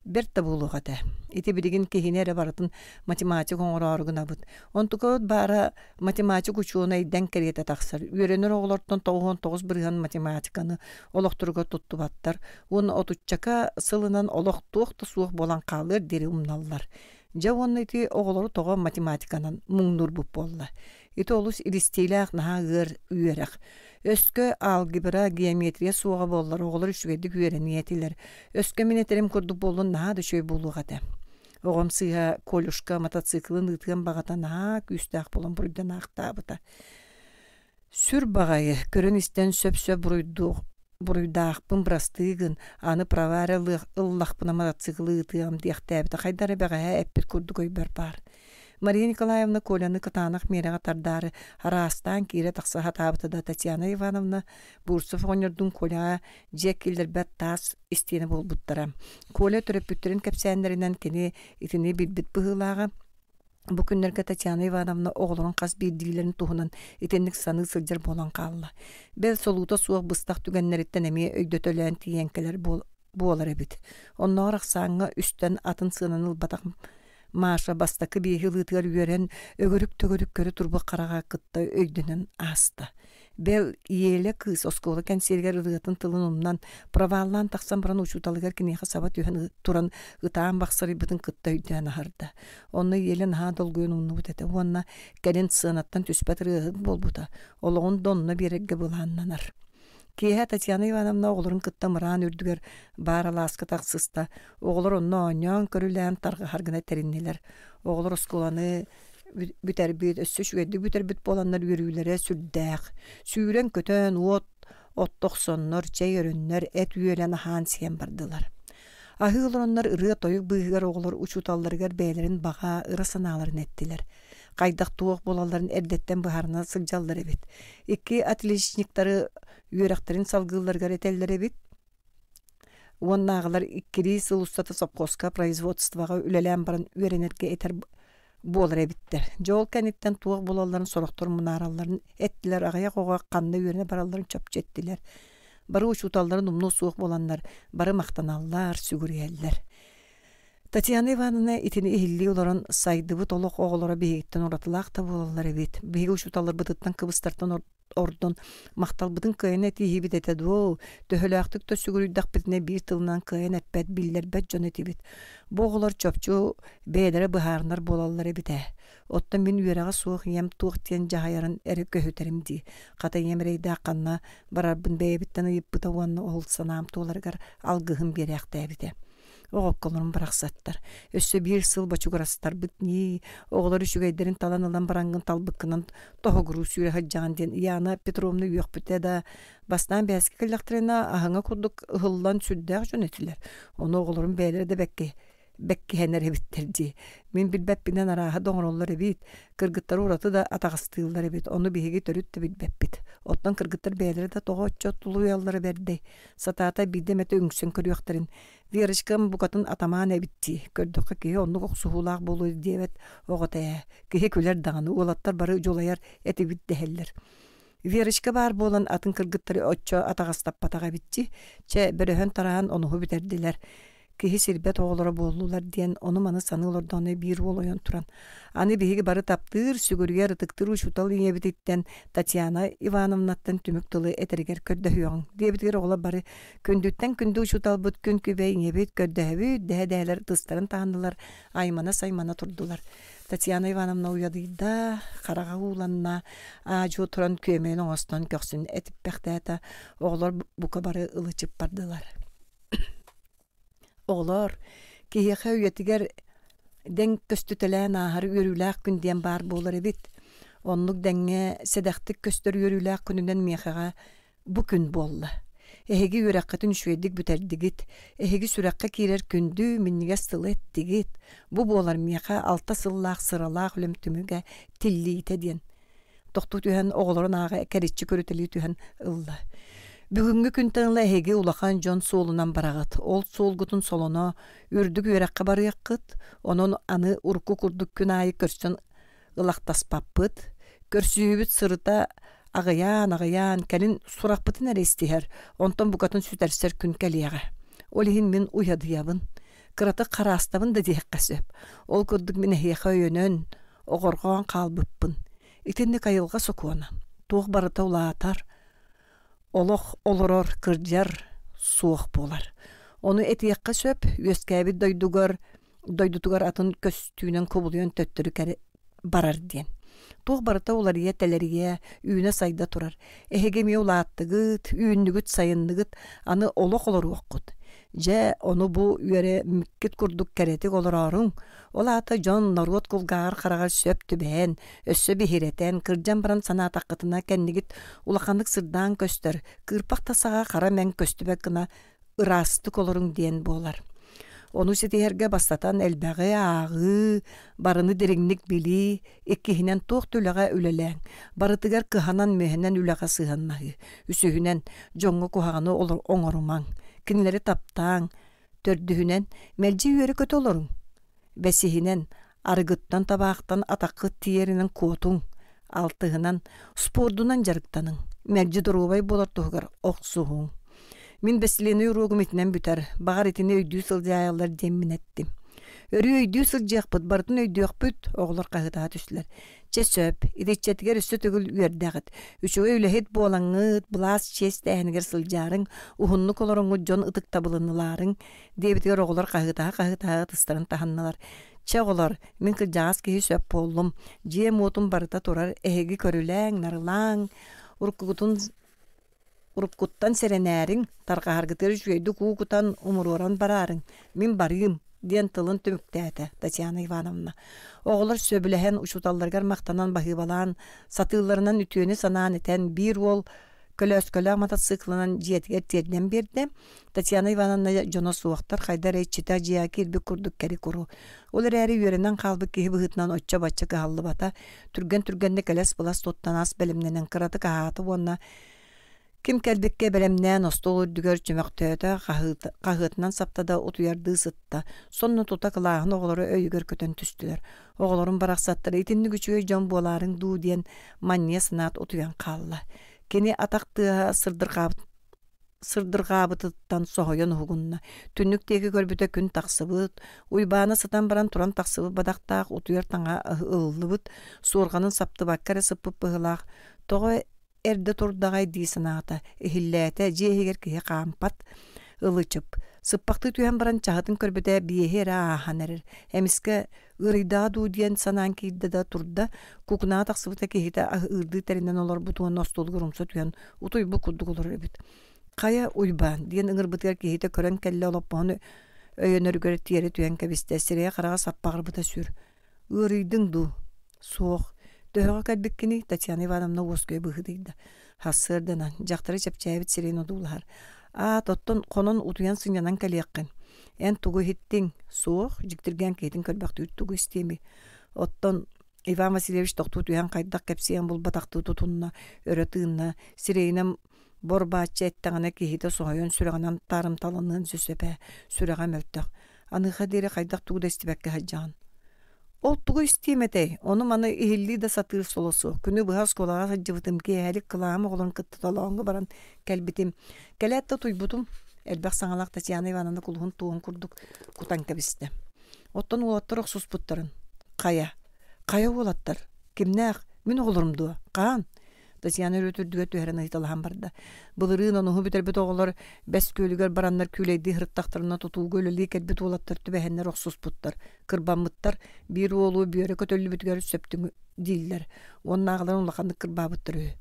Бэрт да буолуох этэ. Ити билигин киһини эрэ барытын математик оҥороору гынабыт. Онтукабыт баара математик учуонай дэҥ кэриэтэ тахсар. Үөрэнэр оҕолортон 99% математиканы олохторугар туттубаттар уонна отуччака сылынан олох туох да суох буолан хаалыар диэри умналлар. Дьэ уонна ити оҕолору тоҕо математиканан муҥнуурбут буолла. Ити олус илистиилээх наһаа ыар үөрэх. Өскө алгебра, геометрия суоҕа буоллар оҕолор үчүгэйдик үөрэниэ этилэр. Өскө мин этэрим курдук буоллун наһаа да үчүгэй буолуох этэ. Оҕом сыыһа Колюшка мотоциклын ыытыан баҕата наһаа күүстээх буолан буруйданаахтаабыта. Сүр баҕайы, көрөн-истэн сөп-сөп буруйдуох буруйдаахпын бырастыы гын, аны права эрэ ыллахпына мотоциклы ыытыам диэхтээбитэ хайдах эрэ бэҕэһээ эппит курдук өйбөр баар. Мария Николаевна Коляны кытаанах миэрэҕэ тардаары араастаан киирэ-тахса сатаабыта да Татьяна Ивановна Бурцев оҕонньордуун Коляҕа дьиэ киллэрбэт таас истиэнэ буолбуттара. Коля төрөппүттэрин кэпсээннэринэн кини итини билбит быһыылааҕа. Бу күннэргэ Татьяна Ивановна оҕолорун хас биирдиилэрин туһунан итинник саныы сылдьар буолан хаалла. Бэл солуута суох быстах түгэннэриттэн эмиэ өйдөтөлөөн тиийэн кэлэр буолар эбит. Оннооҕор ахсааҥҥа үстэн атын сыананы ылбатах Маша бастакы биэһи ылыытыгар үөрэн, өгөрүк-төгөрүк көрө турбут хараҕа кытта өйдөнөн ааста. Бэл, Еля кыыс оскуола кэнсиэригэр ырыатын тылын умнан, проваллаан тахсан баран учууталыгар киниэхэ саба түһэн туран ытаан бахсарыйбытын кытта өйдөөн аһарда. Онно Еля наһаа долгуйан умнубут этэ уонна кэлин сыанаттан түспэт ырыаһыт буолбута, олоҕун да онно биэрэргэ былааннанар. Киэһэ Татьяна Ивановна оҕолорун кытта мыраан үрдүгэр баар алааска тахсыста. Оҕолор онно оонньоон-көрүлээн тарҕаһар гына тэриннилэр. Оҕолор оскуоланы бүтэрбит, өссө үчүгэйдик бүтэрбит буоланнар үөрүүлэрэ сүрдээх. Сүүрэн-көтөн, уот оттохсоннор, чэй өрөннөр, эт үөлэн аһаан-сиэн бардылар. Аһыы олороннор ырыа-тойук быыһыгар оҕолор учууталларыгар бэйэлэрин баҕа, ыра санааларын эттилэр. Хайдах туох буолалларын эрдэттэн быһаарына сылдьаллар эбит. Икки отличниктары үөрэхтэрин салгыылларыгар этэллэр эбит. Уоннааҕылар иккилии сыл устата сопхуоска производствоҕа үлэлээн баран үөрэнэргэ этэр буолар эбиттэр. Дьэ ол кэнниттэн туох буолалларын сорохтор мунааралларын эттилэр, аҕыйах оҕо ханна үөрэнэ баралларын чопчу эттилэр. Бары учууталларын умнуо суох буоланнар, бары махтаналлар, сүгүрүйэллэр. Татьяна Ивановна итини иһиллии олорон сайдыбыт олох оҕолоро биһигиттэн уратылаах да буолаллар эбит. Биһиги учууталларбытыттан кыбыстартан ордон махталбытын кыайан этииһибит этэ дуо, төһөлөөхтүк да сүгүрүйдэхпитинэ биир тылынан кыайан эппэт, биллэрбэт дьон этибит. Бу оҕолор чопчу бэйэлэрэ быһаарынар буолаллар эбит ээ. Оттон мин үөрэҕэ суох ийэм туох диэн дьаһайарын эрэ көһүтэрим дии. Хата ийэм эрэйдээх ханна барарбын бэйэбиттэн ыйыппыта уонна ол санаам туоларыгар алгыһын биэрээхтээбитэ. Оҕокколорум барахсаттар. Өссө биир сыл бочугурастарбыт ньии, оҕолор үчүгэйдэрин талан ылан бараҥҥын талбыккынан тоһугуруу сүүрэ сылдьаҕын диэн Яна Петровна үөхпүтэ да, бастаан бээскэ кэллэхтэринэ аһыҥа курдук ыһыллан сүрдээх дьон этилэр. Ону оҕолорум бэйэлэрэ да бэккэ бэккиһэнэр эбиттэр дии. Мин билбэппинэн арааһа да оҥороллор эбит. Кыргыттары ураты да атаҕастыыллар эбит. Ону биһиги төрүт да билбэппит. Оттон кыргыттар бэйэлэрэ да тоҕо оччо тулуйаллара бэрдэй. Сатаата биирдэ эмэтэ үҥсэн көрүөхтэрин. Верочкам букатын атамаан эбит дии. Көрдөххө киһи оннук охсуһуулаах буолуо диэбэт оҕото ээ. Киһи күлэр даҕаны, уолаттар бары дьулайар этибит дэһэллэр. Верочка баар буолан атын кыргыттары оччо атаҕастаппатах эбитчи. Чэ, бөрөһөн-тараһан онуһу бүтэрдилэр. Киһи сирбэт оҕолоро буоллулар диэн ону-маны саныы олордоҕуна биир уол ойон туран, аны биһиги бары таптыыр, сүгүрүйэр, ытыктыыр учуутал ийэбититтэн Татьяна Ивановнаттан түмүк тылы этэригэр көрдөһүөҕүҥ диэбитигэр оҕолор бары күндүттэн күндү учууталбыт күн күбэй ийэбит көрдөһөбүт дэһэ-дэһэлэр ытыстарын таһыннылар, аймана-саймана турдулар. Татьяна Ивановна уйадыйда, хараҕа ууланна, аа-дьуо туран күөмэйин оҥостон көхсүн этиппэхтээтэ, оҕолор бука бары ылы-чып бардылар. Оҕолоор, киһиэхэ үйэтигэр дэҥ көстүтэлээн ааһар үөрүүлээх күн диэн баар буолар эбит. Оннук дэҥҥэ сэдэхтик көстөр үөрүүлээх күнүнэн миэхэҕэ бу күн буолла. Эһиги үөрэххитин үчүгэйдик бүтэрдигит, эһиги сүрэххэ киирэр күндү, минньигэс тылы эттигит. Бу буолар миэхэ алта сыллаах сыралаах үлэм түмүгэ, тиллиитэ диэн тохтуу түһэн оҕолорун ааҕа кэриччи көрүтэлии түһэн ылла. Бүгүҥҥү күнтэн ыла эһиги улахан дьон суолунан бараҕыт. Ол суолгутун солоно үрдүк үөрэххэ барыаххыт. Онон аны урукку курдук күн аайы көрсөн ылахтаспаппыт. Көрсүһүүбүт сырыта аҕыйаан-аҕыйаан кэлин сурахпытын эрэ истиһэр, онтон букатын сүтэрсэр күн кэлиэҕэ. Ол иһин мин уйадыйабын. Кыратык хараастабын да диэххэ сөп. Ол курдук мин эһиэхэ өйөнөн, оҕорҕоон хаалбыппын. Итинник айылҕа сокуона. Туох барыта улаатар, олох олорор, кырдьар суох буолар. Ону этиэххэ сөп, үөскээбит дойдугар дойдутугар атын көстүүнэн кубулуйан төттөрү кэрэ барар диэн. Туох барыта уларыйа, тэлэрийэ, үүнэ-сайда турар. Эһиги эмиэ улааттыгыт, үүннүгүт, сайынныгыт, аны олох олоруоххут. Дьэ, ону бу үөрэммиккит курдук кэрэтик олорооруҥ, Ол аата дьон, норуот кулгааҕар хараҕар сөп түбэһэн, өссө биһирэтэн, кырдьан баран санаатаххытына кэннигит улаханнык сырдаан көстөр, кыырпах да саҕа хара мэҥ көстүбэт гына ыраастык олоруҥ диэн буолар. Ону ситиһэргэ бастатан элбэҕи ааҕыы, барыны дириҥник билии, иккиһинэн туох да үлэҕэ үлэлээҥ, барытыгар кыһанан-мүһэнэн үлэҕэ сыһыаннаһыы, үсүһүнэн дьоҥҥо куһаҕаны оҥорумаҥ, кинилэри таптааҥ, Төрдүһүнэн, мэлдьи үөрэ-көтө олоруҥ. Бэсиһинэн, арыгыттан, табаахтан атаххыт тиийэринэн куотуҥ. Алтыһынан, спордунан дьарыктаныҥ. Мэлдьи доруобай буолар туһугар охсуһуҥ. Мин бэстилиэнэй уруогум итинэн бүтэр, баҕар итини өйдүү сылдьаайаллар диэммин эттим. Өрүү өйдүү сылдьыахпыт, барытын өйдүөхпүт, оҕолор хаһыытаһа түстүлэр. Чэ сөп, итиччэтигэр өссө төгүл үөрдэҕит. Үчүгэй үлэһит буолаҥҥыт, былаас чиэстээһинигэр сылдьаарыҥ, уһуннук олороҥҥут дьон ытыктабылын ылаарыҥ, диэбитигэр оҕолор хаһыытаһа-хаһыытаһа ытыстарын таһыннылар. Чэ оҕолор, мин кырдьаҕас киһи сөп буоллум, дьиэм-уотум барыта турар, эһиги көрүлээҥ, нарылааҥ, уруккугутун Уруккуттан сэрэнээриҥ, тарҕаһаргытыгар үчүгэйдик уу кутан умуруоран бараарыҥ, мин барыым, диэн тылын түмүктээтэ Татьяна Ивановна. Оҕолор сөбүлэһэн, учууталларыгар махтанан баһыыбалаан, сатыылларынан үтүөнү санаан этэн, биир уол көлөөскөлөөх мотоциклынан дьиэтигэр тиэрдэн биэрдэ. Татьяна Ивановна дьоно суохтар, хайда эрэ иччитэ дьиэҕэ киирбит курдук кэри-куру. Ол эрээри үөрэнэн хаалбыт киһи быһыытынан оччо-бачча кыһаллыбата, түргэн-түргэнник элэс-былас туттан ас бэлэмнэнэн кыратык аһаата уонна ким кэлбиккэ бэлэмнээн остуол үрдүгэр чөмөхтөөтө, хаһыатынан сапта да утуйардыы сытта. Сонно тута кылааһын оҕолоро өйүгэр көтөн түстүлэр. Оҕолорум барахсаттар итинник үчүгэй дьон буолаарыҥ дуу диэн манньыйа санаат утуйан хаалла. Кини атах тыаһа сырдырҕаабыт сырдырҕаабытыттан соһуйан уһугунна. Түннүк диэки көрбүтэ күн тахсыбыт, Уйбаана сытан баран туран тахсыбыт бадахтаах утуйар таҥаһа ылыллыбыт, суорҕанын саптыбакка эрэ сыппыт быһыылаах. Тоҕо эрдэ турдаҕай дии санаата, иһиллээтэ, дьиэ иһигэр киһи хаампат ылы-чып. Сыппахтыы түһэн баран чаһытын көрбүтэ биэһи эрэ ааһан эрэр. Эмискэ ыарыйдаҕа дуу диэн санаан киирдэ да турда, кукунаҕа тахсыбыта киһитэ ыырдыы тэринэн олорбут уонна остуолугар умса түһэн утуйбут курдук олорор эбит. «Хайа, Уйбаан» диэн ыҥырбытыгар киһитэ көрөн кэллэ олоппоһун өйөнөрүгэр тиэрэ түһэн кэбистэ, сирэйэ-хараҕа саппаҕырбыта сүр. «Ыарыйдыҥ дуу?» «Суох. Төһөҕө кэлбиккиний?» Татьяна Ивановна уоскуйа быһыытыйда. Сарсыарданан, дьахтары чэпчээбит сирэйин одуулаһар. «Аат, оттон хонон утуйан сынньанан кэлиэххин. Эн тугу иһиттиҥ?» «Суох», дьиктиргээн киһитин көрбөхтүүр тугу истиэмий? Оттон Иван Васильевич тохтуу түһэн хайдах кэпсиэн булбатахтыы тутунна, өрө тыынна, сирэйинэн бор-бааччы эттэҕинэ киһитэ соһуйан сүрэҕинэн таарымталаныан сөп ээ, сүрэҕэ мөлтөх. Аныаха диэри хайдах тугу да истибэккэ сылдьаҕын. Ол тугу истиэм этэй, ону-маны иһиллии да сатыыр соло суох. Күнү быһа оскуолаҕа сылдьыбытым, киэһэлик кылааһым оҕолорун кытта толооҥҥо баран кэлбитим. Кэлээт да утуйбутум, элбэх саҥалаах Татьяна Ивановна кулуһун туоһун курдук кутан кэбистэ. Оттон уолаттар охсуспуттарын «Хайа? Хайа уолаттар? Кимнээх? Мин оҕолорум дуо? Хаһан?» Татьяна өрүт үрдүгэр түһэрэн ыйыталаһан барда. Былырыын онуһу бүтэрбит оҕолор Бэс Күөлүгэр бараннар күүлэйдии сырыттахтарына тутууга үлэлии кэлбит уолаттар түбэһэннэр охсуспуттар, кырбаммыттар, биир уолу бүөрэ көтөллүбүтүгэр сөптүҥ дииллэр. Уоннааҕыларын улаханнык кырбаабыттар үһү.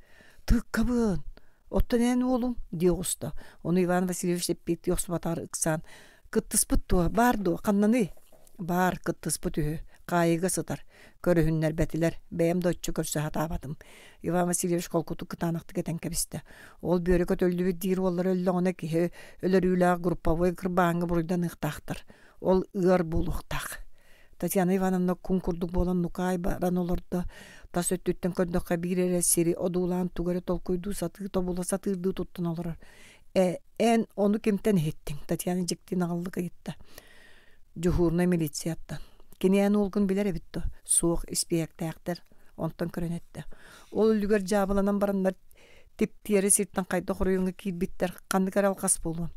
«Тыыккабын! Оттон эн уолуҥ?» дии оҕуста. Ону Иван Васильевич эппиэттии охсубатаҕар ыксаан «Кыттыспыт дуо? Баар дуо? Ханнаный?» «Баар, кыттыспыт үһү. Хаайыыга сытар. Көрүһүннэрбэтилэр. Бэйэм да оччо көрсө сатаабатым». Иван Васильевич холкутук кытаанахтык этэн кэбистэ. Ол бүөрэ көтөллүбүт диир уоллара өллөҕүнэ киһи өлөрүүлээх групповой кырбааҥҥа буруйданыахтаахтар. Ол ыар буолуохтаах. Татьяна Ивановна куҥ курдук буолан нукаай баран олордо. Тас өттүттэн көрдөххө биир эрэ сири одуулаан тугу эрэ толкуйдуу сатыы тобула сатыырдыы туттан олорор. Э, эн ону кимтэн иһиттиҥ? Татьяна дьикти наҕыллык ыйытта. Дьуһуурунай милицияттан. Кини эн уолгун билэр эбит дуо? Суох, испиэһэктээхтэр. Онтон көрөн эттэ. Ол үлүгэр дьаабыланан бараннар типтиэри сиртэн хайдах оройуоҥҥа киирбиттэр, ханнык эрэ алҕас буолуо.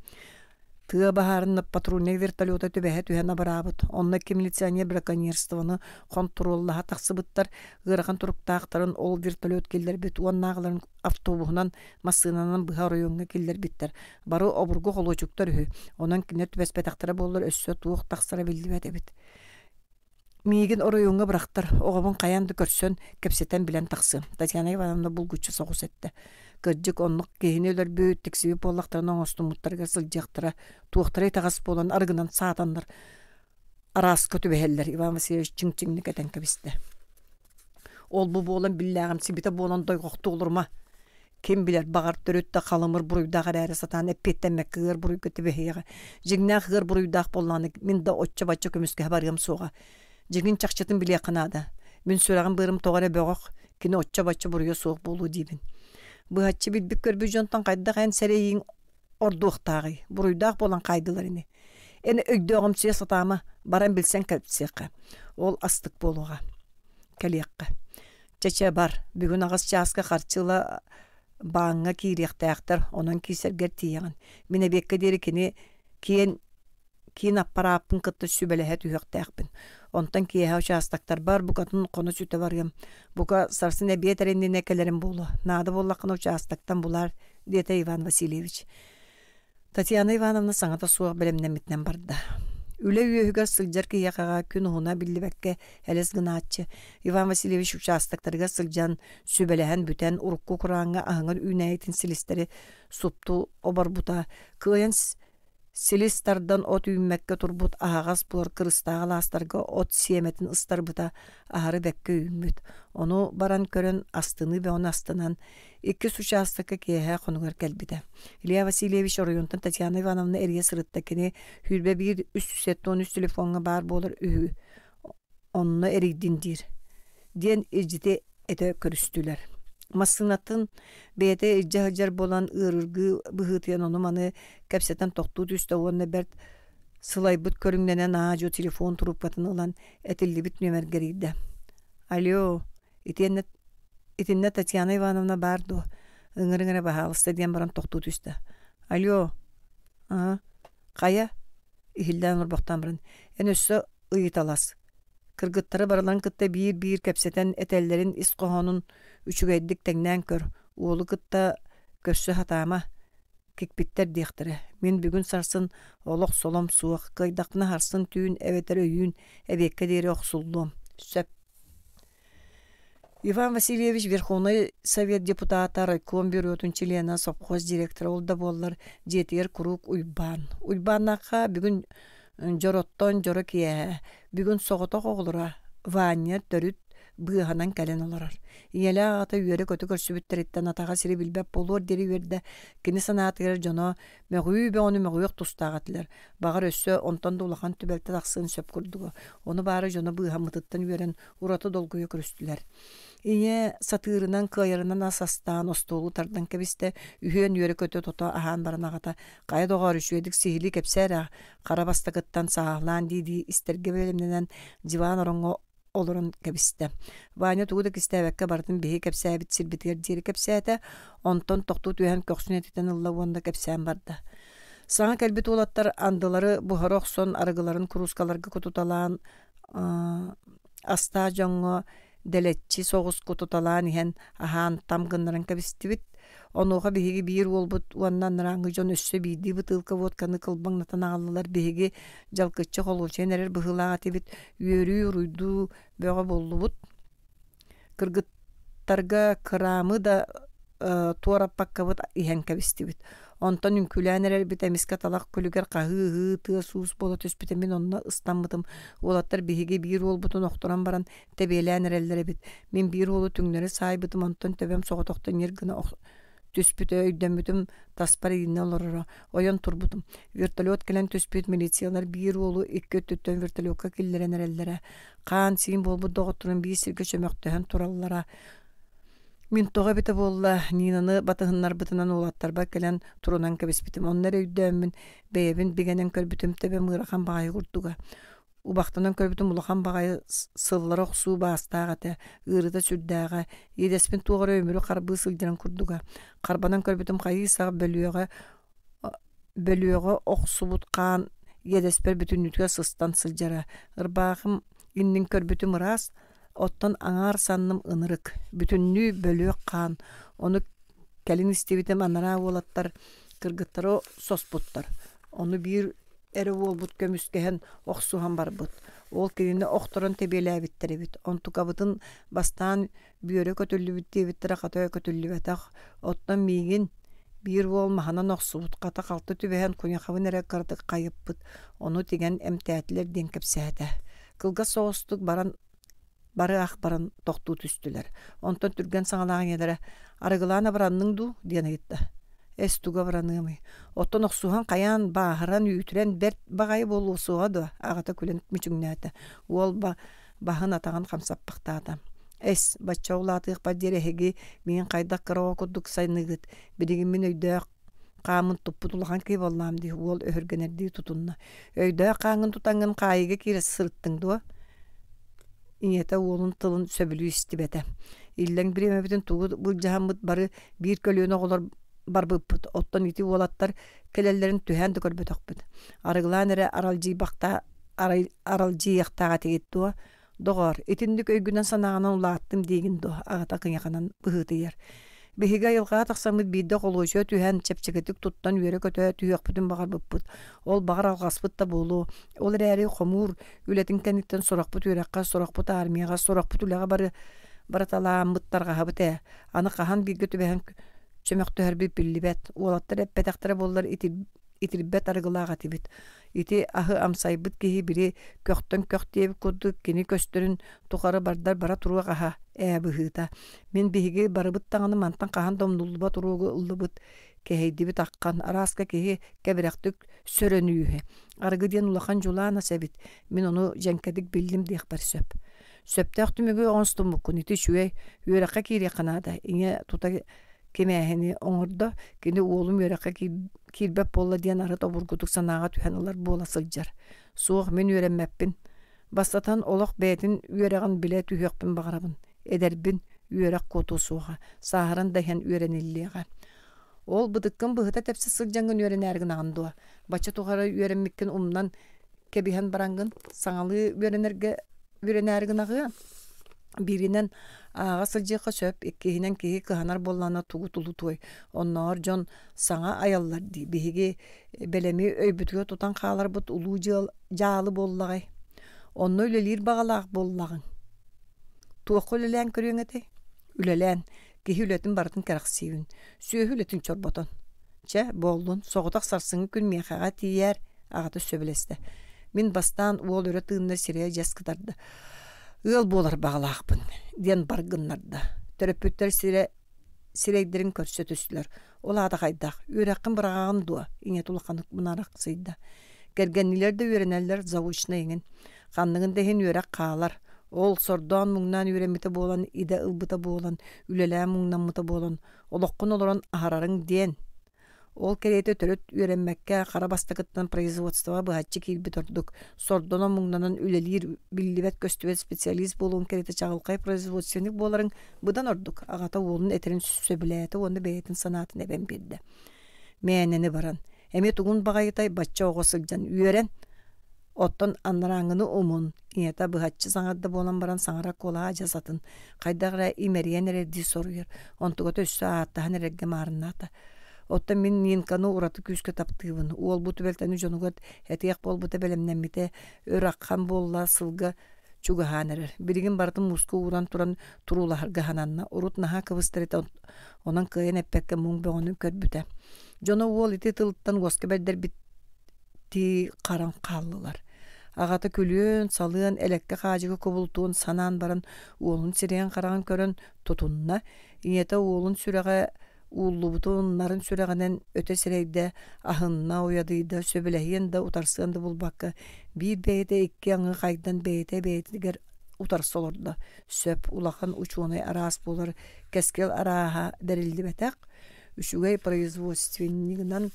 Тыа баһаарынна патрульнай вертолета түбэһэ түһэн абыраабыт. Онно икки милиционер браконьерствоны хонтуруоллаһа тахсыбыттар, ыарахан туруктаахтарын ол вертолет киллэрбит уоннааҕыларын автобуһунан, массыынанан быһа оройуоҥҥа киллэрбиттэр. Бары обургу холуочуктар үһү. Онон кинилэр түбэспэтэхтэрэ буоллар өссө туох тахсара биллибэт эбит. Миигин оройуоҥҥа бырахтар, оҕобун хайаан да көрсөн, кэпсэтэн билэн тахсыам, Татьяна Ивановна булгуччу соҕус эттэ. Кырдьык, оннук киһини өлөрбүт, тиксибит буоллахтарына оҥостуммуттарыгар сылдьыахтара, туохтара итэҕэс буолан арыгынан саатаннар арааска түбэһэллэр, Иван Васильевич чиҥ-чиҥник этэн кэбистэ. Ол-бу буолан биллээҕимсийбитэ буолан дойҕохтуу олорума. Ким билэр, баҕар, төрүт да халымыр буруйдаах эрээри сатаан эппиэттэммэккэ ыар буруйга түбэһиэҕэ. Дьиҥнээх ыар буруйдаах буоллаҕына, мин да оччо-бачча көмүскэһэ барыам суоҕа. Дьиҥин чахчытын билиэххэ наада. Мин сүрэҕим-быарым тоҕо эрэ бөҕөх, кини оччо-бачча буруйа суох буолуо диибин. Быһаччы билбит-көрбүт дьонтон хайдах эн сэрэйииҥ ордуохтааҕый, буруйдаах буолан хаайдылар ини. Эн өйдөөҕүмсүйэ сатаама, баран билсэн кэпсиэххэ. Ол астык буолуоҕа. Кэлиэххэ. Чэ-чэ бар, бүгүн аҕыс чааска харчы ыла бааҥҥа киириэхтээхтэр, онон киирсэргэр тиийэҕин. Мин эбиэккэ диэри кини киэн киин аппарааппын кытта сүбэлэһэ түһүөхтээхпин. Онтон киэһэ учаастактарбар букатын хоно сүтэ барыам. Бука сарсын эбиэт эрэ иннинэ кэлэрим буолуо. Наада буоллаххына учаастактан булаар, диэтэ Иван Васильевич. Татьяна Ивановна саҥата суох бэлэмнэммитинэн барда. Үлэ үөһүгэр сылдьар киһиэхэҕэ күн уһуна биллибэккэ элэс гынааччы. Иван Васильевич учаастактарыгар сылдьан, сүбэлэһэн бүтэн, урукку курааҥҥа аһыҥар үүнээйитин силистэри супту оборбута, кыайан Силис тардан от үүммэккэ турбут аһаҕас буор кырыстаах алаастарга от сиэмэтин ыстарбыта аһары бэккэ үүммүт. Ону баран көрөн астыныы бөҕөнү астынан, иккис учаастакка киэһэ хонугар кэлбитэ. Илья Васильевич оройуонтан Татьяна Ивановна эрийэ сырытта кини 21 373 телефоҥҥа баар буолар үһү онно эрийдин диир диэн илдьити этэ көрүстүлэр. Массыынатын бэйэтэ илдьэ сылдьар буолан ыарыргыы быһыытыйан ону-маны кэпсэтэн тохтуу түстэ уонна бэрт сылайбыт көрүҥнэнэн аа-дьуо телефон трубкатын ылан этиллибит нүөмэргэ эрийдэ. «Алло, итиэннэ итиннэ Татьяна Ивановна баар дуо? Ыҥырыҥ эрэ баһаалыста» диэн баран тохтуу түстэ. «Алло, аа, хайа?» Иһиллээн олорбохтоон баран, «Эн өссө ыйыталас. Кыргыттары барыларын кытта биир-биир кэпсэтэн этэллэрин ис хоһоонун үчүгэйдик тэҥнээн көр, уолу кытта көрсө сатаама, кикпиттэр диэхтэрэ. Мин бүгүн сарсын олох солом суох, кыайдахпына сарсын түүн эбэтэр өйүүн эбиэккэ диэри охсуллуом. Сөп. Иван Васильевич Верховнай Совет депутата, райком бюротун чилиэнэ, сопхуос директора ол да буоллар дьиэтигэр куруук Уйбаан. Уйбааннаахха бүгүн дьороттон дьоро киэһэ, бүгүн соҕотох оҕолоро Ваня төрүт быыһанан кэлэн олорор. Ийэлээх аҕата үөрэ-көтө көрсүбүттэриттэн атаҕа сири билбэт буолуор диэри үөрдэ. Кини санаатыгар дьоно мөҕүү бөҕөнү мөҕүөх тустаах этилэр. Баҕар өссө онтон да улахан түбэлтэ тахсыан сөп курдуга. Ону баара дьоно быыһаммытыттан үөрэн ураты долгуйа көрүстүлэр. Ийэ сатыырынан, кыайарынан ас астаан, остуолу тардан кэбистэ, үһүөн үөрэ-көтө тото аһаан баран аҕата «Хайа доҕоор, үчүгэйдик сиһилии кэпсээ эрэ, хара бастакыттан сааһылаан» дии-дии истэргэ бэлэмнэнэн диван ороҥҥо олорон кэбистэ. Ваня тугу да кистээбэккэ барытын биһи кэпсээбит сирбитигэр диэри кэпсээтэ, онтон тохтуу түһэн көхсүн этитэн ылла уонна кэпсээн барда. Саҥа кэлбит уолаттар андылары буһара охсон арыгыларын куруускаларга кутуталаан астаах дьоҥҥо дэлэччи соҕус кутуталаан иһэн аһаан там гыннаран кэбистибит. Онуоха биһиги биир уолбут уонна анарааҥҥы дьон өссө биирдии бытыылка водканы кылбаҥнатан аҕаллылар. Биһиги дьалкыччы холуочуйан эрэр быһыылаах этибит. Үөрүү, уруйдуу бөҕө буоллубут. Кыргыттарга кыраамы да туораппаккабыт иһэн кэбистибит. Онтон үҥкүүлээн эрэрбит эмискэ талах күлүгэр хаһыы-ыһыы, тыас-уус буола түспүтэ мин онно ыстаммытым. Уолаттар биһиги биир уолбутун охторон баран тэбиэлээн эрэллэр эбит. Мин биир уолу түҥнэри саайбытым, онтон төбөм соҕотохто ньир гына түспүтэ өйдөммүтүм таспар ииннэ олороро. Ойон турбутум. Вертолет кэлэн түспүт милициялар биир уолу икки өттүттэн вертолекка киллэрэн эрэллэрэ. Хаан-сиин буолбут доҕотторум биир сиргэ чөмөхтөһөн тураллара. Мин тоҕо эбитэ буолла, Нинаны батыһыннарбытынан уолаттарбар кэлэн турунан кэбиспитим. Онно эрэ өйдөөммүн, бэйэбин бигэнэн көрбүтүм төбөм ыарахан баҕайы курдуга. Убахтанан көрбүтүм улахан баҕайы сыллара охсуу баастаах этэ, ыарыыта сүрдээҕэ, иэдэспин туох эрэ өмүрү харбыы сылдьарын курдуга. Харбанан көрбүтүм хайыы-сах бөлүөҕэ бөлүөҕэ охсубут хаан иэдэспэр бүтүннүүтүгэр сыстан сылдьара. Ырбаахым иннин көрбүтүм ыраас, оттон аҥаар санным ынырык, бүтүннүү бөлүөх хаан. Ону кэлин истибитим анараа уолаттар кыргыттары соспуттар. Ону биир эрэ уолбут көмүскэһэн охсуһан барбыт. Ол кинини охторон тэбиэлээбиттэр эбит. Онтукабытын бастаан бүөрэ көтүллүбүт диэбиттэрэ хата көтүллүбэтэх. Оттон миигин биир уол маһынан охсубут, хата халты түбэһэн куйахабын эрэ кыратык хайыппыт, ону тигэн эмтээтилэр диэн кэпсээтэ. Кылгас соҕустук баран бары ах баран тохтуу түстүлэр. Онтон түргэн саҥалаах ийэлэрэ «Арыгылаан абыранныҥ дуу?» диэн ыйытта. Эс туга абыраныамый? Оттон охсуһан хайаан бааһыран, үүтүрэн бэрт баҕайы буолуо суоҕа дуо? Аҕата күлэн мүчүҥнээтэ. Уол ба баһын атаҕын хамсаппахтаата. Эс, бачча улаатыахпар диэри эһиги миигин хайдах кыра оҕо курдук сайныыгыт? Билигин мин өйдөөх хааммын туппут улахан киһи буоллаҕым дии, уол өһүргэнэрдии тутунна. Өйдөөх хааҥҥын тутаҥҥын хаайыыга киирэ сырыттыҥ дуо? Ийэтэ уолун тылын сөбүлүү истибэтэ. Иллэҥ бириэмэбитин тугу былдьаһаммыт бары биир көлүөнэ оҕолор барбыппыт. Оттон ити уолаттар кэлэллэрин түһээн да көрбөтөхпүт. Арыгылаан эрэ аралдьыйбахта аралдьыйыахтаах этигит дуо? Доҕоор, итинник өйгүнэн-санааҕынан улааттым диигин дуо? аҕата кыйаханан быһыытыйар. Биһиги айылҕаҕа тахсаммыт биирдэ холуочуйа түһэн, чэпчэкитик туттан үөрэ-көтө түһүөхпүтүн баҕарбыппыт. Ол баҕар алҕаспыт да буолуо. Ол эрээри хомуур үлэтин кэнниттэн сорохпут үөрэххэ, сорохпут армияҕа, сорохпут үлэҕэ бары барыталааммыт тарҕаһабыт ээ. Аны хаһан бииргэ түбэһэн чөмөхтөһөрбүт биллибэт. Уолаттар эппэтэхтэрэ буоллар итирбэт арыгылаах этибит. Ити аһы амсайбыт киһи били көхтөн көх диэбит курдук кини көстөрүн тухары бардар бара туруох аһа ээ быһыыта. Мин биһиги барыбыт даҕаны мантан хаһан да умнуллубат уруогу ыллыбыт, кэһэйдибит аххан, арааска киһи кэбирэхтик сөрөнүүһэ. Арыгы диэн улахан дьулаан ас эбит, мин ону дьэҥкэтик биллим диэхпэр сөп. Сөптөөх түмүгү оҥостуммуккун ити үчүгэй, үөрэххэ киириэххэ наада, ийэ тута кимээһини оҥордо, кини уолум үөрэххэ киирбэт буолла диэн арыт обургутук санааҕа түһэн ылар буола сылдьар. Суох, мин үөрэммэппин. Бастатан, олох бэйэтин үөрэҕин билэ түһүөхпүн баҕарабын. Эдэрбин, үөрэх куотуо суоҕа, сааһыран да иһэн үөрэниллиэҕэ. Ол бытыккын быһыта тэпсэ сылдьаҥҥын үөрэнээри гынаҕын дуо? Бачча тухары үөрэммиккин умнан кэбиһэн бараҥҥын, саҥалыы үөрэнэргэ үөрэнээри гынаҕыа? Бииринэн, ааҕа сылдьыахха сөп, иккиһинэн киһи кыһанар буоллаҕына тугу тулутуой? Оннооҕор дьон саҥа айаллар дии, биһиги бэлэми өйбүтүгэр тутан хааларбыт улуу дьаалы буоллаҕай. Онно үлэлиир баҕалаах буоллаҕыҥ. Туохха үлэлээн көрүөҥ этэй? Үлэлээн, киһи үлэтин барытын кэрэхсиибин, сүөһү үлэтин чорботон. Чэ, буоллун, соҕотох сарсыҥҥы күн миэхэҕэ тиийээр, аҕата сөбүлэстэ. Мин бастаан уол өрө тыынна сирэйэ дьэс кытарда. Ыал буолар баҕалаахпын, диэн бар гыннарда. Төрөппүттэр сирэ сирэйдэрин көрсө түстүлэр. Ол аата хайдах, үөрэххин быраҕаҕын дуо? Ийэтэ улаханнык мунаарахсыйда. Кэргэннилэр да үөрэнэллэр заочно иҥин. Ханныгын да иһин үөрэх хаалар. Ол сордоон-муҥнаан үөрэммитэ буолан, идэ ылбыта буолан, үлэлээн муҥнаммыта буолан, олоххун олорон аһарарыҥ диэн. Ол кэриэтэ төрүт үөрэммэккэ, хара бастакыттан производствоҕа быһаччы киирбит ордук, сордонон-муҥнанан үлэлиир биллибэт-көстүбэт специалист буолуон кэриэтэ чаҕылхай производственник буоларыҥ быдан ордук, аҕата уолун этэрин сөбүлээтэ уонна бэйэтин санаатын эбэн биэрдэ. Мээнэни баран, эмиэ тугун баҕайытай бачча оҕо сылдьан үөрэн, Оттон анарааҥҥыны умун, ийэтэ быһаччы саҥарда буолан баран саҥара куолаһа адьас атын, хайдах эрэ имэрийэн эрэрдии соруйар, онтугата өссө ааттаһан эрэргэ маарыннаата. Оттон мин Нинканы ураты күүскэ таптыыбын, уол бу түбэлтэни дьонугар этиэх буолбута бэлэмнэммитэ, өр аххан буолла сылга чугаһаан эрэр. Билигин барытын мууска ууран туран туруулаһарга сананна. Урут наһаа кыбыстар этэ, онон кыайан эппэккэ муҥ бөҕөнү көрбүтэ. Дьоно уол ити тылыттан уоска бэрдэрбит тии харан хааллылар. Аҕата күлүөн, салыан, элэккэ хаадьыга кубулутуон санаан баран уолун сирэйин-хараҕын көрөн тутунна. Ийэтэ уолун сүрэҕэ ууллубутун нарын сүрэҕинэн өтө сирэйдэ, аһынна, уйадыйда, сөбүлэһиэн да, утарсыан да булбакка, биир бэйэтэ икки аҥы хайдан бэйэтэ бэйэтигэр утарса олордо. Сөп, улахан учуонай араас буолар, кэскил арааһа бэриллибэтэх, үчүгэй производственнигынан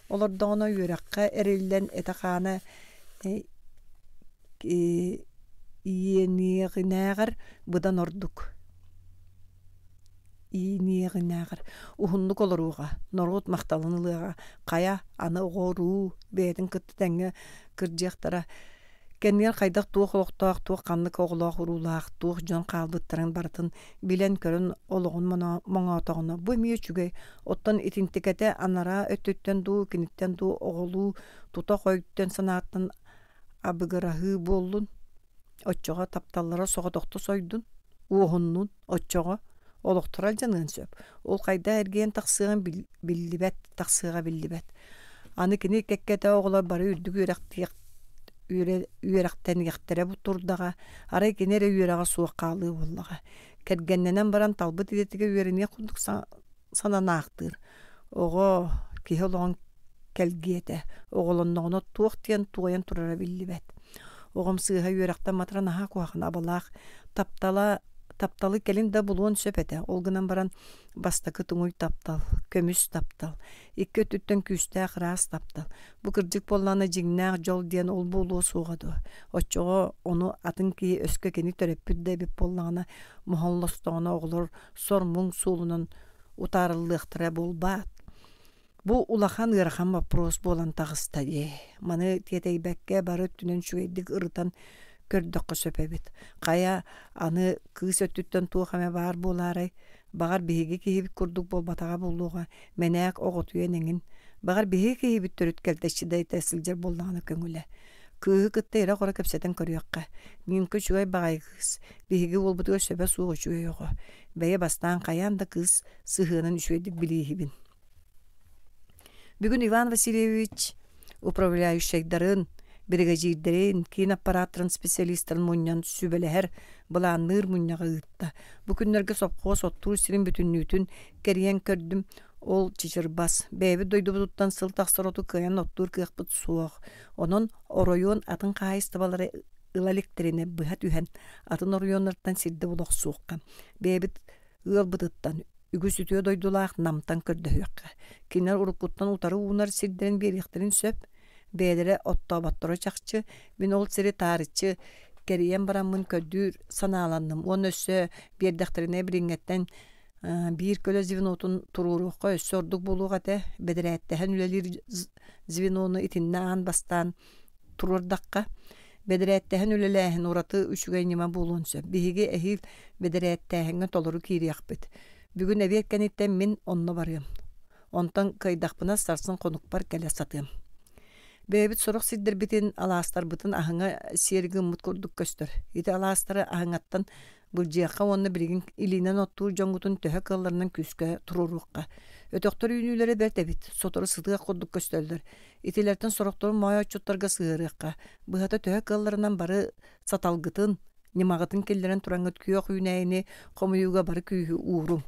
олордоҕуна үөрэххэ эриллэн этэ-хаана иэниэҕинээҕэр быдан ордук ииниэҕинээҕэр уһуннук олоруоҕа, норуот махталын ылыаҕа, хайа, аны оҕо-уруу бэйэтин кытта тэҥҥэ кырдьыахтара Кэннигэр хайдах туох олохтоох, туох ханнык оҕолоох-уруулаах, туох дьон хаалбыттарын барытын билэн-көрөн олоҕун моҥоотоҕуна бу эмиэ үчүгэй. Оттон итинтикэтэ анараа өттүттэн дуу, киниттэн дуу оҕолуу тута хойуттан санааттан абыгыраһыы буоллун, оччоҕо тапталлара соҕотохто сойдун, уоһуннун, оччоҕо олохторо алдьаныан сөп. Ол хайдах эргийэн тахсыаҕын биллибэт, тахсыаҕа биллибэт. Аны кини кэккэтэ оҕолор бары үрдүк үөрэхтиэх үөрэхтэниэхтэрэ турдаҕа, арай кини эрэ үөрэҕэ суох хаалыы буоллаҕа. Кэргэннэнэн баран талбыт идэтигэр үөрэниэх курдук сананаахтыыр. Оҕо киһи олоҕун кэлгиэтэ, оҕолонноҕуна туох диэн туойан турара биллибэт. Оҕом сыыһа үөрэхтэн матара наһаа куһаҕан абалаах, таптала тапталы кэлин да булуон сөп этэ, ол гынан баран бастакы туҥуй таптал, көмүс таптал, икки өттүттэн күүстээх ыраас таптал. Бу кырдьык буоллаҕына дьиҥнээх дьол диэн ол буолуо суоҕа дуо? Оччоҕо ону атын киһи өскө кини төрөппүт да эбит буоллаҕына, моһоллостоҕуна оҕолор сор-муҥ суолунан утаарыллыахтара буолбаат? Бу улахан ыарахан боппуруос буолан таҕыста дии. Маны тиэтэйбэккэ бары өттүнэн үчүгэйдик ырытан көрдөххө сөп эбит. Хайа, аны кыыс өттүттэн туох эмэ баар буолаарай? Баҕар биһиги киһибит курдук буолбатаҕа буолуоҕа, мэнээк оҕотуйан эҥин. Баҕар биһиги киһибит төрүт кэлтэччи да этэ сылдьар буоллаҕына көҥүлэ. Кыыһы кытта ирэ-хоро кэпсэтэн көрүөххэ. Нинка үчүгэй баҕайы кыыс. Биһиги уолбутугар сөбө суох үчүгэй оҕо. Бэйэ бастаан хайаан да кыыс сыһыанын үчүгэйдик билииһибин. Бүгүн Иван Васильевич управляющайдарын, биригэдьиирдэрин, киин аппарааттарын специалистарын мунньан сүбэлэһэр, былаанныыр мунньаҕы ыытта. Бу күннэргэ сопхуос оттуур сирин бүтүннүүтүн кэрийэн көрдүм. Ол чычырбас. Бэйэбит дойдубутуттан сыл тахсар оту кыайан оттуур кыахпыт суох. Онон оройуон атын хаһаайыстыбалары ыла иликтэринэ быһа түһэн, атын оройуоннартан сирдэ була охсуохха. Бэйэбит ыалбытыттан үгүс үтүө дойдулаах Намтан көрдөһүөххэ. Кинилэр уруккуттан утары уунар сирдэрин биэриэхтэрин сөп. Бэйэлэрэ оттооботторо чахчы. Мин ол сири таарыччы кэрийэн бараммын көрдүүр санааланным уонна өссө биэрдэхтэринэ билиҥҥэттэн биир көлө звенотун туруоруохха өссө ордук буолуох этэ. Бэдэрээттэһэн үлэлиир звенону итиннэ аан бастаан туруордахха, бэдэрээттэһэн үлэлээһин ураты үчүгэй ньыма буолуон сөп. Биһиги эһиил бэдэрээттээһиҥҥэ толору киириэхпит. Бүгүн эбиэт кэнниттэн мин онно барыам. Онтон кыайдахпына сарсын хонукпар кэлэ сатыам. Бэйэбит сорох сирдэрбитин, алаастарбытын аһыҥа сиэри гыммыт курдук көстөр. Ити алаастары аһыҥаттан Былдьыахха уонна билигин илиинэн оттуур дьоҥҥутун төһө кыалларынан күүскэ туруоруохха. Өтөхтөр үүнүүлэрэ бэрт эбит, сотору сытыах курдук көстөллөр. Итилэртэн сорохторун моой отчуттарга сыһыарыахха. Быһата төһө кыалларынан бары саталгытын, ньымаҕытын киллэрэн тураҥҥыт күөх үүнээйини хомуйууга бары күүһү ууруҥ.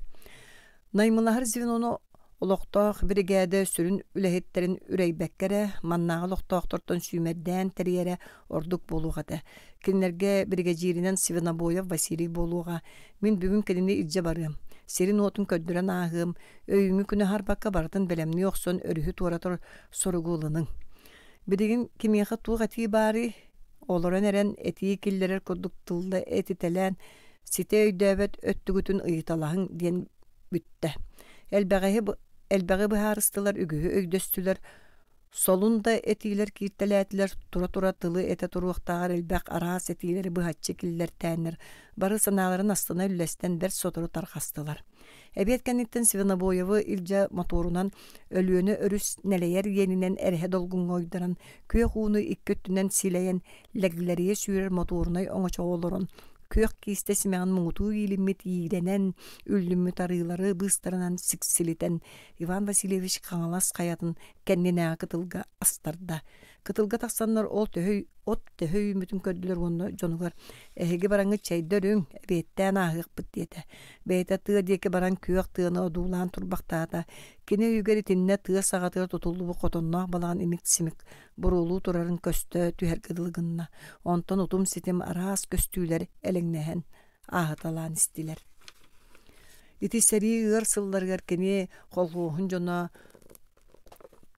Наймылаһар звенону олохтоох биригээдэ сүрүн үлэһиттэрин үрэйбэккэ эрэ, маннааҕы олохтоохтортон сүүмэрдээн тэрийэрэ ордук буолуох этэ. Кинилэргэ биригэдьииринэн Свинобоев Василий буолуоҕа. Мин бүгүн кинини илдьэ барыам. Сирин-уотун көрдөрөн ааһыам, өйүүҥҥү күнү аһарбакка барытын бэлэмнии охсон өрүһү туоратар соругу ылыныҥ. Билигин кимиэхэ туох этии баарый? Олорон эрэн этии киллэрэр курдук тылла этитэлээн, ситэ өйдөөбөт өттүгүтүн ыйыталаһыҥ диэн бүттэ. Элбэҕи, элбэҕи быһаарыстылар, үгүһү өйдөстүлэр, солун да этиилэр кииртэлээтилэр, тура-тура тылы этэ туруохтааҕар элбэх араас этиилэри быһаччы киллэртээннэр, бары санааларын астына үллэстэн бэрт сотору тарҕастылар. Эбиэт кэнниттэн Свинобоевы илдьэ мотуорунан Өлүөнэ өрүс нэлэйэр иэнинэн эрэһэ долгуҥҥа уйдаран, күөх ууну икки өттүнэн силэйэн, лэглэрийэ сүүрэр мотуорунай оҥочоҕо олорон, күөх киистэ симэҕин муҥутуу иилиммит иирэнэн, үллүммүт арыылары быыстарынан сиксилитэн, Иван Васильевич Хаҥалас хайатын кэннинээҕи кытылга астарда. Кытылга тахсаннар ол төһө от төһө үүммүтүн көрдүлэр уонна дьонугар «Эһиги бараҥҥыт чэйдэ өрүҥ, эбиэттээн ааһыахпыт» диэтэ. Бэйэтэ тыа диэки баран күөх тыаны одуулаан турбахтаата. Кини өйүгэр итиннэ тыа саҕатыгар тутуллубут хотонноох балаҕан имик-симик буруолуу турарын көстө түһэргэ дылы гынна. Онтон утум-ситим араас көстүүлэр элэҥнэһэн ааһыталаан истилэр. Ити сэрии ыар сылларыгар кини колхуоһун дьоно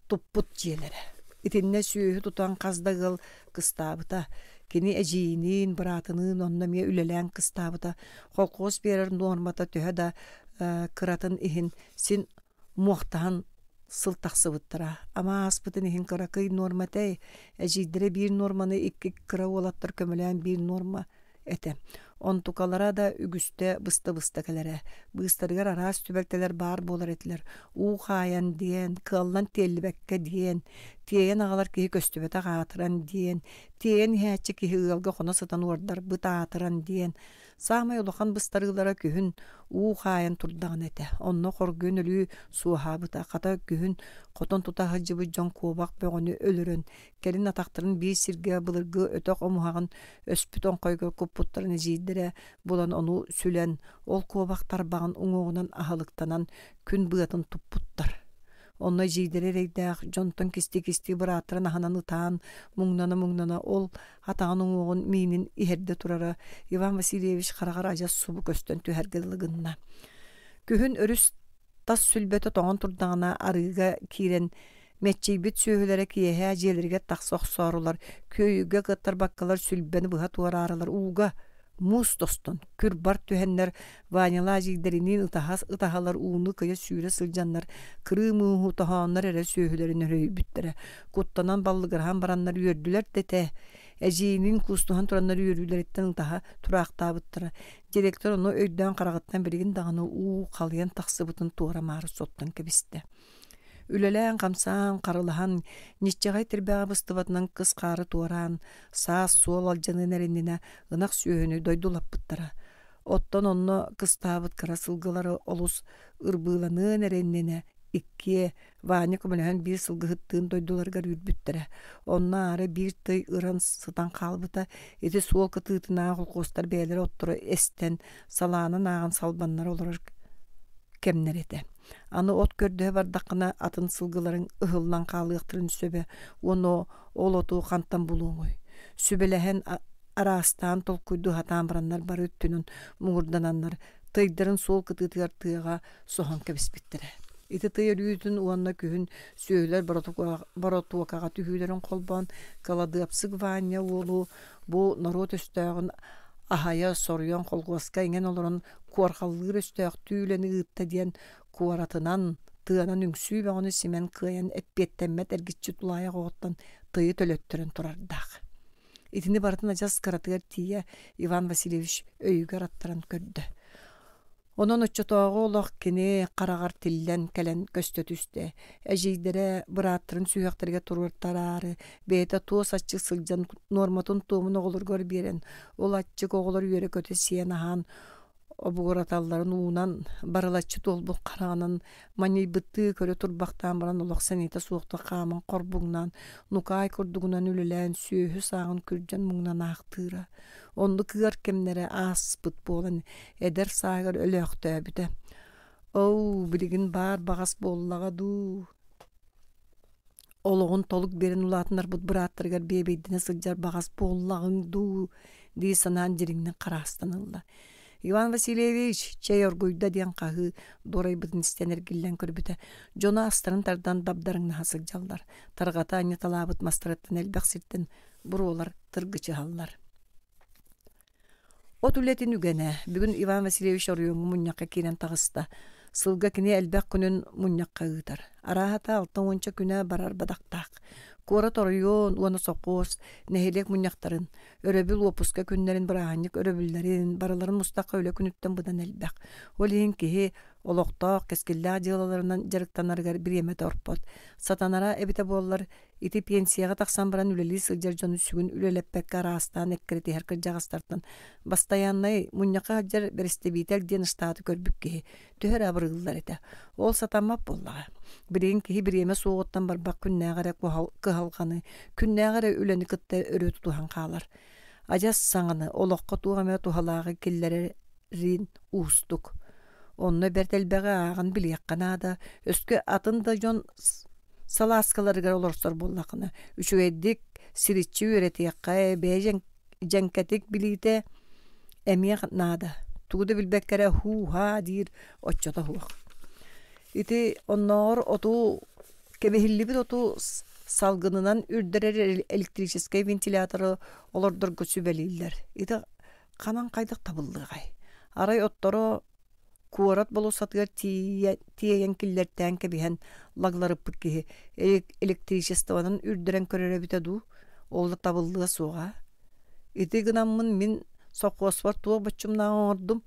туппут дьиэлэрэ. Итиннэ сүөһү тутан хас да ыал кыстаабыта. Кини эдьиийиниин, быраатыныын онно эмиэ үлэлээн кыстаабыта. Колхоз биэрэр нуормата төһө да кыратын иһин син муохтаһан сыл тахсыбыттара. Ама ааспытын иһин кыракый нуорма этэй, эдьиийдэрэ биир нуорманы икки кыра уолаттар көмөлөөн биир нуорма этэ. Онтукалара да үгүстэ быста-быста кэлэрэ. Быыстарыгар араас түбэлтэлэр баар буолар этилэр. Уу хаайан диэн, кыаллан тиэллибэккэ диэн, тиэйэн аҕалар киһи көстүбэтэх аатыран диэн, тиэйэн иһээччи киһи ыалга хоно сытан уордарбыт аатыран диэн, Саамай улахан быстарыылара күһүн уу хаайан турдаҕына этэ. Онно хоргуйан өлүү суоһаабыта. Хата күһүн хотон тута сылдьыбыт дьон куобах бөҕөнү өлөрөн, кэлин атахтарын биир сиргэ былыргы өтөх омуһаҕын өспүт оҥхойго куппуттарын эдьиийдэрэ булан ону сүлэн, ол куобах тарбаҕын уҥуоҕунан аһылыктанан күн быатын туппуттар. Онно эдьиийдэрэ эрэйдээх дьонтон кистии-кистии бырааттарын аһынан ытаан, муҥнана-муҥнана ол атаҕын уҥуоҕун миинин иһэрдэ турара Иван Васильевич хараҕар адьас субу көстөн түһэргэ дылы гынна. Күһүн өрүс тас сүлбэтэ тоҥон турдаҕына арыыга киирэн мэччийбит сүөһүлэрэ киэһэ дьиэлэригэр тахса охсоорулар, күөйүүгэ кыаттарбаккалар сүлбэни быһа туораарылар ууга. Муус тостон, күр-бар түһэннэр Ванялаах эдьиийдэриниин ытаһас-ытаһалар ууну кыйа сүүрэ сылдьаннар кырыы мууһу тоһооннор эрэ сүөһүлэрин өрөйбүттэрэ. Куттанан баллыгыраһан бараннар үөрдүлэр да этэ. Эдьиийиниин куустуһан тураннар үөрүүлэриттэн ытаһа тураахтаабыттара. Директор ону өйдөөн хараҕыттан билигин даҕаны уу халыйан тахсыбытын туора-маары соттон кэбистэ. Үлэлээн-хамсаан, харылаһан, ньиччэҕэй тирбэҕэ быстыбатынан кыс хаары туораан, саас суол алдьаныан эриннинэ ынах сүөһүнү дойдулаппыттара. Оттон онно кыстаабыт кыра сылгылары олус ырбыыланыан эрэ иннинэ иккиэ Ваня көмөлөһөн биир сылгыһыттыын дойдуларыгар үүрбүттэрэ. Онно аара биир тый ыран сытан хаалбыта. Ити суол кытыытынааҕы холкуостар бэйэлэрэ отторо эстэн, салаанан ааҕан салбаннара олорор кэмнэрэ этэ. Аны от көрдөһө бардаххына атын сылгыларыҥ ыһыллан хаалыахтарын сөбө уонна ол оту хантан булуоҥуй? Сүбэлэһэн араастаан толкуйдуу сатаан бараннар бары өттүнэн муҥурдананнар тыйдарын суол кытыытыгар тыаҕа соһон кэбиспиттэрэ. Ити тый өлүүтүн уонна күһүн сүөһүлэр боротуокаҕа түһүүлэрин холбоон кыладыапсык Ваня уолу бу норуот өстөөҕүн аһайа соруйан холхуоска иҥэн олорон куорҕаллыыр өстөөхтүү үлэни ыытта диэн куоратынан, тыанан үҥсүү бөҕөнү симэн кыайан эппиэттэммэт эргиччи тулаайах оҕоттон тыйы төлөттөрөн турардаах. Итини барытын адьас кыратыгар тиийэ Иван Васильевич өйүгэр аттаран көрдө. Онон оччотооҕу олох кини хараҕар тиллэн кэлэн көстө түстэ. Эдьиийдэрэ бырааттарын сүһүөхтэригэр туруортараары, бэйэтэ туос аччык сылдьан нуорматын туомун оҕолоругар биэрэн, ол аччык оҕолор үөрэ-көтө сиэн-аһаан обугураталларын уунан барылаччы туолбут хараҕынан манньыйбыттыы көрө турбахтаан баран олох сэниэтэ суохтук хааман хорбуҥнаан нукаай курдугунан үлэлээн сүөһү сааҕын күрдьэн муҥнанаахтыыра. Оннук ыар кэмнэрэ ааспыт буолан эдэр сааһыгар өлөөхтөөбүтэ. Оо, билигин баар баҕас буоллаҕа дуу. Олоҕун толук биэрэн улаатыннарбыт бырааттарыгар биэбэйдэнэ сылдьар баҕас буоллаҕыҥ дуу дии санаан дириҥник хараастан ылла. Иван Васильевич, чэй оргуйда диэн хаһыы дуорайбытын истэн эргиллэн көрбүтэ. Дьоно астарын тардан дабдарыҥнаһа сылдьаллар. Тарҕата анньыталаабыт мастарыттан элбэх сиртэн буруолар тыргычыһаллар. От үлэтин үгэнэ. Бүгүн Иван Васильевич оройуоҥҥа мунньахха киирэн таҕыста. Сылга кини элбэх күнүн мунньахха ыытар. Арааһата алта уонча күнэ барар бадахтаах. Куорат оройуон уонна сопхуос, нэһилиэк мунньахтарын, өрөбүл уоппуска күннэрин бырааһынньык өрөбүллэрин барыларын мустахха үлэ күнүттэн быдан элбэх. Ол иһин киһи олохтоох, кэскиллээх дьыалаларынан дьарыктанарыгар бириэмэтэ орпот. Сатанара эбитэ буоллар, Ити пенсияҕа тахсан баран үлэлии сылдьар дьону сүгүн үлэлэппэккэ араастаан эккирэтиһэр кырдьаҕастартан бастайааннай мунньахха сылдьар бэрэстэбиитэл диэн штаты көрбүт киһи төһө эрэ абырыыллар этэ. Ол сатаммат буоллаҕа. Билигин киһи бириэмэ суоҕуттан барбах күннээҕи эрэ кыһалҕаны, күннээҕи эрэ үлэни кытта өрө тутуһан хаалар. Адьас саҥаны, олоххо туох эмэ туһалааҕы киллэрэрин уустук. Онно бэрт элбэҕи ааҕан билиэххэ наада. Өскө атын да дьон салааскаларыгар олорсор буоллаххына, үчүгэйдик сириччи үөрэтиэххэ, бэйэ дьэҥкэтик билиитэ эмиэ наада. Тугу да билбэккэ эрэ һуу-һаа диир оччото суох. Ити оннооҕор оту кэбиһиллибит оту салгынынан үрдэрэр электрическэй вентиляторы олордорго сүбэлииллэр. Ити ханан хайдах табыллыаҕай? Арай отторо Куорат болуоссатыгар тиэйэн киллэртээн кэбиһэн лагларыппыт киһи электричествонан үрдэрэн көрөр эбитэ дуу, ол да табыллыа суоҕа. Ити гынаммын мин сопхуоспар туох боччумнааҕы оҥордум,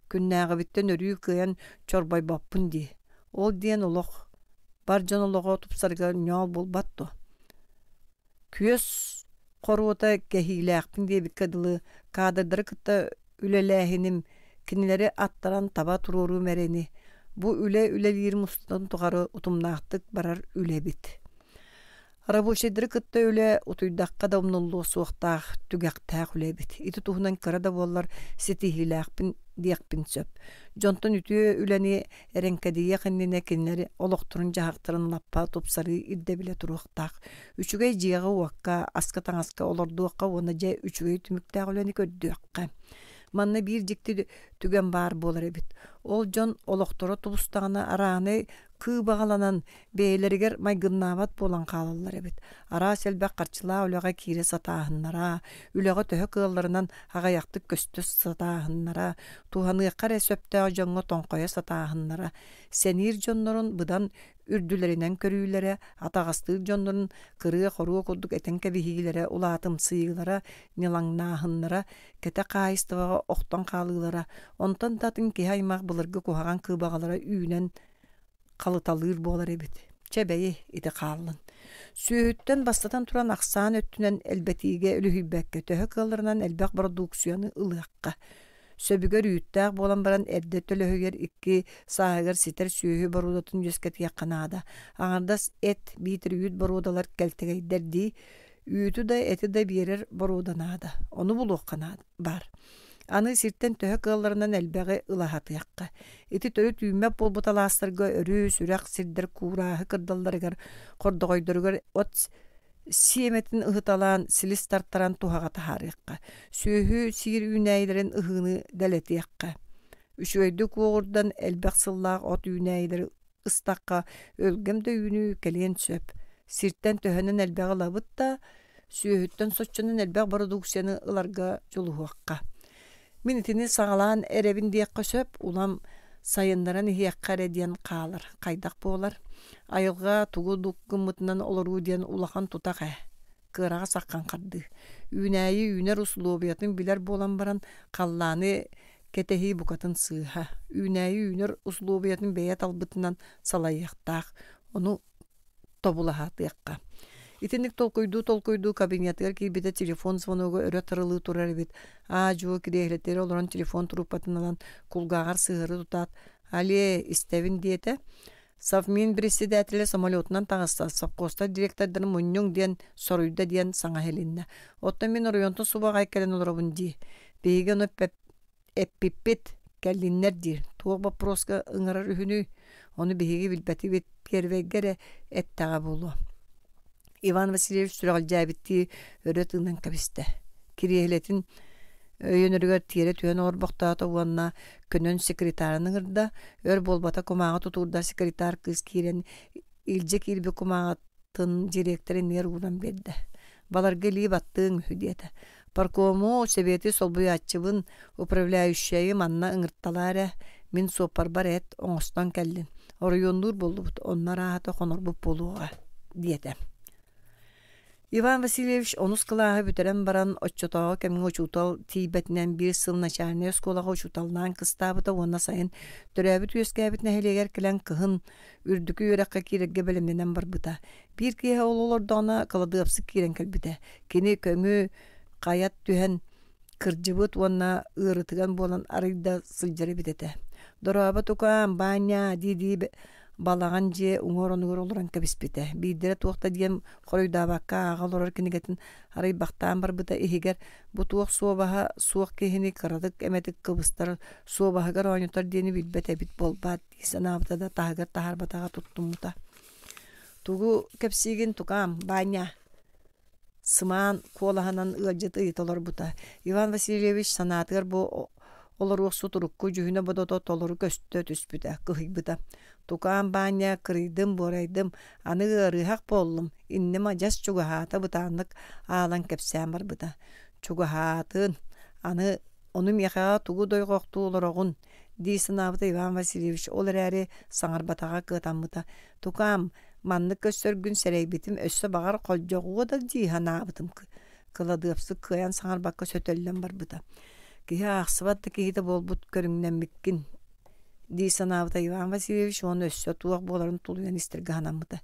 күннээҕибиттэн өрүү кыайан чорбойбоппун дии. Ол диэн олох, бар дьон олоҕо тупсарыгар ньоол буолбат дуо? Күөс хоруота кэһиилээхпин диэбиккэ дылы, кадрдары кытта үлэлээһиним, кинилэри аттаран таба туруоруум эрэни, бу үлэ үлэлиирим устатын тухары утумнаахтык барар үлэбит. Рабочайдары кытта үлэ утуйдахха да умнуллуо суохтаах түгэхтээх үлэ эбит. Ити туһунан кыра да буоллар ситиһиилээхпин диэхпин сөп. Дьонтон үтүө үлэни эрэҥкэдийиэх иннинэ кинилэри олохторун-дьаһахтарын лаппа тупсарыы ирдэбилэ туруохтаах. Үчүгэй дьиэҕэ-уокка, аска-таҥаска олордуохха уонна дьэ үчүгэй түмүктээх үлэни көрдүөххэ. Манна биир дьикти түгэн баар буолар эбит. Ол дьон олохторо тубустаҕына араанай Кыыбаҕаланан, бэйэлэригэр майгыннаабат буолан хаалаллар эбит. Араас элбэх харчылаах үлэҕэ киирэ сатааһыннара, үлэҕэ төһө кыалларынан аҕыйахтык көстө сатааһыннара, туһаныахха эрэ сөптөөх дьоҥҥо тоҥхойо сатааһыннара, сэниир дьоннорун быдан үрдүлэринэн көрүүлэрэ, атаҕастыыр дьоннорун кырыа-хоруо курдук этэн кэбиһиилэрэ, улаатымсыйыылара, ньылаҥнааһыннара, кэтэх хаһаайыстыбаҕа охтон хаалыылара, онтон да атын киһи аймах былыргы куһаҕан кыыбаҕалара үүнэн халыталыыр буолар эбит. Чэ бэйи, ити хааллын. Сүөһүттэн бастатан туран ахсаан өттүнэн элбэтиигэ үлүһүйбэккэ төһө кыалларынан элбэх бородууксуйаны ылыахха. Сөбүгэр үүттээх буолан баран эрдэ төлөһүйэр икки сааһыгар ситэр сүөһү боруодатын үөскэтиэххэ наада. Аҥардас эт биитэр үүт боруодалар кэлтэгэйдэр дии. Үүтү да эти да биэрэр боруода наада. Ону булуохха наада баар. Аны сиртэн төһө кыалларынан элбэҕи ылаһатыахха. Ити төрүт үүммэт буолбут алаастарга өрүс, үрэх сирдэр куурааһы кырдалларыгар, хордоҕойдоругар от сиэмэтин ыһыталаан, силис тартаран туһаҕа таһаарыахха. Сүөһү сиир үүнээйилэрин ыһыыны дэлэтиэххэ. Үчүгэйдик уоҕурдан элбэх сыллаах от үүнээйилэри ыстахха өлгөм да үүнүү кэлиэн сөп. Сиртэн төһөнөн элбэҕи ылабыт да, сүөһүттэн соччонон элбэх бородууксуйаны ыларга дьулуһуохха. Мин итини саҕалаан эрэбин диэххэ сөп, улам сайыннаран иһиэххэ эрэ диэн хаалар. Хайдах буолар? Айылҕа тугу дук гыммытынан олоруу диэн улахан тутах ээ. Кыараҕа саххан хардыы. Үүнээйи үүнэр усулуобуйатын билэр буолан баран, халлааны кэтэһии букатын сыыһа. Үүнээйи үүнэр усулуобуйатын бэйэ талбытынан салайыахтаах. Ону тобулаһатыахха. Итинник толкуйдуу-толкуйдуу кабинетыгар киирбитэ телефон звонога өрө тарылыы турар эбит. Аа-дьуо кириэһилэтигэр олорон телефон трубкатын ылан кулгааҕар сыһыары тутаат «Алле, истэбин» диэтэ. Совмин председателэ самолетунан таҕыста, совхозтар директордарын мунньуҥ диэн соруйда диэн саҥа иһилиннэ. Оттон мин оройуонтан субу аҕай кэлэн олоробун дии. Биһиги ону эппиппит, кэллиннэр диир. Туох боппуруоска ыҥырар үһүнүй? Ону биһиги билбэтибит, первэйгэ эрэ эттэҕэ буолуо. Иван Васильевич сүрэҕэлдьээбиттии өрө тыынан кэбистэ. Кириэһилэтин өйөнөрүгэр тиэрэ түһэн олорбохтоото уонна көнөн секретарын ыҥырда. Өр буолбата кумааҕы тутуурдаах секретарь кыыс киирэн илдьэ киирбит кумааҕытын директор иннигэр ууран биэрдэ. Баларга илии баттыаҥ үһү диэтэ. Паркому, сэбиэти солбуйааччыбын, управляющайы манна ыҥырталаа эрэ, мин суоппарбар эт оҥостон кэллин. Оройуоннуур буоллубут, онно арааһата хонорбут буолуоҕа, диэтэ. Иван Васильевич онус кылааһы бүтэрэн баран, оччотооҕу кэмҥэ учуутал тиийбэтинэн биир сыл начальнай оскуолаҕа учууталлаан кыстаабыта уонна сайын төрөөбүт-үөскээбит нэһилиэгэр кэлэн кыһын үрдүкү үөрэххэ киирэргэ бэлэмнэнэн барбыта. Биир киэһэ ол олордоҕуна кыладыапсык киирэн кэлбитэ. Кини көҥү хайат түһэн кырдьыбыт уонна ыарытыган буолан арыйда сылдьар эбит этэ. «Дорообо тукаам, Баанньаа» дии-дии балаҕан дьиэ уҥуор онугар олорон кэбиспитэ. Биирдэрэ туох да диэн хоруйдаабакка ааҕа олорор кинигэтин арыйбахтаан барбыта иһигэр бу туох суобаһа суох киһини кыратык эмэтик кыбыстар, суобаһыгар оонньотор диэни билбэт эбит буолбаат дии санаабыта да таһыгар таһаарбатаҕа туттуммута. Тугу кэпсиигин тукаам, Баанньа? Сымаан куолаһынан ыалдьыт ыйыта олорбута. Иван Васильевич санаатыгар бу олоруохсут урукку дьүһүнэ-бодото толору көстө түспүтэ, кыһыйбыта. Тукаам Баанньа кырыйдым-буорайдым, аны ыарыһах буоллум, инним адьас чугаһаата бытааннык аалан кэпсээн барбыта. Чугаһаатын, аны ону миэхэҕэ тугу дойҕохтуу олороҕун дии санаабыта Иван Васильевич, ол эрээри саҥарбатаҕа кыатаммыта. Тукаам, маннык көрсөргүн сэрэйбитим, өссө баҕар холдьоҕуо да дии санаабытым. Кыладыапсык кыайан саҥарбакка сөтөллөн барбыта. Киһи аахсыбат да киһитэ буолбут көрүҥнэммиккин дии санаабыта Иван Васильевич уонна өссө туох буоларын тулуйан истэргэ санаммыта.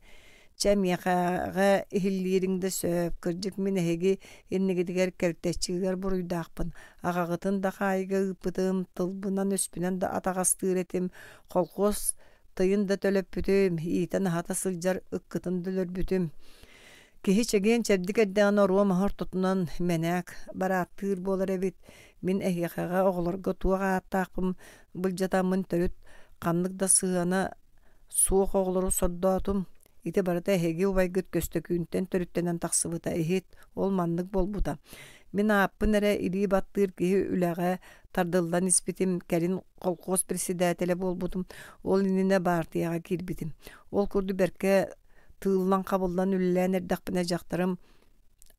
Чэ, миэхэҕэ иһиллиириҥ да сөп, кырдьык мин эһиги иннигитигэр кэлтэччигэр буруйдаахпын, аҕаҕытын да хаайыыга ыыппытым, тылбынан-өспүнэн да атаҕастыыр этим, колхуос тыйын да төлөппүтүм, иитэн-аһата сылдьар ыккытын да өлөрбүтүм. Киһи чэгиэн-чэбдик эрдэҕинэ оруо маһы ортотунан мэнээк барааттыыр буолар эбит. Мин эһиэхэҕэ оҕолорго туох ааттаахпын былдьатаммын төрүт ханнык да сыһыана суох оҕолору сордоотум. Ити барыта эһиги убайгыт Көстөкүүнтэн төрүттэнэн тахсыбыта иһит, ол маннык буолбута. Мин ааппын эрэ илии баттыыр киһи үлэҕэ тардыллан испитим, кэлин колхоз председателэ буолбутум, ол иннинэ баартыйаҕа киирбитим. Ол курдук бэркэ тыыллан-хабыллан үлэлээн эрдэхпинэ дьахтарым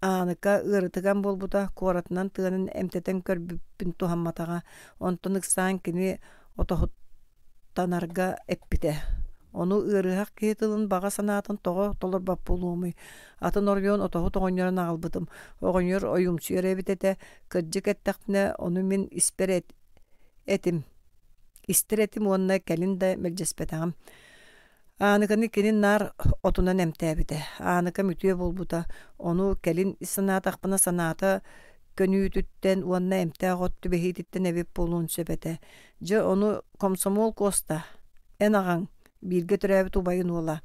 Ааныка ыарытыган буолбута, куоратынан тыанан эмтэтэн көрбүппүн туһамматаҕа, онтон ыксаан кини отоһуттанарга эппитэ. Ону ыарыһах киһи тылын баҕа санаатын тоҕо толорбот буолуомуй? Атын оройуон отоһут оҕонньорун аҕалбытым. Оҕонньор ойуумсуйар эбит этэ, кырдьык эттэхпинэ, ону мин испэр этим, истэр этим уонна кэлин да мэлдьэспэтэҕим. Ааныканы кини наар отунан эмтээбитэ. Ааныкам үтүө буолбута, ону кэлин санаатахпына санаата көнүүтүттэн уонна эмтээх от түбэһиититтэн эбит буолуон сөп этэ. Дьэ ону комсомол Куоста, эн аҕаҥ, бииргэ төрөөбүт убайын уола.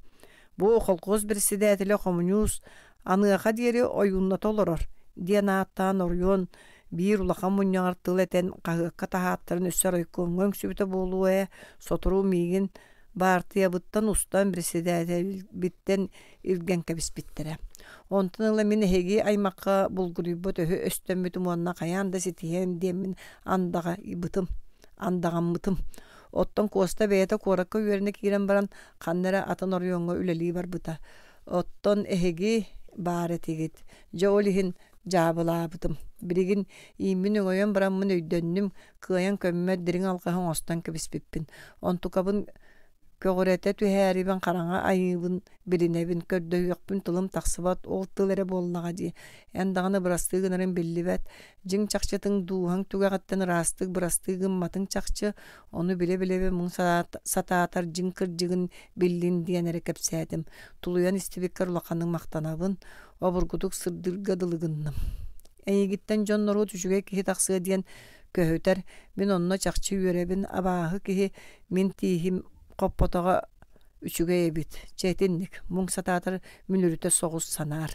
Бу холкуос председателэ хомуньуус аныаха диэри ойуунната олорор, диэн ааттаан оройуон биир улахан мунньаҕар тыл этэн хаһыакка таһааттаран өссө райкомҥа үҥсүбүтэ буолуо ээ, сотору миигин баартыйабыттан устан председателбиттэн илгэн кэбиспиттэрэ. Онтон ыла мин эһиги аймахха булгуруйбут өһү өстөммүтүм уонна хайаан да ситиһиэм диэммин андаҕайбытым, андаҕаммытым. Оттон Куоста бэйэтэ куоракка үөрэнэ киирэн баран ханна эрэ атын оройуоҥҥа үлэлии барбыта. Оттон эһиги баар этигит. Дьэ ол иһин дьаабылаабытым. Билигин ииммин өҥөйөн бараммын өйдөннүм, кыайан көммөт дириҥ алҕаһы оҥостон кэбиспиппин. Онтукабын көҕүрэтэ түһээрибин хараҥа айыыбын билинэбин, көрдөһүөхпүн тылым тахсыбат, ол тыл эрэ буоллаҕа дии. Эн даҕаны бырастыы гынарыҥ биллибэт. Дьиҥ чахчытыҥ дууһаҥ түгэҕиттэн ыраастык бырастыы гымматыҥ чахчы, ону билэ-билэбин муҥ сатаатар дьиҥ кырдьыгын биллин диэн эрэ кэпсээтим. Тулуйан истибиккэр улаханнык махтанабын, обургутук сырдыырга дылы гынным. Эйигиттэн дьон-норуот үчүгэй киһи тахсыа диэн көһүтэр, мин онно чахчы үөрэбин, абааһы киһи мин тииһим хоппотоҕо үчүгэй эбит, чэ итинник, муҥ сатаатар мүлүрүтэ соҕус санаар.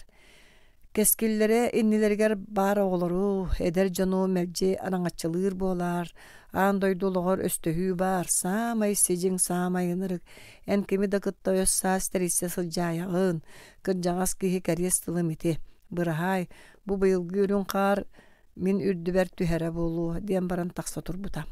Кэскиллэрэ иннилэригэр баар оҕолору, эдэр дьону мэлдьи араҥаччылыыр буолаар, аан дойду олоҕор өстөһүү баар, саамай сидьиҥ, саамай ынырык, эн кими да кытта өс-саас тэрийсэ сылдьаайаҕын, кырдьаҕас киһи кэриэс тылым ити, быраһаай, бу быйылгы үрүҥ хаар мин үрдүбэр түһэрэ буолуо диэн баран тахса турбута.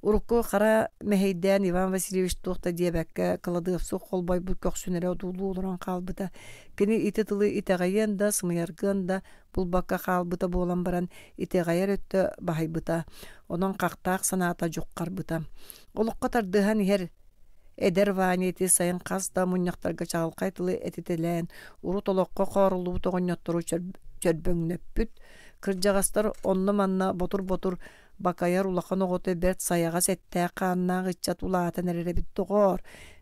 Урукку хара мэһэйдээн Иван Васильевич туох да диэбэккэ кыладыапсык холбойбут көхсүн эрэ одуулуу олорон хаалбыта. Кини ити тылы итэҕэйиэн да, сымыйаргыан да булбакка хаалбыта буолан баран итэҕэйэр өттө баһыйбыта. Онон хахтаах санаата дьуххарбыта. Олоххо тардыһан иһэр Эдэр Ваня ити сайын хас да мунньахтарга чаҕылхай тылы этитэлээн, урут олоххо хооруллубут оҕонньоттору чөрбөҥнөппүт, кырдьаҕастар онно-манна ботур-ботур бакайар улахан оҕото бэрт сайаҕас эттээх-хааннаах ыччат улаатан эрэр эбит доҕоор,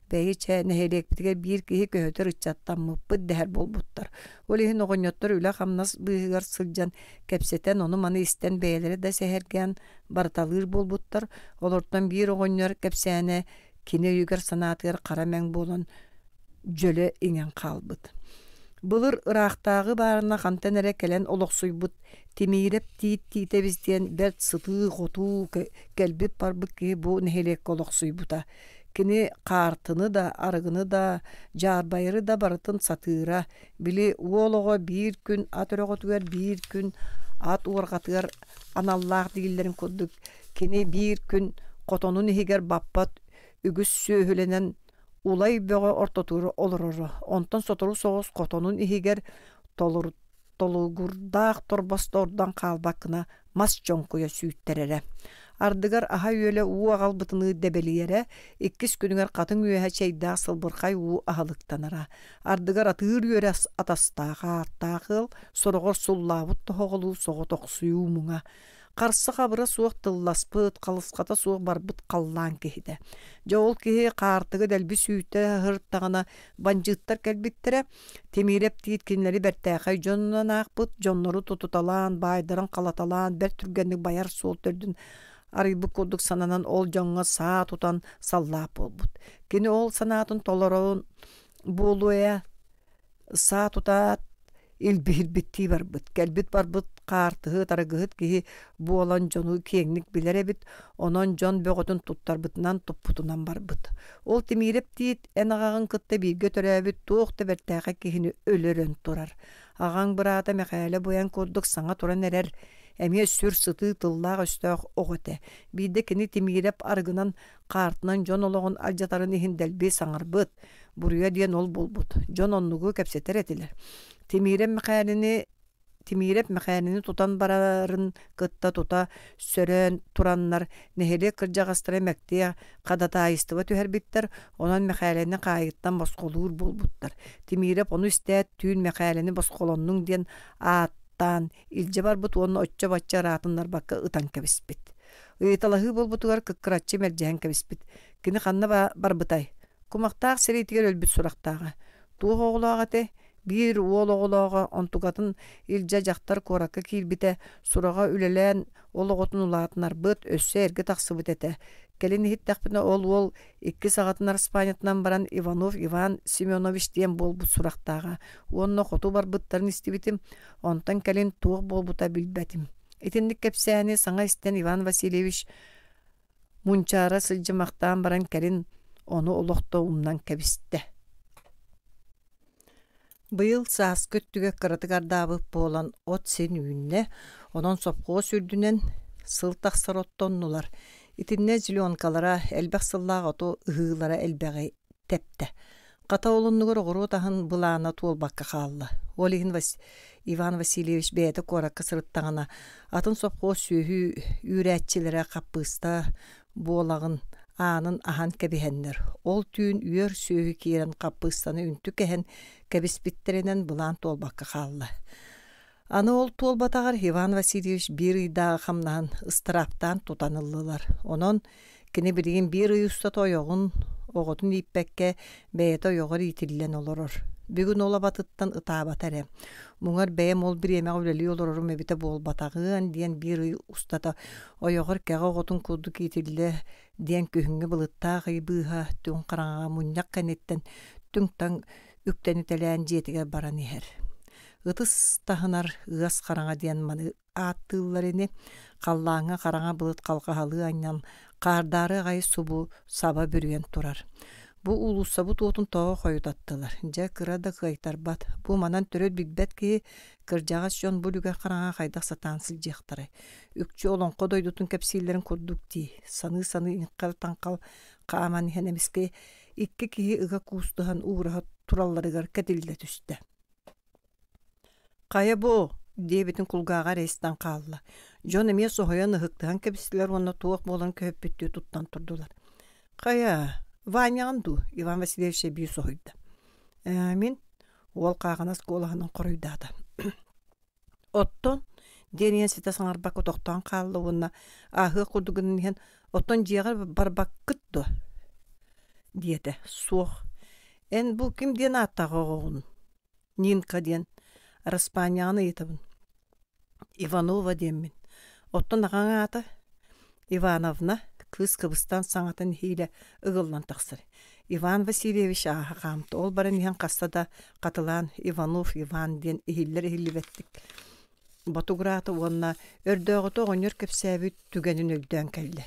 бэйи чэ, нэһилиэкпитигэр биир киһи көһөтөр ыччаттаммыппыт дэһэр буолбуттар. Ол иһин оҕонньоттор үлэ-хамнас быыһыгар сылдьан кэпсэтэн, ону-маны истэн бэйэлэрэ да сэһэргээн барыталыыр буолбуттар. Олортон биир оҕонньор кэпсээнэ кини өйүгэр-санаатыгар хара мэҥ буолан дьөлө иҥэн хаалбыт. Былыр ыраахтааҕы баарына хантан эрэ кэлэн олохсуйбут Тимиирэп Тиит Тиитэбис диэн бэрт сытыы-хотуу кэлбит-барбыт киһи бу нэһилиэккэ олохсуйбута. Кини хаартыны да, арыгыны да, дьаарбайары да барытын сатыыра. Били уол оҕо биир күн ат өрөҕөтүгэр, биир күн ат уорҕатыгар аналлаах дииллэрин курдук кини биир күн хотонун иһигэр баппат үгүс сүөһүлэнэн улай бөҕө ортотугар олороро. Онтон сотору соҕус хотонун иһигэр толугурдаах торбосто ордон хаалбат гына мас чоҥкуйа сүүттэрэрэ. Ардыгар аһа-үөлэ уу аҕалбытыныы дэбэлийэрэ, иккис күнүгэр хатыҥ үөһэ чэйдээх сылбырхай уу аһылыктанара. Ардыгар атыыр үөрэ атастаах ааттаах ыал, сороҕор суллаабыт тоһоҕолуу соҕотохсуйуу муҥа. Харса-хабыра суох тылласпыт, халысхата суох барбыт халлаан киһитэ. Дьэ ол киһи хаартыга дэлби сүүйтэ сырыттаҕына бандьыыттар кэлбиттэрэ, Тимиирэп Тиит кинилэри бэртээхэй дьонунан аахпыт, дьоннору тутуталаан, баайдарын халаталаан, бэрт түргэнник байар суол төрдүн арыйбыт курдук сананан ол дьоҥҥо саа тутан саллаат буолбут. Кини ол санаатын толорон буолуо ээ, саа тутаат илбиһирбиттии барбыт. Кэлбит-барбыт хаартыһыт, арыгыһыт киһи буолан дьону киэҥник билэр эбит, онон дьон бөҕөтүн туттарбытынан туппутунан барбыт. Ол Тимиирэп Тиит эн аҕаҕын кытта бииргэ төрөөбүт туох да бэртээхэй киһини өлөрөн турар. Аҕаҥ быраата Мэхээлэ Буйан курдук саҥа туран эрэр, эмиэ сүр сытыы тыллаах-өстөөх оҕо этэ. Биирдэ кини Тимиирэп арыгынан, хаартынан дьон олоҕун алдьатарын иһин дэлби саҥарбыт, буруйа диэн ол буолбут. Дьон оннугу кэпсэтэр этилэр. Тимиирэп Мэхээлини Тимиирэп Мэхээлини тутан барарын кытта тута сөрөөн тураннар, нэһилиэк кырдьаҕастара мэктиэ хадатаайыстыба түһэрбиттэр, онон Мэхээлэни хаайыттан босхолуур буолбуттар. Тимиирэп ону истээт, түүн Мэхээлэни босхолоннуҥ диэн ааттаан илдьэ барбыт уонна оччо-бачча ыраатыннарбакка ытан кэбиспит. Ыйыталаһыы буолбутугар кыккыраччы мэлдьэһэн кэбиспит. Кини ханна барбытай? Кумахтаах сэриитигэр өлбүт сурахтааҕа. Туох оҕолоох этэй? Биир уол оҕолооҕо онтукатын илдьэ дьахтар куоракка киирбитэ, сураҕа үлэлээн ол оҕотун улаатынарбыт, өссө эргэ тахсыбыт этэ. Кэлин иһиттэхпинэ ол уол иккис аҕатын араспаанньатынан баран Иванов Иван Семенович диэн буолбут сурахтааҕа уонна хоту барбыттарын истибитим, онтон кэлин туох буолбута билбэтим. Итинник кэпсээни саҥа истэн Иван Васильевич Мунчаара сылдьымахтаан баран кэлин ону олох да умнан кэбистэ. Быйыл сааскы өттүгэр кыратык ардаабыт буолан от син үүннэ, онон сопхуос үрдүнэн сыл тахсар оттоннулар. Итиннэ зеленкалара, элбэх сыллаах оту ыһыылара элбэҕи тэптэ. Хата ол оннугар оҕуруот аһын былаана туолбакка хаалла. Ол иһин Иван Васильевич бэйэтэ куоракка сырыттаҕына, атын сопхуос сүөһү үүрээччилэрэ хаппыыста буолаҕын аанын аһан кэбиһэннэр, ол түүн үөр сүөһү киирэн хаппыыстаны үнтү кэһэн кэбиспиттэринэн былаан туолбакка хаалла. Аны ол туолбатаҕар Иван Васильевич биир ыйдааҕы хамнаһын ыстырааптаан тутан ыллылар. Онон кини билигин биир ый устата ойоҕун, оҕотун ииппэккэ, бэйэтэ ойоҕор иитиллэн олорор. Бүгүн ол абатыттан ытаабата эрэ. Муҥар бэйэм ол бириэмэҕэ үлэлии олорорум эбитэ буолбатаҕыан диэн биир ый устата ойоҕор кэҕэ оҕотун курдук иитиллэ диэн күһүҥҥү былыттаах ый быыһа түҥ хараҥаҕа мунньах кэнниттэн түҥ-таҥ үктэнитэлээн дьиэтигэр баран иһэр. Ытыс таһынар ыас хараҥа диэн маны ааттыыллар ини, халлааҥҥа хараҥа былыт халҕаһалыы анньан, хаардаары аҕай субу саба бүрүйэн турар. Бу уулуссабыт уотун тоҕо хойутаттылар, дьэ кыра да кыайтарбат, бу манан төрүт билбэт киһи, кырдьаҕас дьон бу үлүгэр хараҥаҕа хайдах сатаан сылдьыахтарай. Үкчү олоҥхо дойдутун кэпсииллэрин курдук дии, саныы-саныы иҥхэл-таҥхал хааман иһэн эмискэ икки киһи ыга куустуһан уураһа туралларыгар кэтиллэ түстэ. «Хайа бу?» диэбитин кулгааҕа эрэ истэн хаалла. Дьон эмиэ соһуйан ыһыктыһан кэбистилэр уонна туох буолан көһүппүттүү туттан турдулар. «Хайа, Ваняҕын дуу?» Иван Васильевич эбии соһуйда. «Ээ, мин?» уол хааҕынас куолаһынан хоруйдаата. «Оттон?» диэн иһэн ситэ саҥарбакка тохтоон хаалла уонна ааһыах курдук гынан иһэн «Оттон дьиэҕэр барбаккыт дуо?» диэтэ. «Суох. Эн бу ким диэн ааттаах оҕоҕун?» «Нинка» диэн. Араспаанньаҕын ыйытабын. «Иванова» диэммин. «Оттон аҕаҥ аата?» Ивановна кыыс кыбыстан саҥатын иһиилэ ыгыллан тахсар. Иван Васильевич ааһа хаамта, ол баран иһэн хаста да хатылаан Иванов Иван диэн иһиллэр-иһиллибэттик ботугураата уонна өрдөөҕүтэ оҕонньор кэпсээбит түгэнин өйдөөн кэллэ.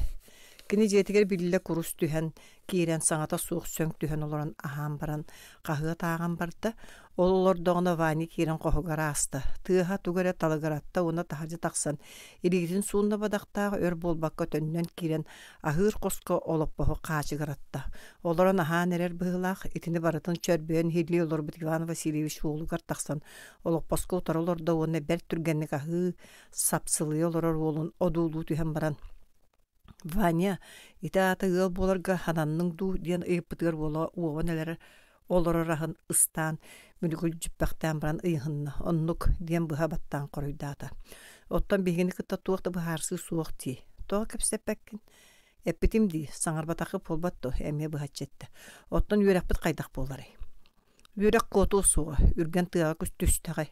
Кини дьиэтигэр биллэ курус түһэн, киирэн саҥата суох сөҥ түһэн олорон аһаан баран хаһыат ааҕан барда. Ол олордоҕуна Ваня киирэн хоһугар ааста. Тыаһа тугу эрэ талыгыратта уонна таһырдьа тахсан илиитин суунна бадахтаах өр буолбакка төннөн киирэн аһыыр хоско олоппоһу хаачыгыратта. Олорон аһаан эрэр быһыылаах итини барытын чөрбөйөн иһиллии олорбут Иван Васильевич уолугар тахсан олоппоско утары олордо уонна бэрт түргэнник аһыы сапсылыйа олорор уолун одуулуу түһэн баран «Ваня, ити аата ыал буоларга хананныҥ дуу?» диэн ыйыппытыгар уола уобан өлөр олорор аһын ыстаан, мүлүгүлдьүппэхтээн баран ыйыһынна, «Оннук» диэн быһа баттаан хоруйдаата. «Оттон биһигини кытта туох да быһаарсыы суох дии. Тоҕо кэпсэппэккин?» «Эппитим дии, саҥарбатаххыт буолбат дуо?» эмиэ быһаччы эттэ. «Оттон үөрэхпит хайдах буоларый?» Үөрэх куотуо суоҕа, үргэн тыаҕа түстэҕэй.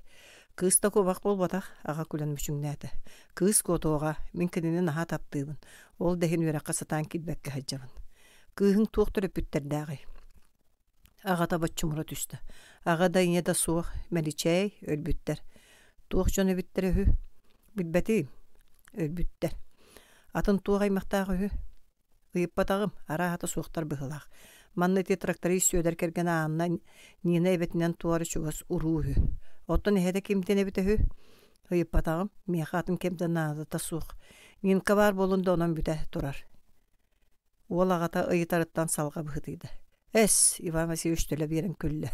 Кыыс да куобах буолбатах, аҕа күлэн мүчүҥнээтэ. Кыыс куотуоҕа, мин кинини наһаа таптыыбын, ол да иһин үөрэххэ сатаан киирбэккэ сылдьабын. Кыыһыҥ туох төрөппүттэрдээҕий? Аҕата боччумура түстэ. Аҕа да ийэ да суох, мэличээй, өлбүттэр. Туох дьон эбиттэрэ үһү? Билбэтим. Өлбүттэр. Атын туох аймахтаах үһү? Ыйыппатаҕым, арааһата суохтар быһыылаах. Манна ити тракторист Сүөдэр кэргэнэ Анна Нина эбэтинэн туора чугас уруу үһү. Оттон эһэтэ кимтэн эбитэ үһү? Ыйыппатаҕым, миэхэ атын ким да наадата суох. Нинка баар буолун да онон бүтэ турар. Уол аҕата ыйытарыттан салҕа быһыытыйда. Эс, Иван Васильевич төлө биэрэн күллэ.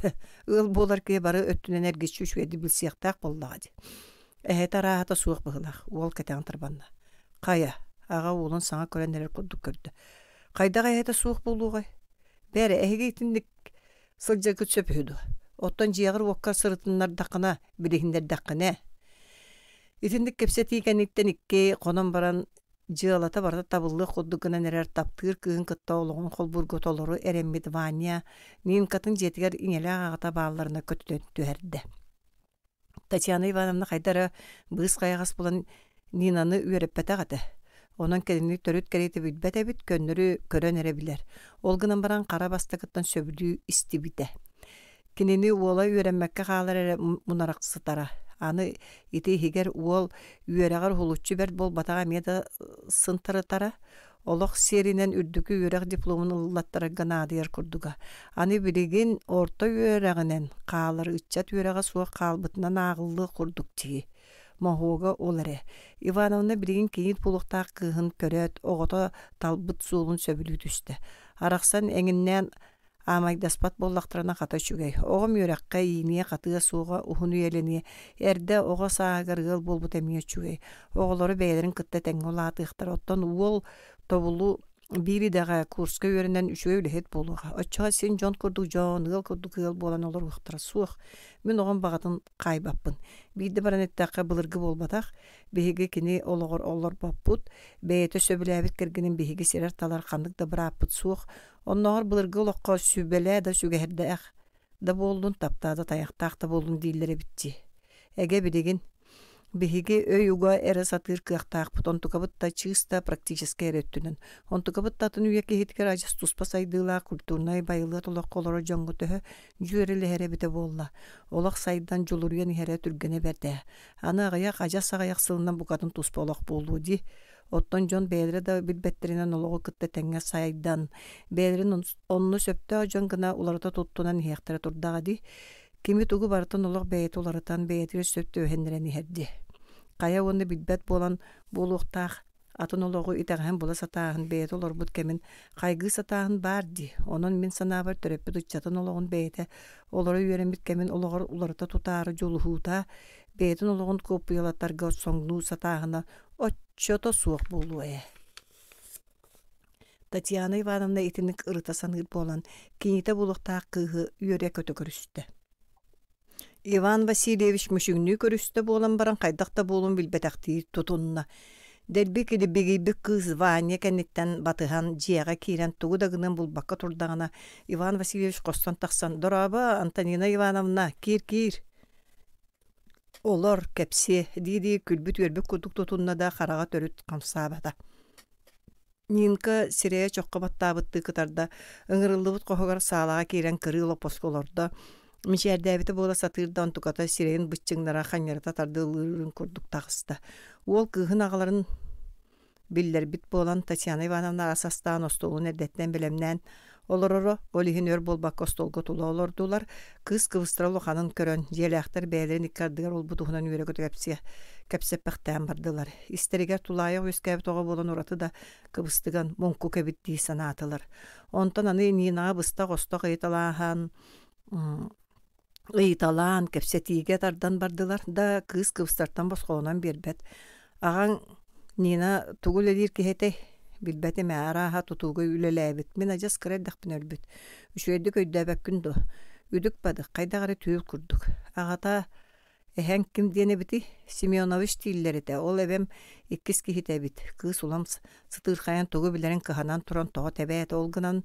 Ыал буолар киһи бары өттүнэн эргиччи үчүгэйдик билсиэхтээх буоллаҕа дии. Эһэтэ арааһата суох быһыылаах, уол кэтэҕин тарбанна. Хайа, аҕа уолун саҥа көрөн эрэр курдук көрдө. Хайдах эһэтэ суох буолуоҕай? Бээрэ, эһиги итинник сылдьаргыт сөп үһү дуо? Оттон дьиэҕэр-уоккар сырытыннардаххына, билиһиннэрдэххинэ? Итинник кэпсэтии кэнниттэн икки хонон баран Дьыалата барыта табыллыах курдук гынан эрэр таптыыр кыыһын кытта олоҕун холбуурга толору эрэммит Ваня Нинкатын дьиэтигэр ийэлээх аҕата баалларына көтүтэн түһэрдэ. Татьяна Ивановна хайда эрэ быыс хайаҕас булан Нинаны үөрэппэтэх этэ. Онон кинини төрүт кэриэтэ билбэт эбит, көннөрү көрөн эрэ билэр. Ол гынан баран хара бастакыттан сөбүлүү истибитэ. Кинини уола үөрэммэккэ хаалар эрэ мунарахсытара. Аны ити иһигэр уол үөрэҕэр уһулуччу бэрт буолбатаҕа эмиэ да сынтарытара. Олох сиэринэн үрдүкү үөрэх дипломун ыллаттарарга наадыйар курдуга. Аны билигин орто үөрэҕинэн хаалар ыччат үөрэҕэ суох хаалбытынан ааҕыллыах курдук дии. Моһуога ол эрэ. Ивановна билигин кийиит буолуохтаах кыыһын көрөөт, оҕото талбыт суолун сөбүлүү түстэ. Арахсан эҥиннээн Аамайдаспат буоллахтарына хата үчүгэй. Оҕом үөрэххэ ииниэ-хатыа суоҕа, уһун үйэлэниэ. Эрдэ оҕо сааһыгар ыал буолбута эмиэ үчүгэй. Оҕолору бэйэлэрин кытта тэҥҥэ улаатыахтара. Оттон уол тобулу биир идэҕэ курска үөрэнэн үчүгэй үлэһит буолуоҕа. Оччоҕо син дьон курдук дьон, ыал курдук ыал буолан олоруохтара суох. Мин оҕом баҕатын хаайбаппын. Биирдэ баран эттэххэ былыргы буолбатах. Биһиги кини олоҕор олорбоппут. Бэйэтэ сөбүлээбит кэргэнин биһиги сирэр-талар ханнык да бырааппыт суох. Оннооҕор былыргы олоххо сүбэлээ да сүгэһэрдээх да буоллун, таптаа да тайахтаах да буоллун дииллэр эбит дии. Эгэ билигин биһиги өй уга эрэ сатыыр кыахтаахпыт, онтукабыт да чыыс да практическай эрэ өттүнэн. Онтукабыт да атын үйэ киһитигэр адьас туспа сайдыылаах культурнай байылыат олоххо олорор дьоҥҥо төһө дьүөрэлэһэрэ эбитэ буолла. Олох сайдан дьулуруйан иһэрэ түргэнэ бэрт ээ. Аны аҕыйах адьас аҕыйах сылынан букатын туспа олох буолуо дии. Оттон дьон бэйэлэрэ да билбэттэринэн олоҕу кытта тэҥҥэ сайдан, бэйэлэрин онно сөптөөх дьон гына уларыта туттунан иһиэхтэрэ турдаҕа дии. Кими-тугу барытын олох бэйэтэ уларытан, бэйэтигэр сөп түбэһиннэрэн иһэр дии. Хайа уонна билбэт буолан буолуохтаах атын олоҕу итэҕэһин була сатааһын бэйэтэ олорбут кэмин хайгыы сатааһын баар дии. Онон мин санаабар төрөппүт ыччатын олоҕун бэйэтэ олоро үөрэммит кэмин олоҕор уларыта тутаары дьулуһуута, бэйэтин олоҕун куоппуйалатарга соҥнуу сатааһына оччото суох буолуо ээ. Татьяна Ивановна итинник ырыта саныыр буолан, кинитэ буолуохтаах кыыһы үөрэ-көтө көрүстэ. Иван Васильевич мүчүҥнүү көрүстэ буолан баран хайдах да буолуон билбэтэхтии тутунна. Дэлби килбигийбит кыыс Ваня кэнниттэн батыһан дьиэҕэ киирэн тугу да гыныан булбакка турдаҕына, Иван Васильевич хостон тахсан «Дорообо, Антонина Ивановна, киир-киир!» Олор, кэпсиэ, дии-дии күлбүт-үөрбүт курдук тутунна да хараҕа төрүт хамсаабата. Нинка сирэйэ чоххо баттаабыттыы кытарда, ыҥырыллыбыт хоһугар саалаҕа киирэн кырыы олоппоско олордо, мичээрдээбитэ буола сатыыр да онтуката сирэйин быччыҥнара ханньарыта тардыалыырын курдук таҕыста. Уол кыыһын аҕаларын Биллэрбит буолан, Татьяна Ивановна ас астаан остуолун эрдэттэн бэлэмнээн олороро, ол иһин өр буолбакка остуолга тула олордулар. Кыыс кыбыстара улаханын көрөн, дьиэлээхтэр бэйэлэрин икки ардыгар олбу туһунан үөрэ-көтө кэпсиэ, кэпсэппэхтээн бардылар. Истэригэр тулаайах үөскээбит оҕо буолан ураты да кыбыстыган, муҥкук эбит дии санаатылар. Онтон аны Нинаҕа быстах-остох ыйыталааһан ыйыталаан, кэпсэтиигэ тардан бардылар да, кыыс кыбыстартан босхолонон биэрбэт. Аҕаҥ Нина тугу үлэлиир киһи этэй? Билбэтим ээ, арааһа тутууга үлэлээбит. Мин адьас кыра эрдэхпинэ өлбүт. Үчүгэйдик өйдөөбөккүн дуо? Үдүк-бадык, хайдах эрэ түүл курдук. Аҕата эһэҥ ким диэн эбитий? Семенович дииллэр этэ, ол эбэм иккис киһитэ эбит. Кыыс улам сытыырхайан тугу билэрин кыһанан туран тоҕо тэбээт, ол гынан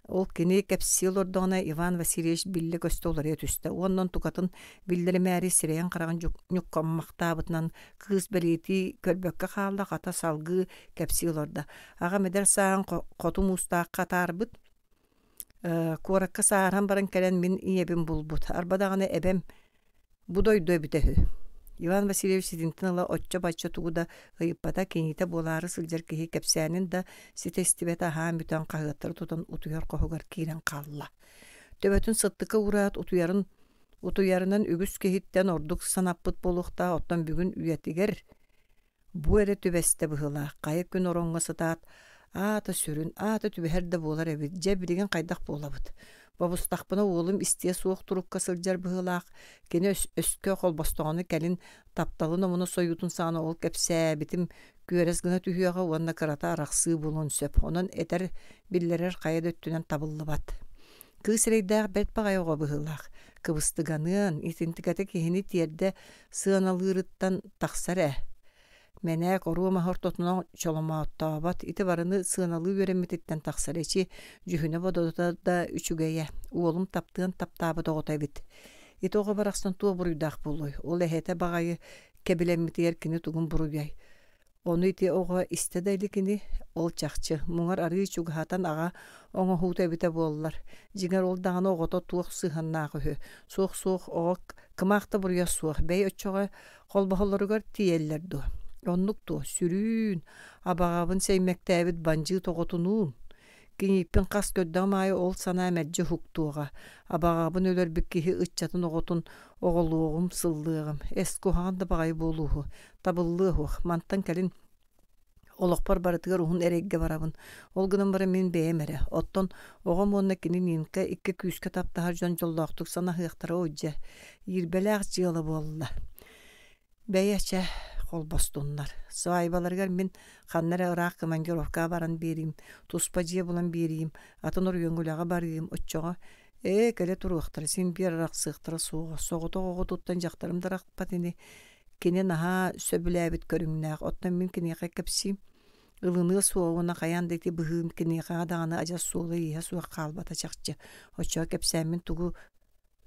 Ол кини кэпсии олордоҕуна Иван Васильевич биллэ-көстө уларыйа түстэ уонна онтукатын биллэримээри сирэйин-хараҕын ньуккаммахтаабытынан кыыс бэлиэтии көрбөккө хаалла, хата салгыы кэпсии олордо. Аҕам эдэр сааһын хоту муустаахха атаарбыт, куоракка сааһыран баран кэлэн мин ийэбин булбут. Арба даҕаны эбэм бу дойду эбитэ үһү. Иван Васильевич итинтэн ыла оччо-бачча тугу да ыйыппата, киниитэ буолаары сылдьар киһи кэпсээнин да ситэ истибэтэ аһаан бүтэн хаһыаттары тутан утуйар хоһугар киирэн хаалла. Төбөтүн сыттыкка уураат утуйарын утуйарынан үгүс киһиттэн ордук санаппыт буолуохтаах, оттон бүгүн үйэтигэр бу эрэ түбэстэ быһыылаах, хайа күн ороҥҥо сытаат, аата сүрүн, аата түбэһэр да буолар эбит, дьэ билигин хайдах буолабыт? Бобустахпына уолум истиэ суох турукка сылдьар быһыылаах, кини өскө холбостоҕуна кэлин тапталын омуна сойуутун саҕана ол кэпсээбитим күөрэс гына түһүөҕэ уонна кырата арахсыы буолуон сөп, онон этэр, биллэрэр хайа да өттүнэн табыллыбат. Кыыс эрэйдээх бэрт баҕайы оҕо быһыылаах, кыбыстыганыан, итинтикэтэ киһини тиэрдэ сыаналыырыттан тахсар ээ. Мэнээк оруо маһы ортотунан чоломооттообот, ити барыны сыаналыы үөрэммититтэн тахсар эчи, дьүһүнэ-бодото да үчүгэйэ, уолум таптыан таптаабыт оҕото эбит. Ити оҕо барахсан туох буруйдаах буолуой, ол эһэтэ баҕайы кэбилэммитигэр кини тугун буруйай? Ону ити оҕо истэ да илик ини, ол чахчы, муҥар арыый чугаһатан аҕа оҥоһуута эбитэ буоллар. Дьиҥэр ол даҕаны оҕото туох сыһыаннаах үһү, суох-суох оҕо кымаах да буруйа суох, бэй оччоҕо холбоһоллоругар тиийэллэр дуо? Оннук дуо, сүрүүн, абаҕабын сэймэктээбит бандьыыт оҕотунуун Кинииппин хас көрдөҕүм аайы ол санаа мэлдьи уһуктуоҕа, абаҕабын өлөрбүт киһи ыччатын оҕотун оҕолуоҕум, сыллыаҕым, эс куһаҕан да баҕайы буолууһу, табыллыа суох, мантан кэлин олохпор барытыгар уһун эрэйгэ барабын, ол гынан баран мин бэйэм эрэ, оттон оҕом уонна кини Нинка икки күүскэ таптаһар дьон дьоллоохтук санаһыахтара оо дьэ, иирбэлээх дьыала буолла. Бэйэ чэ, холбостуннар. Свадьбаларыгар мин ханна эрэ ыраах командировкаҕа баран биэриим, туспа дьиэ булан биэриим, атын оройуоҥҥа үлэҕэ барыым, оччоҕо ээ кэлэ туруохтара, син биир арахсыахтара суоҕа, соҕотох оҕотуттан дьахтарым да арахпат ини. Кини наһаа сөбүлээбит көрүҥнээх, оттон мин киниэхэ кэпсиим, ылыныа суоҕа уонна хайаан да ити быһыым киниэхэ даҕаны адьас суола-ииһэ суох хаалбата чахчы. Оччоҕо кэпсээммин тугу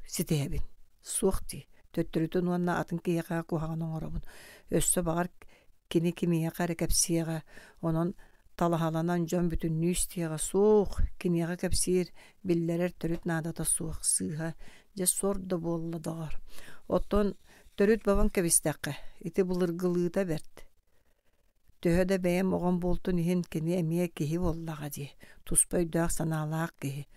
ситиһэбин. Суох дии. Төттөрүтүн уонна атын киһиэхэ куһаҕаны оҥоробун. Өссө баҕар кини кимиэхэ эрэ кэпсиэҕэ, онон талаһаланан дьон бүтүннүү истиэҕэ суох, киниэхэ кэпсиир, биллэрэр төрүт наадата суох, сыыһа, дьэ сор да буолла доҕор. Оттон төрүт бобон кэбистэххэ, ити былыргылыыта бэрт. Төһө да бэйэм оҕом буолтун иһин кини эмиэ киһи буоллаҕа дии, туспа өйдөөх-санаалаах киһи.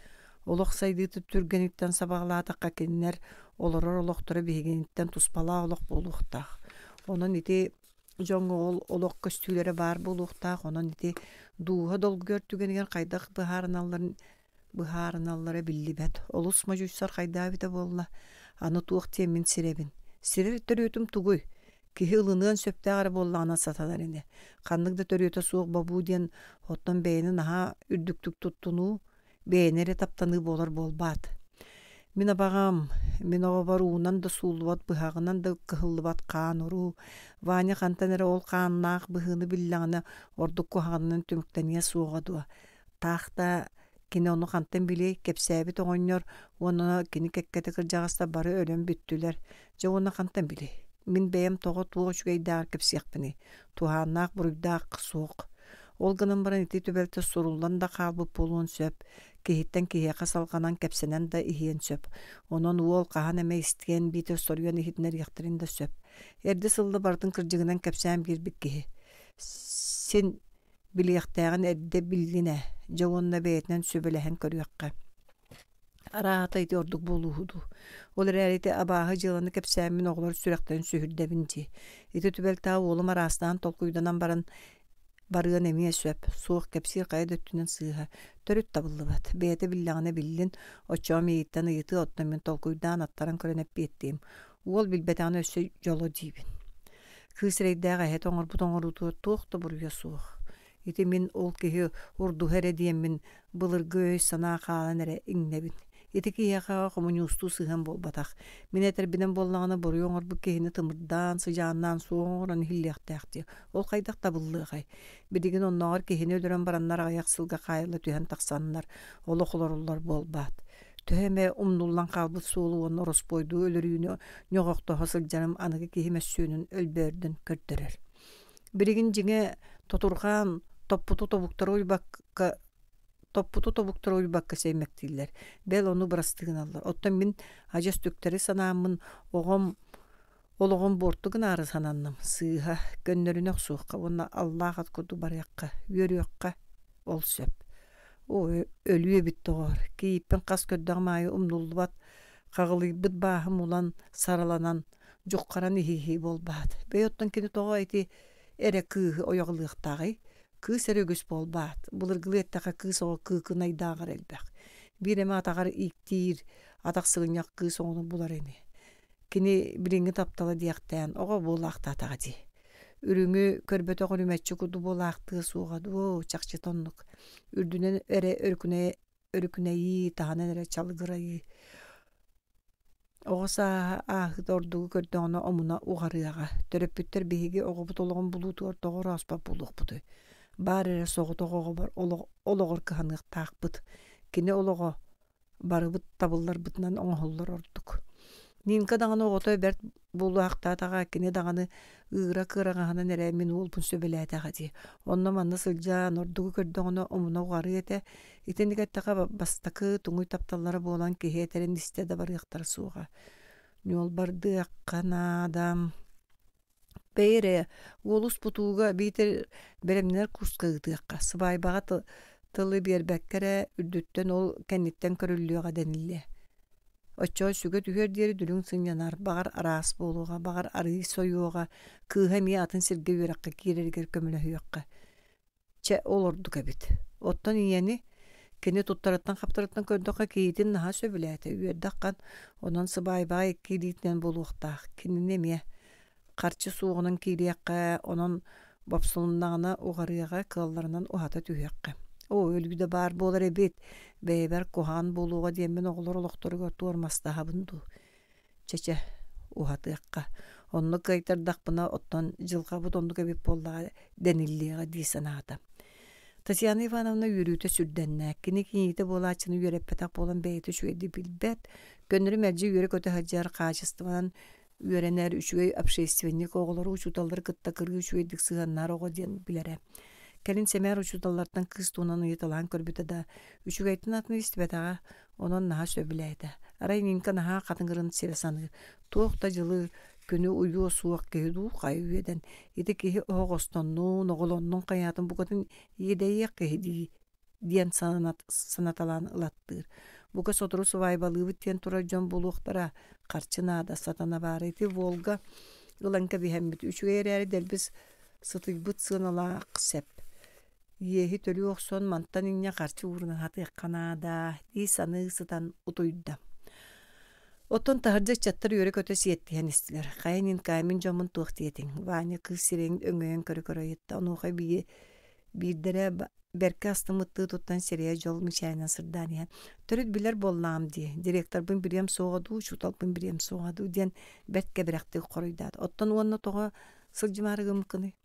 Олох сайдыыта түргэниттэн сабаҕалаатахха кинилэр олорор олохторо биһигиниттэн туспалаах олох буолуохтаах. Онон ити дьоҥҥо ол олох көстүүлэрэ баар буолуохтаах, онон ити дууһа долгуйар түгэнигэр хайдах быһаарыналларын быһаарыналлара биллибэт. Олус модьуйсар хайдаа эбитэ буолла, аны туох диэммин сирэбин. Сирэр төрүөтүм тугуй? Киһи ылыныан сөптөөх эрэ буоллаҕына сатанар ини. Ханнык да төрүөтэ суох бобуу диэн оттон бэйэни наһаа үрдүктүк туттунуу, бэйэни эрэ таптаныы буолар буолбаат. Мин абаҕам, мин оҕобор уунан да сууллубат, быһаҕынан да кыһыллыбат хаан уруу. Ваня хантан эрэ ол хааннаах быһыыны биллэҕинэ ордук куһаҕанынан түмүктэниэ суоҕа дуо? Таах да кини ону хантан билиэй, кэпсээбит оҕонньор уонна кини кэккэтэ кырдьаҕастар бары өлөн бүттүлэр. Дьэ уонна хантан билиэй? Мин бэйэм тоҕо туох үчүгэйдээҕэр кэпсиэхпиний? Туһааннаах буруйдаах суох. Ол гынан баран ити түбэлтэ суруллан да хаалбыт буолуон сөп, киһиттэн киһиэхэ салҕанан кэпсэнэн да иһиэн сөп. Онон уол хаһан эмэ истиэн биитэр соруйан иһитинэриэхтэрин да сөп. Эрдэ сылла барытын кырдьыгынан кэпсээн биэрбит киһи. Син Билиэхтээҕин эрдэ биллин ээ, дьэ уонна бэйэтинэн сүбэлэһэн көрүөххэ. Арааһата ити ордук буолууһу дуу. Ол эрээри ити абааһы дьыаланы кэпсээммин оҕолор сүрэхтэрин сүһүрдэбин дии. Ити түбэлтэҕэ уолум араастаан толкуйданан баран барыан эмиэ сөп. Суох кэпсиир хайа да өттүнэн сыыһа. Төрүт табыллыбат. Бэйэтэ биллэҕинэ биллин, оччоҕо миигиттэн ыйытыы оттон мин толкуйдаан аттаран көрөн эппиэттиим. Уол билбэтэҕинэ өссө дьоло диибин. Кыыс эрэйдээх эһэтэ оҥорбут оҥоруутугар туох да буруйа суох. Ити мин ол киһи урдуһа эрэ диэммин былыргы өй-санаа хаалан эрэ иҥнэбин. Ити киһиэхэ хомуньуустуу сыһыан буолбатах. Мин этэрбинэн буоллаҕына буруйу оҥорбут киһини тымырдаан, сыдьааннаан суох оҥорон иһиллиэхтээх дии. Ол хайдах табыллыаҕай? Билигин оннооҕор киһини өлөрөн бараннар аҕыйах сылга хаайылла түһэн тахсаннар олох олороллор буолбаат. Төһө эмэ умнуллан хаалбыт суолу уонна ороспуойдуу өлөрүүнү ньоҕохтоһо сылдьарым аныгы киһи мөссүөнүн өлбөөрдөн көрдөрөр. Билигин дьиҥэ тотурҕаан топпуту тобуктары уйбакка топпуту тобуктары уйбакка сэймэктииллэр. Бэл ону бырастыы гыналлар. Оттон мин адьас түктэри санааммын оҕом Олоҕум буорту гынаары сананным, сыыһа, көннөрүнэ охсуохха уонна аллаах ат курдук барыахха, үөрүөххэ ол сөп. Оо, өлүү эбит доҕоор, кийииппин хас көрдөҕүм аайы умнуллубат хаҕылыйбыт бааһым улан, сараланан, дьуххаран иһииһии буолбаат. Бэйэ оттон кини тоҕо ити эрэ кыыһы ойох ылыахтааҕый? Кыыс эрэ үгүс буолбаат, былыргылыы эттэххэ кыыс оҕо кыыкынайдааҕар элбэх. Биир эмэ атаҕар ииктиир, атах сыгынньах кыыс оҕону булар ини. Кини билиҥҥи таптала диэхтээн оҕо буолаахтаатаҕа дии. Үрүҥү көрбөтөх үрүмэччи курдук буолаахтыа суоҕа дуо, чахчыта оннук. Үрдүнэн эрэ өрүкүнэйии, таһынан эрэ чалыгырайыы. Оҕо сааһа ааһыыта ордугу көрдөҕүнэ омуна уҕарыаҕа. Төрөппүттэр биһиги оҕобут олоҕун булуутугар тоҕо орооспот буолуохпутуй? Баар эрэ соҕотох оҕобор олоҕор кыһаныахтаахпыт. Кини олоҕо барыбыт табылларбытынан оҥоһуллар ордук. Нинка даҕаны оҕото бэрт буолуохтаатаҕа, кини даҕаны ыыра кыараҕаһынан эрэ мин уолбун сөбүлээтэҕэ дии. Онно-манна сылдьан, ордугу көрдөҕүнэ омуна уҕарыа этэ. Итинник эттэххэ бастакы туҥуй тапталлара буолан киһи этэрин истэ да барыахтара суоҕа. Ньуолбардыахха наада. Бэйэ эрэ уолус бутууга биитэр бэлэмнэнэр курска ыытыахха, сыбаайбаҕа тылы биэрбэккэ эрэ үрдүттэн ол кэнниттэн көрүллүөҕэ дэниллиэ. Оччоҕо сүгэ түһүөр диэри дүлүҥ сынньанар, баҕар араас буолуоҕа, баҕар арыый сойуоҕа, кыыһа эмиэ атын сиргэ үөрэххэ киирэригэр көмөлөһүөххэ. Чэ, ол ордук эбит. Оттон ийэни кини туттарыттан-хаптарыттан көрдөххө кийиитин наһаа сөбүлээтэ, үөрдэ ахан, онон сыбаайбаҕа икки илиитинэн буолуохтаах. Кинини эмиэ харчы суоҕунан киириэххэ, онон бопсулуннаҕына уҕарыаҕа, кыалларынан уһата түһүөххэ. Оо, өлүү да баар буолар эбит, бэйэбэр куһаҕан буолуоҕа диэммин оҕолор олохторугар туормастаһабын дуу. Чэ-чэ, уһатыахха. Онно кыайтардахпына, оттон дьылҕабыт оннук эбит буоллаҕа дэниллиэҕэ дии санаата. Татьяна Ивановна үөрүүтэ сүрдэннэ. Кини киниитэ буолааччыны үөрэппэтэх буолан бэйэтэ үчүгэйдик билбэт, көннөрү мэлдьи үөрэ-көтө сылдьар хаачыстыбанан үөрэнэр үчүгэй общественник оҕолору учууталлары кытта кырыы үчүгэйдик сыһыаннаһар оҕо диэн билэрэ. Кэлин сэмээр учууталлартан кыыс туһунан ыйыталаһан көрбүтэ да, үчүгэйтэн атын истибэтэҕэ, Онон наһаа сөбүлээтэ. Арай Нинка наһаа хатыҥырын сирэ саныыр. Туох да дьылы, күнү уйуо суох киһи дуу хайа үөдэн. Ити киһи оһоҕостоннун, оҕолоннун хайаатын букатын иэдэйиэх киһи дии диэн санаталаан ылаттыыр. Бука сотору сыбаайбалыыбыт диэн турар дьон буолуохтара. Харчы наада, сатана баара. Ити Волга ылан кэбиһэммит. Үчүгэй эрээри дэлби сытыйбыт сыаналаах сэп. Иэһи төлүү охсон мантан инньэ харчы уурунан хатыахха наада дии саныы сытан утуйда. Оттон таһырдьа ыччаттар үөрэ-көтө сиэттиһэн истилэр. Хайа Нинка, мин дьоммун туох диэтиҥ? Ваня кыыс сирэйин өҥөйөн көрө-көрө ыйытта. Онуоха биирдэрэ бэркэ астыммыттыы туттан сирэйэ дьол мичээринэн сырдаан иһэн «Төрүт билэр буоллаҕым дии, директорбын билиэм суоҕа дуу, учууталбын билиэм суоҕа дуу» диэн бэрт кэбирэхтик хоруйдаата. Оттон уонна тоҕо сылдьымаары гыммыккыный?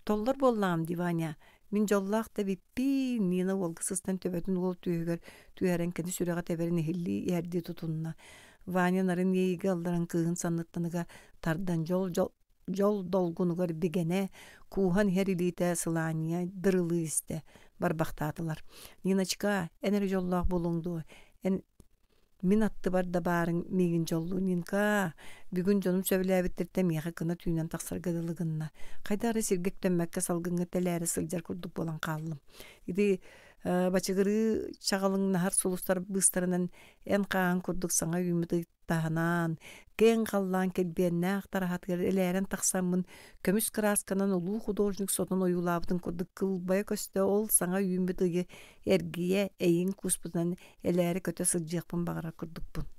Толлор буоллаҕым дии, Ваня. Мин дьоллоох да эбиппиин, Нина уолга сыстан төбөтүн уол түөһүгэр түһэрэн кини сүрэҕэ тэбэрин иһиллии иһэрдии тутунна. Ваня нарын иэйиигэ ылларан кыыһын санныттан ыга тардан дьол дьол долгунугар бигэнэ, кууһан иһэр илиитэ сылаанньыйа дырылыы истэ, барбахтаатылар. Ниночка, эн эрэ дьоллоох буолуоҥ дуо? Эн Мин аттыбар да баарыҥ миигин дьоллуу Нинка, бүгүн дьонум сөбүлээбиттэриттэн миэхэ кына түүнэн тахсарга дылы гынна. Хайдах эрэ сиргэ үктэммэккэ салгыҥҥа тэлээрэ сылдьар курдук буолан хааллым. Ити бачыгырыы чаҕылыҥнаһар сулустар быыстарынан эн хааһын курдук саҥа үүммүт ыйтаһынаан, киэҥ халлаан килбиэннээх тараһатыгар элээрэн тахсаммын көмүс кыраасканан улуу художник сотун ойуулаабытын курдук кылбайа көстө ол саҥа үүммүт ыйы эргийэ эйиҥ кууспутунан элээрэ көтө сылдьыахпын баҕарар курдукпун.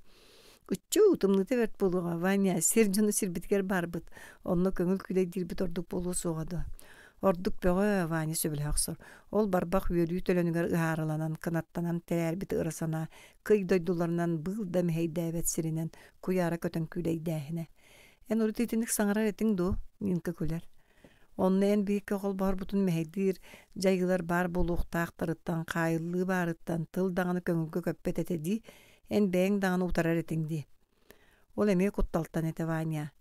Уччуу, тымныыта бэрт буолуоҕа, Ваня, сир дьоно сирбитигэр баарбыт, онно көҥүл күүлэйдиирбит ордук буолуо суоҕа дуо? Ордук бөҕө, Ваня сөбүлэһэ охсор. Ол барбах үөрүү төлөнүгэр ыһаарыланан, кынаттанан тэрээрбит ыра санаа, кый дойдуларынан быыл да мэһэйдээбэт сиринэн куйаара көтөн күүлэйдээһинэ. Эн урут итинник саҥарар этиҥ дуо? Нинка күлэр. Онно эн биһикки холбоһорбутун мэһэйдиир дьайыылар баар буолуохтаахтарыттан, хаайыллыы баарыттан тыл даҕаны көҥүлгэ көппөт этэ дии, эн бэйэҥ даҕаны утарар этиҥ дии. Ол эмиэ кутталтан этэ Ваня.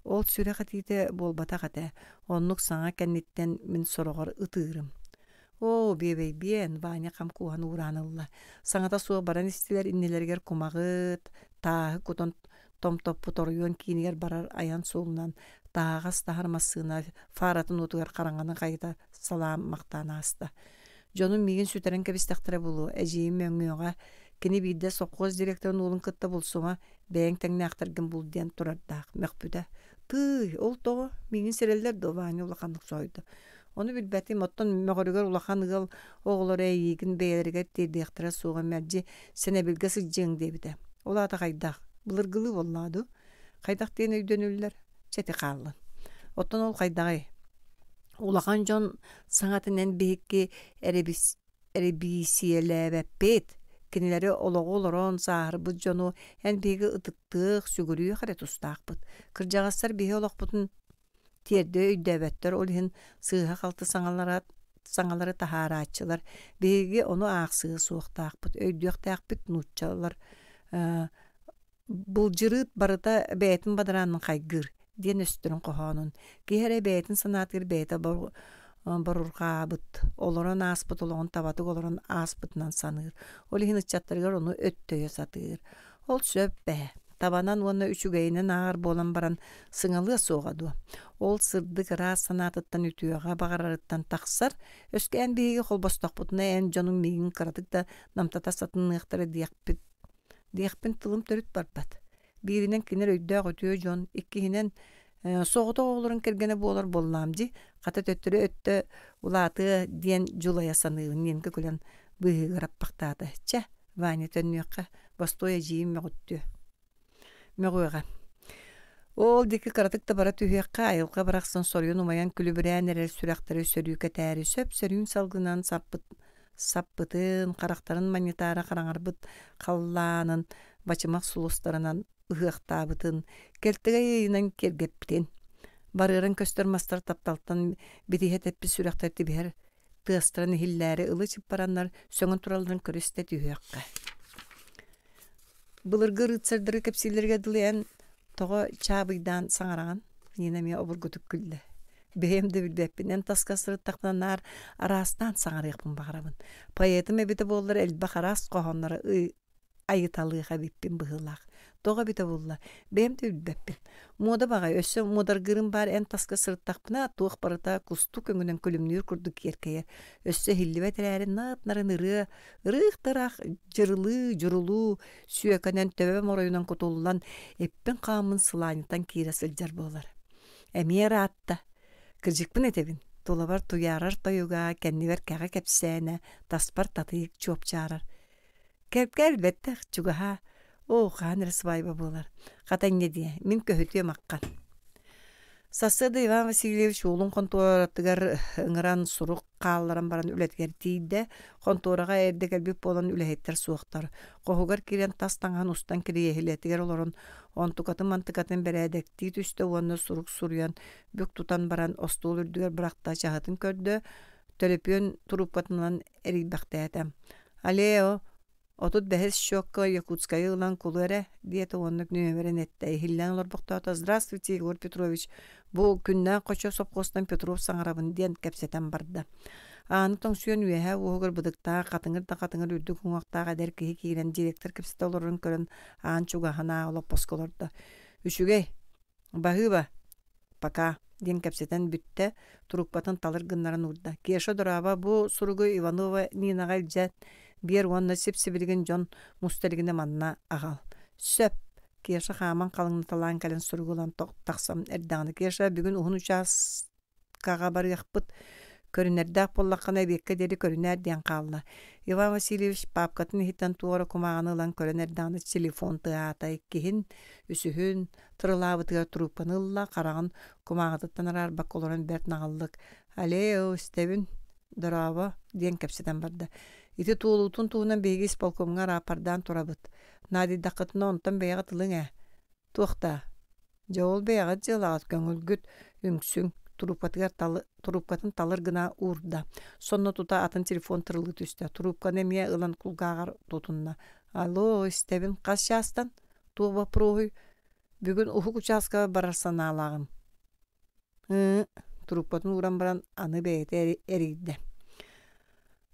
Ол сүрэх этиитэ буолбатах этэ, оннук саҥа кэнниттэн мин сороҕор ытыырым. Оо, биэбэйбиэн, Ваня хам кууһан уураан ылла. Саҥата суох баран истилэр иннилэригэр кумаҕыт, тааһы кутан Томтоппут оройуон киинигэр барар айан суолунан таһаҕас таһар массыына фаратын уотугар хараҥаны хайыта салааммахтаан ааста. Дьонум миигин сүтэрэн кэбистэхтэрэ буолуо, эдьиийим мөҥүөҕэ, кини биирдэ сопхуос директорын уолун кытта булсума, бэйэҥ тэҥнээхтэргин бул диэн турардаах, мөхпүтэ. Тыый, ол тоҕо? Миигин сирэллэр дуо? Ваня улаханнык соһуйда. Ону билбэтим, оттон мөҕөрүгэр улахан ыал оҕолоро эйиигин бэйэлэригэр тиэрдиэхтэрэ суоҕа мэлдьи сэнэбилгэ сылдьыаҥ диэбитэ. Ол аата хайдах? Былыргылыы буоллаҕа дуу? Хайдах диэн өйдөнүллэр? Чэ ити хааллын. Оттон ол хайдаҕый? Улахан дьон саҥатын эн биһикки эрэбиисийэлээбэппит. Кинилэри олоҕу олорон сааһырбыт дьону эн биһиги ытыктыах, сүгүрүйүөх эрэ тустаахпыт. Кырдьаҕастар биһи олохпутун тиэрдэ өйдөөбөттөр, ол иһин сыыһа-халты саҥалары таһаарааччылар. Биһиги ону аахсыа суохтаахпыт, өйдүөхтээхпит нууччалар Былдьырыыт барыта бэйэтин бадараанын хайгыыр диэн өстөрүн хоһоонун киһи эрэ бэйэтин санаатыгар бэйэтэ борурҕаабыт, олорон ааспыт олоҕун табатык олорон ааспытынан саныыр. Ол иһин ыччаттарыгар ону өттөйө сатыыр. Ол сөп ээ, табанан уонна үчүгэйинэн ааҕар буолан баран сыҥалыа суоҕа дуо? Ол сырдык ыраас санаатыттан үтүөҕэ баҕарарыттан тахсар, өскө эн биһиги холбостохпутуна эн дьонуҥ миигин кыратык да намтата сатыныахтара диэхпит диэхпин тылым төрүт барбат. Бииринэн кинилэр өйдөөх үтүө дьон, иккиһинэн соҕотох оҕолорун кэргэнэ буолар буоллаам дии, хата төттөрү өттө улаатыа диэн дьулайа саныыбын Нинка күлэн быыһыгар аппахтаата. Чэ, Ваня төннүөххэ, бостуой эдьиийим мөҕүттүө. Мөҕүөҕэ. Ол диэки кыратык да бара түһүөххэ, айылҕа барахсан соруйан умайан күлүбүрээн эрэр сүрэхтэри сөрүүкэтээри сөп-сөрүүн салгынан саппыт саппытын, харахтарын манньытаары хараҥарбыт халлаанын бачымах сулустарынан ыһыахтаабытын, кэлтэгэй ыйынан киэргэппитин, барыаран көстөр мастар тапталтан битиһэ тэппит сүрэхтэр тибиһэр тыастарын иһиллээри ылы чыппараннар сөҥөн туралларын көрүстэ түһүөххэ. Былыргы рыцарьдары кэпсииллэригэр дылы эн тоҕо чаабыйдаан саҥараҕын? Нина эмиэ обургутук күллэ. Бэйэм да билбэппин, эн таска сырыттахпына наар араастаан саҥарыахпын баҕарабын. Поэтым эбитэ буоллар элбэх араас хоһооннору айыталыах эбиппин быһыылаах. Тоҕо эбитэ буолла, бэйэм да билбэппин. Муода баҕайы, өссө муодаргыырым баар эн таска сырыттахпына, туох барыта кустук өҥүнэн күлүмнүүр курдук киэркэйэр. Өссө иһиллибэт эрээри нап-нарын ырыа, ырыых-тараах дьырылыы, дьурулуу, сүөкэнэн төбөм оройунан кутуллан, иппин-хааммын сылаанньытан киирэ сылдьар буолар. Эмиэ ыраатта. Кырдьыкпын этэбин, тулабар туйаарар тойуга, кэннибэр кэҕэ кэпсээнэ, таспар татыйык чуопчаарар. Кэпкэ элбэттэх, чугаһаа, оо, хаһан эрэ свадьба буолар. Хата инньэ диэ, мин көһүтүөм аххан. Сарсыарда Иван Васильевич уолун хонтуоратыгар ыҥыран сурук хаалларан баран үлэтигэр тиийдэ. Хонтуораҕа эрдэ кэлбит буолан үлэһиттэр суохтар. Хоһугар киирэн тас таҥаһын устан кириэһилэтигэр олорон онтукатын-мантыкатын бэрээдэктии түстэ уонна сурук суруйан бүк тутан баран остуол үрдүгэр бырахта чаһытын көрдө, төлөпүөн туруупкатынан эрийбэхтээтэ. «Алео, 35-ис счекка Якутскайы ылан кулу эрэ» диэтэ уонна нүөмэрин эттэ. Иһиллээн олорбохтоото «Здравствуйте, Егор Петрович, бу күннээх хочо сопхуостан Петров саҥарабын» диэн кэпсэтэн барда. Ааны тоҥсуйан үөһээ уоһугар бытыктаах, хатыҥыр да хатыҥыр үрдүк уҥуохтаах эдэр киһи киирэн директор кэпсэтэ олорорун көрөн аан чугаһына олоппоско олордо. «Үчүгэй, баһыыба, пока» диэн кэпсэтэн бүттэ, трубкатын талыр гыннаран уурда. Кеша дорообо, бу суругу Иванова Нинаҕа илдьэн биэр уонна сип-сибилигин дьон муста илигинэ манна аҕал. Сөп. Кеша хааман халыҥнаталаан кэлэн суругу ылан тахсан эрдэҕинэ Кеша бүгүн уһун учааскаҕа барыахпыт Көрүнэрдээх буоллаххына эбиэккэ диэри көрүнээр диэн хаалла. Иван Васильевич паапкатын иһиттэн туох эрэ кумааҕыны ылан көрөн эрдэҕинэ телефон тыаһаата иккиһин, үсүһүн тырылаабытыгар трубканы ылла, хараҕын кумааҕытыттан араарбакка олорон бэрт наҕыллык «Алео, истэбин, дорообо» диэн кэпсэтэн барда. «Ити туолуутун туһунан биһиги исполкомҥа араапардаан турабыт. Наадыйдаххытына онтон бэйэҕит ылыҥ ээ. Туох даа? Дьэ ол бэйэҕит дьыалаҕыт көҥүлгүт, үҥсүҥ, трубкатыгар трубкатын талыр гына уурда. Сонно тута атын телефон тырылыы түстэ. Трубканы эмиэ ылан кулгааҕар тутунна. «Алло, истэбин, хас чаастан? Туох боппуруоһуй? Бүгүн уһук учааскаҕа барар санаалааҕым». «Ыы» трубкатын ууран баран аны бэйэтэ эрийдэ.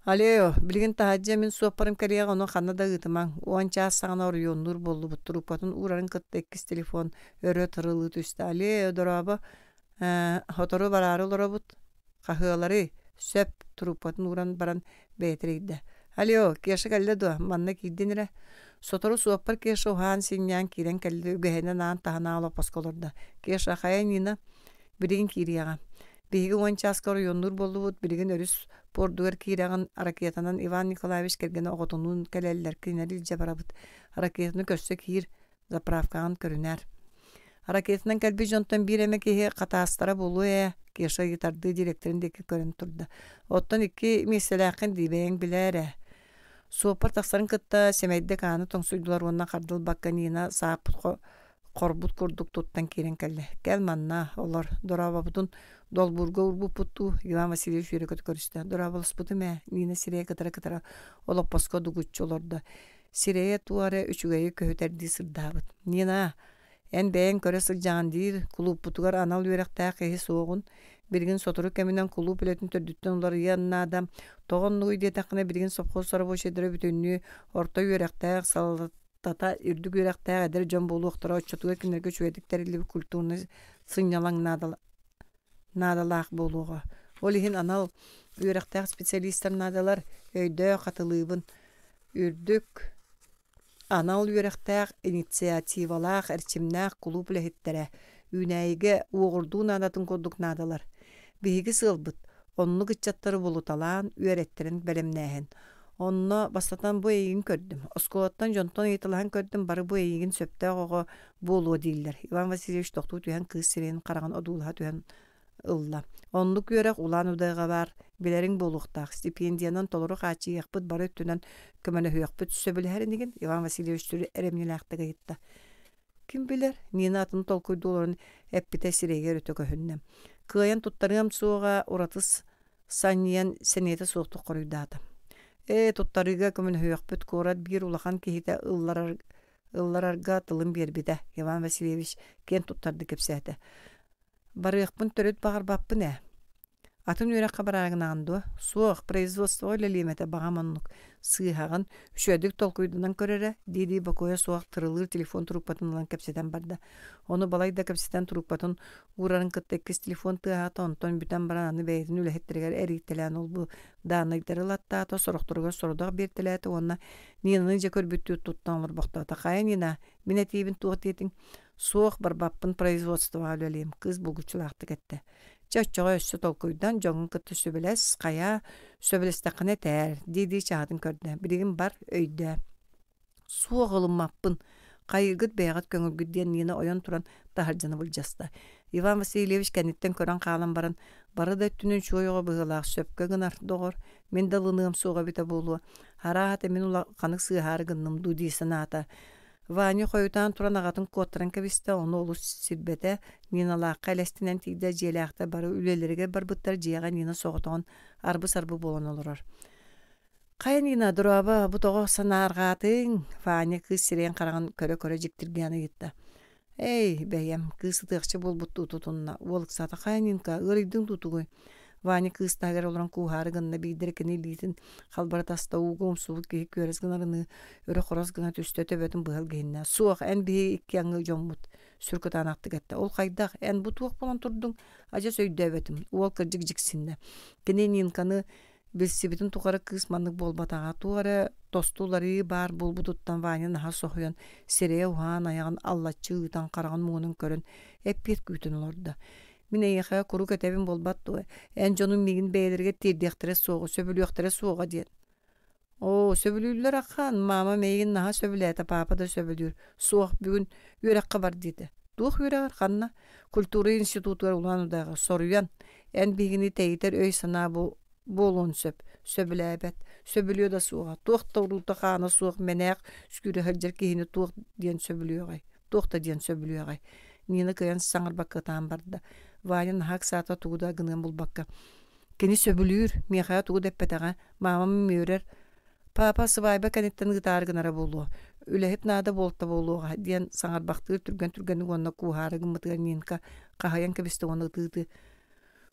Алео, билигин таһырдьа мин суоппарым кэлиэҕэ ону ханна да ыытымаҥ. Уон чаас саҕана оройуоннуур буоллубут. Трубкатын уурарын кытта иккис телефон өрө тырылыы түстэ. Алео, дорообо. Ээ, сотору бараары олоробут. Хаһыаларый? Сөп, трубкатын ууран баран бэйэтэ эрийдэ. Алло, Кеша кэллэ дуо? Манна киирдин эрэ. Сотору суоппар Кеша уһаан-синньээн киирэн кэллэ, үгэһинэн аан таһынан олоппоско олордо. Кеша, хайа Нина? Билигин киириэҕэ. Биһиги уон чааска оройуоннуур буоллубут, билигин өрүс пуордугар киирэҕин, ракетанан Иван Николаевич кэргэнэ оҕотунуун кэлэллэр, кинилэри илдьэ барабыт. Ракетаны көрсө киир, заправкаҕын көрүнээр. Ракетанан кэлбит дьонтон биир эмэ киһи хатаастара буолуо ээ, Кеша ыйытардыы директорын диэки көрөн турда. Оттон икки миэстэлээххин дии бэйэҥ билээр ээ. Суоппар тахсарын кытта сэмэйдик ааны тоҥсуйдулар уонна хардылбакка Нина сааппыт хорбут курдук туттан киирэн кэллэ. Кэл манна, олор, дорообобутун долбуурга уурбуппут дуу, Иван Васильевич үөрэ-көтө көрүстэ. Дорооболоспутум ээ, Нина сирэйэ кытара-кытара олоппоско дугуччу олордо. Сирэйэ туох эрэ үчүгэйи көһүтэрдии сырдаабыт. Нина, эн бэйэҥ көрө сылдьаҕын диир, кулууппутугар анал үөрэхтээх киһи суоҕун, билигин сотору кэминэн кулууп үлэтин төрдүттэн уларыйыан наада. Тоҕо оннугуй диэтэххинэ, билигин сопхуос рабочайдара бүтүннүү орто үөрэхтээх, салалтата үрдүк үөрэхтээх эдэр дьон буолуохтара, оччотугар кинилэргэ үчүгэйдик тэриллибит культурнай сынньалаҥ наадалаах буолуоҕа. Ол иһин анал үөрэхтээх специалистар наадалар, өйдөөх хатылыыбын. Үрдүк анал үөрэхтээх, инициативалаах, эрчимнээх кулууп үлэһиттэрэ үүнээйигэ уоҕурдуу наадатын курдук наадалар. Биһиги сыалбыт оннук ыччаттары булуталаан, үөрэттэрэн бэлэмнээһин. Онно бастатан бу эйигин көрдүм. Оскуолаттан дьонтон ыйыталаһан көрдүм, бары бу эйигин сөптөөх оҕо буолуо дииллэр. Иван Васильевич тохтуу түһэн кыыс сирэйин хараҕын одуулаһа түһэн ылла. Оннук үөрэх Улан-Удэҕэ баар, билэриҥ буолуохтаах. Стипендиянан толору хааччыйыахпыт, бары өттүнэн көмөлөһүөхпүт. Сөбүлэһэр инигин? Иван Васильевич сүр эрэмньилээхтик ыйытта. Ким билэр, Нина атын толкуйдуу олорон эппитэ сирэйигэр өтө көһүннэ. Кыайан туттарыам суоҕа, уратыс санньыйан сэниэтэ суохтук хоруйдаата. Ээ, туттарыыга көмөлөһүөхпүт, куорат биир улахан киһитэ ылларар, ылларарга тылын биэрбитэ, Иван Васильевич киэн туттардык кэпсээтэ. Барыахпын төрүт баҕарбаппын ээ. Атын үөрэххэ барааргынаҕын дуо? Суох, производствоҕа үлэлиэм этэ, баҕам оннук. Сыыһаҕын, үчүгэйдик толкуйданан көр эрэ, дии-дии бокуойа суох тырылыыр телефон трубкатын ылан кэпсэтэн барда. Ону балай да кэпсэтэн трубкатын уурарын кытта иккис телефон тыаһаата, онтон бүтэн баран аны бэйэтин үлэһиттэригэр эрийтэлээн ол-бу дааннайдары ылаттаата, сорохторугар сорудах биэртэлээтэ уонна Нинаны дьэ көрбүттүү туттан олорбохтоото. Хайа Нина, мин этиибин туох диэтиҥ? Суох, барбаппын производствоҕа үлэлиэм, кыыс булгуччулаахтык эттэ. Чэ, оччоҕо өссө толкуйдан, дьоҥҥун кытта сөбүлэс, хайаа, сөбүлэстэххинэ этээр, дии-дии чаһытын көрдө. Билигин бар, өйдөө. Суох ылыммаппын. Хайыыргыт бэйэҕит көҥүлгүт диэн Нина ойон туран таһырдьаны былдьаста. Иван Васильевич кэнниттэн көрөн хаалан баран, бары да өттүнэн чуой оҕо быһыылаах сөпкө гынар, доҕор, мин да ылыныам суоҕа эбитэ буолуо. Арааһата мин улаханнык сыыһаары гынным дуу дии санаата. Ваня хойутаан туран аҕатын куоттаран кэбистэ, ону олус сирбэтэ, Ниналаахха элэстэнэн тиийдэ, дьиэлээхтэр бары үлэлэригэр барбыттар, дьиэҕэ Нина соҕотоҕун арбы-сарбы буолан олорор. «Хайа, Нина, дорообо, бу тоҕо санаарҕаатыҥ?» Ваня кыыс сирэйин-хараҕын көрө-көрө дьиктиргээн ыйытта. «Эй, бэйэм, кыыс ытыахча буолбуттуу тутунна, уол ыксаата, хайа, Нинка, ыарыйдыҥ дуу тугуй?» Ваня кыыс таһыгар олорон кууһаары гынна, биирдэрэ кини илиитин халбарыта аста, ууга умсубут киһи күөрэс гынарыныы өрө хорос гына түстэ, төбөтүн быһа илгиһиннэ. «Суох, эн биһиги икки аҥыы дьоммут», сүр кытаанахтык эттэ. «Ол хайдах? Эн бу туох буолан турдуҥ?» Адьас өйдөөбөтүм. Уол кырдьык дьиксиннэ. Кини Нинканы билсибитин тухары кыыс маннык буолбатаҕа. Туох эрэ тосту уларыйыы баар буолбутуттан Ваня наһаа соһуйан, сирэйэ уһаан, айаҕын аллаччы ыытан, хараҕын муҥунан көрөн, эппиэт күүтэн олордо. Мин эйиэхэ куруук этэбин буолбат дуо, эн дьонуҥ миигин бэйэлэригэр тиэрдиэхтэрэ суоҕа, сөбүлүөхтэрэ суоҕа диэн. Оо, сөбүлүүллэр ахан, маама миигин наһаа сөбүлээтэ, паапа да сөбүлүүр. Суох, бүгүн үөрэххэ бар диэтэ. Туох үөрэҕэр ханна? Культура институтугар Улан-Удэҕэ соруйан, эн биһигини тэйитэр өй-санаа бу буолуон сөп. Сөбүлээбэт, сөбүлүө да суоҕа. Туох да уруута-хаана суох мэнээх сүүрэ сылдьар киһини туох диэн сөбүлүөҕэй? Туох да диэн сөбүлүөҕэй? Нина кыайан саҥарбакка ытаан барда. Ваня наһаа ыксаата тугу да гыныан булбакка. Кини сөбүлүүр, миэхэ тугу да эппэтэҕэ. Маамам үөрэр. Папа сыбаайба кэнниттэн ыытаары гынара буолуо. Үлэһит наада буолта буолуоҕа диэн саҥарбахтыыр түргэн-түргэнник уонна кууһаары гыммытыгар Нинка хаһыйан кэбистэ уонна ытыы-ытыы.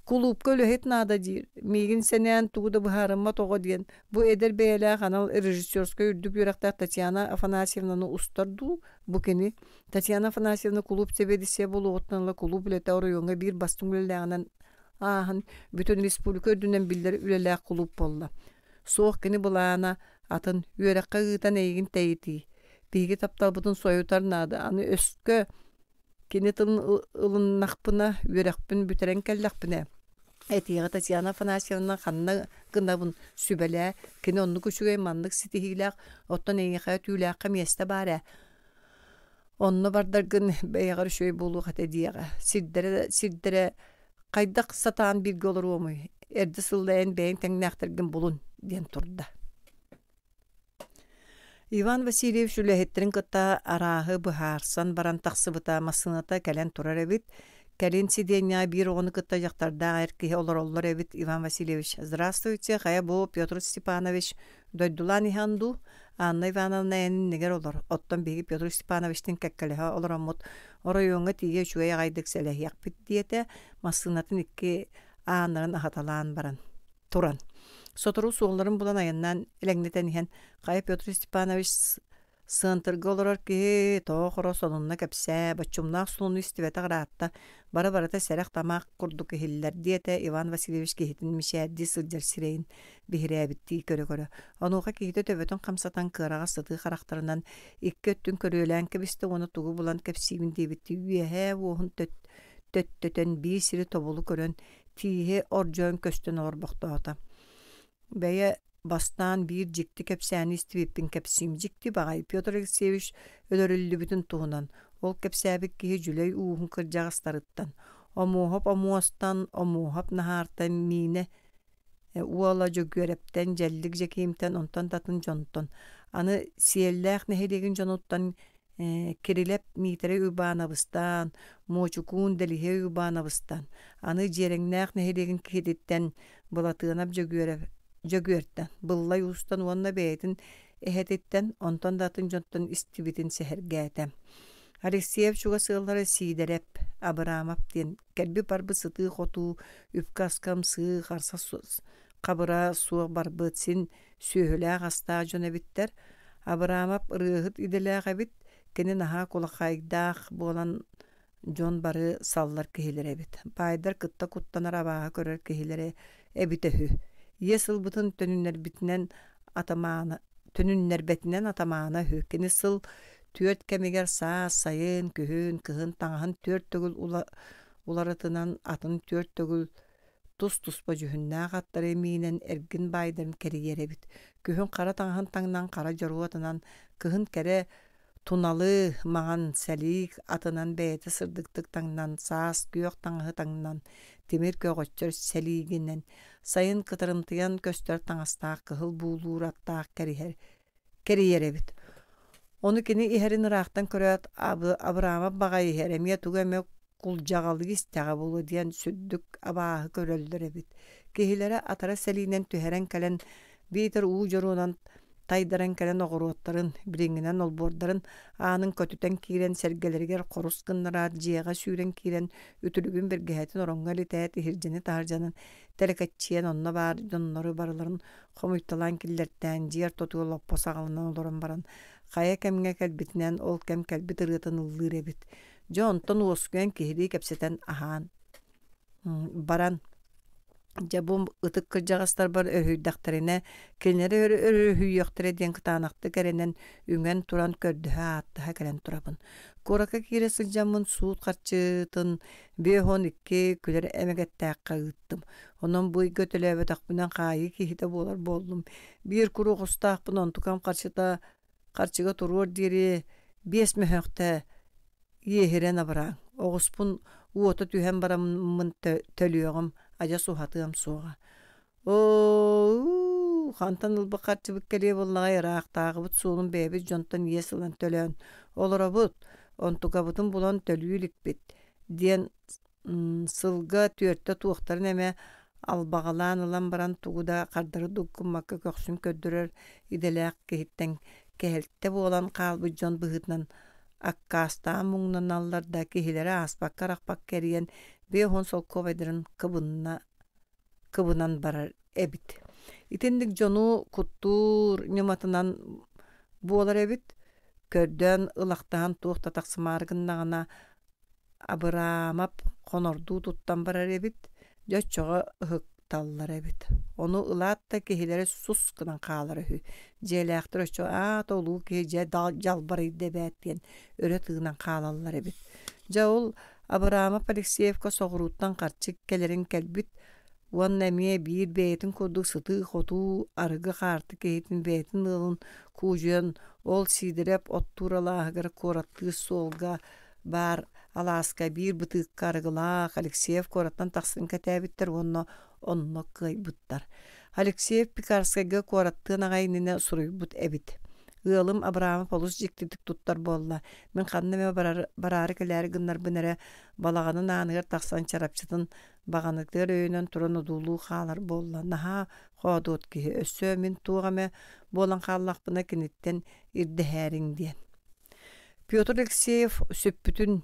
Кулуупка үлэһит наада диир. Миигин сэнээн тугу да быһаарыммат оҕо диэн, бу эдэр бэйэлээх анал режиссерскай үрдүк үөрэхтээх Татьяна Афанасьевнаны устар дуу, бу кини. Татьяна Афанасьевна кулууп сэбиэдиссэйэ буолуоҕуттан ыла кулууп үлэтэ оройуоҥҥа биир бастыҥ үлэлээҕинэн ааһан, бүтүн республика үрдүнэн биллэр үлэлээх кулууп буолла. Суох кини былаана атын, үөрэххэ ыытан эйигин тэйитии. Биһиги тапталбытын сойутар наада, аны өскө кини тылын ылыннахпына, үөрэхпин бүтэрэн кэллэхпинэ, этиэҕэ Татьяна Афанасьевна ханна гынабын сүбэлээ, кини оннук үчүгэй маннык ситиһиилээх, оттон эйиэхэ түүлээххэ миэстэ баар ээ. Онно бардаргын бэйэҕэр үчүгэй буолуох этэ диэҕэ. Сирдэрэ сирдэрэ хайдах сатаан бииргэ олоруомуй, эрдэ сылла эн бэйэҥ тэҥнээхтэргин булун диэн турда. Иван Васильевич үлэһиттэрин кытта арааһы быһаарсан баран тахсыбыта массыыната кэлэн турар эбит. Кэлин сидиэнньэҕэ биир оҕону кытта дьахтардаах эр киһи олороллор эбит. Иван Васильевич: «Здравствуйте, хайа бу Петр Степанович дойдулаан иһэн дуу? Анна Ивановна эн иннигэр олор, оттон биһиги Петр Степановичтыын кэккэлэһэ олороммут оройуоҥҥа тиийэ үчүгэй аҕайдык сэлэһиэхпит» диэтэ, массыынатын икки ааннарын аһаталаан баран туран. Сотору суолларын булан айаннаан элэҥнэтэн иһэн, хайа Петр Степанович сыантырга олорор киһи тоҕо хоро сонунна кэпсээ, боччумнаах сонуну истибэтэх ыраатта, бары-барыта сэрэх-тамаах курдук иһиллэр, диэтэ Иван Васильевич киһитин мичээрдии сылдьар сирэйин биһирээбиттии көрө-көрө. Онуоха киһитэ төбөтүн хамсатан кыараҕас сытыы харахтарынан икки өттүн көрүөлээн кэбистэ уонна тугу булан кэпсиибин диэбиттии үөһээ уоһун төттөтөн биир сири тобулу көрөн тииһи ордьойон көстөн олорбохтоото. Бэйэ бастаан биир дьикти кэпсээни истибиппин кэпсиим. Дьикти баҕайы Петр Алексеевич өлөрүллүбүтүн туһунан. Ол кэпсээбит киһи Дьүлэй ууһун кырдьаҕастарыттан, Омуоһап Омуостан, Омуоһап Наһаартан Миинэ уола Дьөгүөрэптэн, Дьэллик Дьэкиимтэн, онтон да атын дьонтон. Аны Сиэллээх нэһилиэгин дьонуттан Кирилэп Миитэрэй Уйбаанабыстаан, Муочукуун Дэлиһиэй Уйбаанабыстан, аны Дьиэрэҥнээх нэһилиэгин киһититтэн Былатыанап Дьөгүөрэп Дьөгүөртэн, Быллай Уустан уонна бэйэтин эһэтиттэн, онтон да атын дьонтон истибитин сэһэргээтэ. Алексеев чугас ыаллара Сиидэрэп, Абыраамап диэн кэлбит-барбыт сытыы-хотуу, үпкэ-аска ымсыы, харса хабыра суох барбыт, син сүөһүлээх-астаах дьон эбиттэр. Абыраамап ырыаһыт идэлээх эбит, кини наһаа кулахайдаах буолан дьон бары саллар киһилэрэ эбит. Баайдар кытта куттанар абааһы көрөр киһилэрэ эбитэ үһү. Иэс ылбытын төнүннэрбитинэн атамаана төнүннэрбэтинэн атамаана үһү. Кини сыл түөрт кэмигэр саас, сайын, күһүн, кыһын таҥаһын түөрт төгүл уларытынан атын түөрт төгүл тус-туспа дьүһүннээх аттары миинэн эргин баайдарын кэрийэр эбит. Күһүн хара таҥаһын таҥнан хара дьоруотунан, кыһын кэрэ туналы маҥан сэлиик атынан бэйэтэ сырдыктык таҥнан, саас күөх таҥаһы таҥнан, тимир көҕөччөр сэлиигинэн, сайын кытарымтыйан көстөр таҥастаах кыһыл буулуур аттаах кэриһэр кэрийэр эбит. Ону кини иһэрин ыраахтан көрөөт, Абыраамап баҕайы иһэр, эмиэ тугу эмэ кулдьаҕалыы истэҕэ буолуо диэн сүрдүк абааһы көрөллөр эбит. Киһилэрэ атара сэлиинэн түһэрэн кэлэн, биитэр уу дьоруонан тайдаран кэлэн оҕуруоттарын, билиҥҥинэн олбуордарын аанын көтүтэн киирэн сэргэлэригэр хорус гыннараат дьиэҕэ сүүрэн киирэн үтүлүгүн бэргэһэтин ороҥҥо элитээт иһирдьэни-таһырдьаны тэлэкэччийэн онно баар дьоннору барыларын хомуйталаан киллэртээн дьиэ ортотугар лоппо саҕаланан олорон баран хайа кэмҥэ кэлбитинэн ол кэм кэлбит ырыатын ыллыыр эбит. Дьэ онтон уоскуйан киһилии кэпсэтэн аһаан баран дьэ бу ытык кырдьаҕастарбар өрүһүйдэхтэринэ кинилэри өрүһүйүөхтэрэ диэн кытаанахтык эрэнэн үҥэн туран көрдөһө ааттаһа кэлэн турабын. Куоракка киирэ сылдьаммын суут харчытын 52 күлэр эмэгэттээххэ ыыттым. Онон бу ыйга төлөөбөтөхпүнэн хаайыы киһитэ буолар буоллум. Биир курук оҕустаахпын онтукам харчыта харчыга туруор диэри биэс мөһөөхтө иэһирэн абырааҥ. Оҕуспун уота түһэн бараммын төлүөҕүм, адьас уһатыам суоҕа. Оо, хантан ылбыт харчыбыт кэлиэ буоллаҕай ыраахтааҕыбыт суолун бэйэбит дьонтон иэс ылан төлөөн олоробут, онтукабытын булан төлүү иликпит диэн сылга түөртэ туохтарын эмэ албаҕалаан ылан баран тугу да хардары гыммакка көхсүн көрдөрөр идэлээх киһиттэн кэһэлтэ буолан хаалбыт дьон быһыытынан аккаастаан муҥнаналлар да киһилэрэ ааспакка-арахпакка эрийэн 50 солкуобайдарын кыбынна кыбынан барар эбит. Итинник дьону куттуур ньыматынан буолар эбит. Көрдөөн ылахтаһан туох да тахсымаары гыннаҕына Абыраамап хонордуу туттан барар эбит, дьэ оччоҕо ыһыкталлар эбит. Ону ылаат да киһилэрэ сус гынан хаалар үһү. Дьиэлээхтэр оччо аата улуу киһи дьэ дьалбарыйда эбээт диэн өрө тыынан хаалаллар эбит. Дьэ ол Абыраамап Алексеевка соҕурууттан харчы кэлэрин кэлбит уонна эмиэ биир бэйэтин курдук сытыы-хотуу арыгы хаарты киһитин бэйэтин ыалын куудьуйан ол Сиидэрэп оттуур алааһыгар куораттыыр суолга баар алааска биир бытыыкка арыгылаах Алексеев куораттан тахсан кэтээбиттэр уонна онно кыайбыттар. Алексеев Пекарскайга куораттыан аҕай иннинэ суруйбут эбит. Ыалым Абрамов олус дьиктитик туттар буолла. Мин ханна эмэ бараары кэлээри гыннарбын эрэ балаҕанын ааныгар тахсан чарапчытын баҕанатыгар өйөнөн туран одуулуу хаалар буолла. Наһаа хоодуот киһи. Өссө мин туох эмэ буолан хааллахпына киниттэн ирдэһээриҥ диэн. Петр Алексеев сүппүтүн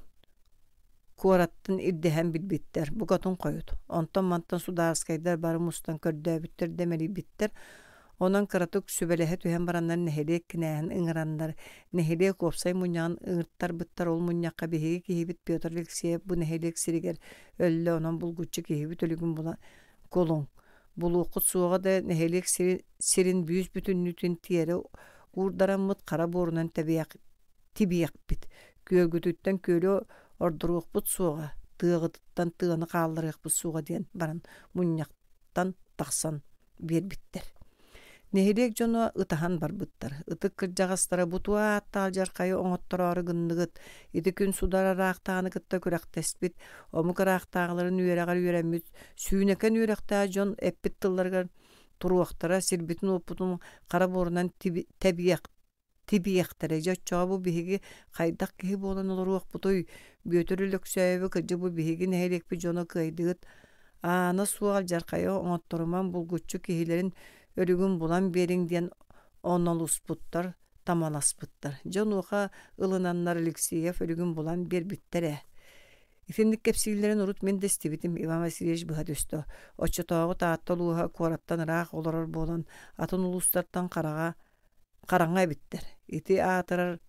куораттан ирдэһэн билбиттэр, букатын хойут. Онтон-мантан судаарыскайдар бары мустан көрдөөбүттэр да мэлийбиттэр. Онон кыратык сүбэлэһэ түһэн бараннар нэһилиэк кинээһин ыҥыраннар, нэһилиэк уопсай мунньаҕын ыҥыртарбыттар. Ол мунньахха биһиги киһибит Петр Алексеев бу нэһилиэк сиригэр өллө, онон булгуччу киһибит өлүгүн була кулуҥ. Булуоххут суоҕа да нэһилиэк сирин бүүс-бүтүннүүтүн тиэрэ уурдараммыт хара буорунан тибиэхпит, күөлгүтүттэн күөлү ордоруохпут суоҕа, тыаҕытыттан тыаны хаалларыахпыт суоҕа диэн баран мунньахтан тахсан биэрбиттэр. Нэһилиэк дьоно ытаһан барбыттар. Ытык кырдьаҕастара бу туох ааттаах алдьархайы оҥоттороору гынныгыт? Ити күн судар ыраахтааҕыны кытта күрэхтэспит, омук ыраахтааҕыларын үөрэҕэр үөрэммит сүүнэкэн үөрэхтээх дьон эппит тылларыгар туруохтара, сирбитин-уоппутун хара буорунан тэбиэх тибиэхтэрэ. Дьэ оччоҕо бу биһиги хайдах киһи буолан олоруохпутуй? Бүөтүр Өлөксөөйөбү кырдьык бу биһиги нэһилиэкпит дьоно кыайдыгыт. Аана суох алдьархайы оҥотторуман булгуччу киһилэрин өлүгүн булан биэриҥ диэн онолуспуттар, тамаласпыттар. Дьэ онуоха ылынаннар Алексеев өлүгүн булан биэрбиттэр ээ. Итинник кэпсииллэрин урут мин да истибитим, Иван Васильевич быһа түстэ. Оччотооҕу Таатта улууһа куораттан ыраах олорор буолан, атын улуустартан хараҕа хараҥа эбиттэр. Ити аатырар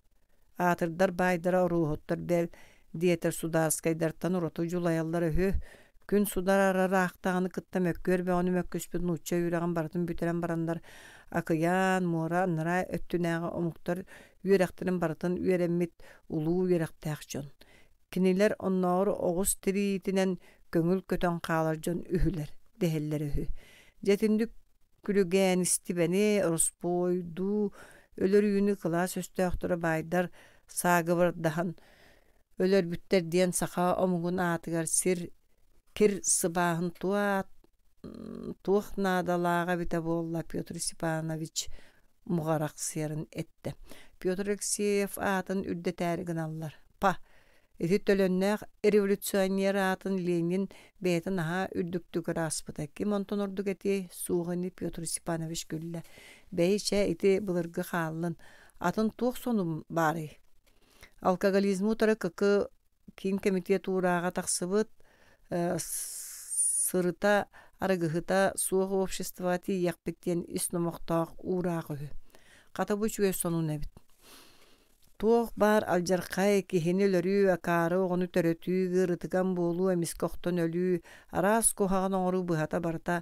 аатырдар баайдара оруоһуттар бэл диэтэр судаарыскайдартан ураты дьулайаллар үһү. Күн судар ыраахтаҕыны кытта мөккүөр бөҕөнү мөккүспүт нуучча үөрэҕин барытын бүтэрэн бараннар акыйаан, муора анараа өттүнээҕи омуктар үөрэхтэрин барытын үөрэммит улуу үөрэхтээх дьон. Кинилэр оннооҕор оҕус тириитинэн көҥүл көтөн хаалар дьон үһүлэр дэһэллэр үһү. Дьэ итинник күлүгээнистибэни, ороспуойдуу өлөрүүнү кылаас өстөөхтөрө баайдар саагыбардаһан өлөрбүттэр диэн саха омугун аатыгар сир кир сыбааһын туох наадалааҕа эбитэ буолла Петр Степанович муҕарахсыйарын эттэ. Петр Алексеев аатын үрдэтээри гыналлар. Па, Ити төлөннөөх революционер аатын Ленин бэйэтэ наһаа үрдүктүк ырааспыта. Ким онтон ордук этиэй? Суох ини Петр Степанович күллэ. Бэйи чэ, ити былыргы хааллын. Атын туох сонун баарый? Алкоголизмы утары КК киин кэмитиэт уурааҕа тахсыбыт, сырыта арыгыһыта суох обществоҕа тиийиэхпит диэн ис номохтоох уураах үһү. Хата бу үчүгэй сонун эбит. Туох баар алдьархай, киһини өлөрүү, акаары оҕону төрөтүү, ыарытыган буолуу, эмискэ охтон өлүү, араас куһаҕан оҥоруу быһата барыта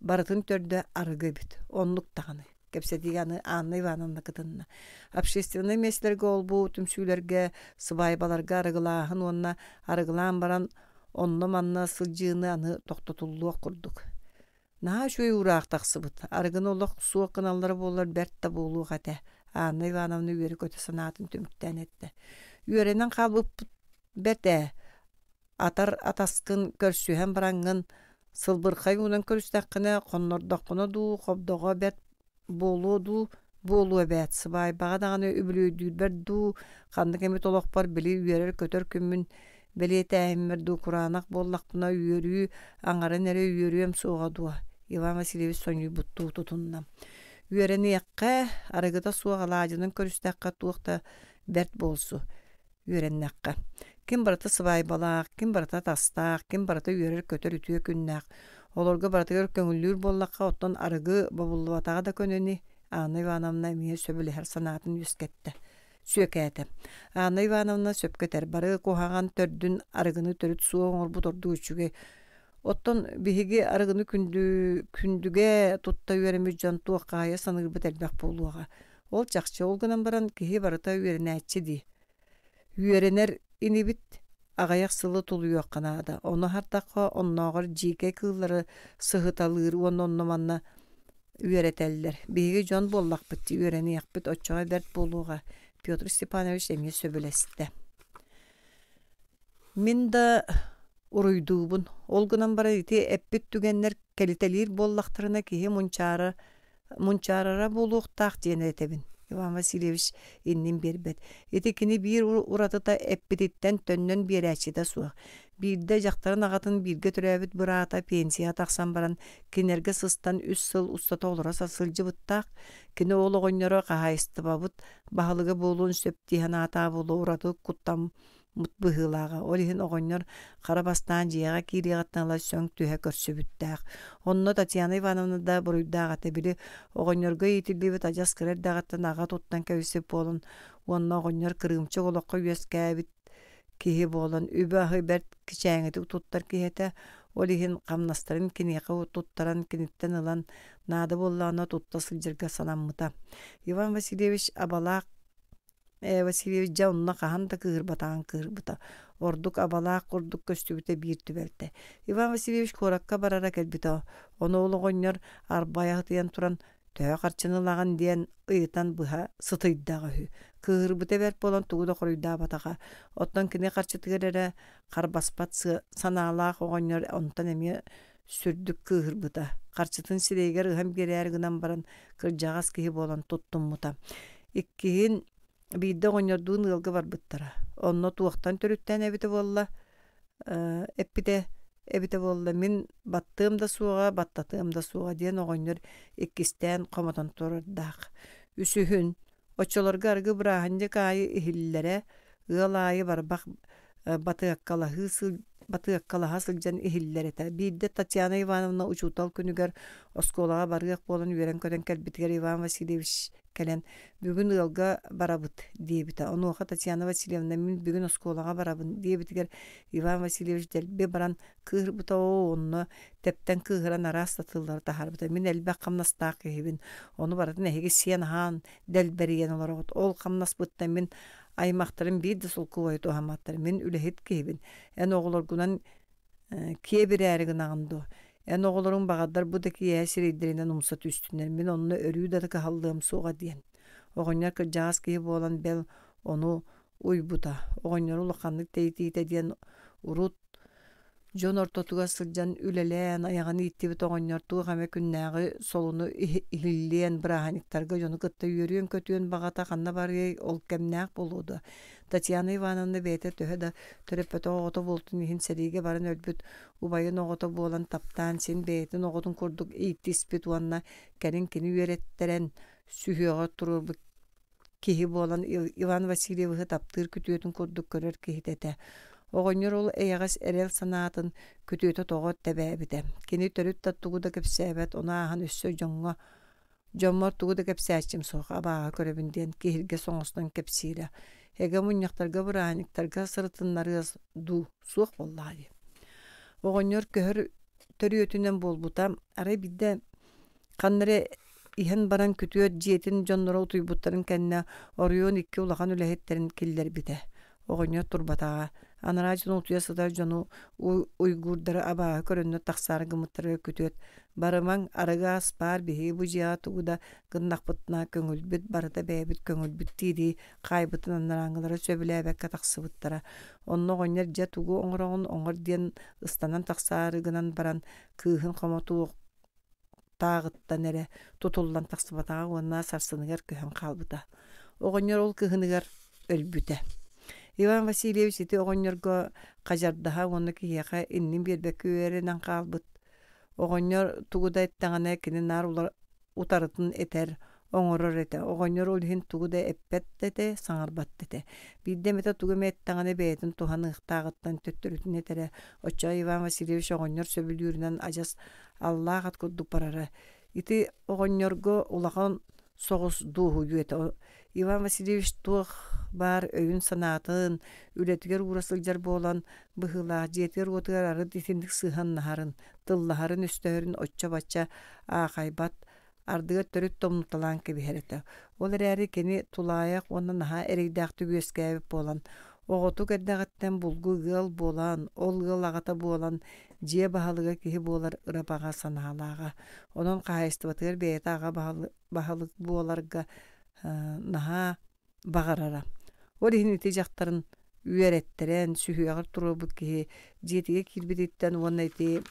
барытын төрдө арыгы эбит. Оннук даҕаны. Кэпсэтиигэ аны Анна Ивановна кытынна. Общественнай миэстэлэргэ ол-бу түмсүүлэргэ, сыбаайбаларга арыгылааһын уонна арыгылаан баран онно-манна сылдьыыны аны тохтотуллуох курдук. Наһаа үчүгэй уураах тахсыбыт, арыгыны олох суох гыналлара буоллар бэрт да буолуох этэ, Анна Ивановна үөрэ-көтө санаатын түмүктээн эттэ. Үөрэнэн хаалбыппыт бэрт ээ, атар атаскын көрсүһэн бараҥҥын, сылбырхай уунан көрүстэххинэ, хоннордоххуна дуу, хобдоҕо бэрт буолуо дуу, буолуо эбээт, сыбаайбаҕа даҕаны үбүлүөйдүүрбэр дуу, ханнык эмит олохпор били үөрэр-көтөр күммүн бэлиэтээһиммэр дуу кураанах буоллахпына үөрүү аҥарын эрэ үөрүөм суоҕа дуо, Иван Васильевич сонньуйбуттуу тутунна. Үөрэниэххэ, арыгыта суох алаадьынан көрүстэххэ туох да бэрт буолсу. Үөрэннэххэ. Ким барыта сыбаайбалаах, ким барыта атастаах, ким барыта үөрэр-көтөр үтүө күннээх. Олорго барытыгар көҥүллүүр буоллахха, оттон арыгы бобуллубатаҕа да көнөнү Анна Ивановна эмиэ сөбүлэһэр санаатын үөскэттэ. Сүөкээтэ. Анна Ивановна сөпкө этэр, бары куһаҕан төрдүн арыгыны төрүт суох оҥорбут ордук үчүгэй. Оттон биһиги арыгыны күндү, күндүгэ тутта үөрэммит дьон туоххаайа саныырбыт элбэх буолуоҕа. Ол чахчы, ол гынан баран киһи барыта үөрэнээччи дии. Үөрэнэр инибит аҕыйах сылы тулуйуохха наада. Ону аһардахха, оннооҕор дьиикэй кыыллары сыһыталыыр уонна онно-манна үөрэтэллэр. Биһиги дьон буоллахпыт дии, үөрэниэхпит, оччоҕо бэрт буолуоҕа, Петр Степанович эмиэ сөбүлэстэ. Мин да уруйдуубун. Ол гынан баран ити эппит түгэннэр кэлитэлиир буоллахтарына киһи мунчаара мунчаарара буолуохтаах диэн этэбин. Иван Васильевич иннин биэрбэт. Ити кини биир уратыта эппититтэн төннөн биэрээччитэ суох. Биирдэ дьахтарын аҕатын бииргэ төрөөбүт быраата пенсияҕа тахсан баран кинилэргэ сыстан үс сыл устата олоро сылдьыбыттаах. Кини ол оҕонньоро хаһаайыстыбабыт баһылыга буолуон сөп дии санаатаҕа буолуо ураты куттам быһыылааҕа. Ол иһин оҕонньор хара бастаан дьиэҕэ киириэҕиттэн ыла сөҥ түһэ көрсүбүттээх. Онно Татьяна Ивановна да буруйдаах этэ. Били оҕонньорго иитиллибит адьас кыра эрдэҕиттэн аҕа туттан кэбиспит буолан уонна оҕонньор кырыымчык олоххо үөскээбит киһи буолан үбү-аһы бэрт кичээҥитик туттар киһи этэ. Ол иһин хамнастарын киниэхэ туттаран киниттэн ылан наада буоллаҕына тутта сылдьарга санаммыта. Иван Васильевич абалаах Васильевич дьэ онно хаһан да кыыһырбатаҕын кыыһырбыта. Ордук абалаах курдук көстүбүтэ биир түбэлтэ. Иван Васильевич куоракка барара кэлбитэ. Ону ол оҕонньор арбайа сытыйан туран төһө харчыны ылаҕын диэн ыйытан быһа сытыйдаҕа үһү. Кыыһырбыта бэрт буолан тугу да хоруйдаабатаҕа. Оттон кини харчытыгар эрэ харбаспат санаалаах оҕонньор онтон эмиэ сүрдүк кыыһырбыта. Харчытын сирэйигэр ыһан биэрээри гынан баран кырдьаҕас киһи буолан туттуммута. Иккиһин биирдэ оҕонньордуун ыалга барбыттара. Онно туохтан төрүттээн эбитэ буолла эппитэ эбитэ буолла мин баттыам да суоҕа, баттатыам да суоҕа диэн оҕонньор иккистээн хомотон турардаах. Үсүһүн оччолорго арыгы бырааһынньык аайы иһиллэрэ, ыал аайы барбах батыаккалаһыы батыаккалаһа сылдьан иһиллэр этэ. Биирдэ Татьяна Ивановна учуутал күнүгэр оскуолаҕа барыах буолан үөрэн-көтөн кэлбитигэр Иван Васильевич кэлэн «Бүгүн ыалга барабыт» диэбитэ. Онуоха Татьяна Васильевна «Мин бүгүн оскуолаҕа барабын» диэбитигэр Иван Васильевич дэлби баран кыыһырбыта оо онно тэптэн кыыһыран араас сатыыллары таһаарбыта. Мин элбэх хамнастаах киһибин, ону барытын эһиги сиэн-аһаан дэлбэрийэн олороҕут. Ол хамнаспыттан мин аймахтарым биир да солкуобайы туһамматтар. Мин үлэһит киһибин. Эн оҕолоргунан киэбирээри гынаҕын дуо? Эн оҕолоруҥ баҕардар бу да киэһэ сирэйдэринэн умса түстүннэр, мин онно өрүү да кыһаллыам суоҕа диэн. Оҕонньор кырдьаҕас киһи буолан бэл ону уйбута. Оҕонньору улаханнык тэйитиитэ диэн урут Дьон ортотугар сылдьан үлэлээн, айаҕын ииттибит оҕонньор туох эмэ күннээҕи солуну иһиллиэн, бырааһынньыктарга дьону кытта үөрүөн-көтүөн баҕата ханна барыай, ол кэмнээх буолуо дуо? Татьяна Ивановна бэйэтэ төһө да төрөппөтөх оҕото буолтун иһин сэриигэ баран өлбүт убайын оҕото буолан таптаан син бэйэтин оҕотун курдук ииттиспит уонна кэлин кини үөрэттэрэн сүһүөҕэр туруорбут киһи буолан Иван Васильевиһы таптыыр күтүөтүн курдук көрөр киһитэ этэ. Оҕонньор ол эйэҕэс эрэл санаатын күтүөтэ тоҕо тэбээбитэ. Кини төрүт да тугу да кэпсээбэт, ону ааһан өссө дьоҥҥо дьоммор тугу да кэпсээччим суох, абааһы көрөбүн диэн киһиргэс оҥостон кэпсиирэ. Эгэ мунньахтарга, бырааһынньыктарга сырытыннарыа дуу, суох буоллаҕа дии. Оҕонньор көһөр төрүөтүнэн буолбута. Арай биирдэ Ханна эрэ иһэн баран күтүөт дьиэтин дьонноро утуйбуттарын кэннэ оройуон икки улахан үлэһиттэрин киллэрбитэ. Оҕонньор турбатаҕа. Анараа дьон утуйа сытар дьону уйгуурдары абааһы көрөннөр тахсаары гыммыттарыгар күтүөт «Барымаҥ, арыгы ас баар, биһиги бу дьиэҕэ тугу да гыннахпытына көҥүлбүт, барыта бэйэбит көҥүлбүт» дии-дии хаайбытын анарааҥҥылара сөбүлээбэккэ тахсыбыттара. Онно оҕонньор дьэ тугу оҥороҕун оҥор диэн ыстанан тахсаары гынан баран кыыһын хомотуох тааҕыттан эрэ тутуллан тахсыбатаҕа уонна сарсыныгар көһөн хаалбыта. Оҕонньор ол кыһыныгар өлбүтэ. Иван Васильевич ити оҕонньорго хадьардаһа уонна киһиэхэ иннин биэрбэккэ үөрэнэн хаалбыт. Оҕонньор тугу да эттэҕинэ кини наар утарытын этэр, оҥорор этэ. Оҕонньор ол иһин тугу да эппэт да этэ, саҥарбат да этэ. Биирдэ эмэтэ тугу эмэ эттэҕинэ бэйэтин туһаныахтааҕыттан төттөрүтүн этэрэ. Оччоҕо Иван Васильевич оҕонньор сөбүлүүрүнэн адьас аллаах ат курдук барара. Ити оҕонньорго улахан соҕус дуоһуйуу этэ. Иван Васильевич туох баар өйүн-санаатын үлэтигэр уура сылдьар буолан быһыылаах дьиэтигэр-уотугар арыт итинник сыһыаннаһарын, тыллаһарын-өстөһөрүн оччо-бачча аахайбат, ардыгар төрүт томнуталаан кэбиһэр этэ. Ол эрээри кини тулаайах уонна наһаа эрэйдээхтик үөскээбит буолан, оҕотук эрдэҕиттэн булгу ыал буолан, ол ыал аҕата буолан, дьиэ баһылыга киһи буолар ыра баҕа санаалааҕа. Онон хаһаайыстыбатыгар бэйэтэ аҕа баһылык буоларга наһаа баҕарара. Ол иһин ити дьахтарын үөрэттэрэн, сүһүөҕэр туруорбут киһи дьиэтигэр киирбититтэн уонна ити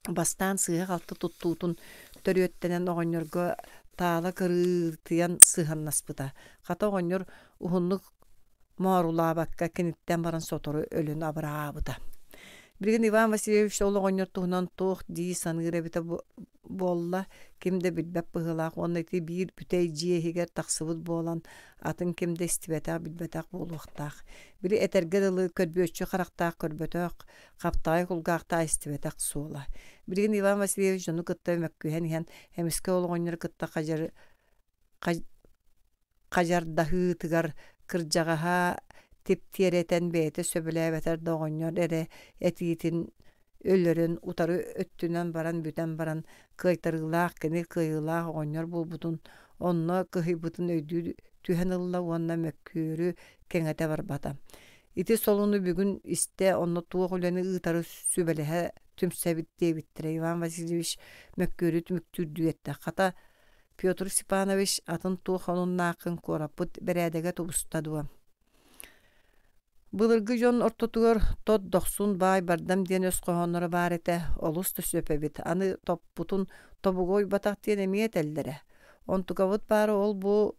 бастаан сыыһа-халты туттуутун төрүөттэнэн оҕонньорго таала кырыытыйан сыһыаннаспыта. Хата оҕонньор уһуннук моорулаабакка киниттэн баран сотору өлөн абыраабыта. Билигин Иван Васильевич ол оҕонньор туһунан туох дии саныыр эбитэ буолла, ким да билбэт быһыылаах уонна ити биир бүтэй дьиэ иһигэр тахсыбыт буолан, атын ким да истибэтэх, билбэтэх буолуохтаах. Били этэргэ дылы көрбүөччү харахтаах көрбөтөх, хаптаҕай кулгаахтаах истибэтэх суола. Билигин Иван Васильевич дьону кытта мөккүһэн иһэн, эмискэ ол оҕонньору кытта хадьары хадьардаһыытыгар кырдьаҕаһа типтиэрэтэн бэйэтэ сөбүлээбэтэр да оҕонньор эрэ этиитин өлөрөн утары өттүнэн баран бүтэн баран кыайтарыылаах кини кыайыылаах оҕонньор буолбутун онно кыһыйбытын өйдүү түһэн ылла уонна мөккүөрү кэҥэтэ барбата. Ити солуну бүгүн истэ онно туох үлэни ыытары сүбэлэһэ түмсэбит диэбиттэрэ Иван Васильевич мөккүөрү түмүктүүрдүү эттэ. Хата Петр Степанович атын туох омуннааххын куораппыт бэрээдэгэ тубуста дуо? Былыргы дьон ортотугар тот дохсун баай бардам диэн өс хоһоонноро баар этэ, олус да сөп эбит. Аны топпутун тобуга уйбатах диэн эмиэ этэллэрэ. Онтукабыт баара ол-бу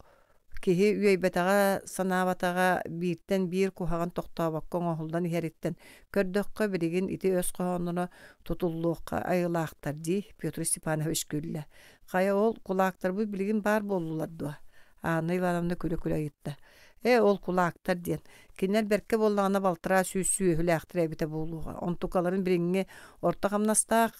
Киһи үөйбэтэҕэ, санаабатаҕа бииртэн биир куһаҕан тохтообокко оҥоһуллан иһэриттэн көрдөххө, билигин ити өс хоһоонноро тутуллуохха айылаахтар дии, Петр Степанович күллэ. Хайа ол кулаактарбыт билигин баар буоллулар дуо? Анна Ивановна күлэ-күлэ ыйытта. Ээ, ол кулаактар диэн. Кинилэр бэркэ буоллаҕына балтараа сүүс сүөһүлээхтэрэ эбитэ буолуоҕа. Онтукаларын билиҥҥи орто хамнастаах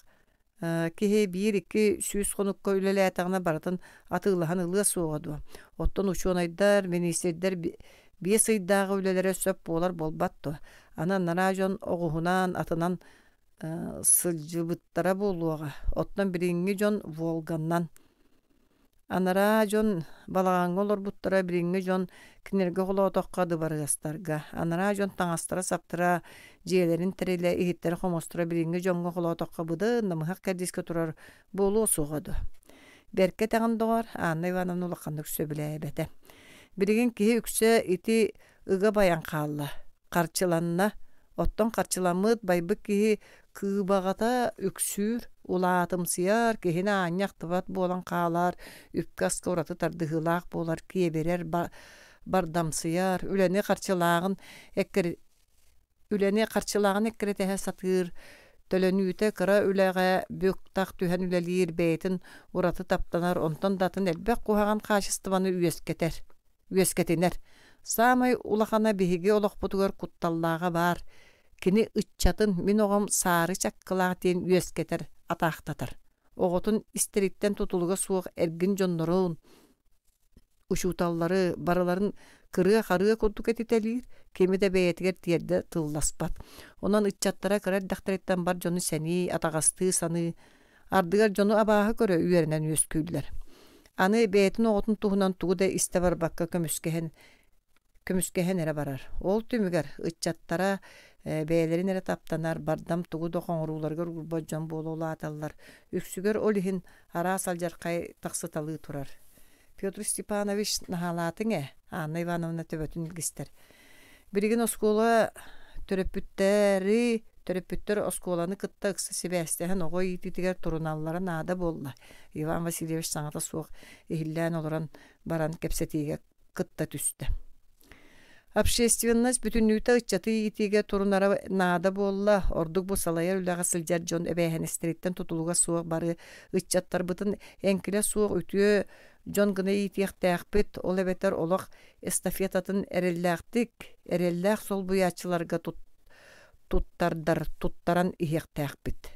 Киһи биир-икки сүүс хонукка үлэлээтэҕинэ барытын атыылаһан ылыа суоҕа дуо? Оттон учуонайдар, миниистирдэр биэс ыйдааҕы үлэлэрэ сөп буолар буолбат дуо? Аны анараа дьон оҕуһунан, атынан сылдьыбыттара буолуоҕа. Оттон билиҥҥи дьон Волганнан. Анараа дьон балаҕаҥҥа олорбуттара билиҥҥи дьон кинилэргэ холоотоххо дыбарыастарга, анараа дьон таҥастара-саптара, дьиэлэрин тэрилэ, иһиттэрэ-хомуостара билиҥҥи дьоҥҥо холоотоххо быдан намыһах кэрдиискэ турар буолуо суоҕа дуо? Бэркэ этэҕин доҕор, Анна Ивановна улаханнык сөбүлээбэтэ. Билигин киһи үксэ ити ыга байан хаалла, харчыланна. Оттон харчыламмыт, байбыт киһи кыыбаҕата үксүүр, улаатымсыйар, киһини аанньа ахтыбат буолан хаалар, үпкэ-аска ураты тардыһыылаах буолар, киэбирэр, бардамсыйар, үлэни харчылааҕын үлэни харчылааҕын эккирэтэһэ сатыыр, төлөнүүтэ кыра үлэҕэ бүк-тах түһэн үлэлиир, бэйэтин ураты таптанар, онтон да атын элбэх куһаҕан хаачыстыбаны үөскэтэр үөскэтинэр. Саамай улахана биһиги олохпутугар кутталлааҕа баар, кини ыччатын мин оҕом саары чаккылаах диэн үөскэтэр, атаахтатар. Оҕотун истэриттэн тутулуга суох эргин дьоннорун, учууталлары барыларын кырыа-харыа курдук этитэлиир, кими да бэйэтигэр тиэрдэ тылласпат. Онон ыччаттара кыра эрдэхтэриттэн бар дьону сэнии, атаҕастыы саныы, ардыгар дьону абааһы көрө үөрэнэн үөскүүллэр. Аны бэйэтин оҕотун туһунан тугу да истэ барбакка көмүскэһэн көмүскэһэн эрэ барар. Ол түмүгэр ыччаттара бэйэлэрин эрэ таптанар, бардам тугу да хоҥорууларыгар уурбат дьон буола улааталлар. Үксүгэр ол иһин араас алдьархай тахсыталыы турар. Петр Степанович наһаалаатыҥ ээ, Анна Ивановна төбөтүн илгистэр. Билигин оскуола төрөппүттэри төрөппүттэр оскуоланы кытта ыкса сибээстэһэн оҕо иитиитигэр туруналлара наада буолла. Иван Васильевич саҥата суох иһиллээн олорон баран кэпсэтиигэ кытта түстэ. Общественность бүтүннүүтэ ыччаты иитиигэ турунара наада буолла. Ордук бу салайар үлэҕэ сылдьар дьон эбээһинэстэриттэн тутулуга суох бары ыччаттарбытын эҥкилэ суох үтүө дьон гына иитиэхтээхпит, ол эбэтэр олох эстафетатын эрэллээхтик, эрэллээх солбуйааччыларга туттардар, туттаран иһиэхтээхпит.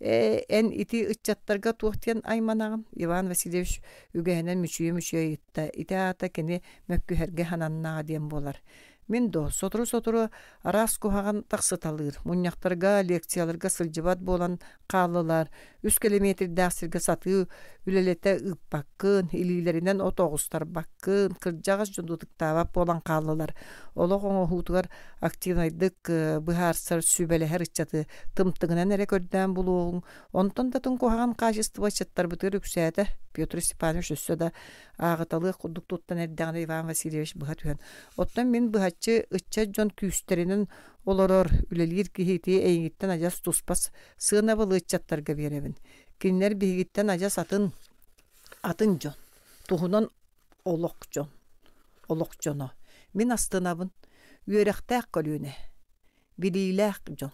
Ээ, эн ити ыччаттарга туох диэн айманаҕын? Иван Васильевич үгэһинэн мүчүйэ-мүчүйэ ыйытта. Ити аата кини мөккүһэргэ сананнаҕа диэн буолар. Мин дуо, сотору-сотору араас куһаҕан тахсыталыыр, мунньахтарга, лекцияларга сылдьыбат буолан хааллылар, үс километрдаах сиргэ сатыы үлэлэтэ ыыппаккын, илиилэринэн от оҕустарбаккын, кырдьаҕас дьону ытыктаабат буолан хааллылар. Олох оҥоһуутугар активнайдык быһаарсар, сүбэлэһэр ыччаты тымтыгынан эрэ көрдөөн булуоҕуҥ. Онтон да атын куһаҕан хаачыстыба ыччаттарбытыгар үксээтэ. Петр Степанович өссө да ааҕыталыах курдук туттан эрдэҕинэ Иван Васильевич быһа түһэн, «Оттон мин быһаччы ыччат дьон күүстэринэн олорор, үлэлиир киһи ити эйигиттэн адьас туспа сыанабылы ыччаттарга биэрэбин. Кинилэр биһигиттэн адьас атын атын дьон, туһунан олох дьон, олох дьоно. Мин астынабын. Үөрэхтээх көлүөнэ, билиилээх дьон.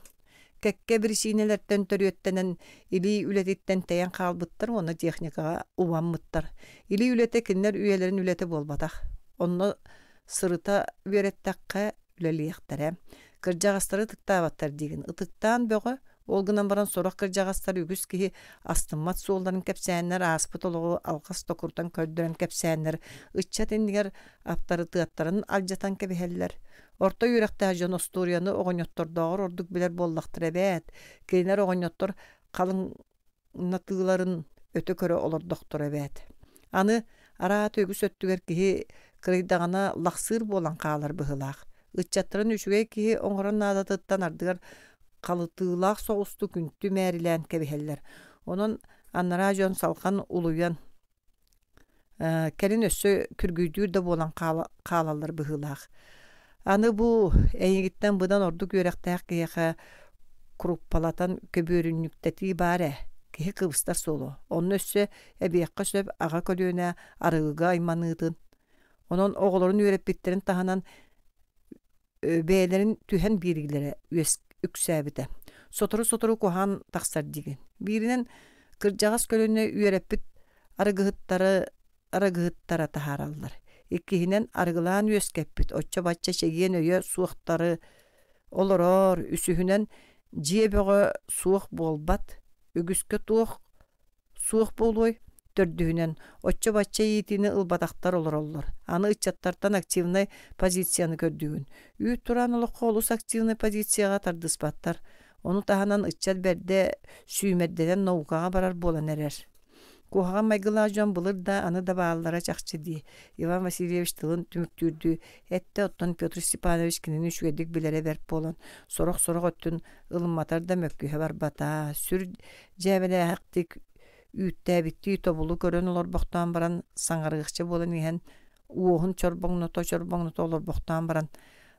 Кэккэ биричиинэлэртэн төрүөттэнэн илии үлэтиттэн тэйэн хаалбыттар уонна техникаҕа убаммыттар. Илии үлэтэ кинилэр үйэлэрин үлэтэ буолбатах. Онно сырыта үөрэттэххэ үлэлиэхтэрэ. Кырдьаҕастары ытыктаабаттар диигин. Ытыктаан бөҕө, ол гынан баран сорох кырдьаҕастар үгүс киһи астыммат суолларын кэпсээннэр, ааспыт олоҕу алҕас токурутан көрдөрөн кэпсээннэр, ыччат иннигэр аптарытыаттарын алдьатан кэбиһэллэр. Орто үөрэхтээх дьон остуоруйаны оҕонньоттордооҕор ордук билэр буоллахтара эбээт. Кинилэр оҕонньоттор халыҥнатыыларын өтө көрө олордохторо эбээт. Аны араата үгүс өттүгэр киһи кырыйдаҕына лахсыыр буолан хаалар быһыылаах. Ыччаттарын үчүгэй киһи оҥорон наадатыттан ардыгар халытыылаах соҕустук үнтү мээрилээн кэбиһэллэр. Онон анараа дьон салҕан улуйан кэлин өссө күргүйдүүр да буолан хаалаллар быһыылаах. Аны бу эйигиттэн быдан ордук үөрэхтээх киһиэхэ куруппалатан көбүөрүнньүктэтии баар ээ. Киһи кыбыстар суолу. Онно өссө эбиэххэ сөп аҕа көлүөнэ арыгыга айманыытын. Онон оҕолорун үөрэппиттэрин таһынан бэйэлэрин түһэн биэриилэрэ үксээбитэ. Сотору-сотору куһаҕан тахсар диигин. Бииринэн, кырдьаҕас көлүөнэ үөрэппит арыгыһыттары арыгыһыттара таһаараллар. Иккиһинэн, арыгылаан үөскэппит оччо-бачча чэгиэн өйө суохтары олорор. Үсүһүнэн, дьиэ бөҕө суох буолбат. Үгүскэ туох Суох буолуой? Төрдүһүнэн, оччо-бачча иитиини ылбатахтар олороллор. Аны ыччаттартан активнай позицияны көрдүүгүн. Үүт тураан олоххо олус активнай позицияҕа тардыспаттар. Ону таһынан ыччат бэрдэ сүүмэрдэнэн наукаҕа барар буолан эрэр. Куһаҕан майгылаах дьон былыр да, аны да бааллара чахчы дии. Иван Васильевич тылын түмүктүүрдүү эттэ, оттон Петр Степанович кинини үчүгэйдик билэрэ бэрт буолан, сорох-сорох өттүн ылымматар да мөккүһэ барбата. Сүр дьээбэлээхтик үүттээбиттии тобулу көрөн олорбохтоон баран саҥарыахча буолан иһэн уоһун чорбоҥното-чорбоҥното олорбохтоон баран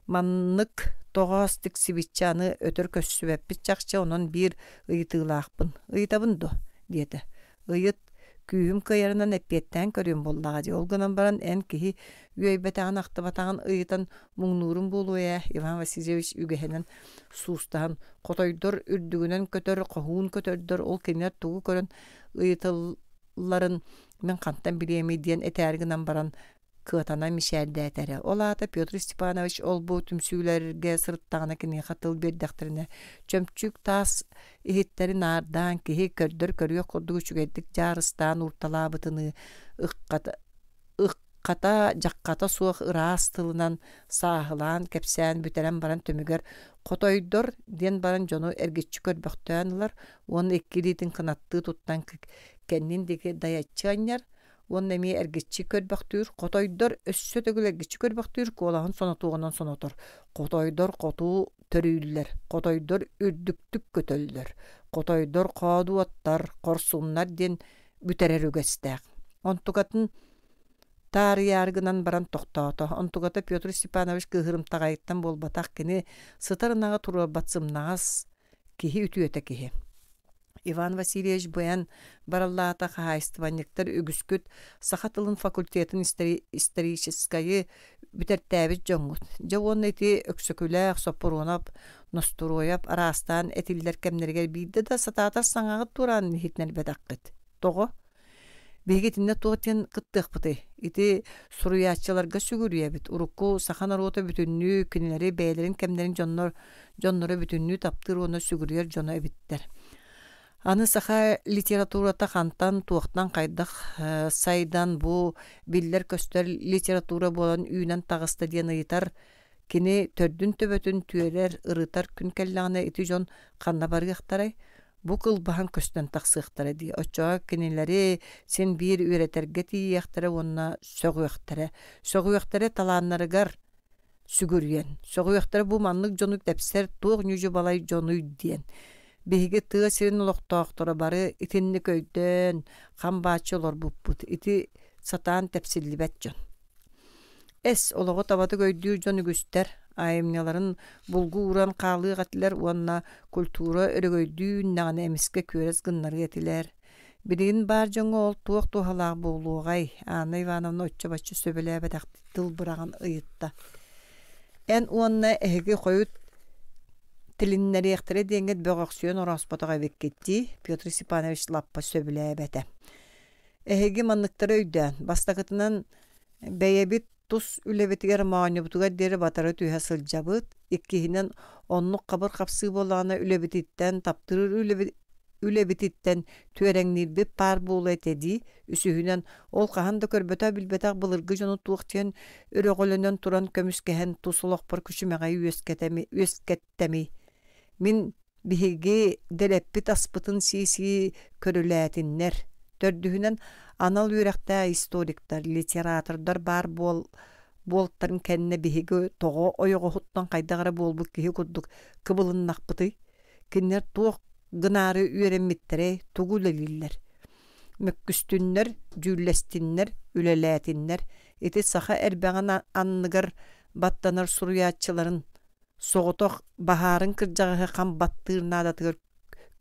маннык тоҕоос тиксибиччэ аны өтөр көссүбэппит чахчы онон биир ыйытыылаахпын ыйытабын дуо диэтэ ыйыт күүһүм кыайарынан эппиэттээн көрүөм буоллаҕа дии ол гынан баран эн киһи үөйбэтэҕин ахтыбатаҕын ыйытан муҥнуурум буолуо ээ Иван Васильевич үгэһинэн суустаһан хотойдор үрдүгүнэн көтөр хоһуун көтөрдөр ол кинилэр тугу көрөн ыйытылларын мин хантан билиэмий диэн этээри гынан баран кыатана мичээрдээтэ эрэ. Ол аата Петр Степанович ол-бу түмсүүлэргэ сырыттаҕына киниэхэ тыл биэрдэхтэринэ чөмчүүк таас иһиттэри наардаан киһи көрдөр көрүөх курдук үчүгэйдик дьаарыстаан уурталаабытыныы ыкката Хата, дьаххата суох ыраас тылынан сааһылаан кэпсээн бүтэрэн баран түмүгэр «Хотойдор» диэн баран дьону эргиччи көрбөхтөөн ылар уонна икки илиитин кынаттыы туттан кэннин диэки дайаччы анньар уонна эмиэ эргиччи көрбөхтүүр «Хотойдор» өссө төгүл эргиччи көрбөхтүүр куолаһын сонотуоҕунан сонотор «Хотойдор хотуу төрүүллэр, хотойдор үрдүктүк көтөллөр, хотойдор хоодуоттар, хорсуннар» диэн бүтэрэр үгэстээх. Онтукатын таарыйаары гынан баран тохтоото. Онтуката Петр Степанович кыыһырымтаҕайыттан буолбатах, кини сытар ынаҕы туруорбат сымнаҕас киһи үтүөтэ киһи. Иван Васильевич быйан бараллаата хаһаайыстыбанньыктар үгүскүт саха тылын факультетын историческайы бүтэртээбит дьоҥҥут. Дьэ уонна ити Өксөкүлээх, Соппуруонап, Ностуруойап араастаан этиллэр кэмнэригэр биирдэ да сатаатар саҥаҕыт туораан иһитинэрбэтэххит. Тоҕо? Биһиги итиннэ туох диэн кыттыахпытый? Ити суруйааччыларга сүгүрүйэбит. Урукку саха норуота бүтүннүү кинилэри бэйэлэрин кэмнэрин дьоннор дьонноро бүтүннүү таптыыр уонна сүгүрүйэр дьоно эбиттэр. Аны саха литературата хантан, туохтан хайдах сайдан бу биллэр-көстөр литература буолан үүнэн таҕыста диэн ыйытар кини төрдүн-төбөтүн түөрэр, ырытар күн кэллэҕинэ ити дьон ханна барыахтарай? Бу кылбаһан көстөн тахсыахтара дии. Оччоҕо кинилэри син биир үөрэтэргэ тиийиэхтэрэ уонна сөҕүөхтэрэ. Сөҕүөхтэрэ талааннарыгар сүгүрүйэн. Сөҕүөхтэрэ бу маннык дьону тэпсэр туох ньүдьү-балай дьонуй диэн. Биһиги тыа сирин олохтоохторо бары итинник өйдөөн, хам бааччы олорбуппут. Ити сатаан тэпсиллибэт дьон. Эс, олоҕу табатык өйдүүр дьон үгүстэр, айымньыларын булгу ууран хаалыах этилэр уонна культура өрөгөйдүү үүннэҕинэ эмискэ күөрэс гыннарыа этилэр. Билигин баар дьоҥҥо ол туох туһалаах буолуоҕай? Анна Ивановна оччо-бачча сөбүлээбэтэхтик тыл быраҕан ыйытта. Эн уонна эһиги хойут тилиннэриэхтэрэ диэҥҥит бөҕөхсүйэн орооспотох эбиккит дии, Петр Степанович лаппа сөбүлээбэтэ. Эһиги манныктары өйдөөн, бастакытынан бэйэбит тус үлэбитигэр моонньубутугар диэри батары түһэ сылдьабыт. Иккиһинэн, оннук хабыр хапсыы буоллаҕына үлэбититтэн, таптыыр үлэбититтэн түөрэҥниирбит паар буолуо этэ дии. Үсүһүнэн, ол хаһан да көрбөтөх-билбэтэх былыргы дьону туох диэн өрөҕөлөнөн туран көмүскэһэн тус олохпор күчүмэҕэйи үөскэттэмий. Мин биһиги дэлэппит аспытын сии-сии көрүлээтиннэр. Төрдүһүнэн, анал үөрэхтээх историктар, литератордар баар буол буолтарын кэннэ биһиги тоҕо ойоҕоһуттан хайдах эрэ буолбут киһи курдук кыбылыннахпытый? Кинилэр туох гынаары үөрэммиттэрэй, тугу үлэлииллэр? Мөккүстүннэр, дьүүллэстиннэр, үлэлээтиннэр. Ити саха эрбэҕин анныгар баттанар суруйааччыларын соҕотох баһаарын кырдьаҕаһы хам баттыыр наадатыгар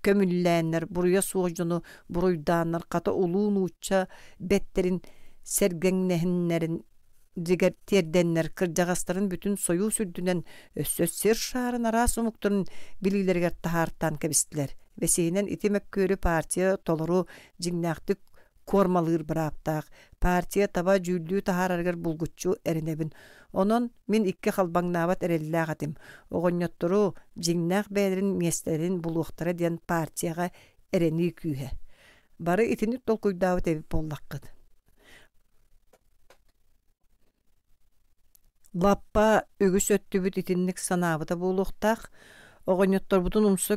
көмүллээннэр, буруйа суох дьону буруйдааннар хата улуу нуучча бэттэрин сэргэҥнэһиннэрин дьигэр тиэрдэннэр кырдьаҕастарын бүтүн сойуус үрдүнэн өссө сир шаарын араас омуктарын билиилэригэр таһаартаан кэбистилэр. Бэсиһинэн ити мөккүөрү партия толору дьиҥнээхтик куормалыыр бырааптаах партия таба дьүүллүү таһаарарыгар булгуччу эрэнэбин. Онон мин икки халбаҥнаабат эрэллээх этим. Оҕонньоттору дьиҥнээх бэйэлэрин миэстэлэрин булуохтара диэн партияҕа эрэнии күүһэ. Бары итинник толкуйдаабыт эбит буоллаххыт. Лаппа үгүс өттүбүт итинник санаабыта буолуохтаах. Оҕонньотторбутун умса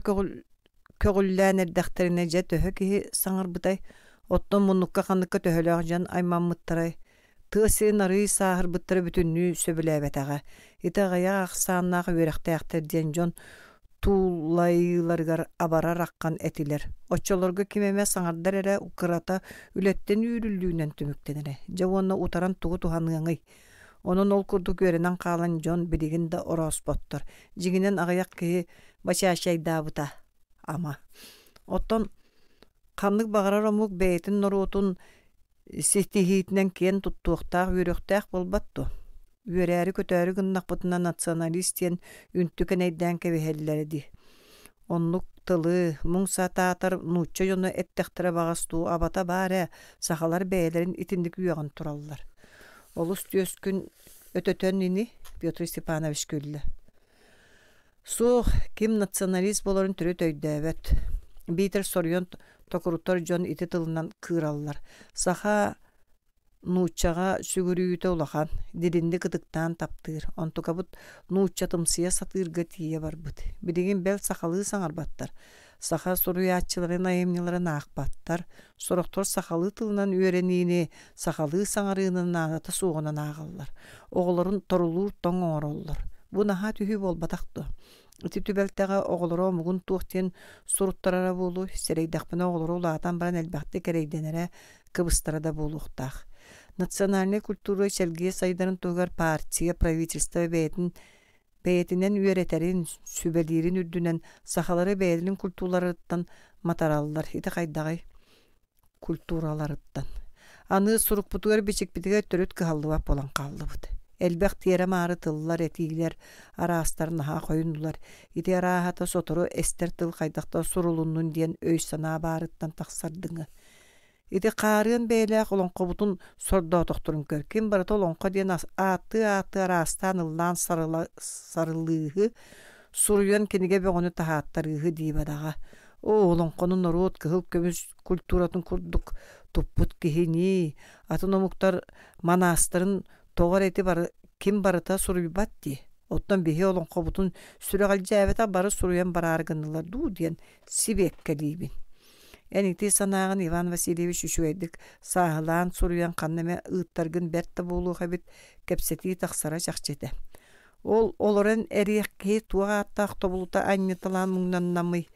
көҕүллээн эрдэхтэринэ дьэ төһө киһи саҥарбытай, оттон муннукка-ханныкка төһөлөөх дьон аймаммыттарай? Тыа сирин арыый сааһырбыттара бүтүннүү сөбүлээбэтэҕэ. Ити аҕыйах ахсааннаах үөрэхтээхтэр диэн дьон туулайыыларыгар абарар аххан этилэр. Оччолорго ким эмэ саҥардар эрэ кырата үлэттэн үүрүллүүнэн түмүктэнэрэ. Дьэ уонна утаран тугу туһаныаҥый? Онон ол курдук үөрэнэн хаалан дьон билигин да орооспоттор. Дьиҥинэн аҕыйах киһи бачаачайдаабыта ама. Оттон ханнык баҕарар омук бэйэтин норуотун ситиһиитинэн киэн туттуохтаах, үөрүөхтээх буолбат дуо? Үөрээри-көтөөрү гыннахпытына националист диэн үнтү кэнэйдээн кэбиһэллэрэ дии. Оннук тылы, муҥ сатаатар нуучча дьоно эттэхтэрэ баҕас дуу, абата баар ээ, сахалар бэйэлэрин итинник үөҕэн тураллар. Олус түөскүн өтөтөн ини, Петр Степанович күллэ. Суох, ким националист буоларын төрүт өйдөөбөт. Биитэр соруйан токурутар дьон ити тылынан кыыраллар. Саха нууччаҕа сүгүрүйүүтэ улахан, дириҥник ытыктаан таптыыр. Онтукабыт нууччатымсыйа сатыырга тиийэ барбыт. Билигин бэл сахалыы саҥарбаттар. Саха суруйааччыларын айымньыларын аахпаттар. Сорохтор сахалыы тылынан үөрэниини, сахалыы саҥарыыны наадата суоҕунан ааҕаллар. Оҕолорун торулуур тоҥ оҥороллор. Бу наһаа түһүү буолбатах дуо? Ити түбэлтэҕэ оҕолоро омугун туох диэн суруттарара буолуой? Сэрэйдэхпинэ оҕолоро улаатан баран элбэхтик эрэйдэнэрэ, кыбыстара да буолуохтаах. Национальнай культура чэлгийэ сайдарын туһугар партия, правительство бэйэтин бэйэтинэн үөрэтэрин, сүбэлиирин үрдүнэн сахалары бэйэлэрин культураларыттан матараллар. Ити хайдаҕый? Культураларыттан. Аны сурукпутугар-бичикпитигэр төрүт кыһаллыбат буолан хааллыбыт. Элбэх тиэрэ-маары тыллар, этиилэр араастар наһаа хойуннулар. Ити арааһата сотору эстэр тыл хайдахта сурулуннун диэн өй-санаа баарыттан тахсардыҥы. Ити хаарыан бэйэлээх олоҥхобутун сордоотохторун көр. Ким барыта олоҥхо диэн ааттыы-ааттыы араастаан ыллаан сарылыыһы, суруйан кинигэ бөҕөнү таһааттарыыһы дии бадаҕа. Оо, олоҥхону норуот кыһыл көмүс культуратын курдук туппут киһинии, атын омуктар манаастарын тоҕо эрэ ити бары ким барыта суруйбат дии. Оттон биһи олоҥхобутун сүрэҕэлдьээбэтэх бары суруйан бараары гыннылар дуу диэн сибиэккэлиибин. Эн ити санааҕын Иван Васильевич үчүгэйдик сааһылаан суруйан ханна эмэ ыыттаргын бэрт да буолуох эбит, кэпсэтии тахсара чахчы этэ. Ол олорон эриэх киһи туох ааттаах тобулута анньыталаан муҥнаннамый?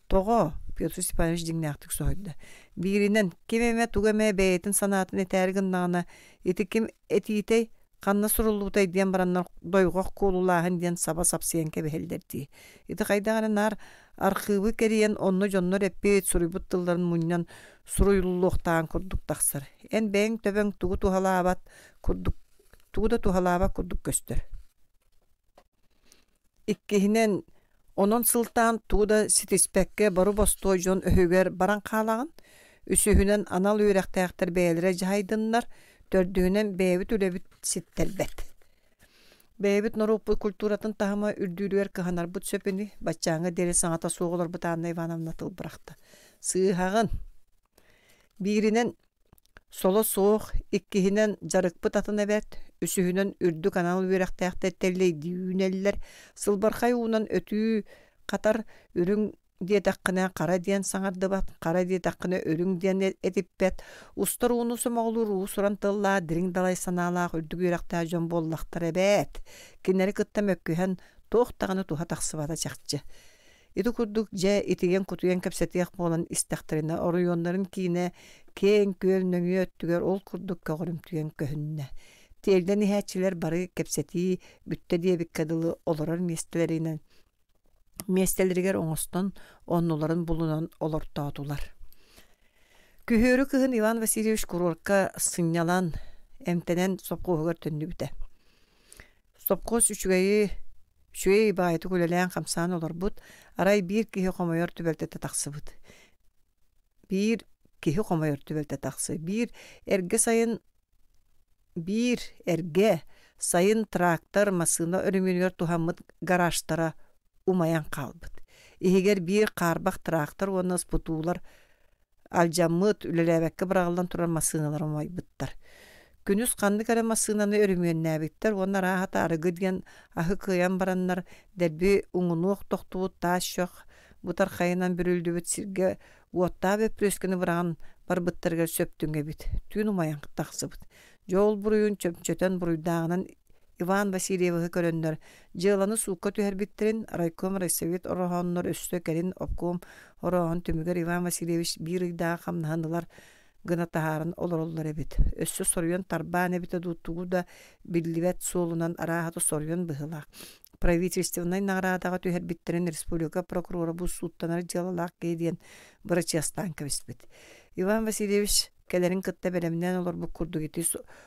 Тоҕо? Петр Степанович дьиҥнээхтик соһуйда. Бииринэн, ким эмэ тугу эмэ бэйэтин санаатын этээри гыннаҕына, ити ким этиитэй, ханна суруллубутай диэн бараннар дойҕох куолулааһын диэн саба сапсыйан кэбиһэллэр дии. Ити хайдах эрэ наар архыыбы кэрийэн онно дьоннор эппит, суруйбут тылларын мунньан суруйуллуохтааҕын курдук тахсар. Эн бэйэҥ төбөҥ тугу туһалаабат курдук тугу да туһалаабат курдук көстөр. Иккиһинэн, онон сылтаан тугу да ситиспэккэ бары-бостуой дьон өһүгэр баран хаалаҕын. Үсүһүнэн, анал үөрэхтээхтэр бэйэлэрэ дьаһайдыннар. Төрдүһүнэн, бэйэбит үлэбит ситтэрбэт. Бэйэбит норуоппут культуратын таһыма үрдүүрүгэр кыһанарбыт сөп ини, баччааҥҥа диэри саҥата суох олорбут Анна Ивановна тыл бырахта. Сыыһаҕын. Бииринэн, Соло суох, иккиһинэн, дьарыкпыт атын эбээт, үсүһүнэн, үрдүк анал үөрэхтээхтэр тэллэйдии үүнэллэр, сылбархай уунан өтүү хатар, үрүҥ диэтэххинэ хара диэн саҥардыбат, хара диэтэххинэ үрүҥ диэн этиппэт, устар ууну сомоҕолуур уус-уран тыллаах, дириҥ далай санаалаах үрдүк үөрэхтээх дьон буоллахтара эбээт. Кинилэри кытта мөккүһэн туох даҕаны туһа тахсыбата чахчы. Ити курдук дьэ итийэн-кутуйан кэпсэтиэх буолан истэхтэринэ оройуоннарын киинэ киэҥ күөл нөҥүө өттүгэр ол курдук көҕөрүмтүйэн көһүннэ. Тиэрдэн иһээччилэр бары кэпсэтии бүттэ диэбиккэ дылы олорор миэстэлэринэн миэстэлэригэр оҥостон оннуларын булунан олортоотулар. Күһүөрү кыһын Иван Васильевич куруорка сынньалан, эмтэнэн сопхуоһугар төннүбүтэ. Сопхуос үчүгэйи үчүгэй баҕайытык үлэлээн-хамсаан олорбут, арай биир киһи хомойор түбэлтэтэ тахсыбыт. Биир киһи хомойор түбэлтэ тахсы. Биир эргэ сайын биир эргэ сайын трактор, массыына өрөмүөнүгэр туһаммыт гаражтара умайан хаалбыт. Иһигэр биир хаарбах трактор уонна спутуулар алдьаммыт, үлэлээбэккэ быраҕыллан турар массыыналар умайбыттар. Күнүс ханнык эрэ массыынаны өрөмүөннээбиттэр уонна арааһата арыгы диэн аһы кыайан бараннар дэлби уҥунуох тохтубут таас чох бытархайынан бүрүллүбүт сиргэ уоттаах бөппүрүөскэни быраҕан барбыттарыгар сөп түҥэбит. Түүн умайан тахсыбыт. Дьэ ол буруйун чөмчөтөн буруйдааҕынан Иван Васильевиһы көрөннөр, дьыаланы суукка түһэрбиттэрин райком райсовет ороһооннор өссө кэлин обком орооһун түмүгэр Иван Васильевич биир ыйдааҕы хамнаһын ылар гына таһааран олороллор эбит. Өссө соруйан тарбаан эбитэ дуу тугу да биллибэт суолунан арааһата соруйан быһыылаах. Правительственнай наҕараадаҕа түһэрбиттэрин республика прокурора бу сууттанар дьыалалаах киһи диэн бырачыастаан кэбиспит. Иван Васильевич кэлэрин кытта бэлэмнээн олорбут курдук ити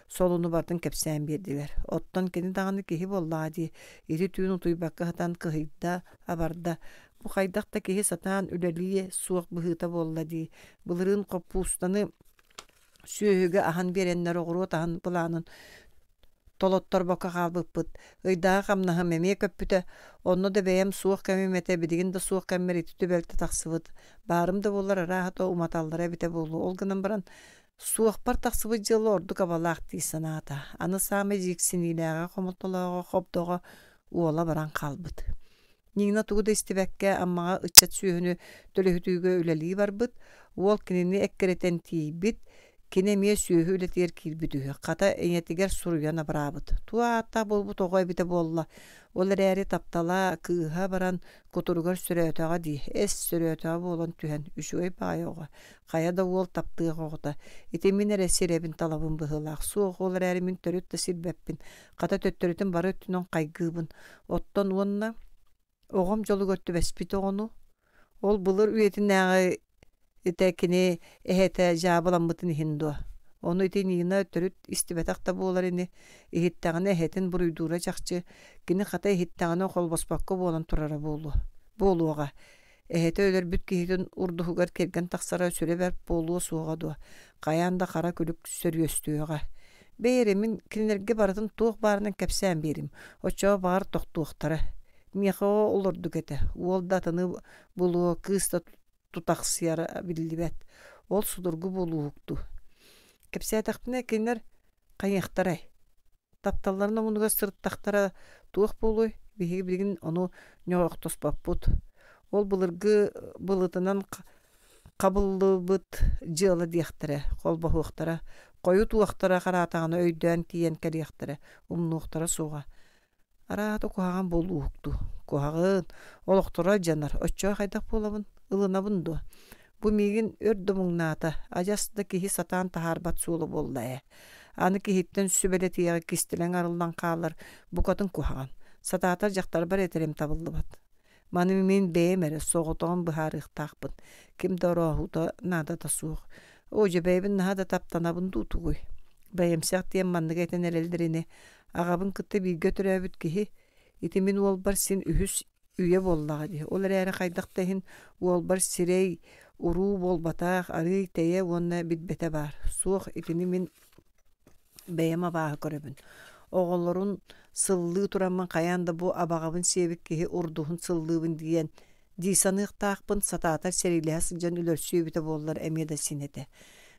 солуну барытын кэпсээн биэрдилэр. Оттон кини даҕаны киһи буоллаҕа дии, ити түүн утуйбакка сытан кыһыйда, абарда. Бу хайдах да киһи сатаан үлэлиэ суох быһыыта буолла дии. Былырыын хоппуустаны сүөһүгэ аһан биэрэннэр оҕуруот аһын былаанын толотторбокко хаалбыппыт. Ыйдааҕы хамнаһым эмиэ көппүтэ. Онно да бэйэм суох кэмим этэ, билигин да суох кэммэр ити түбэлтэ тахсыбыт. Баарым да буоллар арааһа уматаллара эбитэ буолуо. Ол гынан баран суохпар тахсыбыт дьыала ордук абалаах дии санаата. Аны саамай дьиксиниилээҕэ, хомолтолооҕо, хобдоҕо уола баран хаалбыт. Нина тугу да истибэккэ Аммаҕа ыччат сүөһүнү төлөһүтүүгэ үлэлии барбыт, уол кинини эккирэтэн тиийбит, кини эмиэ сүөһү үлэтигэр киирбит үһү, хата ийэтигэр суруйан абыраабыт. Туох ааттаах буолбут оҕо эбитэ буолла, ол эрээри таптала кыыһа баран кутуругар сөрөөтөҕө дии, эс сөрөөтөҕө буолан түһэн, үчүгэй баҕайы оҕо, хайа да уол таптыах оҕото, ити мин эрэ сирэбин талабын быһыылаах, суох ол эрээри мин төрүт да сирбэппин, хата төттөрүтүн бары өттүнэн хайгыыбын, Оттон уонна оҕом дьолугар түбэспит оҕону, ол былыр үйэтинээҕи итэ кини эһэтэ дьаабыламмытын иһин дуо? Ону ити Нина төрүт истибэтэх да буолар ини, иһиттэҕинэ эһэтин буруйдуура чахчы, кини хата иһиттэҕинэ холбоспокко буолан турара буолуо, буолуоҕа. Эһэтэ өлөрбүт киһитин урдуһугар кэргэн тахсара сүрэ бэрт буолуо суоҕа дуо, хайаан да хара күлүк сөрүөстүөҕэ. Бэйи эрэ мин кинилэргэ барытын туох баарынан кэпсээн биэрим, оччоҕо баҕар тохтуохтара. Миэхэ ол ордук этэ, уол да атыны булуо, кыыс да тутахсыйара биллибэт. Ол судургу буолууһук дуу. Кэпсээтэхпинэ кинилэр хайыахтарай? Тапталларын омунугар сырыттахтара туох буолуой? Биһиги билигин ону ньоҕохтоспоппут. Ол былыргы былытынан хабыллыбыт дьыала диэхтэрэ, холбоһуохтара, хойут уохтара хараатаҕына өйдөөн тиийэн кэлиэхтэрэ, умнуохтара суоҕа. Араата куһаҕан буолууһук дуу? Куһаҕын, олохторо алдьанар, оччоҕо хайдах буолабын, ылынабын дуо? Бу миигин өр да муҥнаата, адьас да киһи сатаан таһаарбат суола буолла ээ. Аны киһиттэн сүбэлэтиэҕи кистэлэҥ арыллан хаалар букатын куһаҕан. Сатаатар дьахтарбар этэрим табыллыбат. Маны мин бэйэм эрэ соҕотоҕун быһаарыахтаахпын. Ким да орооһуута наадата суох. Оо, дьэ бэйэбин наһаа да таптанабын дуу тугуй? Бэйэмсэх диэн маннык этэн эрэллэр ини. Аҕабын кытта бииргэ төрөөбүт киһи ити мин уолбар син үһүс үйэ буоллаҕа дии. Ол эрээри хайдах да иһин уолбар сирэй уруу буолбатах, арыый тэйэ уонна билбэтэ баар. Суох, итини мин бэйэм абааһы көрөбүн. Оҕолорун сыллыы тураммын хайаан да бу абаҕабын сиэбит киһи урдуһун сыллыыбын диэн дии саныахтаахпын, сатаатар сэриилэһэ сылдьан өлөрсүө эбитэ буоллар эмиэ да син этэ.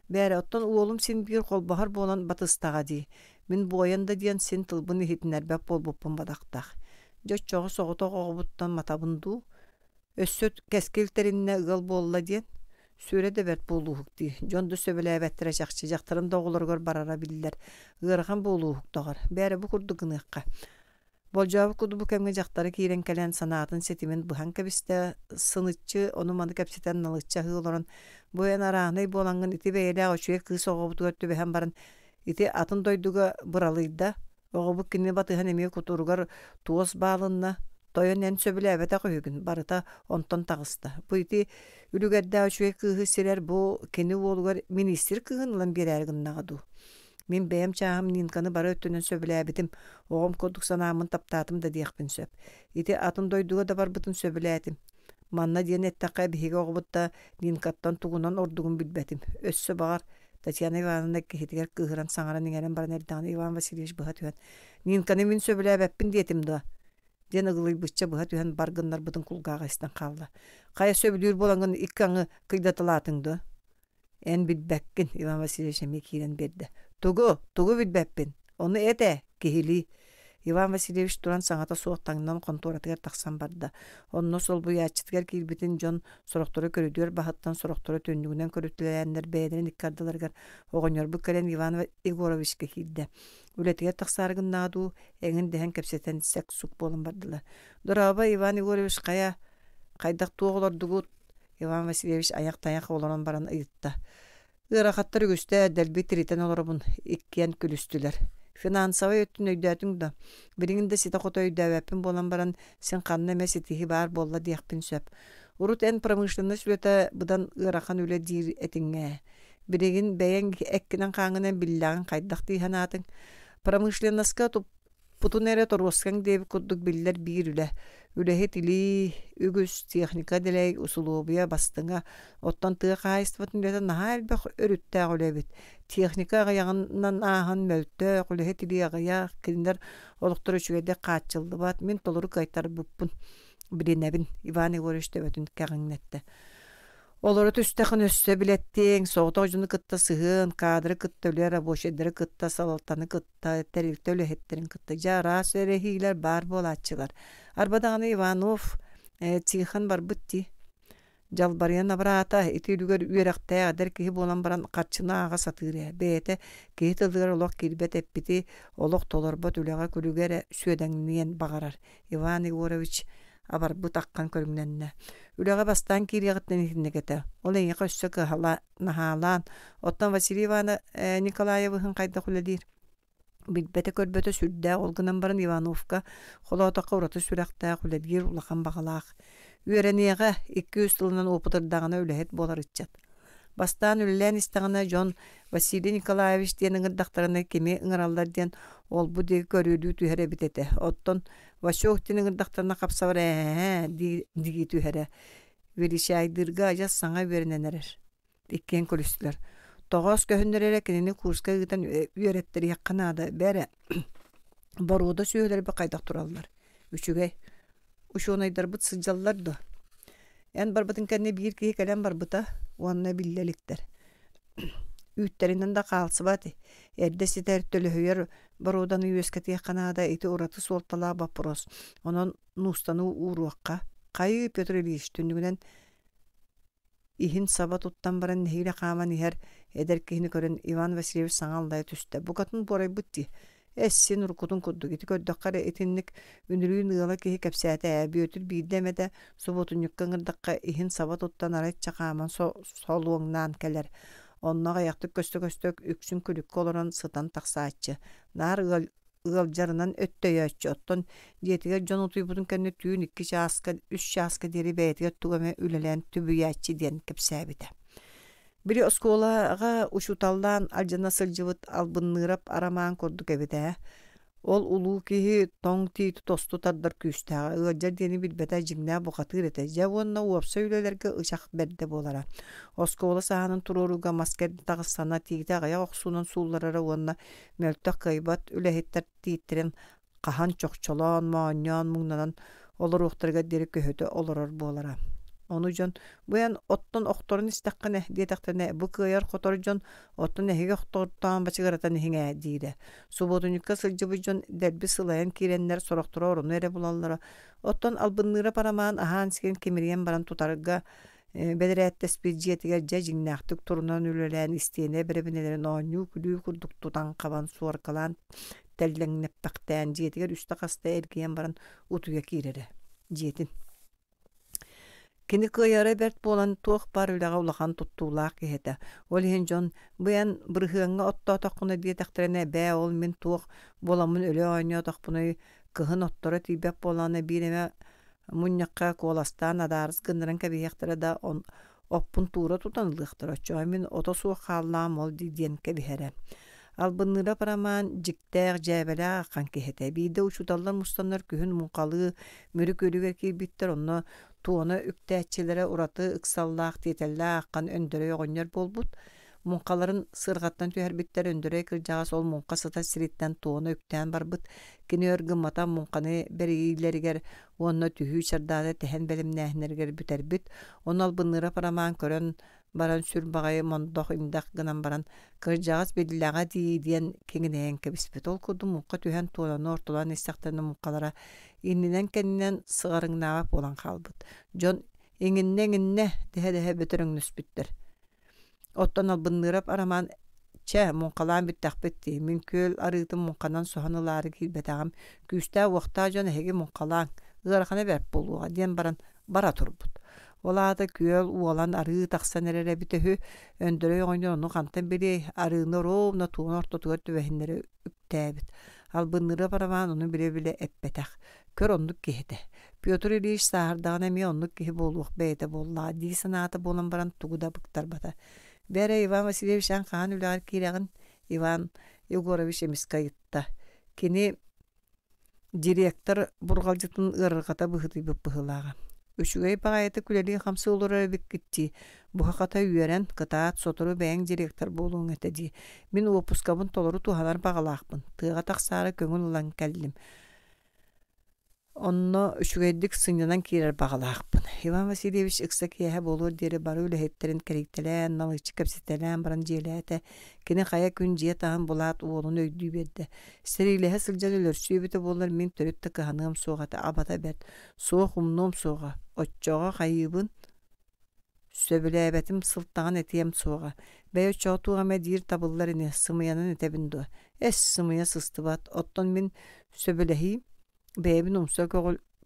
Бээрэ, оттон уолум син биир холбоһор буолан батыстаҕа дии. Мин буойан да диэн син тылбын иһитиннэрбэт буолбуппун бадахтаах. Дьэ оччоҕо соҕотох оҕобуттан матабын дуу? Өссө кэскил тэриннэ ыал буолла диэн Сүрэ да бэрт буолууһук дии, дьон да сөбүлээбэттэрэ чахчы, дьахтарын да оҕолоругар барара биллэр, ыарахан буолууһук доҕор, бээрэ бу курдук гыныахха. Болдьообут курдук бу кэмҥэ дьахтара киирэн кэлэн санаатын ситимин быһан кэбистэ, сыныччы ону-маны кэпсэтэн налыччы аһыы олорон, бу эн арааһынай буолаҥҥын ити бэйэлээх үчүгэй кыыс оҕобутугар түбэһэн баран ити атын дойдуга быралыйда, Оҕобут кинини батыһан эмиэ кутуругар туос баалынна, тойон эн сөбүлээбэтэх үһүгүн, барыта онтон таҕыста. Бу ити үлүгэрдээх үчүгэй кыыһы сирэр бу кини уолугар миниистир кыыһын ылан биэрээри гыннаҕа дуу. Мин бэйэм чааһым Нинканы бары өттүнэн сөбүлээбитим, оҕом курдук санааммын таптаатым да диэхпин сөп. Ити атын дойдуга да барбытын сөбүлээтим. Манна диэн эттэххэ, биһиги оҕобут да Нинкаттан тугунан ордугун билбэтим. Өссө баҕар, Татьяна Ивановна киһитигэр кыыһыран саҥаран-иҥэрэн баран эрдэҕинэ Иван Васильевич быһа түһэн «Нинканы мин сөбүлээбэппин диэтим дуо?» диэн ыгылыйбычча быһа түһэн бар гыннарбытын кулгааҕа истэн хаалла. «Хайа сөбүлүүр буолаҥҥын икки аҥы кыйдаталаатыҥ дуо?» «Эн билбэккин», Иван Васильевич эмиэ киирэн биэрдэ. «Тугу? Тугу билбэппин? Ону эт ээ, киһилии». Иван Васильевич туран саҥата суох таҥнан хонтуоратыгар тахсан барда. Онно солбуйааччытыгар киирбитин дьон сорохторо көрүдүөр баһыттан, сорохторо түннүгүнэн көрүтэлээннэр бэйэлэрин икки ардыларыгар оҕонньорбут кэлэн Иван Егоровичка киирдэ. Үлэтигэр тахсаары гыннаҕа дуу, эҥин дэһэн кэпсэтэн сэк-сук буолан бардылар. «Дорообо, Иван Егорович, хайа, хайдах туох олордугут?» Иван Васильевич айах-тайах олорон баран ыйытта. Ыарахаттар үгүстэ, дэлби тиритэн олоробун, иккиэн күлүстүлэр. Финансовай өттүн өйдөөтүҥ да, билигин да ситэ-хото өйдөөбөппүн буолан баран, син ханна эмэ ситиһии баар буолла диэхпин сөп. Урут эн промышленность үлэтэ быдан ыарахан үлэ диир этиҥ ээ. Билигин бэйэҥ эккинэн-хааҥҥынан биллэҕиҥ хайдах дии санаатыҥ? Промышленноска Путун эрэ торуоскаҥ диэбит курдук биллэр биир үлэ. Үлэһит илии үгүс, техника дэлэй, усулуобуйа бастыҥа. Оттон тыа хаһаайыстыбатын үлэтэ наһаа элбэх өрүттээх үлэ эбит. Техника аҕыйаҕынан ааһан мөлтөх, үлэһит илии аҕыйах, кинилэр олохторо үчүгэйдик хааччыллыбат. Мин толору кыайтарбыппын билинэбин, Иван Егорович төбөтүн кэҕиҥнэттэ. Олоро түстэххинэ өссө билэттиэҥ, соҕотох дьону кытта сыһыан, кадры кытта үлэ, рабочайдары кытта, салалтаны кытта тэрилтэ үлэһиттэрин кытта дьэ араас эрэһиилэр баар буолааччылар. Арба даҕаны Иванов Тихон барбыт дии. Дьалбарыйан абыраата, ити үлүгэр үөрэхтээх эдэр киһи буолан баран харчыны ааҕа сатыыр ээ. Бэйэтэ киһи тылыгар олох киирбэт эппити олох толорбот үлэҕэ күлүгэ эрэ сүөдэҥниэн баҕарар. Иван Егорович абарбыт аххан көрүҥнэннэ. Үлэҕэ бастаан киириэҕиттэн итинник этэ. Ол эйиэхэ өссө кыһала наһаалаан, оттон Василий Иванович Николаевыһын хайдах үлэлиир? Билбэтэ-көрбөтө сүрдээх, ол гынан баран Ивановка холоотоххо ураты сүрэхтээх, үлэлиир улахан баҕалаах. Үөрэниэҕэ, икки-үс тылынан уопутурдаҕына үлэһит буолар ыччат. Бастаан үлэлээн истэҕинэ дьон Василий Николаевич диэн ыҥырдахтарына кими ыҥыраллар диэн ол-бу диэки көрүөлүү түһэр эбит этэ. Оттон Васек диэн ыҥырдахтарына хапсабар ээ дии түһэрэ. Величайдыырга адьас саҥа үөрэнэн эрэр. Иккиэн күлүстүлэр. Тоҕоос көһүннэр эрэ кинини курска ыытан үөрэттэриэххэ наада. Бэрэ, боруода сүөһүлэрбит хайдах тураллар? Үчүгэй. Учуонайдарбыт сылдьаллар дуо? Эн барбытыҥ кэннэ биир киһи кэлэн барбыта уонна биллэ иликтэр. Үүттэринэн да хаалсыбат, эрдэ ситэр, төлөһүйэр боруоданы үөскэтиэххэ наада ити ураты суолталаах боппуруос. Онон нуустаны ууруохха. Хайыы, Петр Ильич түннүгүнэн иһин саба туттан баран нэһиилэ хааман иһэр эдэр киһини көрөн Иван Васильевич саҥа аллайа түстэ. Букатын буорайбыт дии. Эс, син уруккутун курдук ити көрдөххө эрэ итинник үнүрүүн ыала киһи кэпсээтэ ээ Бүөтүр биирдэ эмэтэ субуотунньукка ыҥырдахха иһин саба туттан арайча хааман солуоҥнаан кэлэр. Онно аҕыйахтык көстө-көстө үксүн күлүккэ олорон сытан тахсааччы. Наар ыал ыалдьарынан өттөйөөччү, оттон дьиэтигэр дьон утуйбутун кэннэ түүн икки чааска, үс чааска диэри бэйэтигэр тугу эмэ үлэлээн түбүйээччи диэн кэпсээбитэ. Били оскуолаҕа учууталлаан алдьана сылдьыбыт Албынныырап Арамаан курдук эбит ээ. Ол улуу киһи тоҥ тиити тосту тардар күүстээҕэ, ыалдьар диэни билбэтэ дьиҥнээх бухатыыр этэ. Дьэ уонна уопсай үлэлэргэ ычах бэрдэ буолара. Оскуола саһаанын туруорууга мас кэрдэ таҕыссана тиити аҕыйах охсуунан суулларара уонна мөлтөх кыайбат үлэһиттэр тииттэрин хаһан чохчолоон, моонньоон, муҥнанан олоруохтарыгар диэри көһүтэ олорор буолара. Ону дьон бу эн оттон охторон истэххинэ диэтэхтэринэ бу кыайар-хотор дьон оттон эһиги охтортоон бачыгыратан иһиҥ ээ диирэ. Субуотунньукка сылдьыбыт дьон дэлби сылайан киирэннэр сорохторо орону эрэ булаллара. Оттон албынныыра парамаан аһаан-сиэн кимирийэн баран тутарга бэдэрээттэспит дьиэтигэр дьэ дьиҥнээхтик турунан үлэлээн истиэнэ бэрэбинэлэрин оонньуу-күлүү курдук тутан-хабан суоркалаан тэллэҥнэппэхтээн дьиэтигэр үстэ-хаста эргийэн баран утуйа киирэрэ дьиэтин Кини кыайара бэрт буолан туох баар үлэҕэ улахан туттуулаах киһи этэ. Ол иһин дьон бу эн бырыһыаҥҥа оттоотоххуна диэтэхтэринэ бээ ол мин туох буоламмын өлө оонньоотохпунуй кыһын отторо тиийбэт буоллаҕына биир эмэ мунньахха куоластаан адаарыс гыннаран кэбиһиэхтэрэ да оппун туура тутан ылыахтара оччоҕо мин ото суох хааллаҕым ол дии диэн кэбиһэрэ. Албынныыра Парамаан дьиктээх, дьээбэлээх аххан киһи этэ. Биирдэ учууталлар мустаннар күһүн муҥхалыы Мүрү күөлүгэр киирбиттэр, онно туона үктээччилэрэ ураты ыксаллаах, тиэтэллээх аххан Өндөрөй оҕонньор буолбут. Муҥхаларын сыарҕаттан түһэрбиттэр, Өндөрөй кырдьаҕас ол муҥха сытар сириттэн туона үктээн барбыт. Кини өр гыммата муҥханы бэрийиилэригэр уонна түһүү чардааты тэһэн бэлэмнээһиннэригэр бүтэрбит. Ону Албынныыра Парамаан көрөн баран сүр баҕайы мондох-индэх гынан баран кырдьаҕас биллэҕэ дии диэн киҥинэйэн кэбиспит. Ол курдук муҥха түһэн туонаны ортолоон истэхтэринэ муҥхалара иннинэн-кэннинэн сыҕарыҥнаабат буолан хаалбыт. Дьон иҥиннэ-иҥиннэ дэһэ-дэһэ бөтөрөҥнөспүттэр. Оттон Албынныырап Арамаан чэ, муҥхалаан бүттэхпит дии, мин күөл арыытын муҥханан соһон ылаары киирбэтэҕим, күүстээх-уохтаах дьон эһиги муҥхалааҥ, ыарахана бэрт буолуоҕа диэн баран бара турбут. Ол аата күөл уолан арыы тахсан эрэр эбитэ үһү, Өндөрөй оҕонньор ону хантан билиэй, арыыны оруобуна туон ортотугар түбэһиннэри үктээбит. Албынныырап Арамаан ону билэ-билэ эппэтэх. Көр оннук киһи этэ. Петр Ильич сааһырдаҕына эмиэ оннук киһи буолуох бэйэтэ буоллаҕа дии санаата буолан баран тугу да быктарбата. Бээрэ, Иван Васильевич эн хаһан үлэҕэр киирэҕин? Иван Егорович эмискэ ыйытта. Кини директор бурҕалдьытын ыарырҕата быһыытыйбыт быһыылааҕа. Үчүгэй баҕайытык үлэлии-хамсыы олорор эбиккит дии. Буһа-хата үөрэн, кытаат, сотору бэйэҥ директор буолуоҥ этэ дии. Мин уоппускабын толору туһанар баҕалаахпын. Тыаҕа тахсаары көҥүл ылан кэллим. Онно үчүгэйдик сынньанан киирэр баҕалаахпын. Иван Васильевич ыкса киэһэ буолуор диэри бары үлэһиттэрин кэрийтэлээн, налыччы кэпсэтэлээн баран дьиэлээтэ. Кини хайа күн дьиэ таһын булаат уолун өйдүү биэрдэ. Сэриилэһэ сылдьан өлөрсүү эбитэ буоллар мин төрүт да кыһаныам суох этэ, абата бэрт. Суох умнуом суоҕа. Оччоҕо хайыыбын? Сөбүлээбэтим сылтаҕын этиэм суоҕа. Бэйэ оччоҕо туох эмэ диир табыллар ини, сымыйанан этэбин дуо? Эс, сымыйа сыстыбат. Оттон мин сөбүлэһиим, бэйэбин умса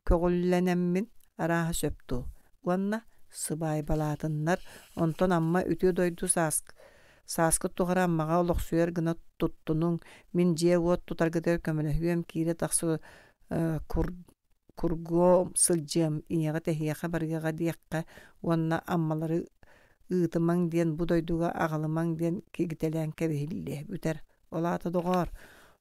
көҕүллэнэммин арааһа сөп дуу? Уонна сыбаайбалаатыннар, онтон Амма үтүө дойду сааскыт тухары Аммаҕа олохсуйар гына туттунуҥ, мин дьиэ-уот тутаргытыгар көмөлөһүөм, киирэ-тахса кургуом сылдьыам, ийэҕит эһиэхэ барыаҕа диэххэ уонна Аммалары ыытымаҥ диэн бу дойдуга аҕалымаҥ диэн кигитэлээн кэбиһиллиэ бүтэр. Ол аата доҕоор,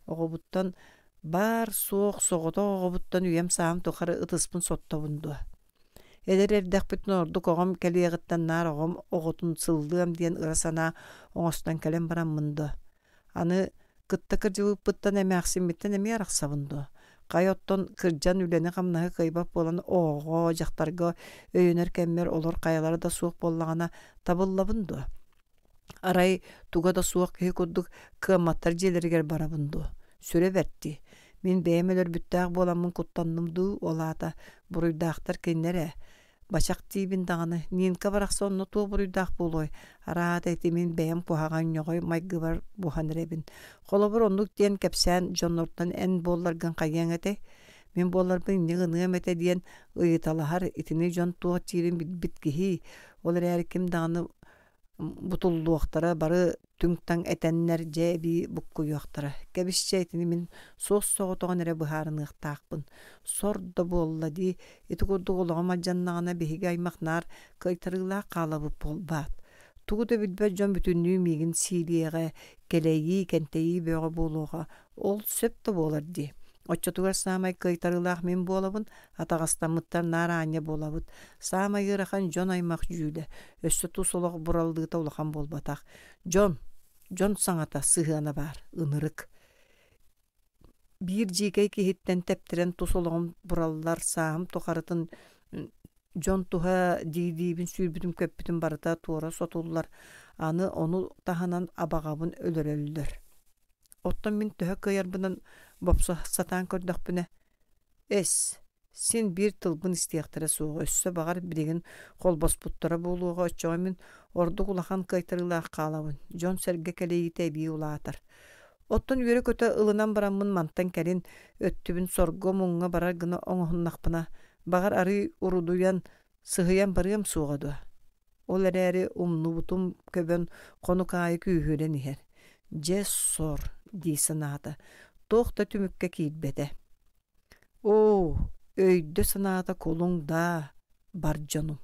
оҕобуттан баар-суох соҕотох оҕобуттан үйэм сааһым тухары ытыспын соттобун дуо? Эдэр эрдэхпитинэ ордук оҕом кэлиэҕиттэн наар оҕом оҕотун сыллыам диэн ыра санаа оҥостон кэлэн бараммын дуо? Аны кытта кырдьыбыппыттан эмээхсиммиттэн эмиэ арахсабын дуо? Хайа оттон кырдьан үлэни-хамнаһы кыайбат буолан оҕоҕо, дьахтарга өйөнөр кэммэр олор хайалара да суох буоллаҕына табыллабын дуо? Арай туга да суох киһи курдук кыамматтар дьиэлэригэр барабын дуо? Сүрэ бэрт дии. Мин бэйэм өлөрбүттээх буоламмын куттанным дуу, ол аата буруйдаахтар кинилэр ээ. Бачах диибин даҕаны, Нинка барахсан онно туох буруйдаах буолуой? Араата ити мин бэйэм куһаҕан ньоҕой майгыбар буһан эрэбин. Холобур, оннук диэн кэпсээн дьоннортон эн буолларгын хайыаҥ этэй? Мин буолларбын инньэ гыныам этэ диэн ыйыталаһар итини дьон туох диирин билбит киһи. Ол эрээри ким даҕаны бутуллуохтара, бары түҥ-таҥ этэннэр дьэ эбии буккуйуохтара. Кэбисчэ итини мин суос-соҕотоҕун эрэ быһаарыныахтаахпын. Сор да буолла дии, ити курдук олоҕум алдьаннаҕына биһиги аймах наар кыайтарыылаах хаалабыт буолбаат. Тугу да билбэт дьон бүтүннүү миигин сиилиэҕэ, кэлэйии, кэнтэйии бөҕө буолуоҕа. Ол сөп да буолар дии. Оччотугар саамай кыайтарыылаах мин буолабын, атаҕастаммыттар наар аанньа буолабыт. Саамай ыарахан дьон аймах дьүүлэ. Өссө тус олох бураллыыта улахан буолбатах. Дьон, дьон саҥата, сыһыана баар, ынырык. Биир дьиикэй киһиттэн тэптэрэн тус олоҕум бураллар, сааһым тухарытын дьон туһа дии-диибин сүүрбүтүм-көппүтүм барыта туора сотуллар, аны ону таһынан абаҕабын өлөрөллөр. Оттон мин төһө кыайарбынан бопсо сатаан көрдөхпүнэ, эс, син биир тылбын истиэхтэрэ суоҕа, өссө баҕар билигин холбоспуттара буолуоҕа, оччоҕо мин ордук улахан кыайтарыылаах хаалабын, дьон-сэргэ кэлэйиитэ эбии улаатар. Оттон үөрэ-көтө ылынан бараммын мантан кэлин өттүбүн сорго-муҥҥа барар гына оҥоһуннахпына, баҕар арыый урудуйан, сыһыйан барыам суоҕа дуо? Ол эрээри умнубутум көбөн хонук аайы күүһүрэн иһэр. Дьэ сор дии санаата, туох да түмүккэ киирбэтэ. Оо, өйдө-санаата кулуҥ даа, бар дьонум.